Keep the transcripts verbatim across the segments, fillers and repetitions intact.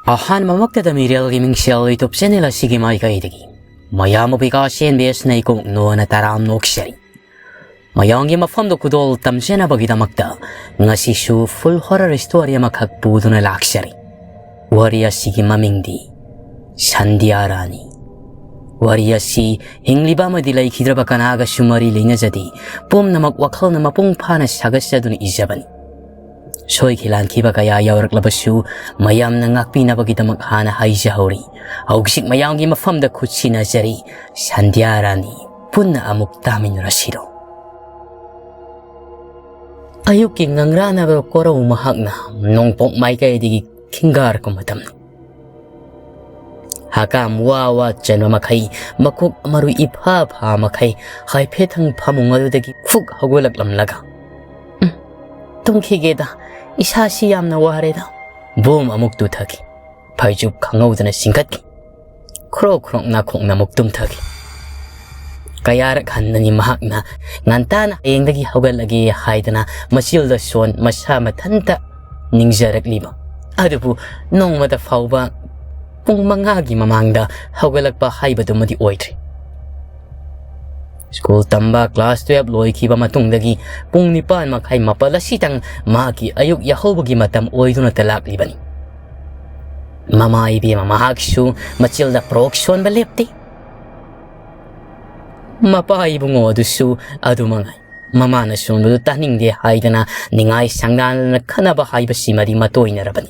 ꯑꯍꯥꯟꯕꯃꯛꯇꯗ ꯃꯤꯔꯦꯜꯒꯤ ꯃꯤꯡꯁꯦꯜ YouTube channel ꯑꯁꯤꯒꯤ ꯃꯥꯏꯀꯩꯗꯒꯤ ꯃꯌꯥꯝꯕꯨ ꯕꯤꯀꯥꯁ ꯑꯦꯟ ꯕꯤ ꯑꯦꯁꯅ ꯏꯀꯣꯛ ꯅꯣꯟꯅ ꯇꯔꯥꯝꯅ ꯑꯣꯛꯆꯔꯤ꯫ ꯃꯌꯥꯝꯒꯤ ꯃꯐꯝꯗ ꯈꯨꯗꯣꯜ ꯇꯝꯖꯅꯕꯒꯤꯗꯃꯛꯇ ꯉꯁꯤꯁꯨ full horror story ꯑꯃꯈꯛ ꯄꯨꯗꯨꯅ ꯂꯥꯛꯆꯔꯤ꯫ ꯋꯥꯔꯤ ꯑꯁꯤꯒꯤ ꯃꯃꯤꯡꯗꯤ ꯁꯟꯙ꯭ꯌꯥ ꯔꯥꯅꯤ꯫ ꯋꯥꯔꯤ ꯑꯁꯤ ꯍꯤꯡꯂꯤꯕ ꯑꯃꯗꯤ ꯂꯩꯈꯤꯗ꯭ꯔꯕ ꯀꯅꯥꯒꯁꯨ ꯃꯔꯤ ꯂꯩꯅꯖꯗꯦ꯫ ꯄꯨꯝꯅꯃꯛ ꯋꯥꯈꯜꯅ ꯃꯄꯨꯡ ꯐꯥꯅ ꯁꯥꯒꯠꯆꯗꯨꯅ ꯏꯖꯕꯅꯤ꯫ ꯁꯣꯏꯈꯤ ꯂꯥꯟꯈꯤꯕ ꯀꯌꯥ ꯌꯥꯎꯔꯛꯂꯕꯁꯨ ꯃꯌꯥꯝꯅ ꯉꯥꯛꯄꯤꯅꯕꯒꯤꯗꯃꯛ ꯍꯥꯟꯅ ꯍꯥꯏꯖꯍꯧꯔꯤ꯫ ꯍꯧꯖꯤꯛ ꯃꯌꯥꯝꯒꯤ ꯃꯐꯝꯗ ꯈꯨꯠ ꯁꯤꯟꯅꯖꯔꯤ꯫ ꯁꯟꯙ꯭ꯌꯥ ꯔꯥꯅꯤ, ꯄꯨꯟꯅ ꯑꯃꯨꯛ ꯇꯥꯃꯤꯟꯅꯔꯁꯤꯔꯣ? ꯑꯌꯨꯛꯀꯤ ꯉꯪꯔꯥꯅꯕ ꯀꯣꯔꯧ ꯃꯍꯥꯛꯅ ꯅꯣꯡꯄꯣꯛ ꯃꯥꯏꯀꯩꯗꯒꯤ ꯈꯤꯡꯒꯥꯔꯛꯄ ꯃꯇꯝꯅꯤ꯫ ꯍꯀꯥꯝ ꯋꯥ ꯋꯥ ꯆꯟꯕ ꯃꯈꯩ, ꯃꯀꯣꯛ ꯃꯔꯨ ꯏꯐꯥ ꯐꯥ ꯃꯈꯩ, ꯍꯥꯏꯐꯦꯠꯊꯪ ꯐꯃꯨꯡ ꯑꯗꯨꯗꯒꯤ ꯐꯨꯛ ꯍꯧꯒꯠꯂꯛꯂꯝꯂꯒ, "ꯎꯝ, ꯇꯨꯝꯈꯤꯒꯦꯗ, ꯏꯁꯥꯁꯤ ꯌꯥꯝꯅ ꯋꯥꯔꯦꯗ"꯫ ꯕꯣꯝ ꯑꯃꯨꯛ ꯇꯨꯊꯈꯤ꯫ ꯐꯩꯖꯨꯞ ꯈꯪꯍꯧꯗꯅ ꯆꯤꯡꯈꯠꯈꯤ꯫ ꯈ꯭ꯔꯣꯛ ꯈ꯭ꯔꯣꯛ ꯅꯥꯈꯣꯡꯅ ꯑꯃꯨꯛ ꯇꯨꯝꯊꯈꯤ꯫ ꯀꯌꯥꯔꯛ ꯍꯟꯅꯅꯤ ꯃꯍꯥꯛꯅ ꯉꯟꯇꯥꯅ ꯍꯌꯦꯡꯗꯒꯤ ꯍꯧꯒꯠꯂꯒꯦ ꯍꯥꯏꯗꯅ ꯃꯆꯤꯜꯗ ꯁꯣꯟ ꯃꯁꯥ ꯃꯊꯟꯇ ꯅꯤꯡꯖꯔꯛꯂꯤꯕ꯫ ꯑꯗꯨꯕꯨ ꯅꯣꯡꯃꯇ ꯐꯥꯎꯕ ꯄꯨꯡ ꯃꯉꯥꯒꯤ ꯃꯃꯥꯡꯗ ꯍꯧꯒꯠꯂꯛꯄ ꯍꯥꯏꯕꯗꯨꯃꯗꯤ ꯑꯣꯏꯗ꯭ꯔꯤ꯫ ꯁ꯭ꯀꯨꯜ ꯇꯝꯕ class twelve ꯂꯣꯏꯈꯤꯕ ꯃꯇꯨꯡꯗꯒꯤ ꯄꯨꯡ ꯅꯤꯄꯥꯟ ꯃꯈꯥꯏ ꯃꯥꯄꯜ ꯑꯁꯤꯇꯪ ꯃꯍꯥꯛꯀꯤ ꯑꯌꯨꯛ ꯌꯥꯍꯧꯕꯒꯤ ꯃꯇꯝ ꯑꯣꯏꯗꯨꯅꯇ ꯂꯥꯛꯂꯤꯕꯅꯤ꯫ ꯃꯃꯥ ꯏꯕꯦꯝꯃ ꯃꯍꯥꯛꯁꯨ ꯃꯆꯤꯜꯗ ꯄ꯭ꯔꯣꯛ ꯁꯣꯟꯕ ꯂꯦꯞꯇꯦ꯫ ꯃꯄꯥ ꯏꯕꯨꯡꯉꯣ ꯑꯗꯨꯁꯨ ꯑꯗꯨ ꯃꯉꯥꯏ꯫ ꯃꯃꯥꯅ ꯁꯣꯟꯕꯗꯨ ꯇꯥꯅꯤꯡꯗꯦ ꯍꯥꯏꯗꯅ ꯅꯤꯡꯉꯥꯏ ꯁꯪꯗꯥꯟꯗꯅ ꯈꯠꯅꯕ ꯍꯥꯏꯕꯁꯤꯃꯗꯤ ꯃꯇꯣꯏꯅꯔꯕꯅꯤ꯫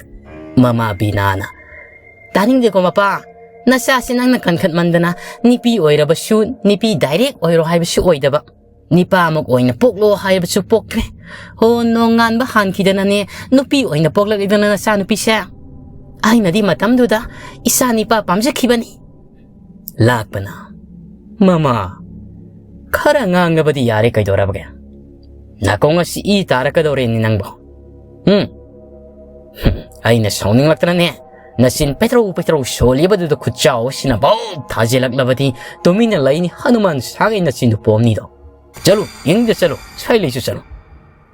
ꯃꯃꯥ ꯕꯤꯅꯥꯅ, "ꯇꯥꯅꯤꯡꯗꯦꯀꯣ ꯃꯄꯥ, ꯅꯆꯥꯁꯤ ꯅꯪꯅ ꯀꯟꯈꯠꯃꯟꯗꯅ ꯅꯨꯄꯤ ꯑꯣꯏꯔꯕꯁꯨ ꯅꯨꯄꯤ direct ꯑꯣꯏꯔꯣ ꯍꯥꯏꯕꯁꯨ ꯑꯣꯏꯗꯕ, ꯅꯤꯄꯥꯃꯛ ꯑꯣꯏꯅ ꯄꯣꯛꯂꯣ ꯍꯥꯏꯕꯁꯨ ꯄꯣꯛꯇ꯭ꯔꯦ꯫ ꯍꯣ, ꯅꯣꯡꯉꯥꯟꯕ ꯍꯥꯟꯈꯤꯗꯅꯅꯦ ꯅꯨꯄꯤ ꯑꯣꯏꯅ ꯄꯣꯛꯂꯛꯂꯤꯗꯅ ꯅꯆꯥꯅꯨꯄꯤꯁꯦ꯫ ꯑꯩꯅꯗꯤ ꯃꯇꯝꯗꯨꯗ ꯏꯆꯥ ꯅꯤꯄꯥ ꯄꯥꯝꯖꯈꯤꯕꯅꯤ"꯫ ꯂꯥꯛꯄꯅ, "ꯃꯃꯥ, ꯈꯔ ꯉꯥꯡꯅꯕꯗꯤ ꯌꯥꯔꯦ, ꯀꯩꯗꯧꯔꯕꯒꯦ? ꯅꯥꯀꯣꯡ ꯑꯁꯤ ꯏ ꯇꯥꯔꯛꯀꯗꯧꯔꯦꯅꯦ ꯅꯪꯕꯣ꯫ ꯎꯝ? ꯍꯨꯝ, ꯑꯩꯅ ꯁꯥꯎꯅꯤꯡꯂꯛꯇꯅꯅꯦ, ꯅꯆꯤꯟ ꯄꯦꯇ꯭ꯔꯧ ꯄꯦꯇ꯭ꯔꯧ ꯁꯣꯜꯂꯤꯕꯗꯨꯗ ꯈꯨꯠꯆꯥꯎ ꯑꯁꯤꯅ ꯚꯧ ꯊꯥꯖꯤꯜꯂꯛꯂꯕꯗꯤ ꯇꯨꯃꯤꯟꯅ ꯂꯩꯅꯤ, ꯍꯅꯨꯃꯥꯟ ꯁꯥꯒꯩ ꯅꯆꯤꯟꯗꯨ ꯄꯣꯝꯅꯤꯗꯣ꯫ ꯆꯠꯂꯨ, ꯌꯦꯡꯗ ꯆꯠꯂꯨ, ꯁ꯭ꯋꯥꯏ ꯂꯩꯁꯨ ꯆꯠꯂꯨ꯫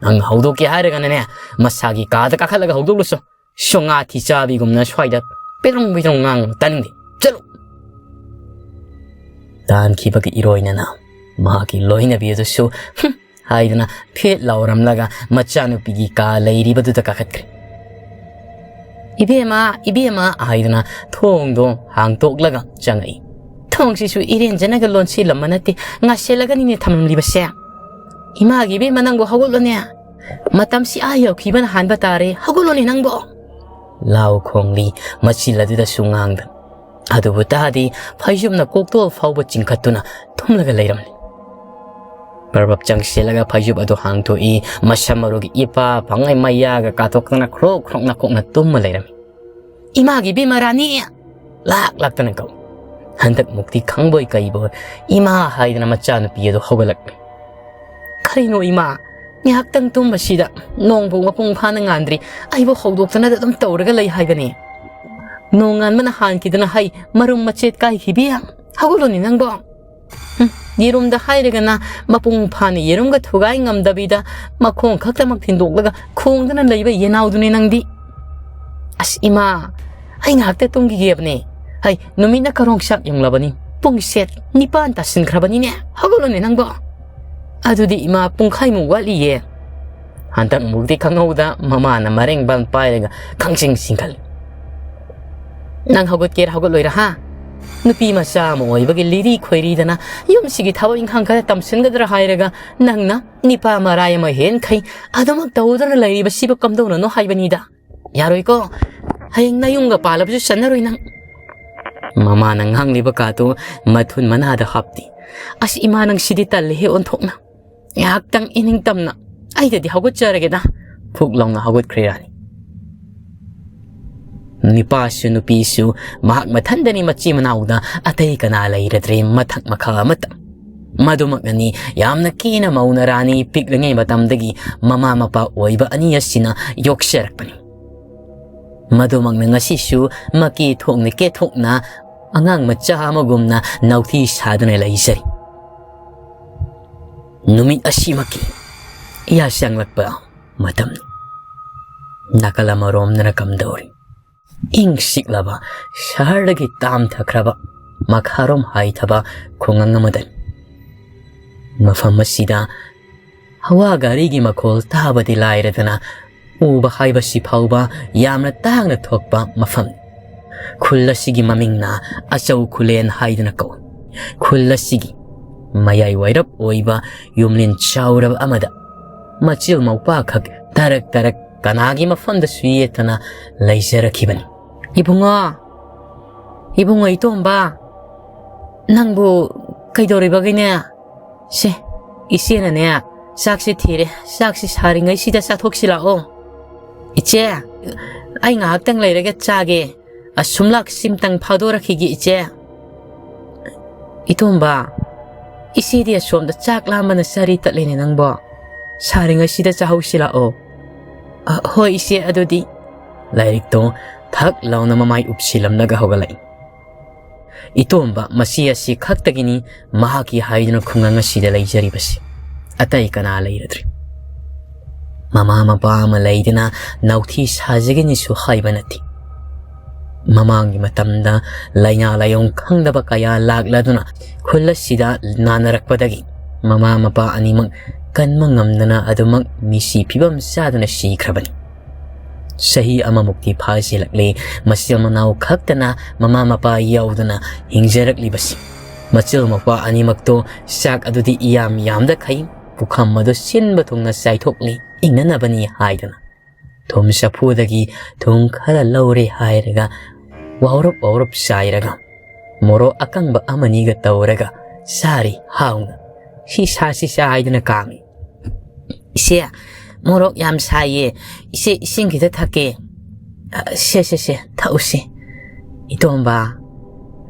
ꯅꯪ ꯍꯧꯗꯣꯛꯀꯦ ꯍꯥꯏꯔꯒꯅꯅꯦ, ꯃꯁꯥꯒꯤ ꯀꯥꯗ ꯀꯥꯈꯠꯂꯒ ꯍꯧꯗꯣꯛꯂꯨꯁꯣ꯫ ꯁꯣꯉꯥ ꯊꯤ ꯆꯥꯕꯤꯒꯨꯝꯅ ꯁ꯭ꯋꯥꯏꯗ ꯄꯦꯗ꯭ꯔꯣꯡ ꯄꯦꯗ꯭ꯔꯣꯡ ꯉꯥꯡ ꯇꯥꯅꯤꯡꯗꯦ꯫ ꯆꯠꯂꯨ!" ꯇꯥꯟꯈꯤꯕꯒꯤ ꯏꯔꯣꯏꯅꯅ ꯃꯍꯥꯛꯀꯤ ꯂꯣꯏꯅꯕꯤ ꯑꯗꯨꯁꯨ "ꯍꯨꯝ" ꯍꯥꯏꯗꯨꯅ ꯐꯦꯠ ꯂꯥꯎꯔꯝꯂꯒ ꯃꯆꯥꯅꯨꯄꯤꯒꯤ ꯀꯥ ꯂꯩꯔꯤꯕꯗꯨꯗ ꯀꯥꯈꯠꯈ꯭ꯔꯦ꯫ "ꯏꯕꯦꯝꯃ, ꯏꯕꯦꯝꯃ" ꯍꯥꯏꯗꯨꯅ ꯊꯣꯡꯗꯣ ꯍꯥꯡꯇꯣꯛꯂꯒ ꯆꯪꯉꯛꯏ꯫ ꯊꯣꯡꯁꯤꯁꯨ ꯏꯔꯦꯟꯖꯅꯒ ꯂꯣꯟꯁꯤꯜꯂꯝꯕ ꯅꯠꯇꯦ, ꯉꯥꯁꯦꯜꯂꯒꯅꯤꯅꯦ ꯊꯝꯂꯝꯂꯤꯕꯁꯦ꯫ "ꯏꯃꯥꯒꯤ ꯏꯕꯦꯝꯃ, ꯅꯪꯕꯨ ꯍꯧꯒꯠꯂꯣꯅꯦ꯫ ꯃꯇꯝꯁꯤ ꯑꯥ ꯌꯧꯈꯤꯕꯅ ꯍꯥꯟꯕ ꯇꯥꯔꯦ, ꯍꯧꯒꯠꯂꯣꯅꯦ ꯅꯪꯕꯨ!" ꯂꯥꯎ ꯈꯣꯡꯂꯤ, ꯃꯆꯤꯜ ꯑꯗꯨꯗꯁꯨ ꯉꯥꯡꯗ꯫ ꯑꯗꯨꯕꯨ ꯇꯥꯗꯤ ꯐꯩꯖꯨꯞꯅ ꯀꯣꯛꯇꯣꯜ ꯐꯥꯎꯕ ꯆꯤꯡꯈꯠꯇꯨꯅ ꯇꯨꯝꯂꯒ ꯂꯩꯔꯝꯂꯤ꯫ ꯄꯔꯕꯞ ꯆꯪꯁꯤꯜꯂꯒ ꯐꯩꯖꯨꯞ ꯑꯗꯨ ꯍꯥꯡꯗꯣꯛꯏ, ꯃꯁꯝ ꯃꯔꯨꯒꯤ ꯏꯄꯥ ꯐꯪꯉꯩ ꯃꯌꯥꯒ ꯀꯥꯊꯣꯛꯇꯅ ꯈ꯭ꯔꯣꯛ ꯈ꯭ꯔꯣꯛ ꯅꯥꯀꯣꯛꯅ ꯇꯨꯝꯃ ꯂꯩꯔꯝꯃꯤ꯫ "ꯏꯃꯥꯒꯤ ꯏꯕꯦꯝꯃ ꯔꯥꯅꯤ!" ꯂꯥꯛ ꯂꯥꯛꯇꯅ ꯀꯧꯏ꯫ ꯍꯟꯗꯛ ꯃꯨꯛꯇꯤ ꯈꯪꯕꯣꯏ ꯀꯩꯕꯣꯏ "ꯏꯃꯥ" ꯍꯥꯏꯗꯅ ꯃꯆꯥꯅꯨꯄꯤ ꯑꯗꯨ ꯍꯧꯒꯠꯂꯛꯂꯤ꯫ "ꯀꯔꯤꯅꯣ ꯏꯃꯥ, ꯉꯥꯏꯍꯥꯛꯇꯪ ꯇꯨꯝꯕꯁꯤꯗ ꯅꯣꯡꯕꯨ ꯃꯄꯨꯡ ꯐꯥꯅ ꯉꯥꯟꯗ꯭ꯔꯤ, ꯑꯩꯕꯨ ꯍꯧꯗꯣꯛꯇꯅꯗ ꯑꯗꯨꯝ ꯇꯧꯔꯒ ꯂꯩ ꯍꯥꯏꯕꯅꯤ꯫ ꯅꯣꯡ ꯉꯥꯟꯕꯅ ꯍꯥꯟꯈꯤꯗꯅ ꯍꯩ ꯃꯔꯨꯝ ꯃꯆꯦꯠ ꯀꯥꯏꯈꯤꯕꯤ, ꯍꯧꯒꯠꯂꯨꯅꯦ ꯅꯪꯕꯣ!" ꯍꯨꯝ, ꯌꯦꯔꯨꯝꯗ ꯍꯥꯏꯔꯒꯅ ꯃꯄꯨꯡ ꯐꯥꯅ ꯌꯦꯔꯨꯝꯒ ꯊꯨꯒꯥꯏ ꯉꯝꯗꯕꯤꯗ ꯃꯈꯣꯡ ꯈꯛꯇꯃꯛ ꯊꯤꯟꯗꯣꯛꯂꯒ ꯈꯣꯡꯗꯅ ꯂꯩꯕ ꯌꯦꯅꯥꯎꯗꯨꯅꯦ ꯅꯪꯗꯤ꯫ "ꯑꯁ ꯏꯃꯥ, ꯑꯩ ꯉꯥꯏꯍꯥꯛꯇ ꯇꯨꯝꯈꯤꯒꯦꯕꯅꯦ꯫ ꯍꯩ, ꯅꯨꯃꯤꯠꯅ ꯀꯔꯣꯡ ꯁꯥꯛ ꯌꯨꯡꯂꯕꯅꯤ꯫ ꯄꯨꯡꯁꯦ ꯅꯤꯄꯥꯟ ꯇꯥꯁꯤꯟꯈ꯭ꯔꯕꯅꯤꯅꯦ꯫ ꯍꯧꯒꯠꯂꯨꯅꯦ ꯅꯪꯕꯣ!" "ꯑꯗꯨꯗꯤ ꯏꯃꯥ, ꯄꯨꯡꯈꯥꯏꯃꯨꯛ ꯋꯥꯠꯂꯤꯌꯦ꯫" ꯍꯟꯗꯛ ꯃꯨꯛꯇꯤ ꯈꯪꯍꯧꯗ ꯃꯃꯥꯅ ꯃꯔꯦꯡ ꯕꯟ ꯄꯥꯏꯔꯒ ꯈꯪꯆꯤꯡ ꯆꯤꯡꯈꯠꯂꯤ꯫ "ꯅꯪ ꯍꯧꯒꯠꯀꯦꯔꯥ ꯍꯧꯒꯠꯂꯣꯏꯔꯥ ꯍꯥ? ꯅꯨꯄꯤ ꯃꯆꯥ ꯑꯃ ꯑꯣꯏꯕꯒꯤ ꯂꯤꯔꯤ ꯈꯣꯏꯔꯤꯗꯅ ꯌꯨꯝꯁꯤꯒꯤ ꯊꯕꯛ ꯏꯪꯈꯥꯡ ꯈꯔ ꯇꯝꯁꯤꯟꯒꯗ꯭ꯔꯥ ꯍꯥꯏꯔꯒ ꯅꯪꯅ ꯅꯤꯄꯥ ꯃꯔꯥꯏ ꯑꯃ ꯍꯦꯟꯈꯩ ꯑꯗꯨꯃꯛ ꯇꯧꯗꯨꯅ ꯂꯩꯔꯤꯕꯁꯤꯕꯨ ꯀꯝꯗꯧꯅꯅꯣ ꯍꯥꯏꯕꯅꯤꯗ꯫ ꯌꯥꯔꯣꯏꯀꯣ, ꯍꯌꯦꯡ ꯅꯌꯨꯝꯒ ꯄꯥꯜꯂꯕꯁꯨ ꯆꯟꯅꯔꯣꯏ ꯅꯪ꯫" ꯃꯃꯥꯅ ꯉꯥꯡꯂꯤꯕ ꯀꯥꯗꯨ ꯃꯊꯨꯟ ꯃꯅꯥꯗ ꯍꯥꯞꯇꯦ꯫ "ꯑꯁ ꯏꯃꯥ, ꯅꯪ ꯁꯤꯗꯤ ꯇꯜꯂꯦꯍꯦ ꯑꯣꯟꯊꯣꯛꯅ꯫ ꯉꯥꯏꯍꯥꯛꯇꯪ ꯏꯅꯤꯡꯇꯝꯅ ꯑꯩꯗꯗꯤ ꯍꯧꯒꯠꯆꯔꯒꯦꯗ꯫" ꯐꯨꯛ ꯂꯥꯎꯅ ꯍꯧꯒꯠꯈ꯭ꯔꯦ ꯔꯥꯅꯤ꯫ ꯅꯨꯄꯥꯁꯨ ꯅꯨꯄꯤꯁꯨ ꯃꯍꯥꯛ ꯃꯊꯟꯗꯅꯤ ꯃꯆꯤꯟ ꯃꯅꯥꯎꯗ ꯑꯇꯩ ꯀꯅꯥ ꯂꯩꯔꯗ꯭ꯔꯦ ꯃꯊꯛ ꯃꯈꯥ ꯑꯃꯠꯇ꯫ ꯃꯗꯨꯃꯛꯅꯅꯤ ꯌꯥꯝꯅ ꯀꯦꯅ ꯃꯧꯅ ꯔꯥꯅꯤ ꯄꯤꯛꯂꯤꯉꯩ ꯃꯇꯝꯗꯒꯤ ꯃꯃꯥ ꯃꯄꯥ ꯑꯣꯏꯕ ꯑꯅꯤ ꯑꯁꯤꯅ ꯌꯣꯛꯆꯔꯛꯄꯅꯤ꯫ ꯃꯗꯨꯃꯛꯅ ꯉꯁꯤꯁꯨ ꯃꯀꯦ ꯊꯣꯛꯅ ꯀꯦꯊꯣꯛꯅ ꯑꯉꯥꯡ ꯃꯆꯥ ꯑꯃꯒꯨꯝꯅ ꯅꯥꯎꯊꯤ ꯁꯥꯗꯨꯅ ꯂꯩꯖꯔꯤ꯫ ꯅꯨꯃꯤꯠ ꯑꯁꯤꯃꯛꯀꯤ ꯌꯥꯁꯪꯂꯛꯄ ꯃꯇꯝꯅꯤ꯫ ꯅꯥꯀꯜ ꯑꯃꯔꯣꯝꯗꯅ ꯀꯝꯗꯧꯔꯤ? ꯏꯪ ꯁꯤꯛꯂꯕ, ꯁꯍꯔꯗꯒꯤ ꯇꯥꯝꯊꯈ꯭ꯔꯕ, ꯃꯈꯥꯔꯣꯝ ꯍꯥꯏꯊꯕ ꯈꯨꯡꯒꯪ ꯑꯃꯗꯅꯤ꯫ ꯃꯐꯝ ꯑꯁꯤꯗ ꯍꯋꯥ ꯒꯥꯔꯤꯒꯤ ꯃꯈꯣꯜ ꯇꯥꯕꯗꯤ ꯂꯥꯏꯔꯗꯅ, ꯎꯕ ꯍꯥꯏꯕꯁꯤ ꯐꯥꯎꯕ ꯌꯥꯝꯅ ꯇꯥꯡꯅ ꯊꯣꯛꯄ ꯃꯐꯝꯅꯤ꯫ ꯈꯨꯜ ꯑꯁꯤꯒꯤ ꯃꯃꯤꯡꯅ ꯑꯆꯧ ꯈꯨꯂꯦꯟ ꯍꯥꯏꯗꯨꯅ ꯀꯧꯏ꯫ ꯈꯨꯜ ꯑꯁꯤꯒꯤ ꯃꯌꯥꯏ ꯋꯥꯏꯔꯞ ꯑꯣꯏꯕ ꯌꯨꯝꯂꯤꯟ ꯆꯥꯎꯔꯕ ꯑꯃꯗ ꯃꯆꯤꯜ ꯃꯧꯄꯥꯈꯛ ꯇꯔꯛ ꯇꯔꯛ ꯀꯅꯥꯒꯤ ꯃꯐꯝꯗꯁꯨ ꯌꯦꯠꯇꯅ ꯂꯩꯖꯔꯛꯈꯤꯕꯅꯤ꯫ "ꯏꯕꯨꯡꯉꯣ, ꯏꯕꯨꯡꯉꯣ ꯏꯇꯣꯝꯕ, ꯅꯪꯕꯨ ꯀꯩꯗꯧꯔꯤꯕꯒꯤꯅꯦ? ꯁꯦ, ꯏꯆꯦꯅꯅꯦ, ꯆꯥꯛꯁꯦ ꯊꯤꯔꯦ, ꯆꯥꯛꯁꯦ ꯁꯥꯔꯤꯉꯩꯁꯤꯗ ꯆꯥꯊꯣꯛꯁꯤ ꯂꯥꯛꯑꯣ꯫ ꯏꯆꯦ, ꯑꯩ ꯉꯥꯏꯍꯥꯛꯇꯪ ꯂꯩꯔꯒ ꯆꯥꯒꯦ꯫ ꯑꯁꯨꯝꯂꯥꯛ ꯁꯤꯝꯇꯪ ꯐꯥꯗꯣꯔꯛꯈꯤꯒꯦ, ꯏꯆꯦ꯫" "ꯏꯇꯣꯝꯕ, ꯏꯆꯦꯗꯤ ꯑꯁꯣꯝꯗ ꯆꯥꯛ ꯂꯥꯝꯕꯅ ꯆꯔꯤ ꯇꯠꯂꯦꯅꯦ ꯅꯪꯕꯣ꯫ ꯁꯥꯔꯤꯉꯩꯁꯤꯗ ꯆꯥꯍꯧꯁꯤ ꯂꯥꯛꯑꯣ꯫" "ꯑ, ꯍꯣꯏ ꯏꯆꯦ, ꯑꯗꯨꯗꯤ꯫" ꯂꯥꯏꯔꯤꯛꯇꯣ ꯊꯛ ꯂꯥꯎꯅ ꯃꯃꯥꯏ ꯎꯞꯁꯤꯜꯂꯝꯂꯒ ꯍꯧꯒꯠꯂꯛꯏ꯫ ꯏꯇꯣꯝꯕ ꯃꯆꯦ ꯑꯁꯤ ꯈꯛꯇꯒꯤꯅꯤ ꯃꯍꯥꯛꯀꯤ ꯍꯥꯏꯗꯨꯅ ꯈꯨꯡꯒꯪ ꯑꯁꯤꯗ ꯂꯩꯖꯔꯤꯕꯁꯤ꯫ ꯑꯇꯩ ꯀꯅꯥ ꯂꯩꯔꯗ꯭ꯔꯤ? ꯃꯃꯥ ꯃꯄꯥ ꯑꯃ ꯂꯩꯗꯅ ꯅꯥꯎꯊꯤ ꯁꯥꯖꯒꯅꯤꯁꯨ ꯍꯥꯏꯕ ꯅꯠꯇꯦ꯫ ꯃꯃꯥꯡꯒꯤ ꯃꯇꯝꯗ ꯂꯥꯏꯅꯥ ꯂꯥꯏꯌꯣꯡ ꯈꯪꯗꯕ ꯀꯌꯥ ꯂꯥꯛꯂꯗꯨꯅ ꯈꯨꯜ ꯑꯁꯤꯗ ꯅꯥꯅꯔꯛꯄꯗꯒꯤ ꯃꯃꯥ ꯃꯄꯥ ꯑꯅꯤꯃꯛ ꯀꯟꯕ ꯉꯝꯗꯅ ꯑꯗꯨꯃꯛ ꯃꯤꯁꯤ ꯐꯤꯕꯝ ꯆꯥꯗꯨꯅ ꯁꯤꯈ꯭ꯔꯕꯅꯤ꯫ ꯆꯍꯤ ꯑꯃꯃꯨꯛꯇꯤ ꯐꯥꯖꯤꯜꯂꯛꯂꯦ ꯃꯆꯤꯟ ꯃꯅꯥꯎ ꯈꯛꯇꯅ ꯃꯃꯥ ꯃꯄꯥ ꯌꯥꯎꯗꯅ ꯍꯤꯡꯖꯔꯛꯂꯤꯕꯁꯤ꯫ ꯃꯆꯤꯜ ꯃꯧꯄꯥ ꯑꯅꯤꯃꯛꯇꯣ ꯆꯥꯛ ꯑꯗꯨꯗꯤ ꯏꯌꯥꯝ ꯌꯥꯝꯗꯈꯩ ꯄꯨꯈꯝ ꯑꯗꯨ ꯁꯤꯟꯕ ꯊꯨꯡꯅ ꯆꯥꯏꯊꯣꯛꯂꯤ, ꯏꯪꯅꯅꯕꯅꯤ ꯍꯥꯏꯗꯅ꯫ ꯊꯨꯝ ꯆꯐꯨꯗꯒꯤ ꯊꯨꯝ ꯈꯔ ꯂꯧꯔꯦ ꯍꯥꯏꯔꯒ ꯋꯥꯎꯔꯞ ꯋꯥꯎꯔꯞ ꯆꯥꯏꯔꯒ ꯃꯣꯔꯣꯛ ꯑꯀꯪꯕ ꯑꯃꯅꯤꯒ ꯇꯧꯔꯒ ꯆꯥꯔꯤ ꯍꯥꯎꯅ꯫ "ꯁꯤ ꯁꯥ, ꯁꯤ ꯁꯥ" ꯍꯥꯏꯗꯨꯅ ꯀꯥꯝꯃꯤ꯫ "ꯏꯆꯦ, ꯃꯣꯔꯣꯛ ꯌꯥꯝ ꯁꯥꯏꯌꯦ꯫ ꯏꯆꯦ, ꯏꯁꯤꯡ ꯈꯤꯇ ꯊꯛꯀꯦ꯫" "ꯑ, ꯁꯦ, ꯁꯦ, ꯁꯦ, ꯊꯛꯎꯁꯦ꯫" "ꯏꯇꯣꯝꯕ,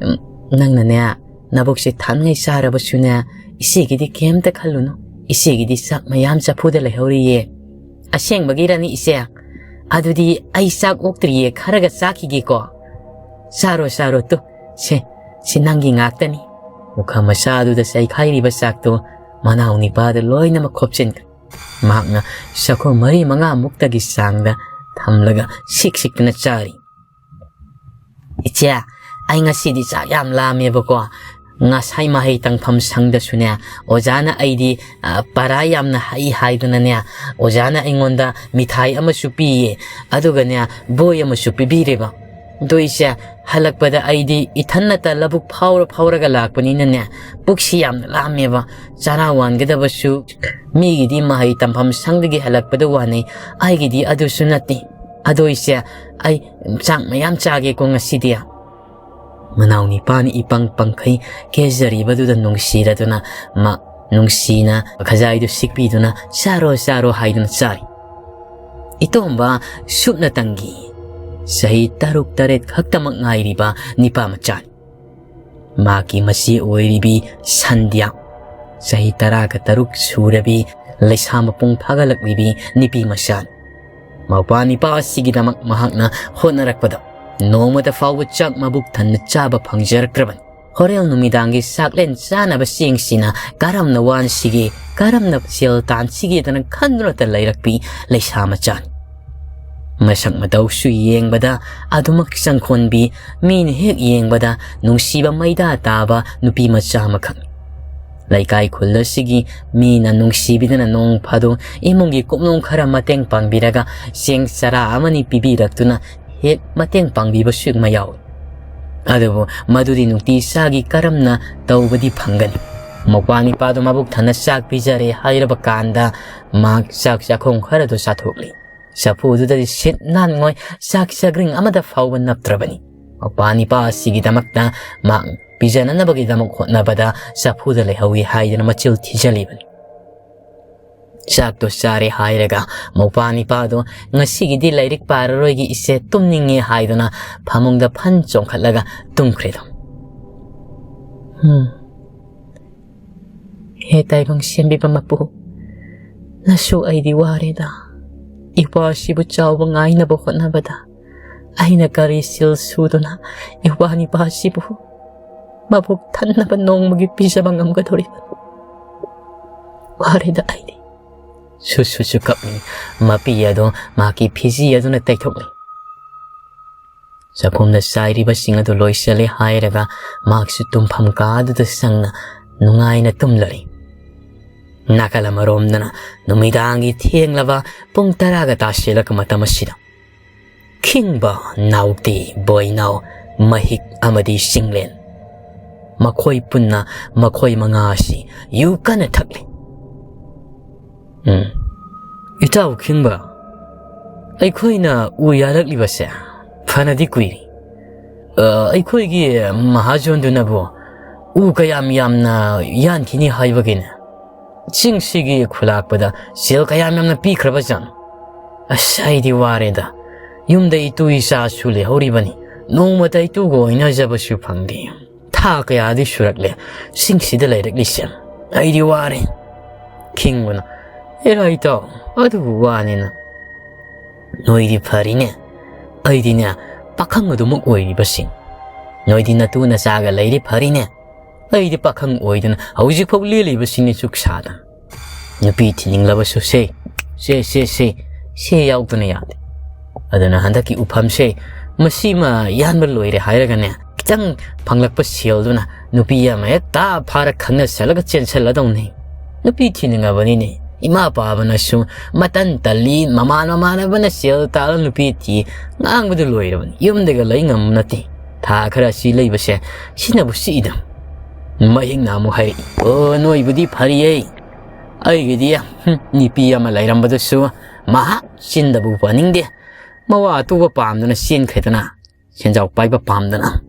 ꯎꯝ, ꯅꯪꯅꯅꯦ, ꯅꯕꯨꯛꯁꯦ ꯊꯟꯉꯩ ꯆꯥꯔꯕꯁꯨꯅꯦ, ꯏꯆꯦꯒꯤꯗꯤ ꯀꯩꯝꯇ ꯈꯜꯂꯨꯅꯨ꯫ ꯏꯆꯦꯒꯤꯗꯤ ꯆꯥꯛ ꯃꯌꯥꯝ ꯆꯐꯨꯗ ꯂꯩꯍꯧꯔꯤꯌꯦ꯫" "ꯑꯁꯦꯡꯕꯒꯤꯔꯅꯤ ꯏꯆꯦ? ꯑꯗꯨꯗꯤ ꯑꯩ ꯆꯥꯛ ꯑꯣꯛꯇ꯭ꯔꯤꯌꯦ, ꯈꯔꯒ ꯆꯥꯈꯤꯒꯦꯀꯣ꯫" "ꯆꯥꯔꯣ, ꯆꯥꯔꯣ, ꯇꯨ, ꯁꯦ, ꯁꯤ ꯅꯪꯒꯤ ꯉꯥꯛꯇꯅꯤ꯫" ꯄꯨꯈꯝ ꯃꯆꯥꯗꯨꯗ ꯆꯥꯏꯈꯥꯏꯔꯤꯕ ꯆꯥꯛꯇꯣ ꯃꯅꯥꯎ ꯅꯤꯄꯥꯗ ꯂꯣꯏꯅꯃꯛ ꯈꯣꯞꯆꯤꯟꯈ꯭ꯔꯦ꯫ ꯃꯍꯥꯛꯅ ꯆꯥꯛꯈꯨꯝ ꯃꯔꯤ ꯃꯉꯥꯃꯨꯛꯇꯒꯤ ꯆꯥꯡꯗ ꯊꯝꯂꯒ ꯁꯤꯛ ꯁꯤꯛꯇꯅ ꯆꯥꯔꯤ꯫ "ꯏꯆꯦ, ꯑꯩ ꯉꯁꯤꯗꯤ ꯆꯥꯛ ꯌꯥꯝ ꯂꯥꯝꯃꯦꯕꯀꯣ꯫ ꯉꯁꯥꯏ ꯃꯍꯩ ꯇꯝꯐꯝ ꯁꯪꯗꯁꯨꯅꯦ, ꯑꯣꯖꯥꯅ ꯑꯩꯗꯤ, ꯑ, ꯄꯔꯥ ꯌꯥꯝꯅ ꯍꯩ ꯍꯥꯏꯗꯅꯅꯦ, ꯑꯣꯖꯥꯅ ꯑꯩꯉꯣꯟꯗ ꯃꯤꯊꯥꯏ ꯑꯃꯁꯨ ꯄꯤꯌꯦ, ꯑꯗꯨꯒꯅꯦ, ꯕꯣꯏ ꯑꯃꯁꯨ ꯄꯤꯕꯤꯔꯦꯕ꯫ ꯑꯗꯣ ꯏꯆꯦ, ꯍꯜꯂꯛꯄꯗ ꯑꯩꯗꯤ ꯏꯊꯟꯅꯇ ꯂꯧꯕꯨꯛ ꯐꯥꯎꯔ ꯐꯥꯎꯔꯒ ꯂꯥꯛꯄꯅꯤꯅꯅꯦ, ꯄꯨꯛꯁꯤ ꯌꯥꯝꯅ ꯂꯥꯝꯃꯦꯕ꯫ ꯆꯔꯥ ꯋꯥꯟꯒꯗꯕꯁꯨ, ꯃꯤꯒꯤꯗꯤ ꯃꯍꯩ ꯇꯝꯐꯝ ꯁꯪꯗꯒꯤ ꯍꯜꯂꯛꯄꯗ ꯋꯥꯅꯩ, ꯑꯩꯒꯤꯗꯤ ꯑꯗꯨꯁꯨ ꯅꯠꯇꯦ꯫ ꯑꯗꯣ ꯏꯆꯦ, ꯑꯩ ꯆꯥꯛ ꯃꯌꯥꯝ ꯆꯥꯒꯦꯀꯣ ꯉꯁꯤꯗꯤ"꯫ ꯃꯅꯥꯎ ꯅꯤꯄꯥꯅ ꯏꯄꯪ ꯄꯪꯈꯩ ꯀꯦꯖꯔꯤꯕꯗꯨꯗ ꯅꯨꯡꯁꯤꯔꯗꯨꯅ ꯃꯥ ꯅꯨꯡꯁꯤꯅ ꯈꯖꯥꯏꯗꯨ ꯁꯤꯛꯄꯤꯗꯨꯅ "ꯆꯥꯔꯣ, ꯆꯥꯔꯣ" ꯍꯥꯏꯗꯨꯅ ꯆꯥꯔꯤ꯫ ꯏꯇꯣꯝꯕ ꯁꯨꯞꯅꯇꯪꯒꯤ ꯆꯍꯤ ꯇꯔꯨꯛ ꯇꯔꯦꯠ ꯈꯛꯇꯃꯛ ꯉꯥꯏꯔꯤꯕ ꯅꯤꯄꯥ ꯃꯆꯥꯅꯤ꯫ ꯃꯍꯥꯛꯀꯤ ꯃꯆꯦ ꯑꯣꯏꯔꯤꯕꯤ ꯁꯟꯙ꯭ꯌꯥ, ꯆꯍꯤ ꯇꯔꯥꯒ ꯇꯔꯨꯛ ꯁꯨꯔꯕꯤ ꯂꯩꯁꯥ ꯃꯄꯨꯡ ꯐꯥꯒꯠꯂꯛꯂꯤꯕꯤ ꯅꯨꯄꯤ ꯃꯆꯥꯅꯤ꯫ ꯃꯧꯄ꯭ꯋꯥ ꯅꯤꯄꯥ ꯑꯁꯤꯒꯤꯗꯃꯛ ꯃꯍꯥꯛꯅ ꯍꯣꯠꯅꯔꯛꯄꯗ ꯅꯣꯡꯃꯇ ꯐꯥꯎꯕ ꯆꯥꯛ ꯃꯕꯨꯛ ꯊꯟꯅ ꯆꯥꯕ ꯐꯪꯖꯔꯛꯇ꯭ꯔꯕꯅꯤ꯫ ꯍꯣꯔꯦꯟ ꯅꯨꯃꯤꯗꯥꯡꯒꯤ ꯆꯥꯛꯂꯦꯟ ꯆꯥꯅꯕ ꯆꯦꯡꯁꯤꯅ ꯀꯔꯝꯅ ꯋꯥꯟꯁꯤꯒꯦ, ꯀꯔꯝꯅ ꯁꯦꯜ ꯇꯥꯟꯁꯤꯒꯦꯗꯅ ꯈꯟꯗꯨꯅꯇ ꯂꯩꯔꯛꯄꯤ ꯂꯩꯁꯥ ꯃꯆꯥꯅꯤ꯫ ꯃꯁꯛ ꯃꯇꯧꯁꯨ ꯌꯦꯡꯕꯗ ꯑꯗꯨꯃꯛ ꯆꯪꯈꯣꯟꯕꯤ, ꯃꯤꯅ ꯍꯦꯛ ꯌꯦꯡꯕꯗ ꯅꯨꯡꯁꯤꯕ ꯃꯩꯗꯥ ꯇꯥꯕ ꯅꯨꯄꯤ ꯃꯆꯥ ꯑꯃꯈꯛꯅꯤ꯫ ꯂꯩꯀꯥꯏ ꯈꯨꯜ ꯑꯁꯤꯒꯤ ꯃꯤꯅ ꯅꯨꯡꯁꯤꯕꯤꯗꯨꯅ ꯅꯣꯡ ꯐꯥꯗꯣꯛ ꯏꯃꯨꯡꯒꯤ ꯀꯨꯞꯅꯣꯝ ꯈꯔ ꯃꯇꯦꯡ ꯄꯥꯡꯕꯤꯔꯒ ꯆꯦꯡ ꯆꯔꯥ ꯑꯃꯅꯤ ꯄꯤꯕꯤꯔꯛꯇꯨꯅ ꯍꯦꯛ ꯃꯇꯦꯡ ꯄꯥꯡꯕꯤꯕꯁꯨ ꯃꯌꯥꯎꯏ꯫ ꯑꯗꯨꯕꯨ ꯃꯗꯨꯗꯤ ꯅꯨꯡꯇꯤ ꯆꯥꯒꯤ ꯀꯔꯝꯅ ꯇꯧꯕꯗꯤ ꯐꯪꯒꯅꯤ? ꯃꯧꯄ꯭ꯋꯥ ꯅꯤꯄꯥꯗꯨ ꯃꯕꯨꯛ ꯊꯟꯅ ꯆꯥꯛ ꯄꯤꯖꯔꯦ ꯍꯥꯏꯔꯕ ꯀꯥꯟꯗ ꯃꯍꯥꯛ ꯆꯥꯛ ꯆꯥꯛꯈꯣꯝ ꯈꯔꯗꯨ ꯆꯥꯊꯣꯛꯂꯤ꯫ ꯆꯐꯨꯗꯨꯗꯗꯤ ꯁꯤꯠ ꯅꯥꯟꯉꯣꯏ ꯆꯥꯛ ꯆꯒ꯭ꯔꯤꯡ ꯑꯃꯗ ꯐꯥꯎꯕ ꯅꯞꯇ꯭ꯔꯕꯅꯤ꯫ ꯃꯧꯄ꯭ꯋꯥ ꯅꯤꯄꯥ ꯑꯁꯤꯒꯤꯗꯃꯛꯇ ꯃꯍꯥꯛ ꯄꯤꯖꯅꯅꯕꯒꯤꯗꯃꯛ ꯍꯣꯠꯅꯕꯗ ꯆꯐꯨꯗ ꯂꯩꯍꯧꯏ ꯍꯥꯏꯗꯅ ꯃꯆꯤꯜ ꯊꯤꯖꯜꯂꯤꯕꯅꯤ꯫ ꯆꯥꯛꯇꯣ ꯆꯥꯔꯦ ꯍꯥꯏꯔꯒ ꯃꯧꯄ꯭ꯋꯥ ꯅꯤꯄꯥꯗꯣ "ꯉꯁꯤꯒꯤꯗꯤ ꯂꯥꯏꯔꯤꯛ ꯄꯥꯔꯔꯣꯏꯒꯦ ꯏꯆꯦ, ꯇꯨꯝꯅꯤꯡꯉꯦ" ꯍꯥꯏꯗꯨꯅ ꯐꯃꯨꯡꯗ ꯐꯟ ꯆꯣꯡꯈꯠꯂꯒ ꯇꯨꯝꯈ꯭ꯔꯦꯗꯣ꯫ ꯎꯝ꯫ ꯍꯦ ꯇꯥꯏꯕꯪ ꯁꯦꯝꯕꯤꯕ ꯃꯄꯨ, ꯅꯁꯨ ꯑꯩꯗꯤ ꯋꯥꯔꯦꯗ꯫ ꯏꯄ꯭ꯋꯥꯁꯤꯕꯨ ꯆꯥꯎꯕ ꯉꯥꯏꯅꯕ ꯍꯣꯠꯅꯕꯗ ꯑꯩꯅ ꯀꯔꯤ ꯁꯤꯜ ꯁꯨꯗꯨꯅ ꯏꯄ꯭ꯋꯥ ꯅꯤꯄꯥꯁꯤꯕꯨ ꯃꯕꯨꯛ ꯊꯟꯅꯕ ꯅꯣꯡꯃꯒꯤ ꯄꯤꯖꯕ ꯉꯝꯒꯗꯧꯔꯤꯕꯅꯣ? ꯋꯥꯔꯦꯗ ꯑꯩꯗꯤ꯫ ꯁꯨꯠ ꯁꯨꯠꯁꯨ ꯀꯞꯂꯤ꯫ ꯃꯄꯤ ꯑꯗꯣ ꯃꯍꯥꯛꯀꯤ ꯐꯤꯖꯤ ꯑꯗꯨꯅ ꯇꯩꯊꯣꯛꯂꯤ꯫ ꯆꯥꯛꯈꯨꯝꯗ ꯆꯥꯏꯔꯤꯕꯁꯤꯡ ꯑꯗꯨ ꯂꯣꯏꯁꯤꯜꯂꯦ ꯍꯥꯏꯔꯒ ꯃꯍꯥꯛꯁꯨ ꯇꯨꯝꯐꯝ ꯀꯥꯗꯨꯗ ꯆꯪꯅ ꯅꯨꯡꯉꯥꯏꯅ ꯇꯨꯝꯂꯔꯤ꯫ ꯅꯥꯀꯜ ꯑꯃꯔꯣꯝꯗꯅ ꯅꯨꯃꯤꯗꯥꯡꯒꯤ ꯊꯦꯡꯂꯕ ꯄꯨꯡ ꯇꯔꯥꯒ ꯇꯥꯁꯤꯜꯂꯛꯄ ꯃꯇꯝ ꯑꯁꯤꯗ ꯈꯤꯡꯕ, ꯅꯥꯎꯇꯤ, ꯕꯣꯏꯅꯥꯎ, ꯃꯍꯤꯛ ꯑꯃꯗꯤ ꯆꯤꯡꯂꯦꯟ, ꯃꯈꯣꯏ ꯄꯨꯟꯅ ꯃꯈꯣꯏ ꯃꯉꯥ ꯑꯁꯤ ꯌꯨ ꯀꯟꯅ ꯊꯛꯂꯤ꯫ ꯎꯝ꯫ ꯏꯇꯥꯎ ꯈꯤꯡꯕ, ꯑꯩꯈꯣꯏꯅ ꯎ ꯌꯥꯜꯂꯛꯂꯤꯕꯁꯦ ꯐꯅꯗꯤ ꯀꯨꯏꯔꯦ꯫ ꯑ, ꯑꯩꯈꯣꯏꯒꯤ ꯃꯍꯥꯖꯣꯟꯗꯨꯅꯕꯨ ꯎ ꯀꯌꯥꯝ ꯌꯥꯝꯅ ꯌꯥꯟꯈꯤꯅꯤ ꯍꯥꯏꯕꯒꯤꯅꯦ ꯆꯤꯡꯁꯤꯒꯤ ꯈꯨꯂꯥꯛꯄꯗ ꯁꯦꯜ ꯀꯌꯥꯝ ꯌꯥꯝꯅ ꯄꯤꯈ꯭ꯔꯕꯖꯥꯠꯅꯣ? ꯑꯁ, ꯑꯩꯗꯤ ꯋꯥꯔꯦꯗ꯫ ꯌꯨꯝꯗ ꯏꯇꯨ ꯏꯆꯥꯁꯨ ꯂꯩꯍꯧꯔꯤꯕꯅꯤ꯫ ꯅꯣꯡꯃꯇ ꯏꯇꯨꯒ ꯑꯣꯏꯅꯖꯕꯁꯨ ꯐꯪꯗꯦ꯫ ꯊꯥ ꯀꯌꯥꯗꯤ ꯁꯨꯔꯛꯂꯦ ꯆꯤꯡꯁꯤꯗ ꯂꯩꯔꯛꯂꯤꯁꯦ꯫ ꯑꯩꯗꯤ ꯋꯥꯔꯦ꯫ ꯈꯤꯡꯕꯅ, "ꯑꯦꯔꯥ ꯏꯇꯥꯎ, ꯑꯗꯨꯕꯨ ꯋꯥꯅꯤꯅ꯫ ꯅꯣꯏꯗꯤ ꯐꯔꯤꯅꯦ꯫ ꯑꯩꯗꯤꯅꯦ, ꯄꯥꯈꯪ ꯑꯗꯨꯃꯛ ꯑꯣꯏꯔꯤꯕꯁꯤꯡ꯫ ꯅꯣꯏꯗꯤ ꯅꯇꯨ ꯅꯆꯥꯒ ꯂꯩꯔꯤ ꯐꯔꯤꯅꯦ꯫ ꯑꯩꯗꯤ ꯄꯥꯈꯪ ꯑꯣꯏꯗꯅ ꯍꯧꯖꯤꯛꯐꯥꯎ ꯂꯦꯜꯂꯤꯕꯁꯤꯡꯅꯤ ꯆꯨꯛ ꯁꯥꯗꯅ꯫ ꯅꯨꯄꯤ ꯊꯤꯅꯤꯡꯂꯕꯁꯨ ꯁꯦ, ꯁꯦ, ꯁꯦ, ꯁꯦ, ꯁꯦ ꯌꯥꯎꯗꯅ ꯌꯥꯗꯦ꯫ ꯑꯗꯨꯅ ꯍꯟꯗꯛꯀꯤ ꯎꯐꯝꯁꯦ ꯃꯁꯤꯃ ꯌꯥꯟꯕ ꯂꯣꯏꯔꯦ ꯍꯥꯏꯔꯒꯅꯦ, ꯈꯤꯇꯪ ꯐꯪꯂꯛꯄ ꯁꯦꯜꯗꯨꯅ ꯅꯨꯄꯤ ꯑꯃ ꯍꯦꯛ ꯇꯥ ꯐꯥꯔ ꯈꯪꯅꯁꯜꯂꯒ ꯆꯦꯟꯁꯜꯂꯗꯧꯅꯤ꯫ ꯅꯨꯄꯤ ꯊꯤꯅꯤꯡꯉꯕꯅꯤꯅꯦ꯫ ꯏꯃꯥ ꯄꯥꯕꯅꯁꯨ ꯃꯇꯟ ꯇꯜꯂꯤ, ꯃꯃꯥꯟ ꯃꯃꯥꯟꯅꯕꯅ ꯁꯦꯜ ꯇꯥꯜꯂ ꯅꯨꯄꯤ ꯊꯤ ꯉꯥꯡꯕꯗꯨ ꯂꯣꯏꯔꯕꯅꯤ꯫ ꯌꯨꯝꯗꯒ ꯂꯩ ꯉꯝꯕ ꯅꯠꯇꯦ꯫ ꯊꯥ ꯈꯔ ꯑꯁꯤ ꯂꯩꯕꯁꯦ ꯁꯤꯅꯕꯨ ꯁꯤꯛꯏꯗ꯫ ꯃꯍꯤꯛꯅ ꯑꯃꯨꯛ ꯍꯥꯏꯔꯛꯏ, "ꯑꯣ, ꯅꯣꯏꯕꯨꯗꯤ ꯐꯔꯤꯌꯦ꯫ ꯑꯩꯒꯤꯗꯤ, ꯍꯨꯝ, ꯅꯨꯄꯤ ꯑꯃ ꯂꯩꯔꯝꯕꯗꯨꯁꯨ ꯃꯍꯥꯛ ꯆꯤꯟꯗꯕꯨ ꯄꯥꯅꯤꯡꯗꯦ꯫ ꯃꯋꯥ ꯑꯇꯣꯞꯄ ꯄꯥꯝꯗꯅ ꯆꯦꯟꯈ꯭ꯔꯦꯗꯅ, ꯁꯦꯟꯖꯥꯎ ꯄꯥꯏꯕ ꯄꯥꯝꯗꯅ꯫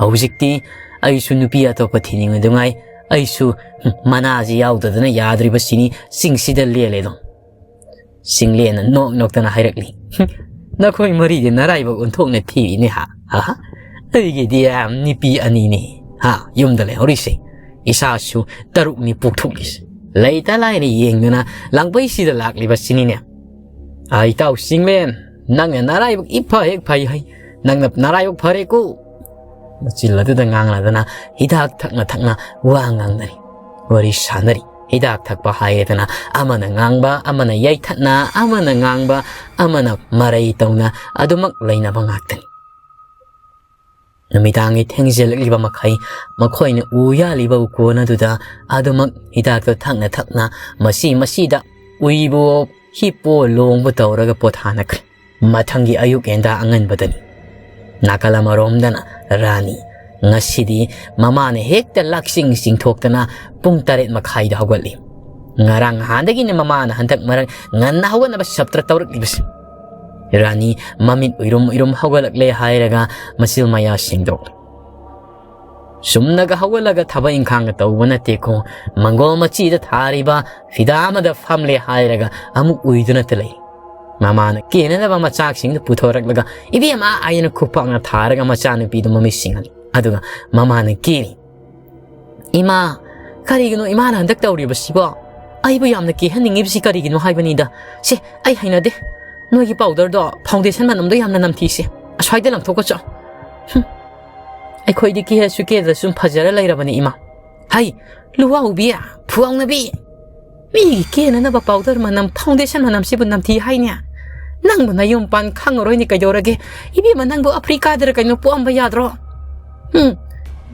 ꯍꯧꯖꯤꯛꯇꯤ ꯑꯩꯁꯨ ꯅꯨꯄꯤ ꯑꯇꯣꯞꯄ ꯊꯤꯅꯤꯡꯉꯤꯗꯨꯉꯥꯏ ꯑꯩꯁꯨ, ꯍꯨꯝ, ꯃꯅꯥꯁꯤ ꯌꯥꯎꯗꯗꯅ ꯌꯥꯗ꯭ꯔꯤꯕꯁꯤꯅꯤ ꯆꯤꯡꯁꯤꯗ ꯂꯦꯜꯂꯦꯗꯣ꯫" ꯆꯤꯡꯂꯦꯟꯅ ꯅꯣꯛ ꯅꯣꯛꯇꯅ ꯍꯥꯏꯔꯛꯂꯤ, "ꯅꯈꯣꯏ ꯃꯔꯤꯗꯤ ꯅꯔꯥꯏꯕꯛ ꯑꯣꯟꯊꯣꯛꯅ ꯊꯤꯔꯤꯅꯦ ꯍꯥ? ꯍꯥ? ꯑꯩꯒꯤꯗꯤ ꯅꯨꯄꯤ ꯑꯅꯤꯅꯦ ꯍꯥ, ꯌꯨꯝꯗ ꯂꯩꯍꯧꯔꯤꯁꯦ꯫ ꯏꯆꯥꯁꯨ ꯇꯔꯨꯛꯅꯤ ꯄꯣꯛꯊꯣꯛꯂꯤꯁꯦ꯫ ꯂꯩꯇ ꯂꯥꯏꯔ ꯌꯦꯡꯗꯅ ꯂꯥꯡꯕꯩꯁꯤꯗ ꯂꯥꯛꯂꯤꯕꯁꯤꯅꯤꯅꯦ꯫ ꯑꯥ, ꯏꯇꯥꯎ ꯆꯤꯡꯂꯦꯟ, ꯅꯪꯅ ꯅꯔꯥꯏꯕꯛ ꯏꯐ ꯍꯦꯛ ꯐꯩ ꯍꯩ꯫ ꯅꯪꯅ ꯅꯔꯥꯏꯕꯛ ꯐꯔꯦꯀꯣ꯫" ꯃꯆꯤꯜ ꯑꯗꯨꯗ ꯉꯥꯡꯅꯗꯅ ꯍꯤꯗꯥꯛ ꯊꯛꯅ ꯊꯛꯅ ꯋꯥ ꯉꯥꯡꯅꯔꯤ, ꯋꯥꯔꯤ ꯁꯥꯟꯅꯔꯤ꯫ ꯍꯤꯗꯥꯛ ꯊꯛꯄ ꯍꯥꯏꯔꯦꯗꯅ, ꯑꯃꯅ ꯉꯥꯡꯕ, ꯑꯃꯅ ꯌꯩꯊꯠꯅ, ꯑꯃꯅ ꯉꯥꯡꯕ, ꯑꯃꯅ ꯃꯔꯩ ꯇꯧꯅ, ꯑꯗꯨꯃꯛ ꯂꯩꯅꯕ ꯉꯥꯛꯇꯅꯤ꯫ ꯅꯨꯃꯤꯗꯥꯡꯒꯤ ꯊꯦꯡꯖꯤꯜꯂꯛꯂꯤꯕ ꯃꯈꯩ ꯃꯈꯣꯏꯅ ꯎ ꯌꯥꯜꯂꯤꯕ ꯎꯀꯣꯟ ꯑꯗꯨꯗ ꯑꯗꯨꯃꯛ ꯍꯤꯗꯥꯛꯇꯣ ꯊꯛꯅ ꯊꯛꯅ, ꯃꯁꯤ ꯃꯁꯤꯗ ꯎꯏꯕꯨ ꯍꯤꯞꯄꯨ ꯂꯣꯡꯕꯨ ꯇꯧꯔꯒ ꯄꯣꯊꯥꯅꯈ꯭ꯔꯦ꯫ ꯃꯊꯪꯒꯤ ꯑꯌꯨꯛ ꯌꯦꯟꯗꯥ ꯑꯉꯟꯕꯗꯅꯤ꯫ ꯅꯥꯀꯜ ꯑꯃꯔꯣꯝꯗꯅ ꯔꯥꯅꯤ꯫ ꯉꯁꯤꯗꯤ ꯃꯃꯥꯅ ꯍꯦꯛꯇ ꯂꯥꯛꯆꯤꯡ ꯆꯤꯡꯊꯣꯛꯇꯅ ꯄꯨꯡ ꯇꯔꯦꯠ ꯃꯈꯥꯏꯗ ꯍꯧꯒꯠꯂꯤ꯫ ꯉꯔꯥꯡ ꯅꯍꯥꯟꯗꯒꯤꯅ ꯃꯃꯥꯅ ꯍꯟꯗꯛ ꯃꯔꯛ ꯉꯟꯅ ꯍꯧꯒꯠꯅꯕ ꯁꯞꯇ꯭ꯔ ꯇꯧꯔꯛꯂꯤꯕꯁꯤ꯫ ꯔꯥꯅꯤ ꯃꯃꯤꯠ ꯎꯏꯔꯨꯝ ꯎꯏꯔꯨꯝ ꯍꯧꯒꯠꯂꯛꯂꯦ ꯍꯥꯏꯔꯒ ꯃꯆꯤꯜ ꯃꯌꯥ ꯁꯦꯡꯗꯣꯛꯂꯤ꯫ ꯆꯨꯝꯅꯒ ꯍꯧꯒꯠꯂꯒ ꯊꯕꯛ ꯏꯪꯈꯥꯡꯒ ꯇꯧꯕ ꯅꯠꯇꯦꯀꯣ꯫ ꯃꯪꯒꯣꯜ ꯃꯆꯤꯗ ꯊꯥꯔꯤꯕ ꯐꯤꯗꯥ ꯑꯃꯗ ꯐꯝꯂꯦ ꯍꯥꯏꯔꯒ ꯑꯃꯨꯛ ꯎꯏꯗꯨꯅꯇ ꯂꯩ꯫ ꯃꯃꯥꯅ ꯀꯦꯅꯅꯕ ꯃꯆꯥꯛꯁꯤꯡꯗꯨ ꯄꯨꯊꯣꯔꯛꯂꯒ, "ꯏꯕꯦꯝꯃ" ꯍꯥꯏꯅ ꯈꯨꯄꯥꯛꯅ ꯊꯥꯔꯒ ꯃꯆꯥꯅꯨꯄꯤꯗꯨ ꯃꯃꯤꯠ ꯁꯤꯡꯍꯜꯂꯤ꯫ ꯑꯗꯨꯒ ꯃꯃꯥꯅ ꯀꯦꯔꯤ꯫ "ꯏꯃꯥ, ꯀꯔꯤꯒꯤꯅꯣ ꯏꯃꯥꯅ ꯍꯟꯗꯛ ꯇꯧꯔꯤꯕꯁꯤꯕꯣ? ꯑꯩꯕꯨ ꯌꯥꯝꯅ ꯀꯦꯍꯟꯅꯤꯡꯉꯤꯕꯁꯤ ꯀꯔꯤꯒꯤꯅꯣ ꯍꯥꯏꯕꯅꯤꯗ꯫ ꯁꯦ, ꯑꯩ ꯍꯩꯅꯗꯦ꯫ ꯅꯣꯏꯒꯤ ꯄꯥꯎꯗꯔꯗꯣ, ꯐꯥꯎꯟꯗꯦꯁꯟ ꯃꯅꯝꯗꯣ ꯌꯥꯝꯅ ꯅꯝꯊꯤꯁꯦ꯫ ꯑꯁ꯭ꯋꯥꯏꯗ ꯂꯪꯊꯣꯛꯀꯆꯣ꯫ ꯍꯨꯝ꯫ ꯑꯩꯈꯣꯏꯗꯤ ꯀꯦꯔꯁꯨ ꯀꯦꯗ꯭ꯔꯁꯨ ꯐꯖꯔ ꯂꯩꯔꯕꯅꯤ, ꯏꯃꯥ꯫ ꯍꯩ, ꯂꯨꯋꯥꯎꯕꯤ, ꯐꯨꯋꯥꯎꯅꯕꯤ꯫ ꯃꯤꯒꯤ ꯀꯦꯅꯅꯕ ꯄꯥꯎꯗꯔ ꯃꯅꯝ, ꯐꯥꯎꯟꯗꯦꯁꯟ ꯃꯅꯝꯁꯤꯕꯨ ꯅꯝꯊꯤ ꯍꯥꯏꯅꯦ? ꯅꯪꯕꯨ ꯅꯌꯨꯝ ꯄꯥꯟ ꯈꯪꯉꯔꯣꯏꯅꯦ ꯀꯩꯗꯧꯔꯒꯦ? ꯏꯕꯦꯝꯃ, ꯅꯪꯕꯨ ꯑꯐ꯭ꯔꯤꯀꯥꯗꯔ ꯀꯩꯅꯣ ꯄꯣꯛꯑꯝꯕ ꯌꯥꯗ꯭ꯔꯣ? ꯍꯨꯝ,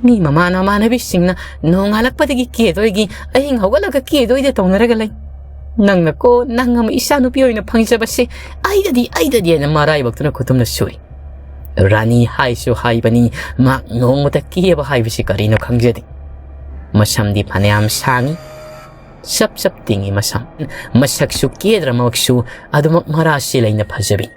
ꯃꯤ ꯃꯃꯥꯟ ꯃꯃꯥꯟꯅꯕꯤꯁꯤꯡꯅ ꯅꯣꯡꯉꯥꯜꯂꯛꯄꯗꯒꯤ ꯀꯦꯗꯣꯏꯒꯤ, ꯑꯍꯤꯡ ꯍꯧꯒꯠꯂꯒ ꯀꯦꯗꯣꯏꯗ ꯇꯧꯅꯔꯒ ꯂꯩ꯫ ꯅꯪꯅꯀꯣ, ꯅꯪ ꯑꯃ ꯏꯆꯥ ꯅꯨꯄꯤ ꯑꯣꯏꯅ ꯐꯪꯖꯕꯁꯦ, ꯑꯩꯗꯗꯤ, ꯑꯩꯗꯗꯤ" ꯍꯥꯏꯅ ꯃꯔꯥꯏꯕꯛꯇꯨꯅ ꯈꯨꯇꯨꯝꯅ ꯁꯨꯏ꯫ ꯔꯥꯅꯤ ꯍꯥꯏꯁꯨ ꯍꯥꯏꯕꯅꯤ, ꯃꯍꯥꯛ ꯅꯣꯡꯃꯇ ꯀꯦꯕ ꯍꯥꯏꯕꯁꯤ ꯀꯔꯤꯅꯣ ꯈꯪꯖꯗꯦ꯫ ꯃꯁꯝꯗꯤ ꯐꯅꯌꯥꯝ ꯁꯥꯡꯉꯤ, ꯆꯞ ꯆꯞ ꯇꯤꯡꯉꯤ ꯃꯁꯝ꯫ ꯃꯁꯛꯁꯨ ꯀꯦꯗ꯭ꯔꯃꯛꯁꯨ ꯑꯗꯨꯃꯛ ꯃꯔꯥꯁꯤ ꯂꯩꯅ ꯐꯖꯕꯤ꯫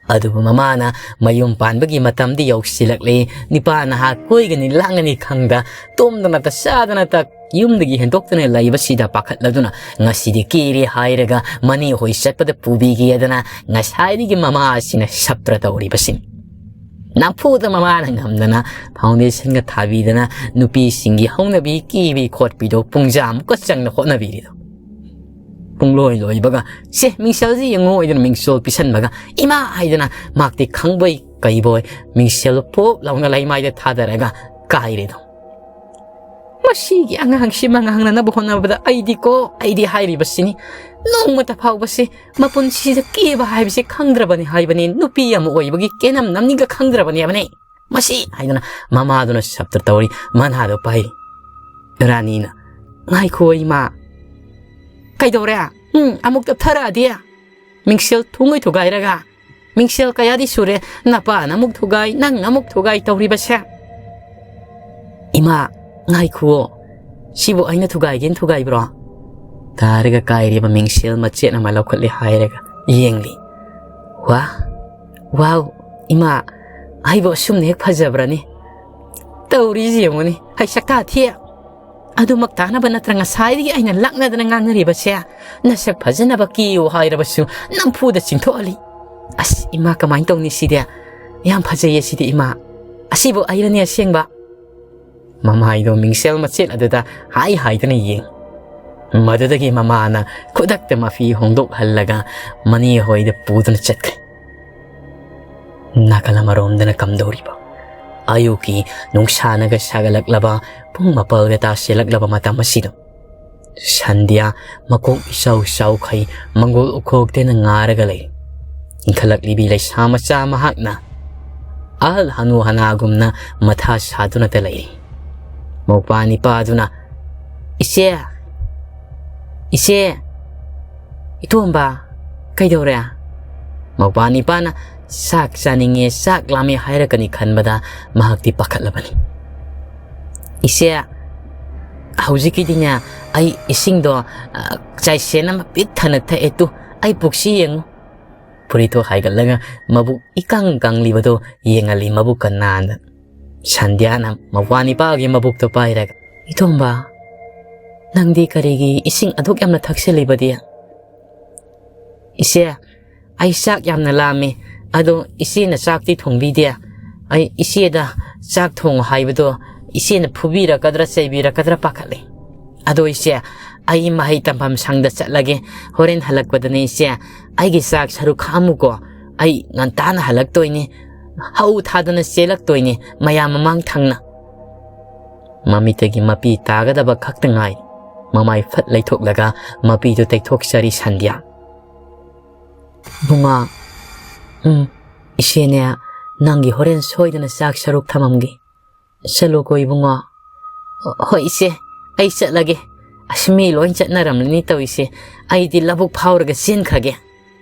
ꯑꯗꯨꯕꯨ ꯃꯃꯥꯅ ꯃꯌꯨꯝ ꯄꯥꯟꯕꯒꯤ ꯃꯇꯝꯗꯤ ꯌꯧꯁꯤꯜꯂꯛꯂꯦ꯫ ꯅꯨꯄꯥ ꯅꯍꯥ ꯀꯣꯏꯒꯅꯤ ꯂꯥꯡꯒꯅꯤ ꯈꯪꯗ, ꯇꯨꯝꯗꯅꯇ ꯆꯥꯗꯅꯇ ꯌꯨꯝꯗꯒꯤ ꯍꯦꯟꯗꯣꯛꯇꯅ ꯂꯩꯕꯁꯤꯗ ꯄꯥꯈꯠꯂꯗꯨꯅ, ꯉꯁꯤꯗꯤ ꯀꯦꯔꯦ ꯍꯥꯏꯔꯒ ꯃꯅꯦ ꯍꯣꯏ ꯆꯠꯄꯗ ꯄꯨꯕꯤꯒꯦꯗꯅ ꯉꯁꯥꯏꯗꯒꯤ ꯃꯃꯥ ꯑꯁꯤꯅ ꯁꯞꯇ꯭ꯔ ꯇꯧꯔꯤꯕꯁꯤꯅꯤ꯫ ꯅꯝꯐꯨꯗ ꯃꯃꯥꯅ ꯉꯝꯗꯅ ꯐꯥꯎꯟꯗꯦꯁꯟꯒ ꯊꯥꯕꯤꯗꯅ ꯅꯨꯄꯤꯁꯤꯡꯒꯤ ꯍꯧꯅꯕꯤ ꯀꯦꯕꯤ ꯈꯣꯠꯄꯤꯗꯣ ꯄꯨꯡꯖꯥꯃꯨꯛꯀ ꯆꯪꯅ ꯍꯣꯠꯅꯕꯤꯔꯤꯗꯣ꯫ ꯄꯨꯡꯂꯣꯏ ꯂꯣꯏꯕꯒ, "ꯁꯦ, ꯃꯤꯡꯁꯦꯜꯁꯤ ꯌꯦꯡꯉꯣ" ꯍꯥꯏꯗꯅ ꯃꯤꯡꯁꯦꯜ ꯄꯤꯁꯟꯕꯒ, "ꯏꯃꯥ" ꯍꯥꯏꯗꯅ ꯃꯍꯥꯛꯇꯤ ꯈꯪꯕꯣꯏ ꯀꯩꯕꯣꯏ ꯃꯤꯡꯁꯦꯜꯗꯣ ꯄꯣꯞ ꯂꯥꯎꯅ ꯂꯩꯃꯥꯏꯗ ꯊꯥꯗꯔꯒ ꯀꯥꯏꯔꯦꯗꯣ꯫ "ꯃꯁꯤꯒꯤ ꯑꯉꯥꯡꯁꯤ ꯃꯉꯥꯡꯅꯅꯕ ꯍꯣꯠꯅꯕꯗ ꯑꯩꯗꯤꯀꯣ, ꯑꯩꯗꯤ ꯍꯥꯏꯔꯤꯕꯁꯤꯅꯤ, ꯅꯣꯡꯃꯇ ꯐꯥꯎꯕꯁꯤ ꯃꯄꯨꯟꯁꯤꯗ ꯀꯦꯕ ꯍꯥꯏꯕꯁꯤ ꯈꯪꯗ꯭ꯔꯕꯅꯤ ꯍꯥꯏꯕꯅꯤ, ꯅꯨꯄꯤ ꯑꯃ ꯑꯣꯏꯕꯒꯤ ꯀꯦꯅꯝꯅꯝꯅꯤꯒ ꯈꯪꯗ꯭ꯔꯕꯅꯦꯕꯅꯦ꯫ ꯃꯁꯤ!" ꯍꯥꯏꯗꯨꯅ ꯃꯃꯥꯗꯨꯅ ꯁꯞꯇ ꯇꯧꯔꯤ, ꯃꯅꯥꯗꯣ ꯄꯥꯏꯔꯤ꯫ ꯔꯥꯅꯤꯅ, "ꯉꯥꯏꯈꯣ ꯏꯃꯥ, ꯀꯩꯗꯧꯔꯦ? ꯎꯝ, ꯑꯃꯨꯛ ꯇꯞꯊꯔꯛꯑꯗꯤ? ꯃꯤꯡꯁꯦꯜ ꯊꯨꯡꯉꯩ ꯊꯨꯒꯥꯏꯔꯒ, ꯃꯤꯡꯁꯦꯜ ꯀꯌꯥꯗꯤ ꯁꯨꯔꯦ, ꯅꯄꯥꯅ ꯑꯃꯨꯛ ꯊꯨꯒꯥꯏ, ꯅꯪꯅ ꯑꯃꯨꯛ ꯊꯨꯒꯥꯏ ꯇꯧꯔꯤꯕꯁꯦ?" "ꯏꯃꯥ, ꯉꯥꯏꯈꯨꯑꯣ, ꯁꯤꯕꯨ ꯑꯩꯅ ꯊꯨꯒꯥꯏꯒꯦꯅ ꯊꯨꯒꯥꯏꯕ꯭ꯔꯣ?" ꯇꯥꯔꯒ ꯀꯥꯏꯔꯤꯕ ꯃꯤꯡꯁꯦꯜ ꯃꯆꯦꯠ ꯑꯃ ꯂꯧꯈꯠꯂꯦ ꯍꯥꯏꯔꯒ ꯌꯦꯡꯂꯤ꯫ "ꯋꯥ, ꯋꯥꯎ, ꯏꯃꯥ, ꯑꯩꯕꯨ ꯑꯁꯨꯝꯅ ꯍꯦꯛ ꯐꯖꯕ꯭ꯔꯅꯤ? ꯇꯧꯔꯤꯁꯤ ꯌꯦꯡꯉꯨꯅꯤ, ꯍꯩ ꯁꯛꯇꯥ ꯊꯤ꯫ ꯑꯗꯨꯃꯛ ꯇꯥꯅꯕ ꯅꯠꯇ꯭ꯔ ꯉꯁꯥꯏꯗꯒꯤ ꯑꯩꯅ ꯂꯛꯅꯗꯅ ꯉꯥꯡꯅꯔꯤꯕꯁꯦ? ꯅꯁꯛ ꯐꯖꯅꯕ ꯀꯦꯌꯨ ꯍꯥꯏꯔꯕꯁꯨ ꯅꯝꯐꯨꯗ ꯆꯤꯡꯊꯣꯛꯍꯜꯂꯤ꯫ ꯑꯁ, ꯏꯃꯥ, ꯀꯃꯥꯏꯅ ꯇꯧꯅꯤ ꯁꯤꯗꯤ? ꯌꯥꯝ ꯐꯖꯩꯌꯦ ꯁꯤꯗꯤ, ꯏꯃꯥ꯫ ꯑꯁꯤꯕꯨ ꯑꯩꯔꯅꯦ ꯑꯁꯦꯡꯕ?" ꯃꯃꯥꯏꯗꯣ ꯃꯤꯡꯁꯦꯜ ꯃꯆꯦꯠ ꯑꯗꯨꯗ ꯍꯥꯏ ꯍꯥꯏꯗꯨꯅ ꯌꯦꯡ꯫ ꯃꯗꯨꯗꯒꯤ ꯃꯃꯥꯅ ꯈꯨꯗꯛꯇ ꯃꯐꯤ ꯍꯣꯡꯗꯣꯛꯍꯜꯂꯒ ꯃꯅꯦ ꯍꯣꯏꯗ ꯄꯨꯗꯨꯅ ꯆꯠꯈ꯭ꯔꯦ꯫ ꯅꯥꯀꯜ ꯑꯃꯔꯣꯝꯗꯅ ꯀꯝꯗꯧꯔꯤꯕ? ꯑꯌꯨꯛꯀꯤ ꯅꯨꯡꯁꯥꯅꯒ ꯁꯥꯒꯠꯂꯛꯂꯕ ꯄꯨꯡ ꯃꯥꯄꯜꯒ ꯇꯥꯁꯤꯜꯂꯛꯂꯕ ꯃꯇꯝ ꯑꯁꯤꯗ ꯁꯟꯙ꯭ꯌꯥ ꯃꯀꯣꯛ ꯏꯆꯥꯎ ꯆꯥꯎꯈꯩ ꯃꯪꯒꯣꯜ ꯎꯈꯣꯛꯇꯅ ꯉꯥꯔꯒ ꯂꯩ꯫ ꯏꯟꯈꯠꯂꯛꯂꯤꯕꯤ ꯂꯩꯁꯥ ꯃꯆꯥ ꯃꯍꯥꯛꯅ ꯑꯍꯜ ꯍꯅꯨ ꯍꯅꯥꯒꯨꯝꯅ ꯃꯊꯥ ꯁꯥꯗꯨꯅꯇ ꯂꯩꯔꯤ꯫ ꯃꯧꯄꯥ ꯅꯤꯄꯥꯗꯨꯅ, "ꯏꯆꯦ, ꯏꯆꯦ, ꯏꯇꯣꯝꯕ, ꯀꯩꯗꯧꯔꯦ?" ꯃꯧꯄꯥ ꯅꯤꯄꯥꯅ ꯆꯥꯛ ꯆꯥꯅꯤꯡꯉꯦ, ꯆꯥꯛ ꯂꯥꯝꯃꯦ ꯍꯥꯏꯔꯛꯀꯅꯤ ꯈꯟꯕꯗ ꯃꯍꯥꯛꯇꯤ ꯄꯥꯈꯠꯂꯕꯅꯤ꯫ "ꯏꯆꯦ, ꯍꯧꯖꯤꯛꯀꯤꯗꯤꯅꯦ, ꯑꯩ ꯏꯁꯤꯡꯗꯣ, ꯑ, ꯆꯥꯏꯁꯦꯟ ꯑꯃ ꯄꯤꯛ ꯊꯟꯅ ꯊꯛꯑꯦ ꯇꯨ, ꯑꯩ ꯄꯨꯛꯁꯤ ꯌꯦꯡꯉꯨ꯫" ꯐꯨꯔꯤꯠꯇꯣ ꯍꯥꯏꯒꯠꯂꯒ ꯃꯕꯨꯛ ꯏꯀꯪ ꯀꯪꯂꯤꯕꯗꯣ ꯌꯦꯡꯍꯜꯂꯤ ꯃꯕꯨꯛꯀ ꯅꯥꯟꯅ꯫ ꯁꯟꯙ꯭ꯌꯥꯅ ꯃꯧꯄ꯭ꯋꯥ ꯅꯤꯄꯥꯒꯤ ꯃꯕꯨꯛꯇꯣ ꯄꯥꯏꯔꯒ, "ꯏꯇꯣꯝꯕ, ꯅꯪꯗꯤ ꯀꯔꯤꯒꯤ ꯏꯁꯤꯡ ꯑꯗꯨꯛ ꯌꯥꯝꯅ ꯊꯛꯆꯜꯂꯤꯕꯗꯤ?" "ꯏꯆꯦ, ꯑꯩ ꯆꯥꯛ ꯌꯥꯝꯅ ꯂꯥꯝꯃꯤ꯫ ꯑꯗꯣ ꯏꯆꯦꯅ ꯆꯥꯛꯇꯤ ꯊꯣꯡꯕꯤꯗꯦ꯫ ꯑꯩ ꯏꯆꯦꯗ ꯆꯥꯛ ꯊꯣꯡꯉꯨ ꯍꯥꯏꯕꯗꯣ ꯏꯆꯦꯅ ꯐꯨꯕꯤꯔꯛꯀꯗ꯭ꯔꯥ ꯆꯩꯕꯤꯔꯛꯀꯗ꯭ꯔꯥ ꯄꯥꯈꯠꯂꯤ꯫ ꯑꯗꯣ ꯏꯆꯦ, ꯑꯩ ꯃꯍꯩ ꯇꯝꯐꯝ ꯁꯪꯗ ꯆꯠꯂꯒꯦ꯫ ꯍꯣꯔꯦꯟ ꯍꯜꯂꯛꯄꯗꯅꯦ ꯏꯆꯦ, ꯑꯩꯒꯤ ꯆꯥꯛ ꯁꯔꯨꯛ ꯈꯥꯛꯑꯝꯃꯨꯀꯣ꯫ ꯑꯩ ꯉꯟꯇꯥꯅ ꯍꯜꯂꯛꯇꯣꯏꯅꯤ꯫ ꯍꯧ ꯊꯥꯗꯅ ꯆꯦꯜꯂꯛꯇꯣꯏꯅꯤ ꯃꯌꯥꯝ ꯃꯃꯥꯡ ꯊꯪꯅ꯫" ꯃꯃꯤꯠꯇꯒꯤ ꯃꯄꯤ ꯇꯥꯒꯗꯕ ꯈꯛꯇ ꯉꯥꯏ꯫ ꯃꯃꯥꯏ ꯐꯠ ꯂꯩꯊꯣꯛꯂꯒ ꯃꯄꯤꯗꯨ ꯇꯩꯊꯣꯛꯆꯔꯤ ꯁꯟꯙ꯭ꯌꯥ꯫ "ꯏꯕꯨꯡꯉꯣ, ꯎꯝ, ꯏꯆꯦꯅꯦ, ꯅꯪꯒꯤ ꯍꯣꯔꯦꯟ ꯁꯣꯏꯗꯅ ꯆꯥꯛ ꯁꯔꯨꯛ ꯊꯝꯃꯝꯒꯦ꯫ ꯆꯠꯂꯣꯀꯣ ꯏꯕꯨꯡꯉꯣ꯫" "ꯍꯣꯏ ꯏꯆꯦ, ꯑꯩ ꯆꯠꯂꯒꯦ꯫ ꯑꯁ, ꯃꯤ ꯂꯣꯏ ꯆꯠꯅꯔꯝꯂꯅꯤ ꯇꯧꯔꯤꯁꯦ꯫ ꯑꯩꯗꯤ ꯂꯧꯕꯨꯛ ꯐꯥꯎꯔꯒ ꯆꯦꯟꯈ꯭ꯔꯒꯦ꯫"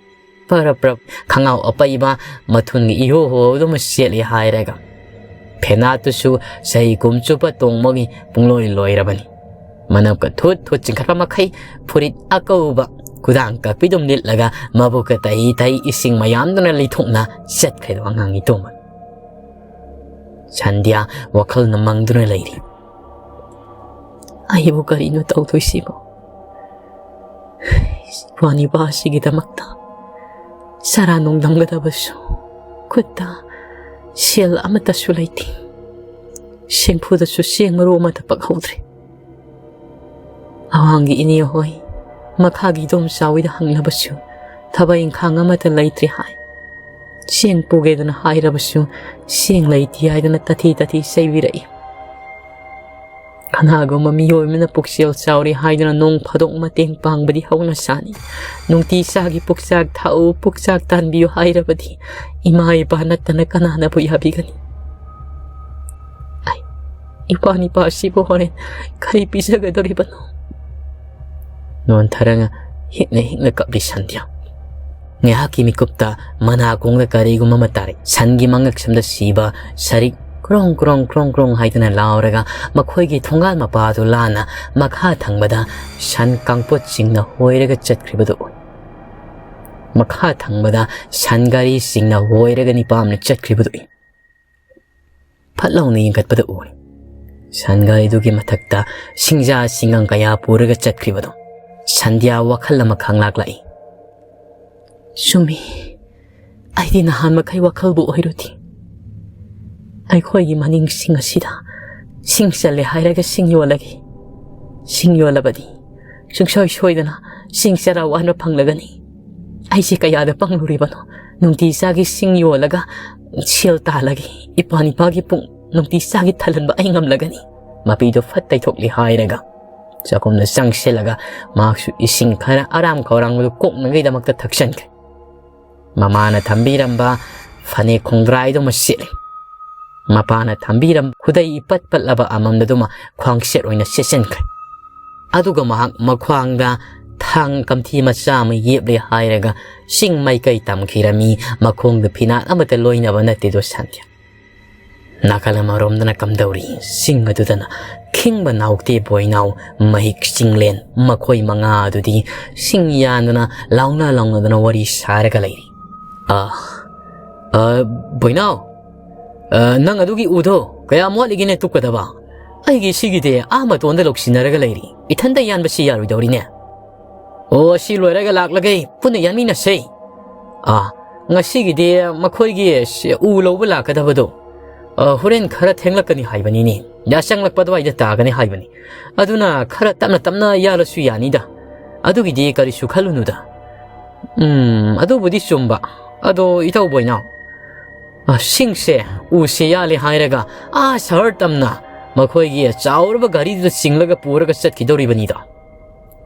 ꯄꯔꯞ ꯄꯔꯞ ꯈꯪꯉꯥꯎ ꯑꯄꯩꯕ ꯃꯊꯨꯟꯒꯤ ꯏꯍꯣ ꯍꯣꯗꯨꯃ ꯆꯦꯠꯂꯤ ꯍꯥꯏꯔꯒ, ꯐꯦꯅꯥꯠꯇꯨꯁꯨ ꯆꯍꯤ ꯀꯨꯝ ꯆꯨꯞꯄ ꯇꯣꯡꯕꯒꯤ ꯄꯨꯡꯂꯣꯏ ꯂꯣꯏꯔꯕꯅꯤ꯫ ꯃꯅꯞꯀ ꯊꯨꯠ ꯊꯨꯠ ꯆꯤꯡꯈꯠꯄ ꯃꯈꯩ ꯐꯨꯔꯤꯠ ꯑꯀꯧꯕ ꯈꯨꯗꯥꯡ ꯀꯛꯄꯤꯗꯨꯝ ꯂꯤꯠꯂꯒ ꯃꯕꯨꯛꯀ ꯇꯍꯤ ꯇꯍꯤ ꯏꯁꯤꯡ ꯃꯌꯥꯝꯗꯨꯅ ꯂꯤꯊꯣꯛꯅ ꯆꯠꯈ꯭ꯔꯦꯗꯣ ꯑꯉꯥꯡ ꯏꯇꯣꯝꯕ꯫ ꯁꯟꯙ꯭ꯌꯥ ꯋꯥꯈꯜꯅ ꯃꯪꯗꯨꯅ ꯂꯩꯔꯤ꯫ "ꯑꯩꯕꯨ ꯀꯔꯤꯅꯣ ꯇꯧꯗꯣꯏꯁꯤꯕꯣ? ꯏꯄ꯭ꯋꯥ ꯅꯤꯄꯥ ꯑꯁꯤꯒꯤꯗꯃꯛꯇ ꯆꯔꯥ ꯅꯨꯡꯗꯝꯒꯗꯕꯁꯨ ꯈꯨꯠꯇ ꯁꯦꯜ ꯑꯃꯠꯇꯁꯨ ꯂꯩꯇꯦ꯫ ꯁꯦꯡꯐꯨꯗꯁꯨ ꯆꯦꯡ ꯃꯔꯨ ꯑꯃꯠꯇ ꯄꯛꯍꯧꯗ꯭ꯔꯦ꯫ ꯑꯋꯥꯡꯒꯤ ꯏꯅꯦ ꯍꯣꯏ, ꯃꯈꯥꯒꯤ ꯏꯗꯣꯝꯆꯥ ꯍꯣꯏꯗ ꯍꯪꯂꯕꯁꯨ ꯊꯕꯛ ꯏꯪꯈꯥꯡ ꯑꯃꯠꯇ ꯂꯩꯇ꯭ꯔꯦ ꯍꯥꯏ꯫ ꯆꯦꯡ ꯄꯨꯒꯦꯗꯅ ꯍꯥꯏꯔꯕꯁꯨ ꯆꯦꯡ ꯂꯩꯇꯦ ꯍꯥꯏꯗꯅ ꯇꯊꯤ ꯇꯊꯤ ꯆꯩꯕꯤꯔꯛꯏ꯫ ꯀꯅꯥꯒꯨꯝꯕ ꯃꯤꯑꯣꯏ ꯑꯃꯅ ꯄꯨꯛꯆꯦꯜ ꯆꯥꯎꯔꯦ ꯍꯥꯏꯗꯨꯅ ꯅꯣꯡ ꯐꯥꯗꯣꯛ ꯃꯇꯦꯡ ꯄꯥꯡꯕꯗꯤ ꯍꯧꯅꯁꯥꯅꯤ꯫ ꯅꯨꯡꯇꯤ ꯆꯥꯒꯤ ꯄꯨꯛꯆꯥꯛ ꯊꯥꯛꯎ, ꯄꯨꯛꯆꯥꯛ ꯇꯥꯟꯕꯤꯌꯨ ꯍꯥꯏꯔꯕꯗꯤ ꯏꯃꯥ ꯏꯄꯥ ꯅꯠꯇꯅ ꯀꯅꯥꯅꯕꯨ ꯌꯥꯕꯤꯒꯅꯤ? ꯑꯩ, ꯏꯄ꯭ꯋꯥ ꯅꯤꯄꯥ ꯑꯁꯤꯕꯨ ꯍꯣꯔꯦꯟ ꯀꯔꯤ ꯄꯤꯖꯒꯗꯧꯔꯤꯕꯅꯣ?" ꯅꯣꯟꯊꯔꯒ ꯍꯤꯛꯅ ꯍꯤꯛꯅ ꯀꯞꯂꯤ ꯁꯟꯙ꯭ꯌꯥ꯫ ꯉꯥꯏꯍꯥꯛꯀꯤ ꯃꯤꯀꯨꯞꯇ ꯃꯅꯥꯀꯣꯡꯗ ꯀꯔꯤꯒꯨꯝꯕ ꯑꯃ ꯇꯥꯔꯦ꯫ ꯁꯟꯒꯤ ꯃꯉꯛꯁꯝꯗ ꯁꯤꯕ ꯁꯔꯤꯛ ꯀ꯭ꯔꯣꯡ ꯀ꯭ꯔꯣꯡ ꯀ꯭ꯔꯣꯡ ꯀ꯭ꯔꯣꯡ ꯍꯥꯏꯗꯨꯅ ꯂꯥꯎꯔꯒ ꯃꯈꯣꯏꯒꯤ ꯊꯣꯡꯒꯥꯜ ꯃꯄꯥꯗꯨ ꯂꯥꯟꯅ ꯃꯈꯥ ꯊꯪꯕꯗ ꯁꯟ ꯀꯥꯡꯄꯣꯠꯁꯤꯡꯅ ꯍꯣꯏꯔꯒ ꯆꯠꯈ꯭ꯔꯤꯕꯗꯨ ꯎꯏ꯫ ꯃꯈꯥ ꯊꯪꯕꯗ ꯁꯟ ꯒꯥꯔꯤꯁꯤꯡꯅ ꯍꯣꯏꯔꯒ ꯅꯤꯄꯥꯝꯅ ꯆꯠꯈ꯭ꯔꯤꯕꯗꯨ ꯎꯏ꯫ ꯐꯠ ꯂꯥꯎꯅ ꯌꯦꯡꯈꯠꯄꯗ ꯎꯔꯦ꯫ ꯁꯟ ꯒꯥꯔꯤꯗꯨꯒꯤ ꯃꯊꯛꯇ ꯁꯤꯡꯖꯥ ꯁꯤꯡꯒꯪ ꯀꯌꯥ ꯄꯨꯔꯒ ꯆꯠꯈ꯭ꯔꯤꯕꯗꯣ꯫ ꯁꯟꯙ꯭ꯌꯥ ꯋꯥꯈꯜ ꯑꯃ ꯈꯪꯂꯥꯛꯂꯛꯏ꯫ ꯆꯨꯝꯃꯤ, ꯑꯩꯗꯤ ꯅꯍꯥꯟ ꯃꯈꯩ ꯋꯥꯈꯜꯕꯨ ꯑꯣꯏꯔꯨꯗꯦ꯫ ꯑꯩꯈꯣꯏꯒꯤ ꯃꯅꯤꯡꯁꯤꯡ ꯑꯁꯤꯗ ꯁꯤꯡ ꯆꯜꯂꯦ ꯍꯥꯏꯔꯒ ꯁꯤꯡ ꯌꯣꯜꯂꯒꯦ꯫ ꯁꯤꯡ ꯌꯣꯜꯂꯕꯗꯤ ꯁꯨꯡꯁꯣꯏ ꯁꯣꯏꯗꯅ ꯆꯦꯡ ꯆꯔꯥ ꯋꯥꯟꯕ ꯐꯪꯂꯒꯅꯤ꯫ ꯑꯩꯁꯦ ꯀꯌꯥꯗ ꯄꯪꯂꯨꯔꯤꯕꯅꯣ? ꯅꯨꯡꯇꯤ ꯆꯥꯒꯤ ꯁꯤꯡ ꯌꯣꯜꯂꯒ ꯁꯦꯜ ꯇꯥꯜꯂꯒꯦ꯫ ꯏꯄꯥ ꯅꯤꯄꯥꯒꯤ ꯄꯨꯛ ꯅꯨꯡꯇꯤ ꯆꯥꯒꯤ ꯊꯜꯍꯟꯕ ꯑꯩ ꯉꯝꯂꯒꯅꯤ꯫ ꯃꯄꯤꯗꯨ ꯐꯠ ꯇꯩꯊꯣꯛꯂꯤ ꯍꯥꯏꯔꯒ ꯆꯥꯛꯈꯨꯝꯗ ꯆꯪꯁꯤꯜꯂꯒ ꯃꯍꯥꯛꯁꯨ ꯏꯁꯤꯡ ꯈꯔ ꯑꯔꯥꯝ ꯈꯧꯔꯥꯡꯕꯗꯨ ꯀꯣꯛꯅꯉꯩꯗꯃꯛꯇ ꯊꯛꯆꯟꯈ꯭ꯔꯦ꯫ ꯃꯃꯥꯅ ꯊꯝꯕꯤꯔꯝꯕ ꯐꯅꯦꯛ ꯈꯣꯡꯒ꯭ꯔꯥꯏꯗꯨꯃ ꯁꯦꯠꯂꯤ꯫ ꯃꯄꯥꯅ ꯊꯝꯕꯤꯔꯝꯕ ꯈꯨꯗꯩ ꯏꯄꯠ ꯄꯠꯂꯕ ꯑꯃꯝꯕꯗꯨꯃ ꯈ꯭ꯋꯥꯡꯁꯦꯠ ꯑꯣꯏꯅ ꯁꯦꯠꯆꯟꯈ꯭ꯔꯦ꯫ ꯑꯗꯨꯒ ꯃꯍꯥꯛ ꯃꯈ꯭ꯋꯥꯡꯗ ꯊꯥꯡ ꯀꯝꯊꯤ ꯃꯆꯥ ꯑꯃ ꯌꯦꯞꯂꯦ ꯍꯥꯏꯔꯒ ꯆꯤꯡ ꯃꯥꯏꯀꯩ ꯇꯝꯈꯤꯔꯝꯃꯤ꯫ ꯃꯈꯣꯡꯗ ꯐꯤꯅꯥꯠ ꯑꯃꯠꯇ ꯂꯣꯏꯅꯕ ꯅꯠꯇꯦꯗꯣ ꯁꯥꯟꯇꯤ꯫ ꯅꯥꯀꯜ ꯑꯃꯔꯣꯝꯗꯅ ꯀꯝꯗꯧꯔꯤ? ꯆꯤꯡ ꯑꯗꯨꯗꯅ ꯈꯤꯡꯕ ꯅꯥꯎꯇꯦ ꯕꯣꯏꯅꯥꯎ, ꯃꯍꯤꯛ ꯆꯤꯡꯂꯦꯟ, ꯃꯈꯣꯏ ꯃꯉꯥ ꯑꯗꯨꯗꯤ ꯁꯤꯡ ꯌꯥꯟꯗꯨꯅ ꯂꯥꯎꯅ ꯂꯥꯎꯅꯗꯨꯅ ꯋꯥꯔꯤ ꯁꯥꯔꯒ ꯂꯩꯔꯤ꯫ "ꯑ, ꯑ, ꯕꯣꯏꯅꯥꯎ, ꯑ, ꯅꯪ ꯑꯗꯨꯒꯤ ꯎꯗꯣ ꯀꯌꯥꯝ ꯋꯥꯠꯂꯤꯒꯦꯅꯦ ꯇꯨꯞꯀꯗꯕ? ꯑꯩꯒꯤ ꯁꯤꯒꯤꯗꯤ ꯑꯥ ꯃꯇꯣꯟꯗ ꯂꯧꯁꯤꯟꯅꯔꯒ ꯂꯩꯔꯤ꯫ ꯏꯊꯟꯇ ꯌꯥꯟꯕꯁꯤ ꯌꯥꯔꯣꯏꯗꯧꯔꯤꯅꯦ꯫ ꯑꯣ, ꯑꯁꯤ ꯂꯣꯏꯔꯒ ꯂꯥꯛꯂꯒꯦ, ꯄꯨꯟꯅ ꯌꯥꯟꯃꯤꯟꯅꯁꯦ꯫ ꯑꯥ, ꯉꯁꯤꯒꯤꯗꯤ ꯃꯈꯣꯏꯒꯤ ꯁꯤ ꯎ ꯂꯧꯕ ꯂꯥꯛꯀꯗꯕꯗꯣ, ꯑ, ꯍꯣꯔꯦꯟ ꯈꯔ ꯊꯦꯡꯂꯛꯀꯅꯤ ꯍꯥꯏꯕꯅꯤꯅꯦ꯫ ꯌꯥꯆꯪꯂꯛꯄ ꯑꯗꯨꯋꯥꯏꯗ ꯇꯥꯒꯅꯤ ꯍꯥꯏꯕꯅꯤ꯫ ꯑꯗꯨꯅ ꯈꯔ ꯇꯞꯅ ꯇꯞꯅ ꯌꯥꯜꯂꯁꯨ ꯌꯥꯅꯤꯗ꯫ ꯑꯗꯨꯒꯤꯗꯤ ꯀꯔꯤꯁꯨ ꯈꯜꯂꯨꯅꯨꯗ꯫ ꯎꯝ, ꯑꯗꯨꯕꯨꯗꯤ ꯆꯨꯝꯕ꯫ ꯑꯗꯣ ꯏꯇꯥꯎ ꯕꯣꯏꯅꯥꯎ, ꯑ, ꯁꯤꯡꯁꯦ, ꯎꯁꯦ ꯌꯥꯜꯂꯦ ꯍꯥꯏꯔꯒ ꯑꯥ ꯁꯍꯔ ꯇꯝꯅ ꯃꯈꯣꯏꯒꯤ ꯆꯥꯎꯔꯕ ꯒꯥꯔꯤꯗꯨꯗ ꯆꯤꯡꯂꯒ ꯄꯨꯔꯒ ꯆꯠꯈꯤꯗꯧꯔꯤꯕꯅꯤꯗꯣ꯫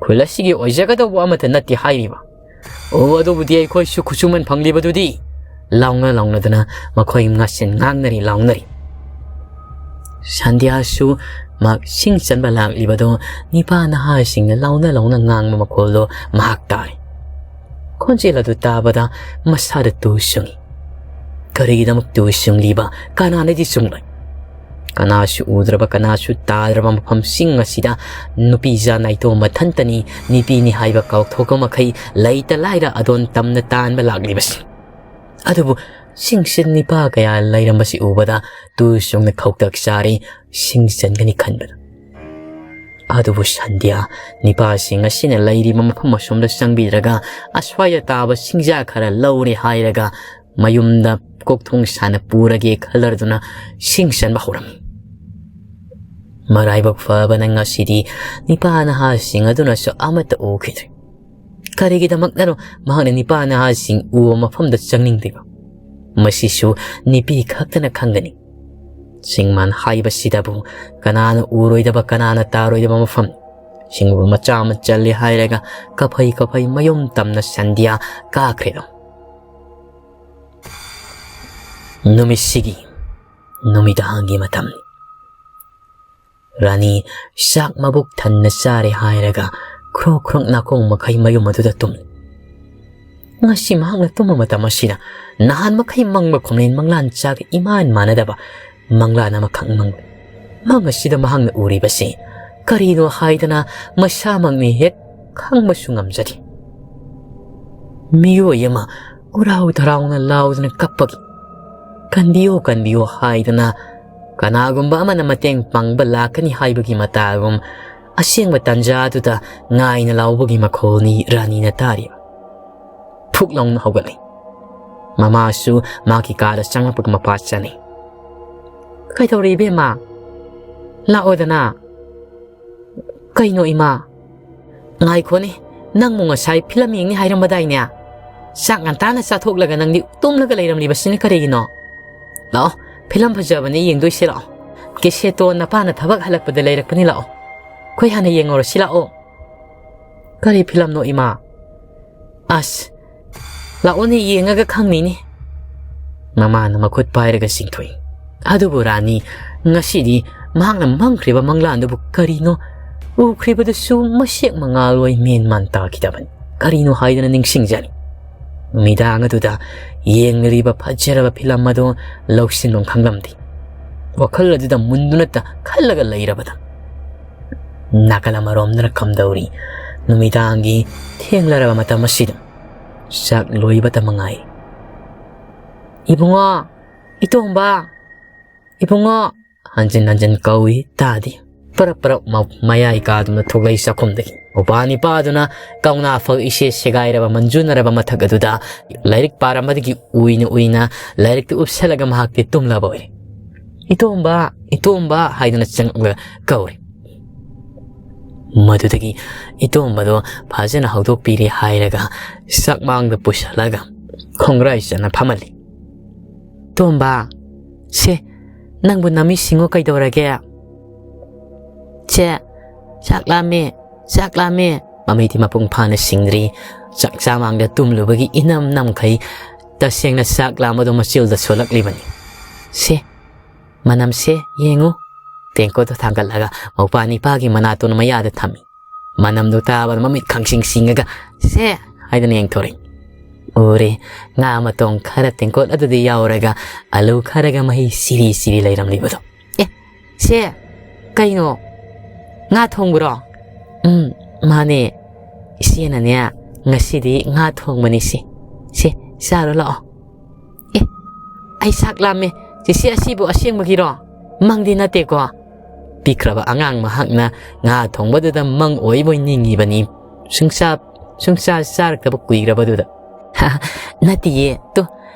ꯈꯨꯜ ꯑꯁꯤꯒꯤ ꯑꯣꯏꯖꯒꯗꯧꯕ ꯑꯃꯠꯇ ꯅꯠꯇꯦ ꯍꯥꯏꯔꯤꯕ꯫ ꯑꯣ, ꯑꯗꯨꯕꯨꯗꯤ ꯑꯩꯈꯣꯏꯁꯨ ꯈꯨꯠꯁꯨꯃꯟ ꯐꯪꯂꯤꯕꯗꯨꯗꯤ꯫ ꯂꯥꯎꯅ ꯂꯥꯎꯅꯗꯅ ꯃꯈꯣꯏ ꯃꯁꯦꯟ ꯉꯥꯡꯅꯔꯤ ꯂꯥꯎꯅꯔꯤ꯫ ꯁꯟꯙ꯭ꯌꯥꯁꯨ ꯃꯍꯥꯛ ꯁꯤꯡ ꯆꯟꯕ ꯂꯥꯛꯂꯤꯕꯗꯣ ꯅꯤꯄꯥ ꯅꯍꯥꯁꯤꯡꯅ ꯂꯥꯎꯅ ꯂꯥꯎꯅ ꯉꯥꯡꯕ ꯃꯈꯣꯜꯗꯣ ꯃꯍꯥꯛ ꯇꯥꯏ꯫ ꯈꯣꯟꯖꯦꯜ ꯑꯗꯨ ꯇꯥꯕꯗ ꯃꯁꯥꯗ ꯇꯨ ꯁꯨꯡꯏ꯫ ꯀꯔꯤꯒꯤꯗꯃꯛ ꯇꯨ ꯁꯨꯡꯂꯤꯕ? ꯀꯅꯥꯅꯗꯤ ꯁꯨꯡꯂꯣꯏ? ꯀꯅꯥꯁꯨ ꯎꯗ꯭ꯔꯕ, ꯀꯅꯥꯁꯨ ꯇꯥꯗ꯭ꯔꯕ ꯃꯐꯝꯁꯤꯡ ꯑꯁꯤꯗ ꯅꯨꯄꯤ ꯖꯥ ꯅꯥꯏꯇꯣꯝ ꯃꯊꯟꯇꯅꯤ, ꯅꯨꯄꯤꯅꯤ ꯍꯥꯏꯕ ꯀꯥꯎꯊꯣꯛꯄ ꯃꯈꯩ ꯂꯩꯇ ꯂꯥꯏꯔ ꯑꯗꯣꯟ ꯇꯝꯅ ꯇꯥꯟꯕ ꯂꯥꯛꯂꯤꯕꯁꯤ꯫ ꯑꯗꯨꯕꯨ ꯁꯤꯡꯁꯤꯠ ꯅꯤꯄꯥ ꯀꯌꯥ ꯂꯩꯔꯝꯕꯁꯤ ꯎꯕꯗ ꯇꯨ ꯁꯨꯡꯅ ꯈꯧꯇꯛ ꯆꯥꯔꯤ, ꯁꯤꯡ ꯆꯟꯒꯅꯤ ꯈꯟꯕꯗ꯫ ꯑꯗꯨꯕꯨ ꯁꯟꯙ꯭ꯌꯥ ꯅꯤꯄꯥꯁꯤꯡ ꯑꯁꯤꯅ ꯂꯩꯔꯤꯕ ꯃꯐꯝ ꯑꯁꯣꯝꯗ ꯆꯪꯕꯤꯔꯒ ꯑꯁ꯭ꯋꯥꯏꯗ ꯇꯥꯕ ꯁꯤꯡꯖꯥ ꯈꯔ ꯂꯧꯔꯦ ꯍꯥꯏꯔꯒ ꯃꯌꯨꯝꯗ ꯀꯣꯛꯊꯣꯡ ꯁꯥꯅ ꯄꯨꯔꯒꯦ ꯈꯜꯂꯗꯨꯅ ꯁꯤꯡ ꯆꯟꯕ ꯍꯧꯔꯝꯃꯤ꯫ ꯃꯔꯥꯏꯕꯛ ꯐꯕꯅ ꯉꯁꯤꯗꯤ ꯅꯤꯄꯥ ꯅꯍꯥꯁꯤꯡ ꯑꯗꯨꯅꯁꯨ ꯑꯃꯠꯇ ꯎꯈꯤꯗ꯭ꯔꯦ꯫ ꯀꯔꯤꯒꯤꯗꯃꯛꯅꯅꯣ ꯃꯍꯥꯛꯅ ꯅꯤꯄꯥ ꯅꯍꯥꯁꯤꯡ ꯎꯕ ꯃꯐꯝꯗ ꯆꯪꯅꯤꯡꯗ꯭ꯔꯤꯕ? ꯃꯁꯤꯁꯨ ꯅꯤꯄꯤ ꯈꯛꯇꯅ ꯈꯪꯒꯅꯤ꯫ ꯆꯤꯡꯃꯥꯟ ꯍꯥꯏꯕꯁꯤꯗꯕꯨ ꯀꯅꯥꯅ ꯎꯔꯣꯏꯗꯕ, ꯀꯅꯥꯅ ꯇꯥꯔꯣꯏꯗꯕ ꯃꯐꯝ꯫ ꯁꯤꯡꯕꯨ ꯃꯆꯥ ꯑꯃ ꯆꯜꯂꯦ ꯍꯥꯏꯔꯒ ꯀꯐꯩ ꯀꯐꯩ ꯃꯌꯨꯝ ꯇꯝꯅ ꯁꯟꯗꯤꯌꯥ ꯀꯥꯈ꯭ꯔꯦꯗꯣ꯫ ꯅꯨꯃꯤꯠꯁꯤꯒꯤ ꯅꯨꯃꯤꯗꯥꯡꯒꯤ ꯃꯇꯝꯅꯤ꯫ ꯔꯥꯅꯤ ꯆꯥꯛ ꯃꯕꯨꯛ ꯊꯟꯅ ꯆꯥꯔꯦ ꯍꯥꯏꯔꯒ ꯈ꯭ꯔꯣꯛ ꯈ꯭ꯔꯣꯛ ꯅꯥꯀꯣꯡ ꯃꯈꯩ ꯃꯌꯨꯝ ꯑꯗꯨꯗ ꯇꯨꯝꯂꯤ꯫ ꯉꯁꯤ ꯃꯍꯥꯛꯅ ꯇꯨꯝꯕ ꯃꯇꯝ ꯑꯁꯤꯗ ꯅꯍꯥꯟ ꯃꯈꯩ ꯃꯪꯕ ꯈꯣꯝꯂꯦꯟ ꯃꯪꯂꯥꯟ ꯆꯥꯒ ꯏꯃꯥꯟ ꯃꯥꯟꯅꯗꯕ ꯃꯪꯂꯥꯟ ꯑꯃꯈꯛ ꯃꯪꯂꯤ꯫ ꯃꯪ ꯑꯁꯤꯗ ꯃꯍꯥꯛꯅ ꯎꯔꯤꯕꯁꯤ ꯀꯔꯤꯅꯣ ꯍꯥꯏꯗꯅ ꯃꯁꯥꯃꯛꯅ ꯍꯦꯛ ꯈꯪꯕꯁꯨ ꯉꯝꯖꯗꯦ꯫ ꯃꯤꯑꯣꯏ ꯑꯃ ꯎꯔꯥꯎ ꯊꯔꯥꯎꯅ ꯂꯥꯎꯗꯨꯅ ꯀꯞꯄꯒꯤ "ꯀꯟꯕꯤꯌꯨ, ꯀꯟꯕꯤꯌꯨ" ꯍꯥꯏꯗꯅ ꯀꯅꯥꯒꯨꯝꯕ ꯑꯃꯅ ꯃꯇꯦꯡ ꯄꯥꯡꯕ ꯂꯥꯛꯀꯅꯤ ꯍꯥꯏꯕꯒꯤ ꯃꯇꯥꯒꯨꯝ ꯑꯁꯦꯡꯕ ꯇꯥꯟꯖꯥꯗꯨꯗ ꯉꯥꯏꯅ ꯂꯥꯎꯕꯒꯤ ꯃꯈꯣꯜꯅꯤ ꯔꯥꯅꯤꯅ ꯇꯥꯔꯤꯕ꯫ ꯐꯨꯛ ꯂꯥꯎꯅ ꯍꯧꯒꯠꯂꯤ꯫ ꯃꯃꯥꯁꯨ ꯃꯥꯒꯤ ꯀꯥꯗ ꯆꯪꯂꯛꯄꯒ ꯃꯄꯥ ꯆꯥꯅꯩ꯫ "ꯀꯩꯗꯧꯔꯦ ꯏꯕꯦꯝꯃ? ꯂꯥꯛꯑꯣꯗꯅ꯫" "ꯀꯩꯅꯣ ꯏꯃꯥ?" "ꯉꯥꯏꯈꯣꯅꯦ, ꯅꯪꯕꯨ ꯉꯁꯥꯏ ꯐꯤꯂꯝ ꯌꯦꯡꯅꯤ ꯍꯥꯏꯔꯝꯕꯗꯥꯏꯅꯦ? ꯆꯥꯛ ꯉꯟꯇꯥꯅ ꯆꯥꯊꯣꯛꯂꯒ ꯅꯪꯗꯤ ꯇꯨꯝꯂꯒ ꯂꯩꯔꯝꯂꯤꯕꯁꯤꯅ ꯀꯔꯤꯒꯤꯅꯣ? ꯂꯥꯛꯑꯣ, ꯐꯤꯂꯝ ꯐꯖꯕꯅꯦ, ꯌꯦꯡꯗꯣꯏꯁꯦ, ꯂꯥꯛꯑꯣ꯫ ꯀꯦꯁꯦꯠꯇꯣ ꯅꯄꯥꯅ ꯊꯕꯛ ꯍꯜꯂꯛꯄꯗ ꯂꯩꯔꯛꯄꯅꯤ, ꯂꯥꯛꯑꯣ꯫ ꯑꯩꯈꯣꯏ ꯍꯥꯟꯅ ꯌꯦꯡꯉꯨꯔꯁꯤ, ꯂꯥꯛꯑꯣ꯫" "ꯀꯔꯤ ꯐꯤꯂꯝꯅꯣ ꯏꯃꯥ?" "ꯑꯁ, ꯂꯥꯛꯑꯣꯅꯦ, ꯌꯦꯡꯉꯒ ꯈꯪꯅꯤꯅꯦ꯫" ꯃꯃꯥꯅ ꯃꯈꯨꯠ ꯄꯥꯏꯔꯒ ꯆꯤꯡꯊꯣꯛꯏ꯫ ꯑꯗꯨꯕꯨ ꯔꯥꯅꯤ ꯉꯁꯤꯗꯤ ꯃꯍꯥꯛꯅ ꯃꯪꯈ꯭ꯔꯤꯕ ꯃꯪꯂꯥꯟꯗꯨꯕꯨ ꯀꯔꯤꯅꯣ ꯎꯈ꯭ꯔꯤꯕꯗꯨꯁꯨ ꯃꯁꯦꯛ ꯃꯉꯥꯜ ꯑꯣꯏ ꯃꯦꯟ ꯃꯥꯟ ꯇꯥꯈꯤꯗꯕꯅꯤ꯫ ꯀꯔꯤꯅꯣ ꯍꯥꯏꯗꯅ ꯅꯤꯡꯁꯤꯡꯖꯔꯤ꯫ ꯅꯨꯃꯤꯗꯥꯡ ꯑꯗꯨꯗ ꯌꯦꯡꯂꯤꯕ ꯐꯖꯔꯕ ꯐꯤꯂꯝ ꯑꯗꯨ ꯂꯧꯁꯤꯟꯐꯝ ꯈꯪꯂꯝꯗꯦ꯫ ꯋꯥꯈꯜ ꯑꯗꯨꯗ ꯃꯨꯟꯗꯨꯅꯇ ꯈꯜꯂꯒ ꯂꯩꯔꯕꯗ ꯅꯥꯀꯜ ꯑꯃꯔꯣꯝꯗꯅ ꯀꯝꯗꯧꯔꯤ ꯅꯨꯃꯤꯗꯥꯡꯒꯤ ꯊꯦꯡꯂꯔꯕ ꯃꯇꯝ ꯑꯁꯤꯗ ꯆꯥꯛ ꯂꯣꯏꯕꯇ ꯃꯉꯥꯏ꯫ "ꯏꯕꯨꯡꯉꯣ! ꯏꯇꯣꯝꯕ! ꯏꯕꯨꯡꯉꯣ!" ꯍꯟꯖꯤꯟ ꯍꯟꯖꯤꯟ ꯀꯧꯏ, ꯇꯥꯗꯦ꯫ ꯄꯔꯞ ꯄꯔꯞ ꯃ-, ꯃꯌꯥꯏ ꯀꯥꯗꯨꯅ ꯊꯣꯛꯂꯛꯏ ꯆꯥꯛꯈꯨꯝꯗꯒꯤ꯫ ꯎꯄꯥ ꯅꯤꯄꯥꯗꯨꯅ ꯀꯧꯅꯥ ꯐꯛ ꯏꯁꯦ ꯁꯦꯒꯥꯏꯔꯕ ꯃꯟꯖꯨꯅꯔꯕ ꯃꯊꯛ ꯑꯗꯨꯗ ꯂꯥꯏꯔꯤꯛ ꯄꯥꯔꯝꯕꯗꯒꯤ ꯎꯏꯅ ꯎꯏꯅ ꯂꯥꯏꯔꯤꯛꯇꯨ ꯎꯞꯁꯜꯂꯒ ꯃꯍꯥꯛꯇꯤ ꯇꯨꯝꯂꯕ ꯑꯣꯏꯔꯦ꯫ "ꯏꯇꯣꯝꯕ! ꯏꯇꯣꯝꯕ!" ꯍꯥꯏꯗꯨꯅ ꯆꯪꯂꯛꯂꯒ ꯀꯧꯔꯦ꯫ ꯃꯗꯨꯗꯒꯤ ꯏꯇꯣꯝꯕꯗꯣ ꯐꯖꯅ ꯍꯧꯗꯣꯛꯄꯤꯔꯦ ꯍꯥꯏꯔꯒ ꯆꯥꯛꯃꯥꯡꯗ ꯄꯨꯁꯜꯂꯒ ꯈꯣꯡꯒ꯭ꯔꯥꯏ ꯆꯟꯅ ꯐꯝꯍꯜꯂꯤ꯫ "ꯇꯣꯝꯕ, ꯁꯦ, ꯅꯪꯕꯨ ꯅꯃꯤꯠ ꯁꯤꯡꯉꯨ ꯀꯩꯗꯧꯔꯒꯦ? ꯁꯦ, ꯆꯥꯛ ꯂꯥꯝꯃꯦ, ꯆꯥꯛ ꯂꯥꯝꯃꯦ꯫ ꯃꯃꯩꯗꯤ ꯃꯄꯨꯡ ꯐꯥꯅ ꯁꯤꯡꯗ꯭ꯔꯤ꯫ ꯆꯥꯛ ꯆꯥꯃꯥꯡꯗ ꯇꯨꯝꯂꯨꯕꯒꯤ ꯏꯅꯝ ꯅꯝꯈꯩ ꯇꯁꯦꯡꯅ ꯆꯥꯛ ꯂꯥꯝꯕꯗꯣ ꯃꯆꯤꯜꯗ ꯁꯣꯜꯂꯛꯂꯤꯕꯅꯤ꯫ ꯁꯦ, ꯃꯅꯝꯁꯦ ꯌꯦꯡꯉꯨ꯫ ꯇꯦꯡꯀꯣꯠꯇꯣ ꯊꯥꯡꯒꯠꯂꯒ ꯃꯧꯄ꯭ꯋꯥ ꯅꯤꯄꯥꯒꯤ ꯃꯅꯥꯇꯣꯟ ꯃꯌꯥꯗ ꯊꯝꯃꯤ꯫ ꯃꯅꯝꯗꯨ ꯇꯥꯕꯗ ꯃꯃꯤꯠ ꯈꯪꯁꯤꯡ ꯁꯤꯡꯉꯒ "ꯁꯦ" ꯍꯥꯏꯗꯨꯅ ꯌꯦꯡꯊꯣꯔꯛꯏ꯫ ꯎꯔꯦ, ꯉꯥ ꯃꯇꯣꯡ ꯈꯔ ꯇꯦꯡꯀꯣꯠ ꯑꯗꯨꯗ ꯌꯥꯎꯔꯒ ꯑꯂꯨ ꯈꯔꯒ ꯃꯍꯤ ꯁꯤꯔꯤ ꯁꯤꯔꯤ ꯂꯩꯔꯝꯂꯤꯕꯗꯣ꯫ "ꯑꯦ, ꯁꯦ, ꯀꯩꯅꯣ? ꯉꯥ ꯊꯣꯡꯕ꯭ꯔꯣ?" "ꯎꯝ, ꯃꯥꯅꯦ꯫ ꯏꯆꯦꯅꯅꯦ, ꯉꯁꯤꯗꯤ ꯉꯥ ꯊꯣꯡꯕꯅꯤ ꯁꯦ꯫ ꯁꯦ, ꯆꯥꯔꯣ ꯂꯥꯛꯑꯣ꯫" "ꯑꯦ, ꯑꯩ ꯆꯥꯛ ꯂꯥꯝꯃꯦ꯫ ꯆꯦꯆꯦ, ꯑꯁꯤꯕꯨ ꯑꯁꯦꯡꯕꯒꯤꯔꯣ? ꯃꯪꯗꯤ ꯅꯠꯇꯦꯀꯣ?" ꯄꯤꯛꯈ꯭ꯔꯕ ꯑꯉꯥꯡ ꯃꯍꯥꯛꯅ ꯉꯥ ꯊꯣꯡꯕꯗꯨꯗ ꯃꯪ ꯑꯣꯏꯕꯣꯏ ꯅꯤꯡꯉꯤꯕꯅꯤ꯫ ꯁꯨꯡꯆꯥ, ꯁꯨꯡꯆꯥ ꯆꯥꯔꯛꯇꯕ ꯀꯨꯏꯔꯕꯗꯨꯗ꯫ "ꯅꯠꯇꯤꯌꯦ, ꯇꯨ,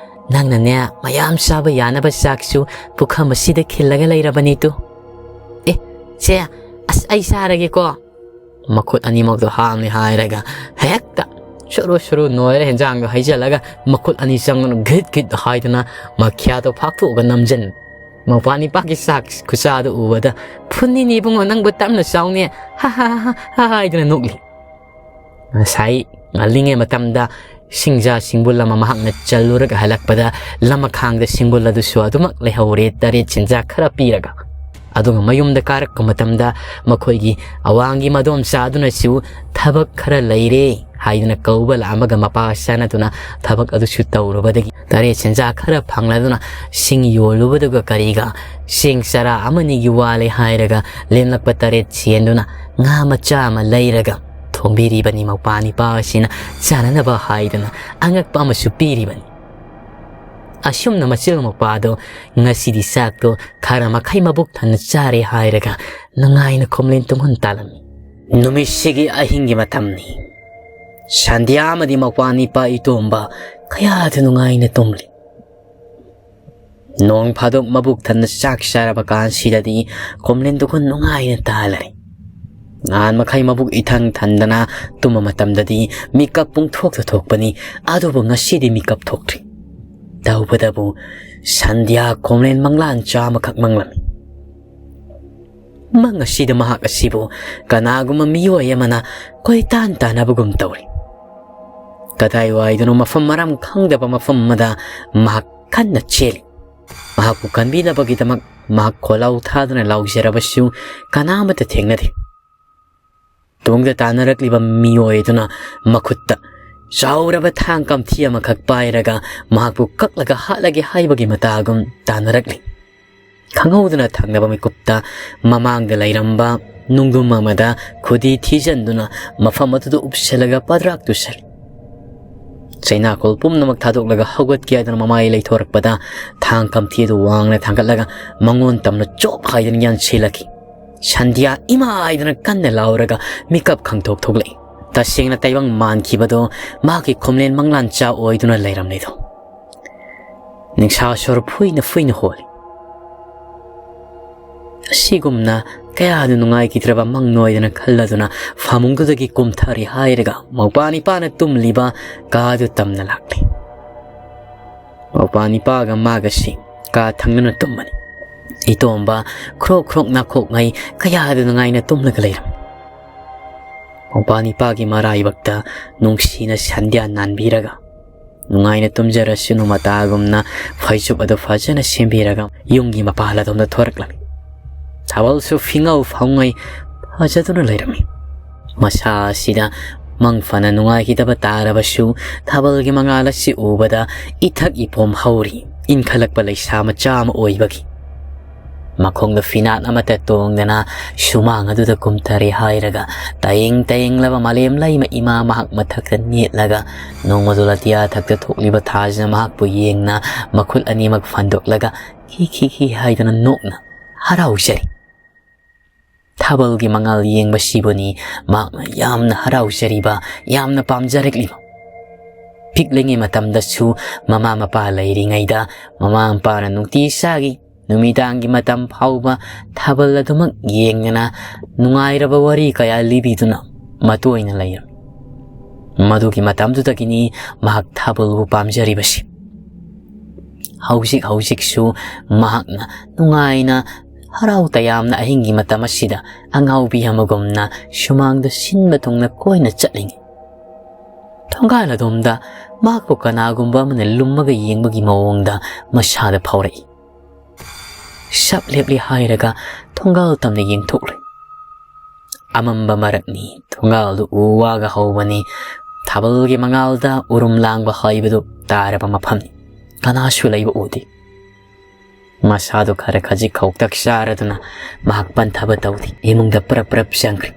ꯅꯪꯅꯅꯦ, ꯃꯌꯥꯝ ꯆꯥꯕ ꯌꯥꯅꯕ ꯆꯥꯛꯁꯨ ꯄꯨꯈꯝ ꯑꯁꯤꯗ ꯈꯤꯜꯂꯒ ꯂꯩꯔꯕꯅꯤ ꯇꯨ꯫" "ꯑꯦ, ꯁꯦ, ꯑꯁ, ꯑꯩ ꯆꯥꯔꯒꯦꯀꯣ꯫" ꯃꯈꯨꯠ ꯑꯅꯤꯃꯛꯇꯣ ꯍꯥꯝꯂꯦ ꯍꯥꯏꯔꯒ ꯍꯦꯛꯇ ꯁꯨꯔꯨ ꯁꯨꯔꯨ ꯅꯣꯏꯔ ꯍꯦꯟꯖꯥꯡꯗꯣ ꯍꯩꯖꯤꯜꯂꯒ ꯃꯈꯨꯠ ꯑꯅꯤ ꯆꯪꯗꯨꯅ ꯘꯤꯠ ꯘꯤꯠ ꯍꯥꯏꯗꯨꯅ ꯃꯈ꯭ꯌꯥꯗꯣ ꯐꯥꯛꯇꯣꯛꯑꯒ ꯅꯝꯖꯟ꯫ ꯃꯧꯄ꯭ꯋꯥ ꯅꯤꯄꯥꯒꯤ ꯆꯥꯛ ꯈꯨꯆꯥꯗꯨ ꯎꯕꯗ, "ꯐꯨꯅꯤꯅꯦ ꯏꯕꯨꯡꯉꯣ, ꯅꯪꯕꯨ ꯇꯞꯅ ꯆꯥꯎꯅꯦ, ꯍꯥ ꯍꯥ ꯍꯥ ꯍꯥ" ꯍꯥꯏꯗꯨꯅ ꯅꯣꯛꯂꯤ꯫ ꯉꯁꯥꯏ ꯉꯜꯂꯤꯉꯩ ꯃꯇꯝꯗ ꯁꯤꯡꯖꯥ ꯁꯤꯡꯕꯨꯜ ꯑꯃ ꯃꯍꯥꯛꯅ ꯆꯜꯂꯨꯔꯒ ꯍꯜꯂꯛꯄꯗ ꯂꯃꯈꯥꯡꯗ ꯁꯤꯡꯕꯨꯜ ꯑꯗꯨꯁꯨ ꯑꯗꯨꯃꯛ ꯂꯩꯍꯧꯔꯦ꯫ ꯇꯔꯦꯠ ꯁꯦꯟꯖꯥ ꯈꯔ ꯄꯤꯔꯒ꯫ ꯑꯗꯨꯒ ꯃꯌꯨꯝꯗ ꯀꯥꯔꯛꯄ ꯃꯇꯝꯗ ꯃꯈꯣꯏꯒꯤ ꯑꯋꯥꯡꯒꯤ ꯃꯗꯣꯝꯆꯥ ꯑꯗꯨꯅꯁꯨ ꯊꯕꯛ ꯈꯔ ꯂꯩꯔꯦ ꯍꯥꯏꯗꯨꯅ ꯀꯧꯕ ꯂꯥꯛꯑꯝꯃꯒ ꯃꯄꯥ ꯆꯥꯟꯅꯗꯨꯅ ꯊꯕꯛ ꯑꯗꯨꯁꯨ ꯇꯧꯔꯨꯕꯗꯒꯤ ꯇꯔꯦꯠ ꯁꯦꯟꯖꯥ ꯈꯔ ꯐꯪꯂꯗꯨꯅ ꯁꯤꯡ ꯌꯣꯜꯂꯨꯕꯗꯨꯒ ꯀꯔꯤꯒ ꯆꯦꯡ ꯆꯔꯥ ꯑꯃꯅꯤꯒꯤ ꯋꯥꯂꯦ ꯍꯥꯏꯔꯒ ꯂꯦꯝꯂꯛꯄ ꯇꯔꯦꯠ ꯁꯦꯟꯗꯨꯅ ꯉꯥ ꯃꯆꯥ ꯑꯃ ꯂꯩꯔꯒ ꯊꯣꯡꯕꯤꯔꯤꯕꯅꯤ꯫ ꯃꯧꯄ꯭ꯋꯥ ꯅꯤꯄꯥ ꯑꯁꯤꯅ ꯆꯥꯅꯅꯕ ꯍꯥꯏꯗꯨꯅ ꯑꯉꯛꯄ ꯑꯃꯁꯨ ꯄꯤꯔꯤꯕꯅꯤ꯫ ꯑꯁꯨꯝꯅ ꯃꯆꯤꯜ ꯃꯧꯄ꯭ꯋꯥꯗꯣ ꯉꯁꯤꯗꯤ ꯆꯥꯛꯇꯣ ꯈꯔ ꯃꯈꯩ ꯃꯕꯨꯛ ꯊꯟꯅ ꯆꯥꯔꯦ ꯍꯥꯏꯔꯒ ꯅꯨꯡꯉꯥꯏꯅ ꯈꯣꯝꯂꯦꯟ ꯇꯨꯡꯍꯨꯟ ꯇꯥꯜꯂꯝꯃꯤ꯫ ꯅꯨꯃꯤꯠꯁꯤꯒꯤ ꯑꯍꯤꯡꯒꯤ ꯃꯇꯝꯅꯤ꯫ ꯁꯟꯙ꯭ꯌꯥ ꯑꯃꯗꯤ ꯃꯧꯄ꯭ꯋꯥ ꯅꯤꯄꯥ ꯏꯇꯣꯝꯕ ꯀꯌꯥꯗ ꯅꯨꯡꯉꯥꯏꯅ ꯇꯨꯝꯂꯤ꯫ ꯅꯣꯡ ꯐꯥꯗꯣꯛ ꯃꯕꯨꯛ ꯊꯟꯅ ꯆꯥꯛ ꯆꯥꯔꯕ ꯀꯥꯟꯁꯤꯗꯗꯤ ꯈꯣꯝꯂꯦꯟ ꯇꯨꯡꯍꯨꯟ ꯅꯨꯡꯉꯥꯏꯅ ꯇꯥꯜꯂꯔꯦ꯫ ꯉꯍꯥꯟ ꯃꯈꯩ ꯃꯕꯨꯛ ꯏꯊꯟ ꯊꯟꯗꯅ ꯇꯨꯝꯕ ꯃꯇꯝꯗꯗꯤ ꯃꯤꯀꯞ ꯄꯨꯡꯊꯣꯛꯇ ꯊꯣꯛꯄꯅꯤ, ꯑꯗꯨꯕꯨ ꯉꯁꯤꯗꯤ ꯃꯤꯀꯞ ꯊꯣꯛꯇ꯭ꯔꯤ꯫ ꯇꯧ ꯎꯕꯗꯕꯨ ꯁꯟꯙ꯭ꯌꯥ ꯈꯣꯝꯂꯦꯟ ꯃꯪꯂꯥꯟ ꯆꯥꯝꯃꯈꯛ ꯃꯪꯂꯝꯃꯤ꯫ ꯃꯪ ꯑꯁꯤꯗ ꯃꯍꯥꯛ ꯑꯁꯤꯕꯨ ꯀꯅꯥꯒꯨꯝꯕ ꯃꯤꯑꯣꯏ ꯑꯃꯅ ꯀꯣꯏꯇꯥꯟ ꯇꯥꯟꯅꯕꯒꯨꯝ ꯇꯧꯔꯤ꯫ ꯀꯗꯥꯏꯋꯥꯏꯗꯅꯣ ꯃꯐꯝ ꯃꯔꯥꯡ ꯈꯪꯗꯕ ꯃꯐꯝ ꯑꯃꯗ ꯃꯍꯥꯛ ꯀꯟꯅ ꯆꯦꯜꯂꯤ꯫ ꯃꯍꯥꯛꯄꯨ ꯀꯟꯕꯤꯅꯕꯒꯤꯗꯃꯛ ꯃꯍꯥꯛ ꯈꯣꯜꯂꯥꯎ ꯊꯥꯗꯨꯅ ꯂꯥꯎꯖꯔꯕꯁꯨ ꯀꯅꯥ ꯑꯃꯠꯇ ꯊꯦꯡꯅꯗꯦ꯫ ꯇꯨꯡꯗ ꯇꯥꯟꯅꯔꯛꯂꯤꯕ ꯃꯤꯑꯣꯏ ꯑꯗꯨꯅ ꯃꯈꯨꯠꯇ ꯆꯥꯎꯔꯕ ꯊꯥꯡ ꯀꯝꯊꯤ ꯑꯃꯈꯛ ꯄꯥꯏꯔꯒ ꯃꯍꯥꯛꯄꯨ ꯀꯛꯂꯒ ꯍꯥꯠꯂꯒꯦ ꯍꯥꯏꯕꯒꯤ ꯃꯇꯥꯒꯨꯝ ꯇꯥꯟꯅꯔꯛꯂꯤ꯫ ꯈꯪꯍꯧꯗꯅ ꯊꯪꯅꯕ ꯃꯤꯀꯨꯞꯇ ꯃꯃꯥꯡꯗ ꯂꯩꯔꯝꯕ ꯅꯨꯡꯗꯨꯝ ꯑꯃꯗ ꯈꯨꯗꯤ ꯊꯤꯖꯤꯟꯗꯨꯅ ꯃꯐꯝ ꯑꯗꯨꯗ ꯎꯞꯁꯤꯜꯂꯒ ꯄꯗ꯭ꯔꯥꯛ ꯇꯨꯁꯜꯂꯤ꯫ ꯆꯩꯅꯥꯈꯣꯜ ꯄꯨꯝꯅꯃꯛ ꯊꯥꯗꯣꯛꯂꯒ ꯍꯧꯒꯠꯀꯦ ꯍꯥꯏꯗꯨꯅ ꯃꯃꯥꯏ ꯂꯩꯊꯣꯔꯛꯄꯗ ꯊꯥꯡ ꯀꯝꯊꯤ ꯑꯗꯨ ꯋꯥꯡꯅ ꯊꯥꯡꯒꯠꯂꯒ ꯃꯉꯣꯟ ꯇꯝꯅ ꯆꯣꯞ ꯍꯥꯏꯗꯨꯅ ꯌꯥꯟꯁꯤꯜꯂꯛꯈꯤ꯫ ꯁꯟꯙ꯭ꯌꯥ ꯏꯃꯥ ꯍꯥꯏꯗꯨꯅ ꯀꯟꯅ ꯂꯥꯎꯔꯒ ꯃꯤꯀꯞ ꯈꯪꯊꯣꯛ ꯊꯣꯛꯂꯛꯏ꯫ ꯇꯁꯦꯡꯅ ꯇꯥꯏꯕꯪ ꯃꯥꯟꯈꯤꯕꯗꯣ ꯃꯍꯥꯛꯀꯤ ꯈꯣꯝꯂꯦꯟ ꯃꯪꯂꯥꯟꯆꯥ ꯑꯣꯏꯗꯨꯅ ꯂꯩꯔꯝꯂꯦꯗꯣ꯫ ꯅꯤꯡꯁꯥ ꯁꯣꯔ ꯐꯨꯏꯅ ꯐꯨꯏꯅ ꯍꯣꯜꯂꯤ꯫ ꯑꯁꯤꯒꯨꯝꯅ ꯀꯌꯥꯗ ꯅꯨꯡꯉꯥꯏꯈꯤꯗ꯭ꯔꯕ ꯃꯪꯅꯣꯏꯗꯅ ꯈꯜꯂꯗꯨꯅ ꯐꯃꯨꯡꯗꯨꯗꯒꯤ ꯀꯨꯝꯊꯔꯤ ꯍꯥꯏꯔꯒ ꯃꯧꯄꯥ ꯅꯤꯄꯥꯅ ꯇꯨꯝꯂꯤꯕ ꯀꯥꯗꯨ ꯇꯝꯅ ꯂꯥꯛꯂꯤ꯫ ꯃꯧꯄꯥ ꯅꯤꯄꯥꯒ ꯃꯥꯒꯁꯤ ꯀꯥ ꯊꯪꯅꯅ ꯇꯨꯝꯕꯅꯤ꯫ ꯏꯇꯣꯝꯕ ꯈ꯭ꯔꯣꯛ ꯈ꯭ꯔꯣꯛ ꯅꯥꯈꯣꯛꯉꯩ ꯀꯌꯥꯗ ꯅꯨꯡꯉꯥꯏꯅ ꯇꯨꯝꯂꯒ ꯂꯩꯔꯝꯃꯤ꯫ ꯃꯧꯄꯥ ꯅꯤꯄꯥꯒꯤ ꯃꯔꯥꯏꯕꯛꯇ ꯅꯨꯡꯁꯤꯅ ꯁꯟꯙ꯭ꯌꯥ ꯅꯥꯟꯕꯤꯔꯒ ꯅꯨꯡꯉꯥꯏꯅ ꯇꯨꯝꯖꯔꯁꯅꯨ ꯃꯇꯥꯒꯨꯝꯅ ꯐꯩꯖꯨꯞ ꯑꯗꯨ ꯐꯖꯅ ꯁꯦꯝꯕꯤꯔꯒ ꯌꯨꯝꯒꯤ ꯃꯄꯥꯜ ꯑꯗꯣꯝꯗ ꯊꯣꯔꯛꯂꯝꯃꯤ꯫ ꯊꯥꯕꯜꯁꯨ ꯐꯤꯉꯧ ꯐꯥꯎꯉꯩ ꯐꯖꯗꯨꯅ ꯂꯩꯔꯝꯃꯤ꯫ ꯃꯁꯥ ꯑꯁꯤꯗ ꯃꯪ ꯐꯅ ꯅꯨꯡꯉꯥꯏꯈꯤꯗꯕ ꯇꯥꯔꯕꯁꯨ ꯊꯥꯕꯜꯒꯤ ꯃꯉꯥꯜ ꯑꯁꯤ ꯎꯕꯗ ꯏꯊꯛ ꯏꯄꯣꯝ ꯍꯧꯔꯤ꯫ ꯏꯟꯈꯠꯂꯛꯄ ꯂꯩꯁꯥ ꯃꯆꯥ ꯑꯃ ꯑꯣꯏꯕꯒꯤ ꯃꯈꯣꯡꯗ ꯐꯤꯅꯥꯠ ꯑꯃꯠꯇ ꯇꯣꯡꯗꯅ ꯁꯨꯃꯥꯡ ꯑꯗꯨꯗ ꯀꯨꯝꯊꯔꯦ ꯍꯥꯏꯔꯒ ꯇꯌꯦꯡ ꯇꯌꯦꯡꯂꯕ ꯃꯥꯂꯦꯝ ꯂꯩꯃ ꯏꯃꯥ ꯃꯍꯥꯛ ꯃꯊꯛꯇ ꯅꯦꯠꯂꯒ ꯅꯣꯡꯃꯗꯣ ꯑꯇꯤꯌꯥ ꯊꯛꯇ ꯊꯣꯛꯂꯤꯕ ꯊꯥꯁꯤꯅ ꯃꯍꯥꯛꯄꯨ ꯌꯦꯡꯅ ꯃꯈꯨꯠ ꯑꯅꯤꯃꯛ ꯐꯟꯗꯣꯛꯂꯒ ꯈꯤ ꯈꯤ ꯈꯤ ꯍꯥꯏꯗꯨꯅ ꯅꯣꯛꯅ ꯍꯔꯥꯎꯖꯔꯤ꯫ ꯊꯥꯕꯜꯒꯤ ꯃꯉꯥꯜ ꯌꯦꯡꯕꯁꯤꯕꯨꯅꯤ ꯃꯍꯥꯛꯅ ꯌꯥꯝꯅ ꯍꯔꯥꯎꯖꯔꯤꯕ, ꯌꯥꯝꯅ ꯄꯥꯝꯖꯔꯛꯂꯤꯕ꯫ ꯄꯤꯛꯂꯤꯉꯩ ꯃꯇꯝꯗꯁꯨ ꯃꯃꯥ ꯃꯄꯥ ꯂꯩꯔꯤꯉꯩꯗ ꯃꯃꯥ ꯃꯄꯥꯅ ꯅꯨꯡꯇꯤ ꯆꯥꯒꯤ ꯅꯨꯃꯤꯗꯥꯡꯒꯤ ꯃꯇꯝ ꯐꯥꯎꯕ ꯊꯥꯕꯜ ꯑꯗꯨꯃꯛ ꯌꯦꯡꯗꯅ ꯅꯨꯡꯉꯥꯏꯔꯕ ꯋꯥꯔꯤ ꯀꯌꯥ ꯂꯤꯕꯤꯗꯨꯅ ꯃꯇꯣꯏꯅ ꯂꯩꯔꯝꯃꯤ꯫ ꯃꯗꯨꯒꯤ ꯃꯇꯝꯗꯨꯗꯒꯤꯅꯤ ꯃꯍꯥꯛ ꯊꯥꯕꯜꯕꯨ ꯄꯥꯝꯖꯔꯤꯕꯁꯤ꯫ ꯍꯧꯖꯤꯛ ꯍꯧꯖꯤꯛꯁꯨ ꯃꯍꯥꯛꯅ ꯅꯨꯡꯉꯥꯏꯅ, ꯍꯔꯥꯎ ꯇꯌꯥꯝꯅ ꯑꯍꯤꯡꯒꯤ ꯃꯇꯝ ꯑꯁꯤꯗ ꯑꯉꯥꯎꯕꯤ ꯑꯃꯒꯨꯝꯅ ꯁꯨꯃꯥꯡꯗ ꯁꯤꯟꯕ ꯊꯨꯡꯅ ꯀꯣꯏꯅ ꯆꯠꯂꯤꯉꯩ, ꯊꯣꯡꯒꯥꯜ ꯑꯗꯣꯝꯗ ꯃꯍꯥꯛꯄꯨ ꯀꯅꯥꯒꯨꯝꯕ ꯑꯃꯅ ꯂꯨꯝꯃꯒ ꯌꯦꯡꯕꯒꯤ ꯃꯑꯣꯡꯗ ꯃꯁꯥꯗ ꯐꯥꯎꯔꯛꯏ꯫ ꯁꯞ ꯂꯦꯞꯂꯤ ꯍꯥꯏꯔꯒ ꯊꯣꯡꯒꯥꯜ ꯇꯝꯅ ꯌꯦꯡꯊꯣꯛꯂꯨꯏ꯫ ꯑꯃꯝꯕ ꯃꯔꯛꯅꯤ, ꯊꯣꯡꯒꯥꯜꯗꯨ ꯎ ꯋꯥꯒ ꯍꯧꯕꯅꯤ, ꯊꯥꯕꯜꯒꯤ ꯃꯉꯥꯜꯗ ꯎꯔꯨꯝ ꯂꯥꯡꯕ ꯍꯥꯏꯕꯗꯨ ꯇꯥꯔꯕ ꯃꯐꯝꯅꯤ꯫ ꯀꯅꯥꯁꯨ ꯂꯩꯕ ꯎꯗꯦ꯫ ꯃꯁꯥꯗꯨ ꯈꯔ ꯈꯖꯤꯛ ꯈꯧꯇꯛ ꯆꯥꯔꯗꯨꯅ ꯃꯍꯥꯛ ꯄꯟꯊꯕ ꯇꯧꯗꯦ꯫ ꯏꯃꯨꯡꯗ ꯄ꯭ꯔꯞ ꯄ꯭ꯔꯞ ꯆꯪꯈ꯭ꯔꯦ꯫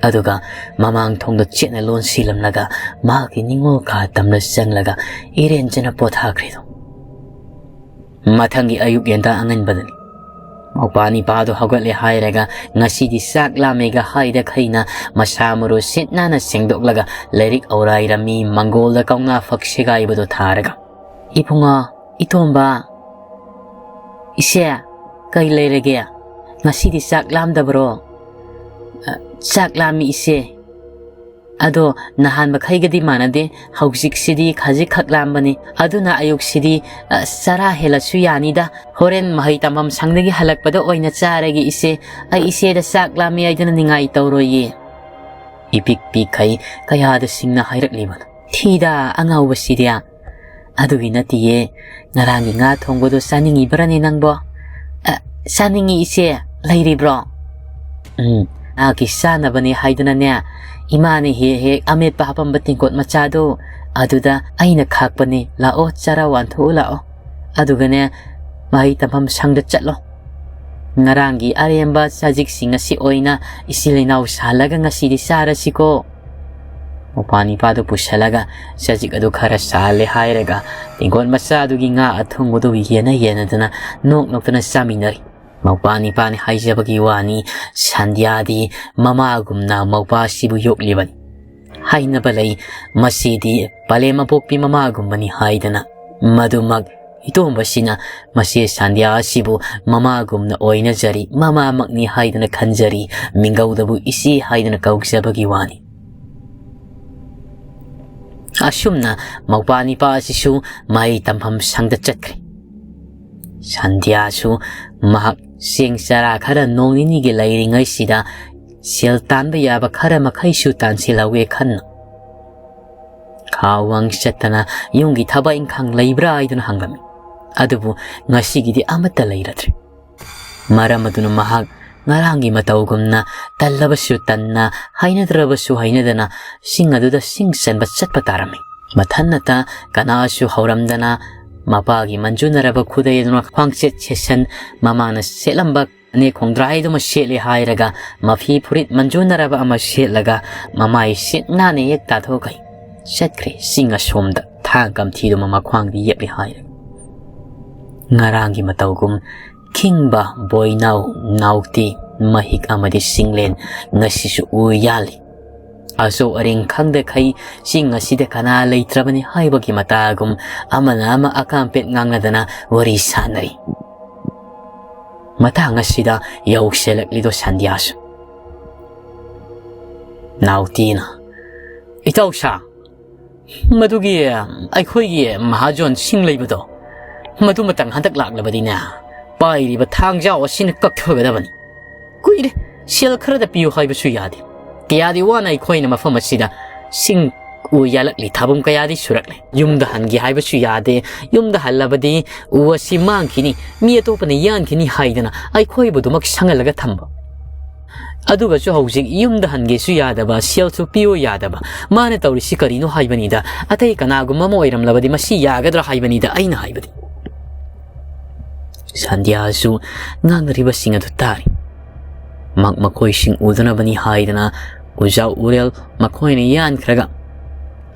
ꯑꯗꯨꯒ ꯃꯃꯥꯡ ꯊꯣꯡꯗꯨ ꯆꯦꯠꯅ ꯂꯣꯟꯁꯤꯜꯂꯝꯂꯒ ꯃꯍꯥꯛꯀꯤ ꯅꯤꯡꯉꯣꯜ ꯀꯥ ꯇꯝꯅ ꯆꯪꯂꯒ ꯏꯔꯦꯟꯖꯅ ꯄꯣꯊꯥꯈ꯭ꯔꯦꯗꯣ꯫ ꯃꯊꯪꯒꯤ ꯑꯌꯨꯛ ꯌꯦꯟꯗꯥ ꯑꯉꯟꯕꯗꯅꯤ꯫ ꯃꯧꯄꯥ ꯅꯤꯄꯥꯗꯨ ꯍꯧꯒꯠꯂꯦ ꯍꯥꯏꯔꯒ ꯉꯁꯤꯗꯤ ꯆꯥꯛ ꯂꯥꯝꯃꯦꯒ ꯍꯥꯏꯗ ꯈꯩꯅ ꯃꯁꯥ ꯃꯔꯨ ꯁꯤꯠ ꯅꯥꯟꯅ ꯁꯦꯡꯗꯣꯛꯂꯒ ꯂꯥꯏꯔꯤꯛ ꯑꯧꯔꯥꯏꯔꯝꯃꯤ ꯃꯪꯒꯣꯜꯗ ꯀꯧꯅꯥ ꯐꯛ ꯁꯦꯒꯥꯏꯕꯗꯨ ꯊꯥꯔꯒ, "ꯏꯕꯨꯡꯉꯣ, ꯏꯇꯣꯝꯕ, ꯏꯆꯦ, ꯀꯩ ꯂꯩꯔꯒꯦ? ꯉꯁꯤꯗꯤ ꯆꯥꯛ ꯂꯥꯝꯗꯕ꯭ꯔꯣ?" "ꯑ, ꯆꯥꯛ ꯂꯥꯝꯃꯤ ꯏꯆꯦ꯫ ꯑꯗꯣ ꯅꯍꯥꯟ ꯃꯈꯩꯒꯗꯤ ꯃꯥꯟꯅꯗꯦ꯫ ꯍꯧꯖꯤꯛꯁꯤꯗꯤ ꯈꯖꯤꯛꯈꯛ ꯂꯥꯝꯕꯅꯤ꯫ ꯑꯗꯨꯅ ꯑꯌꯨꯛꯁꯤꯗꯤ, ꯑ, ꯆꯔꯥ ꯍꯦꯜꯂꯁꯨ ꯌꯥꯅꯤꯗ꯫ ꯍꯣꯔꯦꯟ ꯃꯍꯩ ꯇꯝꯐꯝ ꯁꯪꯗꯒꯤ ꯍꯜꯂꯛꯄꯗ ꯑꯣꯏꯅ ꯆꯥꯔꯒꯦ ꯏꯆꯦ꯫ ꯑꯩ ꯏꯆꯦꯗ ꯆꯥꯛ ꯂꯥꯝꯃꯤ ꯍꯥꯏꯗꯨꯅ ꯅꯤꯡꯉꯥꯏ ꯇꯧꯔꯣꯏꯌꯦ"꯫ ꯏꯄꯤꯛ ꯄꯤꯛꯈꯩ ꯀꯌꯥꯗ ꯁꯤꯡꯅ ꯍꯥꯏꯔꯛꯂꯤꯕꯅꯣ꯫ "ꯊꯤꯗ ꯑꯉꯥꯎꯕꯁꯤꯗꯤ꯫ ꯑꯗꯨꯒꯤ ꯅꯠꯇꯤꯌꯦ꯫ ꯉꯔꯥꯡꯒꯤ ꯉꯥ ꯊꯣꯡꯕꯗꯣ ꯆꯥꯅꯤꯡꯉꯤꯕ꯭ꯔꯅꯦ ꯅꯪꯕꯣ?" "ꯑ, ꯆꯥꯅꯤꯡꯉꯤ ꯏꯆꯦ꯫ ꯂꯩꯔꯤꯕ꯭ꯔꯣ?" "ꯎꯝ, ꯉꯥꯒꯤ ꯆꯥꯅꯕꯅꯦ ꯍꯥꯏꯗꯨꯅꯅꯦ, ꯏꯃꯥꯅ ꯍꯦꯛ ꯍꯦꯛ ꯑꯃꯦꯠꯄ ꯍꯥꯞꯄꯝꯕ ꯇꯦꯡꯀꯣꯠ ꯃꯆꯥꯗꯣ, ꯑꯗꯨꯗ ꯑꯩꯅ ꯈꯥꯛꯄꯅꯦ꯫ ꯂꯥꯛꯑꯣ, ꯆꯔꯥ ꯋꯥꯟꯊꯣꯛꯎ ꯂꯥꯛꯑꯣ꯫ ꯑꯗꯨꯒꯅꯦ, ꯃꯍꯩ ꯇꯝꯐꯝ ꯁꯪꯗ ꯆꯠꯂꯣ꯫ ꯉꯔꯥꯡꯒꯤ ꯑꯔꯦꯝꯕ ꯆꯖꯤꯛꯁꯤꯡ ꯑꯁꯤ ꯑꯣꯏꯅ ꯏꯆꯤꯜ ꯏꯅꯥꯎ ꯁꯥꯍꯜꯂꯒ ꯉꯁꯤꯗꯤ ꯆꯥꯔꯁꯤꯀꯣ"꯫ ꯃꯧꯄꯥ ꯅꯤꯄꯥꯗꯨ ꯄꯨꯁꯜꯂꯒ ꯆꯖꯤꯛ ꯑꯗꯨ ꯈꯔ ꯁꯥꯍꯜꯂꯦ ꯍꯥꯏꯔꯒ ꯇꯦꯡꯀꯣꯠ ꯃꯆꯥꯗꯨꯒꯤ ꯉꯥ ꯑꯊꯣꯡꯕꯗꯨ ꯌꯦꯟꯅ ꯌꯦꯟꯅꯗꯨꯅ ꯅꯣꯛ ꯅꯣꯛꯇꯅ ꯆꯥꯃꯤꯟꯅꯔꯤ꯫ ꯃꯧꯄꯥ ꯅꯤꯄꯥꯅꯤ ꯍꯥꯏꯖꯕꯒꯤ ꯋꯥꯅꯤ, ꯁꯟꯙ꯭ꯌꯥꯗꯤ ꯃꯃꯥꯒꯨꯝꯅ ꯃꯧꯄꯥꯁꯤꯕꯨ ꯌꯣꯛꯂꯤꯕꯅꯤ꯫ ꯍꯥꯏꯅꯕ ꯂꯩ, ꯃꯁꯤꯗꯤ ꯄꯂꯦꯝ ꯑꯄꯣꯛꯄꯤ ꯃꯃꯥꯒꯨꯝꯕꯅꯤ ꯍꯥꯏꯗꯅ꯫ ꯃꯗꯨꯃꯛ ꯏꯇꯣꯝꯕꯁꯤꯅ ꯃꯁꯤ ꯁꯟꯙ꯭ꯌꯥ ꯑꯁꯤꯕꯨ ꯃꯃꯥꯒꯨꯝꯅ ꯑꯣꯏꯅꯖꯔꯤ, ꯃꯃꯥꯃꯛꯅꯤ ꯍꯥꯏꯗꯅ ꯈꯟꯖꯔꯤ, ꯃꯤꯡꯒꯧꯗꯕꯨ ꯏꯆꯦ ꯍꯥꯏꯗꯅ ꯀꯧꯖꯕꯒꯤ ꯋꯥꯅꯤ꯫ ꯑꯁꯨꯝꯅ ꯃꯧꯄꯥ ꯅꯤꯄꯥ ꯑꯁꯤꯁꯨ ꯃꯍꯩ ꯇꯝꯐꯝ ꯁꯪꯗ ꯆꯠꯈ꯭ꯔꯦ꯫ ꯁꯟꯙ꯭ꯌꯥꯁꯨ ꯃꯍꯥꯛ ꯆꯦꯡ ꯆꯔꯥ ꯈꯔ ꯅꯣꯡ ꯅꯤꯅꯤꯒꯤ ꯂꯩꯔꯤꯉꯩꯁꯤꯗ ꯁꯦꯜ ꯇꯥꯟꯕ ꯌꯥꯕ ꯈꯔ ꯃꯈꯩꯁꯨ ꯇꯥꯟꯁꯤꯜꯍꯧꯋꯦ ꯈꯟꯅ, ꯈꯥꯋꯥꯡ ꯆꯠꯇꯅ ꯌꯨꯝꯒꯤ ꯊꯕꯛ ꯏꯪꯈꯥꯡ ꯂꯩꯕ꯭ꯔꯥ ꯍꯥꯏꯗꯨꯅ ꯍꯪꯂꯝꯃꯤ꯫ ꯑꯗꯨꯕꯨ ꯉꯁꯤꯒꯤꯗꯤ ꯑꯃꯠꯇ ꯂꯩꯔꯗ꯭ꯔꯦ꯫ ꯃꯔꯝ ꯑꯗꯨꯅ ꯃꯍꯥꯛ ꯉꯔꯥꯡꯒꯤ ꯃꯇꯧꯒꯨꯝꯅ ꯇꯜꯂꯕꯁꯨ ꯇꯟꯅ, ꯍꯩꯅꯗ꯭ꯔꯕꯁꯨ ꯍꯩꯅꯗꯅ ꯆꯤꯡ ꯑꯗꯨꯗ ꯆꯤꯡ ꯆꯟꯕ ꯆꯠꯄ ꯇꯥꯔꯝꯃꯤ꯫ ꯃꯊꯟꯅꯇ ꯀꯅꯥꯁꯨ ꯍꯧꯔꯝꯗꯅ ꯃꯄꯥꯒꯤ ꯃꯟꯖꯨꯅꯔꯕ ꯈꯨꯗꯩ ꯑꯗꯨꯅ ꯈ꯭ꯋꯥꯡꯆꯦꯠ ꯁꯦꯠꯁꯟ, ꯃꯃꯥꯅ ꯁꯦꯠꯂꯝꯕ ꯐꯅꯦꯛ ꯈꯣꯡꯗ꯭ꯔꯥꯏꯗꯨꯃ ꯁꯦꯠꯂꯦ ꯍꯥꯏꯔꯒ ꯃꯐꯤ ꯐꯨꯔꯤꯠ ꯃꯟꯖꯨꯅꯔꯕ ꯑꯃ ꯁꯦꯠꯂꯒ ꯃꯃꯥꯏ ꯁꯤꯠ ꯅꯥꯟꯅ ꯍꯦꯛ ꯇꯥꯊꯣꯛꯈꯩ ꯆꯠꯈ꯭ꯔꯦ꯫ ꯆꯤꯡ ꯑꯁꯣꯝꯗ ꯊꯥꯡ ꯀꯝꯊꯤꯗꯨꯃ ꯃꯈ꯭ꯋꯥꯡꯗ ꯌꯦꯞꯂꯦ ꯍꯥꯏꯔꯒ꯫ ꯉꯔꯥꯡꯒꯤ ꯃꯇꯧꯒꯨꯝ ꯈꯤꯡꯕ ꯕꯣꯏꯅꯥꯎ, ꯅꯥꯎꯇꯤ, ꯃꯍꯤꯛ ꯑꯃꯗꯤ ꯆꯤꯡꯂꯦꯟ ꯉꯁꯤꯁꯨ ꯎ ꯌꯥꯜꯂꯤ꯫ ꯑꯆꯧ ꯑꯔꯤꯡ ꯈꯪꯗꯈꯩ ꯆꯤꯡ ꯑꯁꯤꯗ ꯀꯅꯥ ꯂꯩꯇ꯭ꯔꯕꯅꯤ ꯍꯥꯏꯕꯒꯤ ꯃꯇꯥꯒꯨꯝ ꯑꯃꯅ ꯑꯃ ꯑꯀꯥꯝꯄꯦꯠ ꯉꯥꯡꯅꯗꯅ ꯋꯥꯔꯤ ꯁꯥꯟꯅꯔꯤ꯫ ꯃꯇꯥꯡ ꯑꯁꯤꯗ ꯌꯧꯁꯤꯜꯂꯛꯂꯤꯗꯣ ꯁꯟꯙ꯭ꯌꯥꯁꯨ꯫ ꯅꯥꯎꯇꯤꯅ, "ꯏꯇꯥꯎꯁꯥ, ꯃꯗꯨꯒꯤ ꯑꯩꯈꯣꯏꯒꯤ ꯃꯍꯥꯖꯣꯟ ꯁꯤꯡ ꯂꯩꯕꯗꯣ, ꯃꯗꯨꯃꯇꯪ ꯍꯟꯗꯛ ꯂꯥꯛꯂꯕꯗꯤꯅꯦ, ꯄꯥꯏꯔꯤꯕ ꯊꯥꯡꯖꯥꯎ ꯑꯁꯤꯅ ꯀꯛꯊꯒꯗꯕꯅꯤ꯫ ꯀꯨꯏꯔꯦ, ꯁꯦꯜ ꯈꯔꯗ ꯄꯤꯌꯨ ꯍꯥꯏꯕꯁꯨ ꯌꯥꯗꯦ꯫ ꯀꯌꯥꯗꯤ ꯋꯥꯅ ꯑꯩꯈꯣꯏꯅ ꯃꯐꯝ ꯑꯁꯤꯗ ꯁꯤꯡ ꯎ ꯌꯥꯜꯂꯛꯂꯤ, ꯊꯥꯕꯨꯝ ꯀꯌꯥꯗꯤ ꯁꯨꯔꯛꯂꯦ꯫ ꯌꯨꯝꯗ ꯍꯟꯒꯦ ꯍꯥꯏꯕꯁꯨ ꯌꯥꯗꯦ꯫ ꯌꯨꯝꯗ ꯍꯜꯂꯕꯗꯤ ꯎ ꯑꯁꯤ ꯃꯥꯡꯈꯤꯅꯤ, ꯃꯤ ꯑꯇꯣꯞꯄꯅ ꯌꯥꯟꯈꯤꯅꯤ ꯍꯥꯏꯗꯅ ꯑꯩꯈꯣꯏꯕꯨꯗꯨꯃꯛ ꯁꯪꯍꯜꯂꯒ ꯊꯝꯕ꯫ ꯑꯗꯨꯒꯁꯨ ꯍꯧꯖꯤꯛ ꯌꯨꯝꯗ ꯍꯟꯒꯦꯁꯨ ꯌꯥꯗꯕ, ꯁꯦꯜꯁꯨ ꯄꯤꯌꯨ ꯌꯥꯗꯕ꯫ ꯃꯥꯅ ꯇꯧꯔꯤꯁꯤ ꯀꯔꯤꯅꯣ ꯍꯥꯏꯕꯅꯤꯗ, ꯑꯇꯩ ꯀꯅꯥꯒꯨꯝꯕ ꯑꯃ ꯑꯣꯏꯔꯝꯂꯕꯗꯤ ꯃꯁꯤ ꯌꯥꯒꯗ꯭ꯔꯥ ꯍꯥꯏꯕꯅꯤꯗ ꯑꯩꯅ ꯍꯥꯏꯕꯗꯤ꯫" ꯁꯟꯙ꯭ꯌꯥꯁꯨ ꯉꯥꯡꯅꯔꯤꯕꯁꯤꯡ ꯑꯗꯨ ꯇꯥꯔꯤ꯫ ꯃꯛ ꯃꯈꯣꯏꯁꯤꯡ ꯎꯗꯅꯕꯅꯤ ꯍꯥꯏꯗꯅ ꯎꯖꯥꯎ ꯎꯔꯦꯜ ꯃꯈꯣꯏꯅ ꯌꯥꯟꯈ꯭ꯔꯒ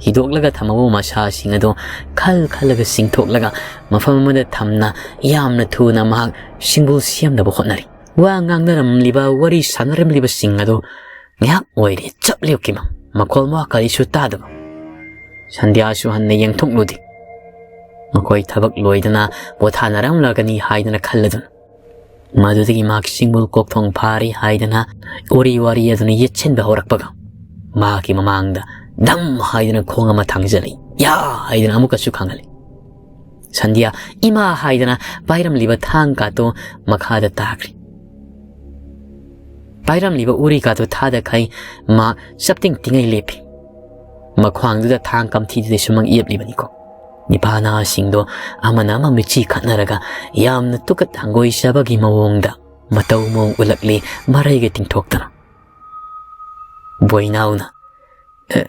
ꯍꯤꯗꯣꯛꯂꯒ ꯊꯝꯃꯕ ꯃꯁꯥꯁꯤꯡ ꯑꯗꯨ ꯈꯜ ꯈꯜꯂꯒ ꯆꯤꯡꯊꯣꯛꯂꯒ ꯃꯐꯝ ꯑꯃꯗ ꯊꯝꯅ ꯌꯥꯝꯅ ꯊꯨꯅ ꯃꯍꯥꯛ ꯁꯤꯡꯕꯨꯜ ꯁꯦꯝꯅꯕ ꯍꯣꯠꯅꯔꯤ꯫ ꯋꯥ ꯉꯥꯡꯅꯔꯝꯂꯤꯕ, ꯋꯥꯔꯤ ꯁꯥꯟꯅꯔꯝꯂꯤꯕꯁꯤꯡ ꯑꯗꯨ ꯉꯥꯏꯍꯥꯛ ꯑꯣꯏꯔꯦ ꯆꯞ ꯂꯦꯞꯈꯤꯕ, ꯃꯈꯣꯜ ꯃꯋꯥ ꯀꯔꯤꯁꯨ ꯇꯥꯗꯕ꯫ ꯁꯟꯙ꯭ꯌꯥꯁꯨ ꯍꯟꯅ ꯌꯦꯡꯊꯣꯛꯂꯨꯗꯦ꯫ ꯃꯈꯣꯏ ꯊꯕꯛ ꯂꯣꯏꯗꯅ ꯄꯣꯊꯥꯅꯔꯝꯂꯒꯅꯤ ꯍꯥꯏꯗꯅ ꯈꯜꯂꯗꯨꯅ꯫ ꯃꯗꯨꯗꯒꯤ ꯃꯍꯥꯛ ꯁꯤꯡꯕꯨꯜ ꯀꯣꯛꯊꯣꯡ ꯐꯥꯔꯦ ꯍꯥꯏꯗꯅ ꯎꯔꯤ ꯋꯥꯔꯤ ꯑꯗꯨꯅ ꯌꯦꯠꯁꯤꯟꯕ ꯍꯧꯔꯛꯄꯒ ꯃꯍꯥꯛꯀꯤ ꯃꯃꯥꯡꯗ ꯗꯝ ꯍꯥꯏꯗꯅ ꯈꯣꯡ ꯑꯃ ꯊꯥꯡꯖꯜꯂꯤ꯫ ꯌꯥ ꯍꯥꯏꯗꯅ ꯑꯃꯨꯛꯀꯁꯨ ꯈꯪꯍꯜꯂꯤ꯫ ꯁꯟꯙ꯭ꯌꯥ ꯏꯃꯥ ꯍꯥꯏꯗꯅ ꯄꯥꯏꯔꯝꯂꯤꯕ ꯊꯥꯡ ꯀꯥꯗꯨ ꯃꯈꯥꯗ ꯇꯥꯈ꯭ꯔꯦ꯫ ꯄꯥꯏꯔꯝꯂꯤꯕ ꯎꯔꯤ ꯀꯥꯗꯨ ꯊꯥꯗꯈꯩ ꯃꯥ ꯆꯞꯇꯤꯡ ꯇꯤꯡꯉꯩ ꯂꯦꯞꯄꯤ꯫ ꯃꯈ꯭ꯋꯥꯡꯗꯨꯗ ꯊꯥꯡ ꯀꯝꯊꯤꯗꯨꯗꯤ ꯁꯨꯃꯥꯡ ꯌꯦꯞꯂꯤꯕꯅꯤꯀꯣ꯫ ꯅꯤꯄꯥ ꯅꯍꯥꯁꯤꯡꯗꯣ ꯑꯃꯅ ꯑꯃ ꯃꯤꯠꯆꯤ ꯈꯠꯅꯔꯒ ꯌꯥꯝꯅ ꯇꯨꯀꯠ ꯍꯪꯒꯣꯏ ꯆꯥꯕꯒꯤ ꯃꯑꯣꯡꯗ ꯃꯇꯧ ꯃꯑꯣꯡ ꯎꯠꯂꯛꯂꯤ, ꯃꯔꯩꯒ ꯇꯤꯡꯊꯣꯛꯇꯅ꯫ ꯕꯣꯏꯅꯥꯎꯅ, "ꯑꯦ,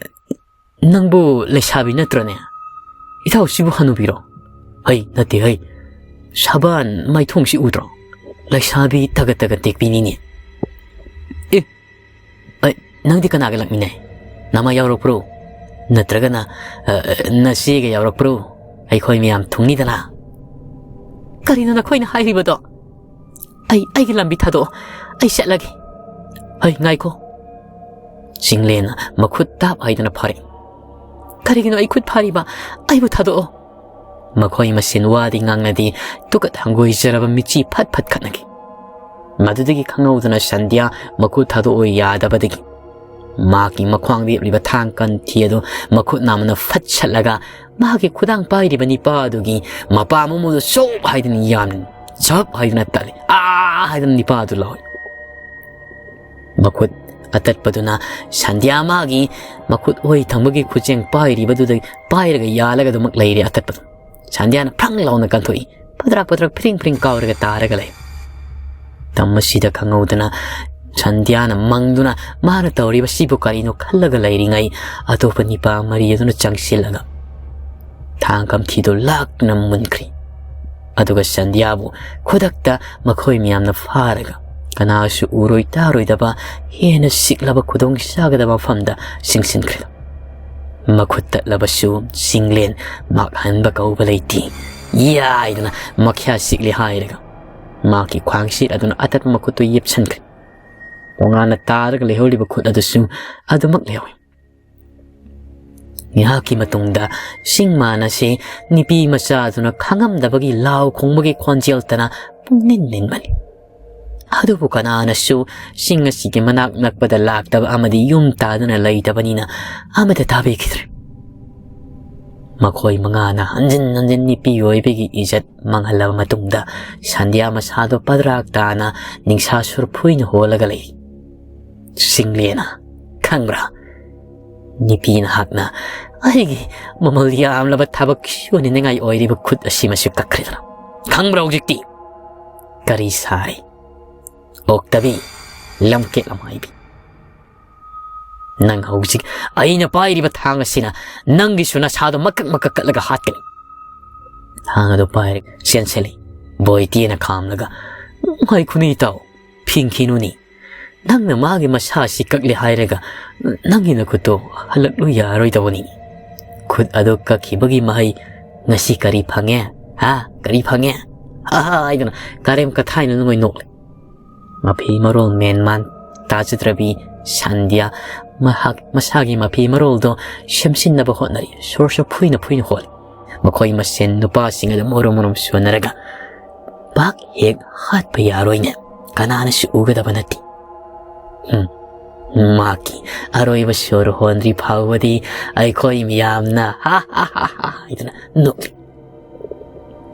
ꯅꯪꯕꯨ ꯂꯩꯁꯥꯕꯤ ꯅꯠꯇ꯭ꯔꯅꯦ? ꯏꯊꯥꯎꯁꯤꯕꯨ ꯍꯅꯨꯕꯤꯔꯣ? ꯍꯩ, ꯅꯠꯇꯦ ꯍꯩ꯫ ꯁꯕꯥꯟ ꯃꯥꯏꯊꯣꯡꯁꯤ ꯎꯗ꯭ꯔꯣ? ꯂꯩꯁꯥꯕꯤ ꯇꯒꯠ ꯇꯒꯠ ꯇꯦꯛꯄꯤꯅꯤꯅꯦ꯫ ꯑꯦ, ꯑꯩ, ꯅꯪꯗꯤ ꯀꯅꯥꯒ ꯂꯥꯛꯃꯤꯟꯅꯩ? ꯅꯃꯥ ꯌꯥꯎꯔꯛꯄ꯭ꯔꯣ? ꯅꯠꯇ꯭ꯔꯒꯅ, ꯑ, ꯅꯆꯦꯒ ꯌꯥꯎꯔꯛꯄ꯭ꯔꯣ? ꯑꯩꯈꯣꯏ ꯃꯌꯥꯝ ꯊꯨꯡꯅꯤꯗꯅ꯫" "ꯀꯔꯤꯅꯣ ꯅꯈꯣꯏꯅ ꯍꯥꯏꯔꯤꯕꯗꯣ? ꯑꯩ, ꯑꯩꯒꯤ ꯂꯝꯕꯤ ꯊꯥꯗꯣꯛꯑꯣ꯫ ꯑꯩ ꯆꯠꯂꯒꯦ꯫" "ꯍꯩ, ꯉꯥꯏꯈꯣ꯫" ꯆꯤꯡꯂꯦꯟꯅ ꯃꯈꯨꯠ ꯇꯥꯞ ꯍꯥꯏꯗꯨꯅ ꯐꯥꯔꯛꯏ꯫ "ꯀꯔꯤꯒꯤꯅꯣ ꯑꯩ ꯈꯨꯠ ꯐꯥꯔꯤꯕ? ꯑꯩꯕꯨ ꯊꯥꯗꯣꯛꯑꯣ꯫" ꯃꯈꯣꯏ ꯃꯁꯦꯟ ꯋꯥꯗꯤ ꯉꯥꯡꯅꯗꯦ, ꯇꯨꯀꯠ ꯍꯪꯒꯣꯏꯖꯔꯕ ꯃꯤꯠꯆꯤ ꯐꯠ ꯐꯠ ꯈꯠꯅꯈꯤ꯫ ꯃꯗꯨꯗꯒꯤ ꯈꯪꯍꯧꯗꯅ ꯁꯟꯙ꯭ꯌꯥ ꯃꯈꯨꯠ ꯊꯥꯗꯣꯛꯑꯣ ꯌꯥꯗꯕꯗꯒꯤ ꯃꯍꯥꯛꯀꯤ ꯃꯈ꯭ꯋꯥꯡꯗ ꯌꯦꯞꯂꯤꯕ ꯊꯥꯡ ꯀꯟꯊꯤ ꯑꯗꯨ ꯃꯈꯨꯠ ꯅꯥꯝꯃꯅ ꯐꯠ ꯁꯠꯂꯒ ꯃꯍꯥꯛꯀꯤ ꯈꯨꯗꯥꯡ ꯄꯥꯏꯔꯤꯕ ꯅꯤꯄꯥ ꯑꯗꯨꯒꯤ ꯃꯄꯥ ꯃꯃꯨꯗꯨ ꯆꯣꯞ ꯍꯥꯏꯗꯨꯅ ꯌꯥꯝꯂꯤ꯫ ꯆꯞ ꯍꯥꯏꯗꯨꯅ ꯇꯠꯂꯤ꯫ "ꯑꯥ!" ꯍꯥꯏꯗꯨꯅ ꯅꯤꯄꯥ ꯑꯗꯨ ꯂꯥꯎꯏ꯫ ꯃꯈꯨꯠ ꯑꯇꯠꯄꯗꯨꯅ ꯁꯟꯙ꯭ꯌꯥ ꯃꯥꯒꯤ ꯃꯈꯨꯠ ꯑꯣꯏ ꯊꯪꯕꯒꯤ ꯈꯨꯠꯆꯦꯡ ꯄꯥꯏꯔꯤꯕꯗꯨꯗ ꯄꯥꯏꯔꯒ ꯌꯥꯜꯂꯒ ꯑꯗꯨꯃꯛ ꯂꯩꯔꯦ ꯑꯇꯠꯄꯗꯨ꯫ ꯁꯟꯙ꯭ꯌꯥꯅ ꯐ꯭ꯔꯪ ꯂꯥꯎꯅ ꯀꯟꯊꯣꯛꯏ꯫ ꯄꯗ꯭ꯔꯥꯛ ꯄꯗ꯭ꯔꯥꯛ ꯐ꯭ꯔꯤꯡ ꯐ꯭ꯔꯤꯡ ꯀꯥꯎꯔꯒ ꯇꯥꯔꯒ ꯂꯩ꯫ ꯇꯝ ꯑꯁꯤꯗ ꯈꯪꯍꯧꯗꯅ ꯁꯟꯙ꯭ꯌꯥꯅ ꯃꯪꯗꯨꯅ ꯃꯥꯅ ꯇꯧꯔꯤꯕꯁꯤꯕꯨ ꯀꯔꯤꯅꯣ ꯈꯜꯂꯒ ꯂꯩꯔꯤꯉꯩ ꯑꯇꯣꯞꯄ ꯅꯤꯄꯥ ꯃꯔꯤ ꯑꯗꯨꯅ ꯆꯪꯁꯤꯜꯂꯒ ꯊꯥꯡ ꯀꯝꯊꯤꯗꯨ ꯂꯥꯛꯅ ꯃꯨꯟꯈ꯭ꯔꯤ꯫ ꯑꯗꯨꯒ ꯁꯟꯙ꯭ꯌꯥꯕꯨ ꯈꯨꯗꯛꯇ ꯃꯈꯣꯏ ꯃꯌꯥꯝꯅ ꯐꯥꯔꯒ ꯀꯅꯥꯁꯨ ꯎꯔꯣꯏ ꯇꯥꯔꯣꯏꯗꯕ ꯍꯦꯟꯅ ꯁꯤꯛꯂꯕ ꯈꯨꯗꯣꯡ ꯆꯥꯒꯗꯕ ꯃꯐꯝꯗ ꯆꯤꯡꯁꯤꯟꯈ꯭ꯔꯦ꯫ ꯃꯈꯨꯠ ꯇꯠꯂꯕꯁꯨ ꯆꯤꯡꯂꯦꯟ ꯃꯥꯛꯍꯟꯕ ꯀꯧꯕ ꯂꯩꯇꯦ꯫ ꯌꯥꯏꯗꯅ ꯃꯈ꯭ꯌꯥ ꯁꯤꯛꯂꯤ ꯍꯥꯏꯔꯒ ꯃꯍꯥꯛꯀꯤ ꯈ꯭ꯋꯥꯡꯁꯤꯠ ꯑꯗꯨꯅ ꯑꯇꯠꯄ ꯃꯈꯨꯠꯇꯨ ꯌꯦꯞꯁꯟꯈ꯭ꯔꯦ꯫ ꯇꯣꯉꯥꯟꯅ ꯇꯥꯔꯒ ꯂꯩꯍꯧꯔꯤꯕ ꯈꯨꯠ ꯑꯗꯨꯁꯨ ꯑꯗꯨꯃꯛ ꯂꯩꯍꯧꯏ꯫ ꯉꯥꯏꯍꯥꯛꯀꯤ ꯃꯇꯨꯡꯗ ꯁꯤꯡ ꯃꯥꯟ ꯑꯁꯤ ꯅꯤꯄꯤ ꯃꯆꯥꯗꯨꯅ ꯈꯪꯉꯝꯗꯕꯒꯤ ꯂꯥꯎ ꯈꯣꯡꯕꯒꯤ ꯈꯣꯟꯖꯦꯜꯇꯅ ꯄꯨꯡꯅꯤꯟ ꯅꯤꯟꯕꯅꯤ꯫ ꯑꯗꯨꯕꯨ ꯀꯅꯥꯅꯁꯨ ꯁꯤꯡ ꯑꯁꯤꯒꯤ ꯃꯅꯥꯛ ꯅꯛꯄꯗ ꯂꯥꯛꯇꯕ ꯑꯃꯗꯤ ꯌꯨꯝ ꯇꯥꯗꯨꯅ ꯂꯩꯇꯕꯅꯤꯅ ꯑꯃꯠꯇ ꯇꯥꯕꯤꯈꯤꯗ꯭ꯔꯦ꯫ ꯃꯈꯣꯏ ꯃꯉꯥꯅ ꯍꯟꯖꯤꯟ ꯍꯟꯖꯤꯟ ꯅꯨꯄꯤ ꯑꯣꯏꯕꯒꯤ ꯏꯖꯠ ꯃꯥꯡꯍꯜꯂꯕ ꯃꯇꯨꯡꯗ ꯁꯟꯙ꯭ꯌꯥ ꯃꯁꯥꯗꯣ ꯄꯗ꯭ꯔꯥꯛ ꯇꯥꯅ ꯅꯤꯡꯁꯥ ꯁꯨꯔꯐꯨꯏꯅ ꯍꯣꯜꯂꯒ ꯂꯩ꯫ ꯁꯤꯡꯂꯦꯅ, "ꯈꯪꯕ꯭ꯔꯥ? ꯅꯨꯄꯤ ꯅꯍꯥꯛꯅ ꯑꯩꯒꯤ ꯃꯃꯜ ꯌꯥꯝꯂꯕ ꯊꯕꯛ ꯁꯨꯅꯤꯡꯉꯥꯏ ꯑꯣꯏꯔꯤꯕ ꯈꯨꯠ ꯑꯁꯤꯃꯁꯨ ꯀꯛꯈ꯭ꯔꯦꯗꯅ꯫ ꯈꯪꯕ꯭ꯔꯥ ꯍꯧꯖꯤꯛꯇꯤ?" "ꯀꯔꯤ ꯁꯥꯏ?" "ꯑꯣꯛꯇꯕꯤ, ꯂꯝꯀꯦꯠ ꯂꯝꯍꯥꯏꯕꯤ, ꯅꯪ ꯍꯧꯖꯤꯛ ꯑꯩꯅ ꯄꯥꯏꯔꯤꯕ ꯊꯥꯡ ꯑꯁꯤꯅ ꯅꯪꯒꯤꯁꯨ ꯅꯁꯥꯗꯣ ꯃꯀꯛ ꯃꯀꯛ ꯀꯛꯂꯒ ꯍꯥꯠꯀꯅꯤ꯫" ꯊꯥꯡ ꯑꯗꯨ ꯄꯥꯏꯔꯒ ꯆꯦꯟꯁꯤꯜꯂꯤ꯫ ꯕꯣꯏꯇꯦꯅ ꯈꯥꯝꯂꯒ, "ꯉꯥꯏꯈꯣꯅꯦ ꯏꯇꯥꯎ, ꯐꯤꯡꯈꯤꯅꯨꯅꯦ꯫ ꯅꯪꯅ ꯃꯥꯒꯤ ꯃꯁꯥ ꯑꯁꯤ ꯀꯛꯂꯦ ꯍꯥꯏꯔꯒ ꯅꯪꯒꯤ ꯅꯈꯨꯠꯇꯣ ꯍꯜꯂꯛꯂꯨ ꯌꯥꯔꯣꯏꯗꯕꯅꯤ꯫ ꯈꯨꯠ ꯑꯗꯨ ꯀꯛꯈꯤꯕꯒꯤ ꯃꯍꯩ ꯉꯁꯤ ꯀꯔꯤ ꯐꯪꯉꯦ? ꯍꯥ? ꯀꯔꯤ ꯐꯪꯉꯦ? ꯍꯥ ꯍꯥ" ꯍꯥꯏꯗꯨꯅ ꯀꯔꯦꯝ ꯀꯊꯥꯏꯅ ꯅꯣꯏ ꯅꯣꯛꯂꯦ꯫ ꯃꯐꯤ ꯃꯔꯣꯜ ꯃꯦꯟ ꯃꯥꯟ ꯇꯥꯖꯗ꯭ꯔꯕꯤ ꯁꯟꯙ꯭ꯌꯥ ꯃꯍꯥꯛ ꯃꯁꯥꯒꯤ ꯃꯐꯤ ꯃꯔꯣꯜꯗꯣ ꯁꯦꯝꯖꯤꯟꯅꯕ ꯍꯣꯠꯅꯔꯤ꯫ ꯁꯣꯔꯁꯨ ꯐꯨꯏꯅ ꯐꯨꯏꯅ ꯍꯣꯜꯂꯤ꯫ ꯃꯈꯣꯏ ꯃꯁꯦꯟ ꯅꯨꯄꯥꯁꯤꯡ ꯑꯗꯨ ꯃꯔꯨꯝ ꯃꯔꯨꯝ ꯁꯣꯟꯅꯔꯒ, "ꯄꯥꯛ ꯍꯦꯛ ꯍꯥꯠꯄ ꯌꯥꯔꯣꯏꯅꯦ, ꯀꯅꯥꯅꯁꯨ ꯎꯒꯗꯕ ꯅꯠꯇꯦ꯫ ꯎꯝ, ꯃꯍꯥꯛꯀꯤ ꯑꯔꯣꯏꯕ ꯁꯣꯔ ꯍꯣꯟꯗ꯭ꯔꯤ ꯐꯥꯎꯕꯗꯤ ꯑꯩꯈꯣꯏ ꯃꯤꯌꯥꯝꯅ ꯍꯥ ꯍꯥ ꯍꯥ ꯍꯥ" ꯍꯥꯏꯗꯨꯅ ꯅꯣꯛꯂꯤ꯫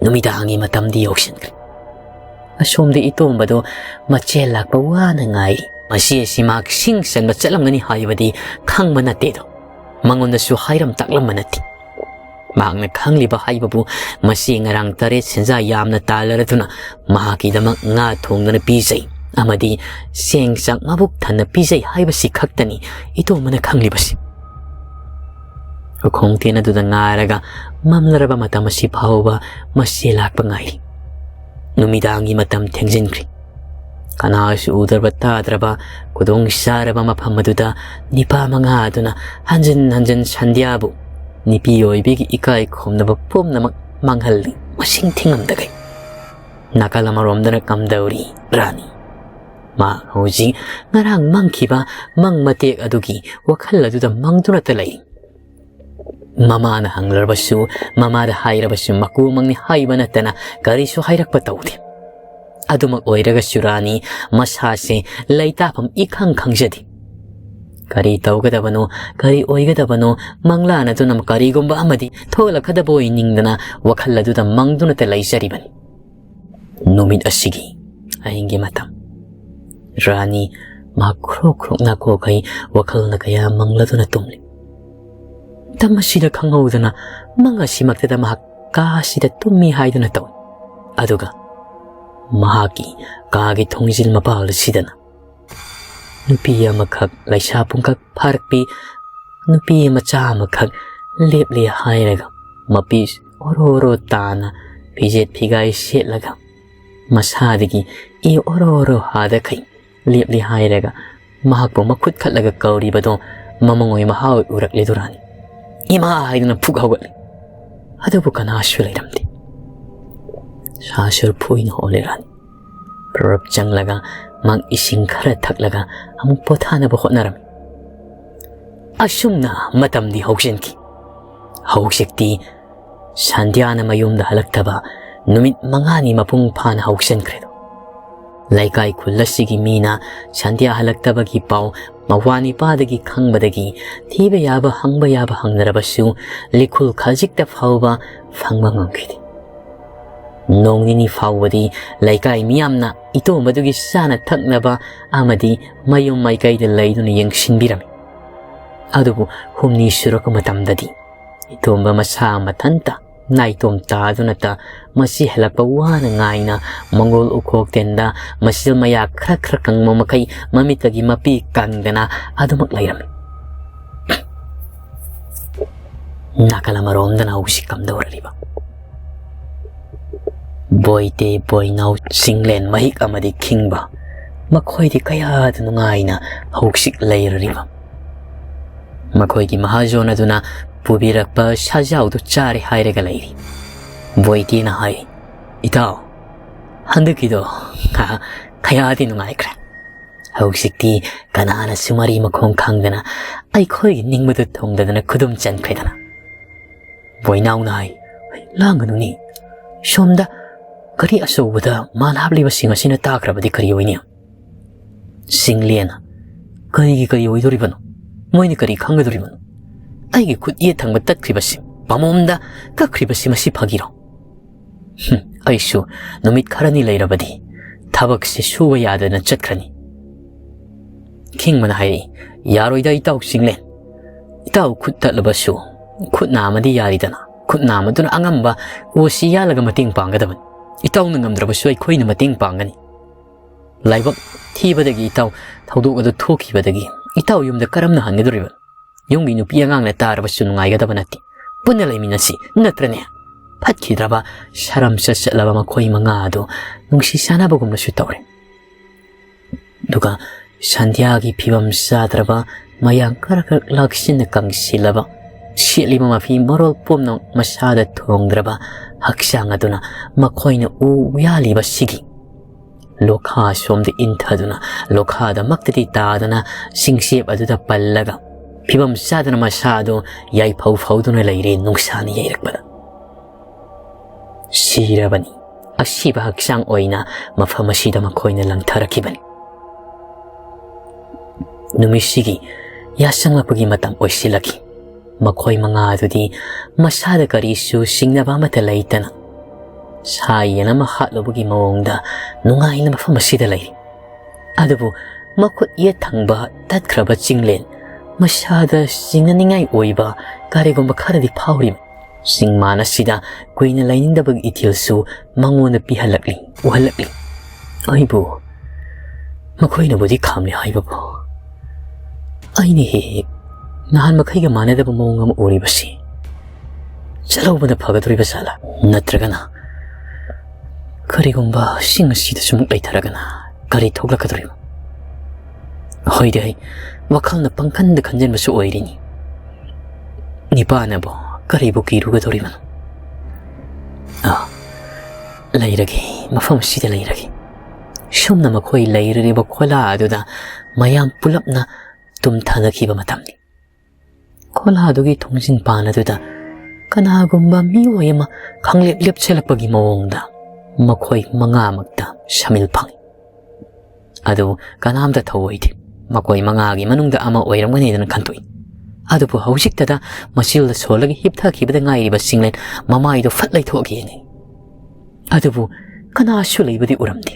ꯅꯨꯃꯤꯗꯥꯡꯒꯤ ꯃꯇꯝꯗꯤ ꯌꯧꯁꯤꯟꯈ꯭ꯔꯦ꯫ ꯑꯁꯣꯝꯗ ꯏꯇꯣꯝꯕꯗꯣ ꯃꯆꯦꯜ ꯂꯥꯛꯄ ꯋꯥꯅ ꯉꯥꯏꯔꯤ꯫ ꯃꯁꯤ ꯑꯁꯤ ꯃꯍꯥꯛ ꯁꯤꯡ ꯆꯟꯕ ꯆꯠꯂꯝꯒꯅꯤ ꯍꯥꯏꯕꯗꯤ ꯈꯪꯕ ꯅꯠꯇꯦꯗꯣ꯫ ꯃꯉꯣꯟꯗꯁꯨ ꯍꯥꯏꯔꯝ ꯇꯥꯛꯂꯝꯕ ꯅꯠꯇꯦ꯫ ꯃꯍꯥꯛꯅ ꯈꯪꯂꯤꯕ ꯍꯥꯏꯕꯕꯨ ꯃꯁꯤ ꯉꯔꯥꯡ ꯇꯔꯦꯠ ꯁꯦꯟꯖꯥ ꯌꯥꯝꯅ ꯇꯥꯜꯂꯔꯗꯨꯅ ꯃꯍꯥꯛꯀꯤꯗꯃꯛ ꯉꯥ ꯊꯣꯡꯗꯨꯅ ꯄꯤꯖꯩ ꯑꯃꯗꯤ ꯆꯦꯡ ꯆꯥꯛ ꯃꯕꯨꯛ ꯊꯟꯅ ꯄꯤꯖꯩ ꯍꯥꯏꯕꯁꯤ ꯈꯛꯇꯅꯤ ꯏꯇꯣꯝꯕꯅ ꯈꯪꯂꯤꯕꯁꯤ꯫ ꯎꯈꯣꯡ ꯇꯦꯟ ꯑꯗꯨꯗ ꯉꯥꯏꯔꯒ ꯃꯝꯂꯔꯕ ꯃꯇꯝ ꯑꯁꯤ ꯐꯥꯎꯕ ꯃꯁꯤ ꯂꯥꯛꯄ ꯉꯥꯏꯔꯤ꯫ ꯅꯨꯃꯤꯗꯥꯡꯒꯤ ꯃꯇꯝ ꯊꯦꯡꯖꯤꯟꯈ꯭ꯔꯤ꯫ ꯀꯅꯥꯁꯨ ꯎꯗ꯭ꯔꯕ ꯇꯥꯗ꯭ꯔꯕ ꯈꯨꯗꯣꯡ ꯆꯥꯔꯕ ꯃꯐꯝ ꯑꯗꯨꯗ ꯅꯤꯄꯥ ꯃꯉꯥ ꯑꯗꯨꯅ ꯍꯟꯖꯤꯟ ꯍꯟꯖꯤꯟ ꯁꯟꯙ꯭ꯌꯥꯕꯨ ꯅꯨꯄꯤ ꯑꯣꯏꯕꯤꯒꯤ ꯏꯀꯥꯏ ꯈꯨꯝꯅꯕ ꯄꯨꯝꯅꯃꯛ ꯃꯥꯡꯍꯜꯂꯤ ꯃꯁꯤꯡ ꯊꯤꯉꯝꯗꯈꯩ꯫ ꯅꯥꯀꯜ ꯑꯃꯔꯣꯝꯗꯅ ꯀꯝꯗꯧꯔꯤ ꯔꯥꯅꯤ꯫ ꯃꯥ ꯍꯧꯖꯤꯛ ꯉꯔꯥꯡ ꯃꯪꯈꯤꯕ ꯃꯪ ꯃꯇꯦꯛ ꯑꯗꯨꯒꯤ ꯋꯥꯈꯜ ꯑꯗꯨꯗ ꯃꯪꯗꯨꯅꯇ ꯂꯩ꯫ ꯃꯃꯥꯅ ꯍꯪꯂꯔꯕꯁꯨ, ꯃꯃꯥꯗ ꯍꯥꯏꯔꯕꯁꯨ ꯃꯀꯨꯃꯪꯅꯤ ꯍꯥꯏꯕ ꯅꯠꯇꯅ ꯀꯔꯤꯁꯨ ꯍꯥꯏꯔꯛꯄ ꯇꯧꯗꯦ꯫ ꯑꯗꯨꯃꯛ ꯑꯣꯏꯔꯒꯁꯨ ꯔꯥꯅꯤ ꯃꯁꯥꯁꯦ ꯂꯩꯇꯥꯐꯝ ꯏꯈꯪ ꯈꯪꯖꯗꯦ꯫ ꯀꯔꯤ ꯇꯧꯒꯗꯕꯅꯣ, ꯀꯔꯤ ꯑꯣꯏꯒꯗꯕꯅꯣ, ꯃꯪꯂꯥꯟ ꯑꯗꯨꯅ ꯀꯔꯤꯒꯨꯝꯕ ꯑꯃꯗꯤ ꯊꯣꯛꯂꯛꯀꯗꯕ ꯑꯣꯏ ꯅꯤꯡꯗꯅ ꯋꯥꯈꯜ ꯑꯗꯨꯗ ꯃꯪꯗꯨꯅꯇ ꯂꯩꯖꯔꯤꯕꯅꯤ꯫ ꯅꯨꯃꯤꯠ ꯑꯁꯤꯒꯤ ꯑꯍꯤꯡꯒꯤ ꯃꯇꯝ꯫ ꯔꯥꯅꯤ ꯃꯍꯥꯛ ꯈ꯭ꯔꯣꯛ ꯈ꯭ꯔꯣꯛ ꯅꯥꯀꯣꯛꯈꯩ ꯋꯥꯈꯜꯅ ꯀꯌꯥ ꯃꯪꯂꯗꯨꯅ ꯇꯨꯝꯂꯤ꯫ ꯃꯇꯝ ꯑꯁꯤꯗ ꯈꯪꯍꯧꯗꯅ ꯃꯪ ꯑꯁꯤꯃꯛꯇꯗ ꯃꯍꯥꯛ ꯀꯥ ꯑꯁꯤꯗ ꯇꯨꯝꯃꯤ ꯍꯥꯏꯗꯨꯅ ꯇꯧꯏ꯫ ꯑꯗꯨꯒ ꯃꯍꯥꯛꯀꯤ ꯀꯥꯒꯤ ꯊꯣꯡꯖꯤꯜ ꯃꯄꯥꯜ ꯑꯁꯤꯗꯅ ꯅꯨꯄꯤ ꯑꯃꯈꯛ ꯂꯩꯁꯥ ꯄꯨꯡꯈꯛ ꯐꯥꯔꯛꯄꯤ ꯅꯨꯄꯤ ꯃꯆꯥ ꯑꯃꯈꯛ ꯂꯦꯞꯂꯦ ꯍꯥꯏꯔꯒ ꯃꯄꯤ ꯑꯣꯔꯣ ꯑꯣꯔꯣ ꯇꯥꯅ ꯐꯤꯖꯦꯠ ꯐꯤꯒꯥꯏ ꯁꯦꯠꯂꯒ ꯃꯁꯥꯗꯒꯤ ꯏ ꯑꯣꯔꯣ ꯑꯣꯔꯣ ꯍꯥꯗꯈꯩ ꯂꯦꯞꯂꯤ ꯍꯥꯏꯔꯒ ꯃꯍꯥꯛꯄꯨ ꯃꯈꯨꯠ ꯈꯠꯂꯒ ꯀꯧꯔꯤꯕꯗꯣ ꯃꯃꯪ ꯑꯣꯏ ꯃꯍꯥ ꯑꯣꯏ ꯎꯔꯛꯂꯦ ꯗꯨꯔꯥꯅꯤ꯫ "ꯏꯃꯥ!" ꯍꯥꯏꯗꯨꯅ ꯐꯨꯛ ꯍꯧꯒꯠꯂꯤ꯫ ꯑꯗꯨꯕꯨ ꯀꯅꯥꯁꯨ ꯂꯩꯔꯝꯗꯦ꯫ ꯁꯥ ꯁꯨꯔ ꯐꯨꯏꯅ ꯍꯣꯜꯂꯦ ꯔꯥꯅꯤ꯫ ꯄ꯭ꯔꯞ ꯆꯪꯂꯒ ꯃꯍꯥꯛ ꯏꯁꯤꯡ ꯈꯔ ꯊꯛꯂꯒ ꯑꯃꯨꯛ ꯄꯣꯊꯥꯅꯕ ꯍꯣꯠꯅꯔꯝꯃꯤ꯫ ꯑꯁꯨꯝꯅ ꯃꯇꯝꯗꯤ ꯍꯧꯖꯤꯟꯈꯤ꯫ ꯍꯧꯖꯤꯛꯇꯤ ꯁꯟꯙ꯭ꯌꯥꯅ ꯃꯌꯨꯝꯗ ꯍꯜꯂꯛꯇꯕ ꯅꯨꯃꯤꯠ ꯃꯉꯥꯅꯤ ꯃꯄꯨꯡ ꯐꯥꯅ ꯍꯧꯖꯤꯟꯈ꯭ꯔꯦꯗꯣ꯫ ꯂꯩꯀꯥꯏ ꯈꯨꯜ ꯑꯁꯤꯒꯤ ꯃꯤꯅ ꯁꯟꯙ꯭ꯌꯥ ꯍꯜꯂꯛꯇꯕꯒꯤ ꯄꯥꯎ ꯃꯋꯥ ꯅꯤꯄꯥꯗꯒꯤ ꯈꯪꯕꯗꯒꯤ ꯊꯤꯕ ꯌꯥꯕ ꯍꯪꯕ ꯌꯥꯕ ꯍꯪꯅꯔꯕꯁꯨ ꯂꯤꯈꯨꯜ ꯈꯖꯤꯛꯇ ꯐꯥꯎꯕ ꯐꯪꯕ ꯉꯝꯈꯤꯗꯦ꯫ ꯅꯣꯡ ꯅꯤꯅꯤ ꯐꯥꯎꯕꯗꯤ ꯂꯩꯀꯥꯏ ꯃꯤꯌꯥꯝꯅ ꯏꯇꯣꯝꯕꯗꯨꯒꯤ ꯆꯥꯅ ꯊꯛꯅꯕ ꯑꯃꯗꯤ ꯃꯌꯨꯝ ꯃꯥꯏꯀꯩꯗ ꯂꯩꯗꯨꯅ ꯌꯦꯡꯁꯤꯟꯕꯤꯔꯝꯃꯤ꯫ ꯑꯗꯨꯕꯨ ꯍꯨꯝꯅꯤ ꯁꯨꯔꯛꯄ ꯃꯇꯝꯗꯗꯤ ꯏꯇꯣꯝꯕ ꯃꯁꯥ ꯃꯊꯟꯇ ꯅꯥꯏꯇꯣꯝ ꯇꯥꯗꯨꯅꯇ ꯃꯁꯤ ꯍꯜꯂꯛꯄ ꯋꯥꯅ ꯉꯥꯏꯅ ꯃꯪꯒꯣꯜ ꯎꯈꯣꯛ ꯇꯦꯟꯗ ꯃꯁꯤꯜ ꯃꯌꯥ ꯈꯔ ꯈꯔ ꯀꯪꯕ ꯃꯈꯩ ꯃꯃꯤꯠꯇꯒꯤ ꯃꯄꯤ ꯀꯪꯗꯅ ꯑꯗꯨꯃꯛ ꯂꯩꯔꯝꯃꯤ꯫ ꯅꯥꯀꯜ ꯑꯃꯔꯣꯝꯗꯅ ꯍꯧꯖꯤꯛ ꯀꯝꯗꯧꯔꯤꯕ? ꯕꯣꯏꯇꯦ, ꯕꯣꯏꯅꯥꯎ, ꯆꯤꯡꯂꯦꯟ, ꯃꯍꯤꯛ ꯑꯃꯗꯤ ꯈꯤꯡꯕ, ꯃꯈꯣꯏꯗꯤ ꯀꯌꯥꯗ ꯅꯨꯡꯉꯥꯏꯅ ꯍꯧꯖꯤꯛ ꯂꯩꯔꯤꯕ꯫ ꯃꯈꯣꯏꯒꯤ ꯃꯍꯥꯖꯣꯟ ꯑꯗꯨꯅ ꯄꯨꯕꯤꯔꯛꯄ ꯁꯥꯖꯥꯎꯗꯨ ꯆꯥꯔꯦ ꯍꯥꯏꯔꯒ ꯂꯩꯔꯤ꯫ ꯕꯣꯏꯇꯦꯅ ꯍꯥꯏ, "ꯏꯇꯥꯎ, ꯍꯟꯗꯛꯀꯤꯗꯣ ꯀꯌꯥꯗꯤ ꯅꯨꯡꯉꯥꯏꯈ꯭ꯔꯦ꯫ ꯍꯧꯖꯤꯛꯇꯤ ꯀꯅꯥꯅꯁꯨ ꯃꯔꯤ ꯃꯈꯣꯡ ꯈꯪꯗꯅ ꯑꯩꯈꯣꯏꯒꯤ ꯅꯤꯡꯕꯗꯨ ꯊꯨꯡꯗꯗꯅ ꯈꯨꯗꯨꯝ ꯆꯟꯈ꯭ꯔꯦꯗꯅ꯫" ꯕꯣꯏꯅꯥꯎꯅ ꯍꯥꯏ, "ꯂꯥꯡꯒꯅꯨꯅꯦ, ꯁꯣꯝꯗ ꯒꯥꯔꯤ ꯑꯆꯧꯕꯗ ꯃꯥꯜ ꯍꯥꯞꯂꯤꯕꯁꯤꯡ ꯑꯁꯤꯅ ꯇꯥꯈ꯭ꯔꯕꯗꯤ ꯀꯔꯤ ꯑꯣꯏꯅꯤ?" ꯆꯤꯡꯂꯦꯟꯅ, ꯀꯔꯤꯒꯤ ꯀꯔꯤ ꯑꯣꯏꯗꯣꯔꯤꯕꯅꯣ? ꯃꯣꯏꯅ ꯀꯔꯤ ꯈꯪꯒꯗꯣꯔꯤꯕꯅꯣ? ꯑꯩꯒꯤ ꯈꯨꯠ ꯌꯦꯠ ꯊꯪꯕ ꯇꯠꯈ꯭ꯔꯤꯕꯁꯤ, ꯄꯥꯃꯣꯝꯗ ꯀꯛꯈ꯭ꯔꯤꯕꯁꯤ, ꯃꯁꯤ ꯐꯥꯒꯤꯔꯣ? ꯍꯨꯝ, ꯑꯩꯁꯨ ꯅꯨꯃꯤꯠ ꯈꯔꯅꯤ ꯂꯩꯔꯕꯗꯤ ꯊꯕꯛꯁꯦ ꯁꯨꯕ ꯌꯥꯗꯅ ꯆꯠꯈ꯭ꯔꯅꯤ꯫ ꯈꯤꯡꯕꯅ ꯍꯥꯏꯔꯛꯏ, "ꯌꯥꯔꯣꯏꯗ ꯏꯇꯥꯎ ꯆꯤꯡꯂꯦꯟ꯫ ꯏꯇꯥꯎ ꯈꯨꯠ ꯇꯠꯂꯕꯁꯨ ꯈꯨꯠ ꯅꯥꯝꯃꯗꯤ ꯌꯥꯔꯤꯗꯅ꯫ ꯈꯨꯠ ꯅꯥꯝꯃꯗꯨꯅ ꯑꯉꯝꯕ ꯑꯣꯁꯤ ꯌꯥꯜꯂꯒ ꯃꯇꯦꯡ ꯄꯥꯡꯒꯗꯕꯅꯤ꯫ ꯏꯇꯥꯎꯅ ꯉꯝꯗ꯭ꯔꯕꯁꯨ ꯑꯩꯈꯣꯏꯅ ꯃꯇꯦꯡ ꯄꯥꯡꯒꯅꯤ꯫ ꯂꯥꯏꯕꯛ ꯊꯤꯕꯗꯒꯤ ꯏꯇꯥꯎ ꯊꯧꯗꯣꯛ ꯑꯗꯨ ꯊꯣꯛꯈꯤꯕꯗꯒꯤ ꯏꯇꯥꯎ ꯌꯨꯝꯗ ꯀꯔꯝꯅ ꯍꯟꯒꯗꯧꯔꯤꯕꯅꯣ? ꯌꯨꯝꯒꯤ ꯅꯨꯄꯤ ꯑꯉꯥꯡꯅ ꯇꯥꯔꯕꯁꯨ ꯅꯨꯡꯉꯥꯏꯒꯗꯕ ꯅꯠꯇꯦ꯫ ꯄꯨꯟꯅ ꯂꯩꯃꯤꯟꯅꯁꯤ, ꯅꯠꯇ꯭ꯔꯅꯦ?" ꯐꯠꯈꯤꯗ꯭ꯔꯕ ꯁꯔꯝꯆꯠ ꯆꯠꯂꯕ ꯃꯈꯣꯏ ꯃꯉꯥ ꯑꯗꯨ ꯅꯨꯡꯁꯤ ꯆꯥꯟꯅꯕꯒꯨꯝꯅꯁꯨ ꯇꯧꯔꯦ꯫ ꯑꯗꯨꯒ ꯁꯟꯙ꯭ꯌꯥꯒꯤ ꯐꯤꯕꯝ ꯆꯥꯗ꯭ꯔꯕ, ꯃꯌꯥꯡ ꯈꯔ ꯈꯔ ꯂꯥꯛꯁꯤꯟꯅ ꯀꯪꯁꯤꯜꯂꯕ, ꯁꯦꯠꯂꯤꯕ ꯃꯐꯤ ꯃꯔꯣꯜ ꯄꯨꯝꯅꯃꯛ ꯃꯁꯥꯗ ꯊꯣꯡꯗ꯭ꯔꯕ ꯍꯛꯆꯥꯡ ꯑꯗꯨꯅ ꯃꯈꯣꯏꯅ ꯎ ꯌꯥꯜꯂꯤꯕꯁꯤꯒꯤ ꯂꯣꯈꯥ ꯁꯣꯝꯗ ꯏꯟꯊꯗꯨꯅ, ꯂꯣꯈꯥꯗꯃꯛꯇꯗꯤ ꯇꯥꯗꯅ, ꯆꯤꯡꯆꯦꯞ ꯑꯗꯨꯗ ꯄꯜꯂꯒ, ꯐꯤꯕꯝ ꯆꯥꯗꯅ ꯃꯁꯥ ꯑꯗꯨ ꯌꯥꯏꯐꯧ ꯐꯧꯗꯨꯅ ꯂꯩꯔꯦ ꯅꯨꯡꯁꯥꯅ ꯌꯩꯔꯛꯄꯗ꯫ ꯁꯤꯔꯕꯅꯤ꯫ ꯑꯁꯤꯕ ꯍꯛꯆꯥꯡ ꯑꯣꯏꯅ ꯃꯐꯝ ꯑꯁꯤꯗ ꯃꯈꯣꯏꯅ ꯂꯪꯊꯔꯛꯈꯤꯕꯅꯤ꯫ ꯅꯨꯃꯤꯠꯁꯤꯒꯤ ꯌꯥꯆꯪꯂꯛꯄꯒꯤ ꯃꯇꯝ ꯑꯣꯏꯁꯤꯜꯂꯛꯈꯤ꯫ ꯃꯈꯣꯏ ꯃꯉꯥ ꯑꯗꯨꯗꯤ ꯃꯁꯥꯗ ꯀꯔꯤꯁꯨ ꯆꯤꯡꯅꯕ ꯑꯃꯠꯇ ꯂꯩꯇꯅ, ꯁꯥ ꯌꯦꯟ ꯑꯃ ꯍꯥꯠꯂꯨꯕꯒꯤ ꯃꯑꯣꯡꯗ ꯅꯨꯡꯉꯥꯏꯅ ꯃꯐꯝ ꯑꯁꯤꯗ ꯂꯩꯔꯤ꯫ ꯑꯗꯨꯕꯨ ꯃꯈꯨꯠ ꯌꯦꯠ ꯊꯪꯕ ꯇꯠꯈ꯭ꯔꯕ ꯆꯤꯡꯂꯦꯟ ꯃꯁꯥꯗ ꯆꯤꯡꯅꯅꯤꯡꯉꯥꯏ ꯑꯣꯏꯕ ꯀꯔꯤꯒꯨꯝꯕ ꯈꯔꯗꯤ ꯐꯥꯎꯔꯤ꯫ ꯆꯤꯡꯃꯥꯟ ꯑꯁꯤꯗ ꯀꯨꯏꯅ ꯂꯩꯅꯤꯡꯗꯕꯒꯤ ꯏꯊꯤꯜꯁꯨ ꯃꯉꯣꯟꯗ ꯄꯤꯍꯜꯂꯛꯂꯤ, ꯎꯍꯜꯂꯛꯂꯤ꯫ ꯑꯩꯕꯨ ꯃꯈꯣꯏꯅꯕꯨꯗꯤ ꯈꯥꯝꯂꯤ ꯍꯥꯏꯕꯕꯨ, ꯑꯩꯅ ꯍꯦꯛ ꯍꯦꯛ ꯅꯍꯥꯟ ꯃꯈꯩꯒ ꯃꯥꯟꯅꯗꯕ ꯃꯑꯣꯡ ꯑꯃ ꯎꯔꯤꯕꯁꯤ꯫ ꯆꯠꯍꯧꯕꯅ ꯐꯒꯗꯧꯔꯤꯕ ꯖꯥꯠꯂꯥ? ꯅꯠꯇ꯭ꯔꯒꯅ ꯀꯔꯤꯒꯨꯝꯕ ꯆꯤꯡ ꯑꯁꯤꯗ ꯁꯨꯝ ꯂꯩꯊꯔꯒꯅ ꯀꯔꯤ ꯊꯣꯛꯂꯛꯀꯗꯧꯔꯤꯕ? ꯍꯣꯏꯗꯤ, ꯑꯩ ꯋꯥꯈꯜꯅ ꯄꯪꯈꯟꯗ ꯈꯟꯖꯟꯕꯁꯨ ꯑꯣꯏꯔꯤꯅꯤ꯫ ꯅꯤꯄꯥꯅꯕꯨ ꯀꯔꯤꯕꯨ ꯀꯤꯔꯨꯒꯗꯧꯔꯤꯕꯅꯣ? ꯑꯥ, ꯂꯩꯔꯒꯦ, ꯃꯐꯝ ꯑꯁꯤꯗ ꯂꯩꯔꯒꯦ꯫ ꯁꯨꯝꯅ ꯃꯈꯣꯏ ꯂꯩꯔꯤꯕ ꯈꯣꯂꯥ ꯑꯗꯨꯗ ꯃꯌꯥꯝ ꯄꯨꯂꯞꯅ ꯇꯨꯝꯊꯅꯈꯤꯕ ꯃꯇꯝꯅꯤ꯫ ꯈꯣꯂꯥꯗꯨꯒꯤ ꯊꯣꯡꯖꯤꯟ ꯄꯥꯟ ꯑꯗꯨꯗ ꯀꯅꯥꯒꯨꯝꯕ ꯃꯤꯑꯣꯏ ꯑꯃ ꯈꯪꯂꯦꯞ ꯂꯦꯞꯁꯤꯜꯂꯛꯄꯒꯤ ꯃꯑꯣꯡꯗ ꯃꯈꯣꯏ ꯃꯉꯥꯃꯛꯇ ꯁꯃꯤꯜ ꯐꯪꯏ꯫ ꯑꯗꯨꯕꯨ ꯀꯅꯥꯝꯇ ꯊꯧꯑꯣꯏꯗꯦ꯫ ꯃꯈꯣꯏ ꯃꯉꯥꯒꯤ ꯃꯅꯨꯡꯗ ꯑꯃ ꯑꯣꯏꯔꯝꯒꯅꯤꯗꯅ ꯈꯟꯗꯣꯛꯏ꯫ ꯑꯗꯨꯕꯨ ꯍꯧꯖꯤꯛꯇꯗ ꯃꯆꯤꯜꯗ ꯁꯣꯜꯂꯒ ꯍꯤꯞꯊꯈꯤꯕꯗ ꯉꯥꯏꯔꯤꯕ ꯆꯤꯡꯂꯦꯟ ꯃꯃꯥꯏꯗꯨ ꯐꯠ ꯂꯩꯊꯣꯛꯑꯒ ꯌꯦꯡꯉꯤ꯫ ꯑꯗꯨꯕꯨ ꯀꯅꯥꯁꯨ ꯂꯩꯕꯗꯤ ꯎꯔꯝꯗꯦ꯫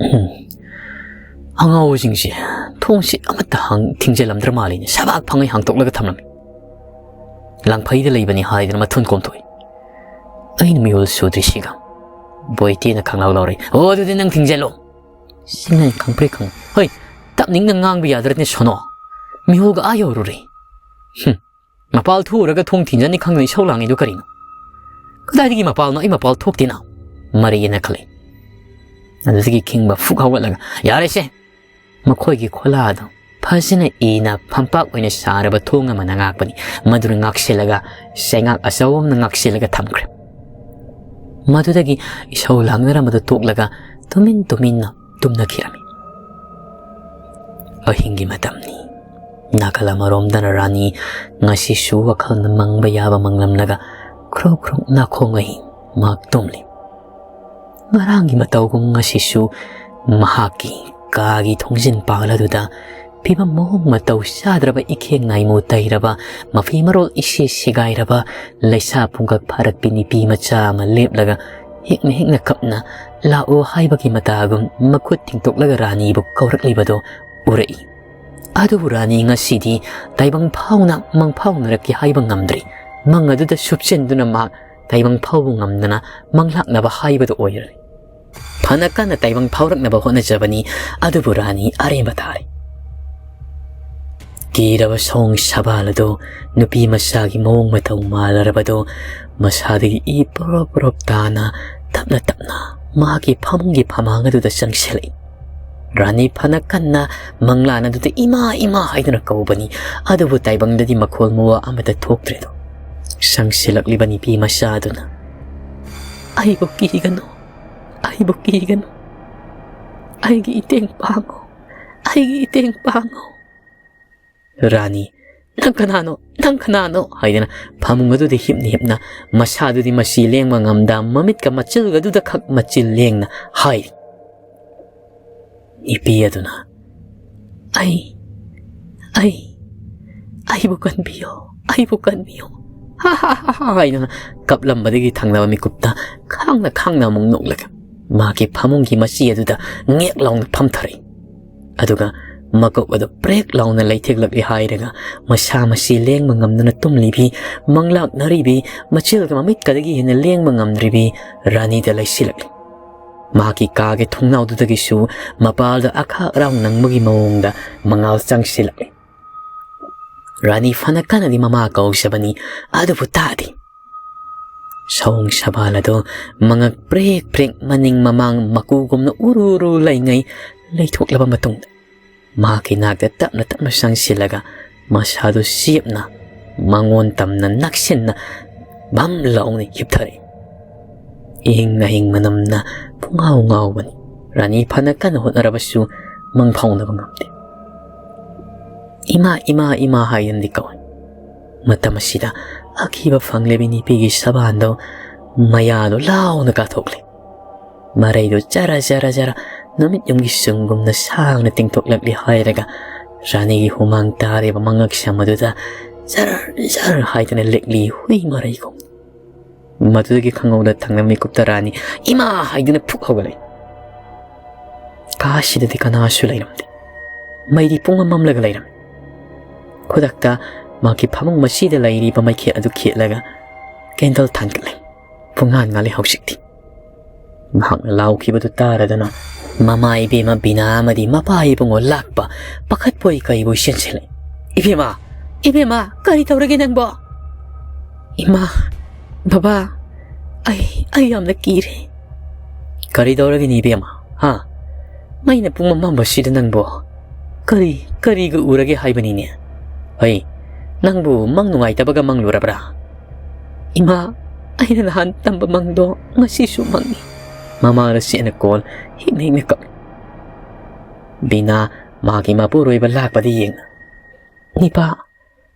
ꯎꯝ꯫ ꯑꯉꯥꯎꯕꯁꯤꯡꯁꯦ ꯊꯣꯡꯁꯤ ꯑꯃꯠꯇ ꯍꯥꯡ-, ꯊꯤꯡꯖꯤꯜꯂꯝꯗ꯭ꯔ ꯃꯥꯜꯂꯤꯅꯦ꯫ ꯁꯕꯥꯛ ꯐꯪꯉꯩ ꯍꯥꯡꯇꯣꯛꯂꯒ ꯊꯝꯂꯝꯃꯤ꯫ ꯂꯥꯡꯐꯩꯗ ꯂꯩꯕꯅꯤ ꯍꯥꯏꯗꯅ ꯃꯊꯨꯟ ꯀꯣꯝꯊꯣꯛꯏ꯫ ꯑꯩꯅ ꯃꯤꯍꯨꯜ ꯁꯨꯗ꯭ꯔꯤꯁꯤꯒ꯫ ꯕꯣꯏꯇꯦꯅ ꯈꯪꯂꯥꯎ ꯂꯥꯎꯔꯛꯏ꯫ "ꯑꯣ, ꯑꯗꯨꯗꯤ ꯅꯪ ꯊꯤꯡꯖꯤꯜꯂꯣ꯫" ꯁꯤꯡꯅ ꯈꯪꯄ꯭ꯔꯦꯛ ꯈꯪꯉꯤ꯫ "ꯍꯣꯏ, ꯇꯞꯅꯤꯡꯅ ꯉꯥꯡꯕ ꯌꯥꯗ꯭ꯔꯅꯦ ꯁꯣꯅꯣ꯫ ꯃꯤꯍꯨꯜꯒ ꯑꯥ ꯌꯧꯔꯨꯔꯦ꯫" "ꯍꯨꯝ, ꯃꯄꯥꯜ ꯊꯣꯛꯎꯔꯒ ꯊꯣꯡ ꯊꯤꯡꯖꯅꯤ ꯈꯪꯗꯅ ꯏꯁꯧ ꯂꯥꯡꯉꯤꯗꯨ ꯀꯔꯤꯅꯣ?" "ꯀꯗꯥꯏꯗꯒꯤ ꯃꯄꯥꯜꯅꯣ? ꯑꯩ ꯃꯄꯥꯜ ꯊꯣꯛꯇꯦꯅ꯫" ꯃꯔꯩ ꯌꯦꯠꯅ ꯈꯜꯂꯛꯏ꯫ ꯑꯗꯨꯗꯒꯤ ꯈꯤꯡꯕ ꯐꯨꯛ ꯍꯧꯒꯠꯂꯒ, "ꯌꯥꯔꯦꯁꯦ!" ꯃꯈꯣꯏꯒꯤ ꯈꯣꯂꯥꯗꯣ ꯐꯖꯅ ꯏꯅ ꯐꯝꯄꯥꯛ ꯑꯣꯏꯅ ꯁꯥꯔꯕ ꯊꯣꯡ ꯑꯃꯅ ꯉꯥꯛꯄꯅꯤ꯫ ꯃꯗꯨꯅ ꯉꯥꯛꯁꯤꯜꯂꯒ, ꯆꯩꯉꯥꯛ ꯑꯆꯧꯕ ꯑꯃꯅ ꯉꯥꯛꯁꯤꯜꯂꯒ ꯊꯝꯈ꯭ꯔꯦ꯫ ꯃꯗꯨꯗꯒꯤ ꯏꯁꯧ ꯂꯥꯡꯅꯔꯝꯕꯗꯨ ꯇꯣꯛꯂꯒ ꯇꯨꯃꯤꯟ ꯇꯨꯃꯤꯟꯅ ꯇꯨꯝꯅꯈꯤꯔꯝꯃꯤ꯫ ꯑꯍꯤꯡꯒꯤ ꯃꯇꯝꯅꯤ꯫ ꯅꯥꯀꯜ ꯑꯃꯔꯣꯝꯗꯅ ꯔꯥꯅꯤ ꯉꯁꯤꯁꯨ ꯋꯥꯈꯜꯅ ꯃꯪꯕ ꯌꯥꯕ ꯃꯪꯂꯝꯂꯒ ꯈ꯭ꯔꯣꯛ ꯈ꯭ꯔꯣꯛ ꯅꯥꯈꯣꯡ ꯑꯍꯤꯡ ꯃꯍꯥꯛ ꯇꯨꯝꯂꯤ꯫ ꯉꯔꯥꯡꯒꯤ ꯃꯇꯧꯒꯨꯝ ꯉꯁꯤꯁꯨ ꯃꯍꯥꯛꯀꯤ ꯀꯥꯒꯤ ꯊꯣꯡꯖꯤꯟ ꯄꯥꯜ ꯑꯗꯨꯗ ꯐꯤꯕꯝ ꯃꯑꯣꯡ ꯃꯇꯧ ꯆꯥꯗ꯭ꯔꯕ, ꯏꯈꯦꯡ ꯅꯥꯏꯃꯨ ꯇꯩꯔꯕ, ꯃꯐꯤ ꯃꯔꯣꯜ ꯏꯁꯦ ꯁꯦꯒꯥꯏꯔꯕ, ꯂꯩꯁꯥ ꯄꯨꯡꯀꯛ ꯐꯥꯔꯛꯄꯤ ꯅꯨꯄꯤ ꯃꯆꯥ ꯑꯃ ꯂꯦꯞꯂꯒ ꯍꯦꯛꯅ ꯍꯦꯛꯅ ꯀꯞꯅ "ꯂꯥꯛꯑꯣ" ꯍꯥꯏꯕꯒꯤ ꯃꯇꯥꯒꯨꯝ ꯃꯈꯨꯠ ꯇꯤꯡꯊꯣꯛꯂꯒ ꯔꯥꯅꯤꯕꯨ ꯀꯧꯔꯛꯂꯤꯕꯗꯨ ꯎꯔꯛꯏ꯫ ꯑꯗꯨꯕꯨ ꯔꯥꯅꯤ ꯉꯁꯤꯗꯤ ꯇꯥꯏꯕꯪ ꯐꯥꯎꯅ ꯃꯪꯐꯥꯎꯅꯔꯛꯀꯦ ꯍꯥꯏꯕ ꯉꯝꯗ꯭ꯔꯤ꯫ ꯃꯪ ꯑꯗꯨꯗ ꯁꯨꯞꯆꯤꯟꯗꯨꯅ ꯃꯍꯥꯛ ꯇꯥꯏꯕꯪ ꯐꯥꯎꯕ ꯉꯝꯗꯅ ꯃꯪꯂꯥꯛꯅꯕ ꯍꯥꯏꯕꯗꯨ ꯑꯣꯏꯔꯔꯦ꯫ ꯐꯅ ꯀꯟꯅ ꯇꯥꯏꯕꯪ ꯐꯥꯎꯔꯛꯅꯕ ꯍꯣꯠꯅꯖꯕꯅꯤ, ꯑꯗꯨꯕꯨ ꯔꯥꯅꯤ ꯑꯔꯦꯝꯕ ꯇꯥꯔꯦ꯫ ꯀꯤꯔꯕ ꯁꯑꯣꯡ ꯁꯕꯥꯜ ꯑꯗꯨ ꯅꯨꯄꯤ ꯃꯆꯥꯒꯤ ꯃꯑꯣꯡ ꯃꯇꯧ ꯃꯥꯜꯂꯔꯕꯗꯨ ꯃꯁꯥꯗꯒꯤ ꯏ ꯄꯣꯔꯣꯞ ꯄꯣꯔꯣꯞ ꯇꯥꯅ ꯇꯞꯅ ꯇꯞꯅ ꯃꯍꯥꯛꯀꯤ ꯐꯃꯨꯡꯒꯤ ꯐꯃꯥꯡ ꯑꯗꯨꯗ ꯆꯪꯁꯤꯜꯂꯛꯏ꯫ ꯔꯥꯅꯤ ꯐꯅ ꯀꯟꯅ ꯃꯪꯂꯥꯟ ꯑꯗꯨꯗ "ꯏꯃꯥ, ꯏꯃꯥ" ꯍꯥꯏꯗꯨꯅ ꯀꯧꯕꯅꯤ, ꯑꯗꯨꯕꯨ ꯇꯥꯏꯕꯪꯗꯗꯤ ꯃꯈꯣꯜ ꯃꯋꯥ ꯑꯃꯠꯇ ꯊꯣꯛꯇ꯭ꯔꯦꯗꯣ꯫ ꯆꯪꯁꯤꯜꯂꯛꯂꯤꯕ ꯅꯨꯄꯤ ꯃꯆꯥ ꯑꯗꯨꯅ, "ꯑꯩꯕꯨ ꯀꯤꯒꯅꯨ, ꯑꯩꯕꯨ ꯀꯤꯒꯅꯨ, ꯑꯩꯒꯤ ꯏꯇꯦꯡ ꯄꯥꯡꯉꯨ, ꯑꯩꯒꯤ ꯏꯇꯦꯡ ꯄꯥꯡꯉꯨ꯫" ꯔꯥꯅꯤ, "ꯅꯪ ꯀꯅꯥꯅꯣ? ꯅꯪ ꯀꯅꯥꯅꯣ?" ꯍꯥꯏꯗꯅ ꯐꯃꯨꯡ ꯑꯗꯨꯗ ꯍꯤꯞꯅ ꯍꯤꯞꯅ ꯃꯁꯥꯗꯨꯗꯤ ꯃꯆꯤ ꯂꯦꯡꯕ ꯉꯝꯗ ꯃꯃꯤꯠꯀ ꯃꯆꯤꯜꯒꯗꯨꯗ ꯈꯛ ꯃꯆꯤꯜ ꯂꯦꯡꯅ ꯍꯥꯏꯔꯤ꯫ ꯅꯨꯄꯤ ꯑꯗꯨꯅ, "ꯑꯩ, ꯑꯩ, ꯑꯩꯕꯨ ꯀꯟꯕꯤꯌꯣ, ꯑꯩꯕꯨ ꯀꯟꯕꯤꯌꯣ" ꯍꯥꯏꯗꯨꯅ ꯀꯞꯂꯝꯕꯗꯒꯤ ꯊꯪꯅꯕ ꯃꯤꯀꯨꯞꯇ ꯈꯥꯡꯅ ꯈꯥꯡꯅ ꯑꯃꯨꯛ ꯅꯣꯛꯂꯒ ꯃꯍꯥꯛꯀꯤ ꯐꯃꯨꯡꯒꯤ ꯃꯆꯤ ꯑꯗꯨꯗ ꯉꯦꯛ ꯂꯥꯎꯅ ꯐꯝꯊꯔꯛꯏ꯫ ꯑꯗꯨꯒ ꯃꯀꯣꯛ ꯑꯗꯨ ꯄ꯭ꯔꯦꯛ ꯂꯥꯎꯅ ꯂꯩꯊꯦꯛꯂꯛꯂꯤ ꯍꯥꯏꯔꯒ ꯃꯁꯥ ꯃꯁꯤ ꯂꯦꯡꯕ ꯉꯝꯗꯅ ꯇꯨꯝꯂꯤꯕꯤ, ꯃꯪꯂꯥꯛꯅꯔꯤꯕꯤ, ꯃꯆꯤꯜꯒ ꯃꯃꯤꯠꯀꯗꯒꯤ ꯍꯦꯟꯅ ꯂꯦꯡꯕ ꯉꯝꯗ꯭ꯔꯤꯕꯤ ꯔꯥꯅꯤꯗ ꯂꯩꯁꯤꯜꯂꯛꯂꯤ꯫ ꯃꯍꯥꯛꯀꯤ ꯀꯥꯒꯤ ꯊꯣꯡꯅꯥꯎꯗꯨꯗꯒꯤꯁꯨ ꯃꯄꯥꯜꯗ ꯑꯈꯥꯛ ꯑꯔꯥꯎ ꯅꯪꯕꯒꯤ ꯃꯑꯣꯡꯗ ꯃꯉꯥꯜ ꯆꯪꯁꯤꯜꯂꯛꯂꯤ꯫ ꯔꯥꯅꯤ ꯐꯅ ꯀꯟꯅꯗꯤ ꯃꯃꯥ ꯀꯧꯖꯕꯅꯤ, ꯑꯗꯨꯕꯨ ꯇꯥꯗꯦ꯫ ꯁꯑꯣꯡ ꯁꯕꯥꯜ ꯑꯗꯨ ꯃꯉꯛ ꯄ꯭ꯔꯦꯛ ꯄ꯭ꯔꯦꯛ ꯃꯅꯤꯡ ꯃꯃꯥꯡ ꯃꯀꯨꯒꯨꯝꯅ ꯎꯔꯨ ꯎꯔꯨ ꯂꯩꯉꯩ ꯂꯩꯊꯣꯛꯂꯕ ꯃꯇꯨꯡꯗ, ꯃꯍꯥꯛꯀꯤ ꯅꯥꯛꯇ ꯇꯞꯅ ꯇꯞꯅ ꯆꯪꯁꯤꯜꯂꯒ ꯃꯁꯥꯗꯨ ꯆꯦꯞꯅ ꯃꯉꯣꯟ ꯇꯝꯅ ꯅꯛꯁꯤꯟꯅ ꯚꯝ ꯂꯥꯎꯅ ꯍꯤꯞꯊꯔꯛꯏ꯫ ꯏꯍꯤꯡ ꯅꯥꯍꯤꯡ ꯃꯅꯝꯅ ꯄꯨꯡꯉꯥꯎ ꯉꯥꯎꯕꯅꯤ꯫ ꯔꯥꯅꯤ ꯐꯅ ꯀꯟꯅ ꯍꯣꯠꯅꯔꯕꯁꯨ ꯃꯪ ꯐꯥꯎꯅꯕ ꯉꯝꯗꯦ꯫ "ꯏꯃꯥ, ꯏꯃꯥ, ꯏꯃꯥ" ꯍꯥꯏꯗꯨꯅꯗꯤ ꯀꯧꯏ꯫ ꯃꯇꯝ ꯑꯁꯤꯗ ꯑꯀꯤꯕ ꯐꯪꯂꯤꯕꯤ ꯅꯨꯄꯤꯒꯤ ꯁꯕꯥꯟꯗꯣ ꯃꯌꯥꯗꯣ ꯂꯥꯎꯅ ꯀꯥꯊꯣꯛꯂꯤ꯫ ꯃꯔꯩꯗꯨ ꯖꯔ ꯖꯔ ꯖꯔ ꯅꯨꯃꯤꯠ ꯌꯨꯝꯒꯤ ꯁꯨꯡꯒꯨꯝꯅ ꯁꯥꯡꯅ ꯇꯤꯡꯊꯣꯛꯂꯛꯂꯤ ꯍꯥꯏꯔꯒ ꯔꯥꯅꯤꯒꯤ ꯍꯨꯃꯥꯡ ꯇꯥꯔꯤꯕ ꯃꯉꯛꯁꯝ ꯑꯗꯨꯗ ꯖꯔ ꯖꯔ ꯍꯥꯏꯗꯨꯅ ꯂꯦꯛꯂꯤ ꯍꯨꯏ ꯃꯔꯩꯒꯨꯝ꯫ ꯃꯗꯨꯗꯒꯤ ꯈꯪꯍꯧꯗ ꯊꯪꯅꯕ ꯃꯤꯀꯨꯞꯇ ꯔꯥꯅꯤ "ꯏꯃꯥ" ꯍꯥꯏꯗꯨꯅ ꯐꯨꯛ ꯍꯧꯒꯠꯂꯛꯏ꯫ ꯀꯥ ꯑꯁꯤꯗꯗꯤ ꯀꯅꯥꯁꯨ ꯂꯩꯔꯝꯗꯦ꯫ ꯃꯩꯗꯤ ꯄꯨꯡꯃꯝ ꯃꯝꯂꯒ ꯂꯩꯔꯝꯃꯤ꯫ ꯈꯨꯗꯛꯇ ꯃꯍꯥꯛꯀꯤ ꯐꯃꯨꯡ ꯃꯆꯤꯗ ꯂꯩꯔꯤꯕ ꯃꯩꯈꯦꯠ ꯑꯗꯨ ꯈꯦꯠꯂꯒ ꯀꯦꯟꯗꯜ ꯊꯥꯟꯒꯠꯂꯦ꯫ ꯄꯨꯡꯉꯥꯟ ꯉꯥꯜꯂꯦ ꯍꯧꯖꯤꯛꯇꯤ꯫ ꯃꯍꯥꯛꯅ ꯂꯥꯎꯈꯤꯕꯗꯨ ꯇꯥꯔꯗꯨꯅ ꯃꯃꯥ ꯏꯕꯦꯝꯃ ꯕꯤꯅꯥ ꯑꯃꯗꯤ ꯃꯄꯥ ꯏꯕꯨꯡꯉꯣ ꯂꯥꯛꯄ ꯄꯥꯈꯠꯄꯣꯏ ꯀꯩꯕꯣꯏ ꯆꯦꯟꯁꯤꯜꯂꯦ꯫ "ꯏꯕꯦꯝꯃ, ꯏꯕꯦꯝꯃ, ꯀꯔꯤ ꯇꯧꯔꯒꯦ ꯅꯪꯕꯣ?" "ꯏꯃꯥ, ꯕꯕꯥ, ꯑꯩ, ꯑꯩ ꯌꯥꯝꯅ ꯀꯤꯔꯦ꯫" "ꯀꯔꯤ ꯇꯧꯔꯒꯦꯅꯦ ꯏꯕꯦꯝꯃ? ꯍꯥ? ꯃꯩꯅ ꯄꯨꯡ ꯑꯃꯝꯕꯁꯤꯗ ꯅꯪꯕꯣ ꯀꯔꯤ, ꯀꯔꯤꯒ ꯎꯔꯒꯦ ꯍꯥꯏꯕꯅꯤꯅꯦ? ꯍꯩ, ꯅꯪꯕꯨ ꯃꯪ ꯅꯨꯡꯉꯥꯏꯇꯕꯒ ꯃꯪꯂꯨꯔꯕ꯭ꯔꯥ?" "ꯏꯃꯥ, ꯑꯩꯅ ꯅꯍꯥꯟ ꯇꯝꯕ ꯃꯪꯗꯣ ꯉꯁꯤꯁꯨ ꯃꯪꯉꯤ꯫" ꯃꯃꯥꯅ ꯆꯦꯠꯅ ꯀꯣꯜ ꯍꯤꯛꯅ ꯍꯤꯛꯅ ꯀꯞ꯫ ꯕꯤꯅꯥ ꯃꯥꯒꯤ ꯃꯄꯨꯔꯣꯏꯕ ꯂꯥꯛꯄꯗ ꯌꯦꯡꯅ, "ꯅꯤꯄꯥ,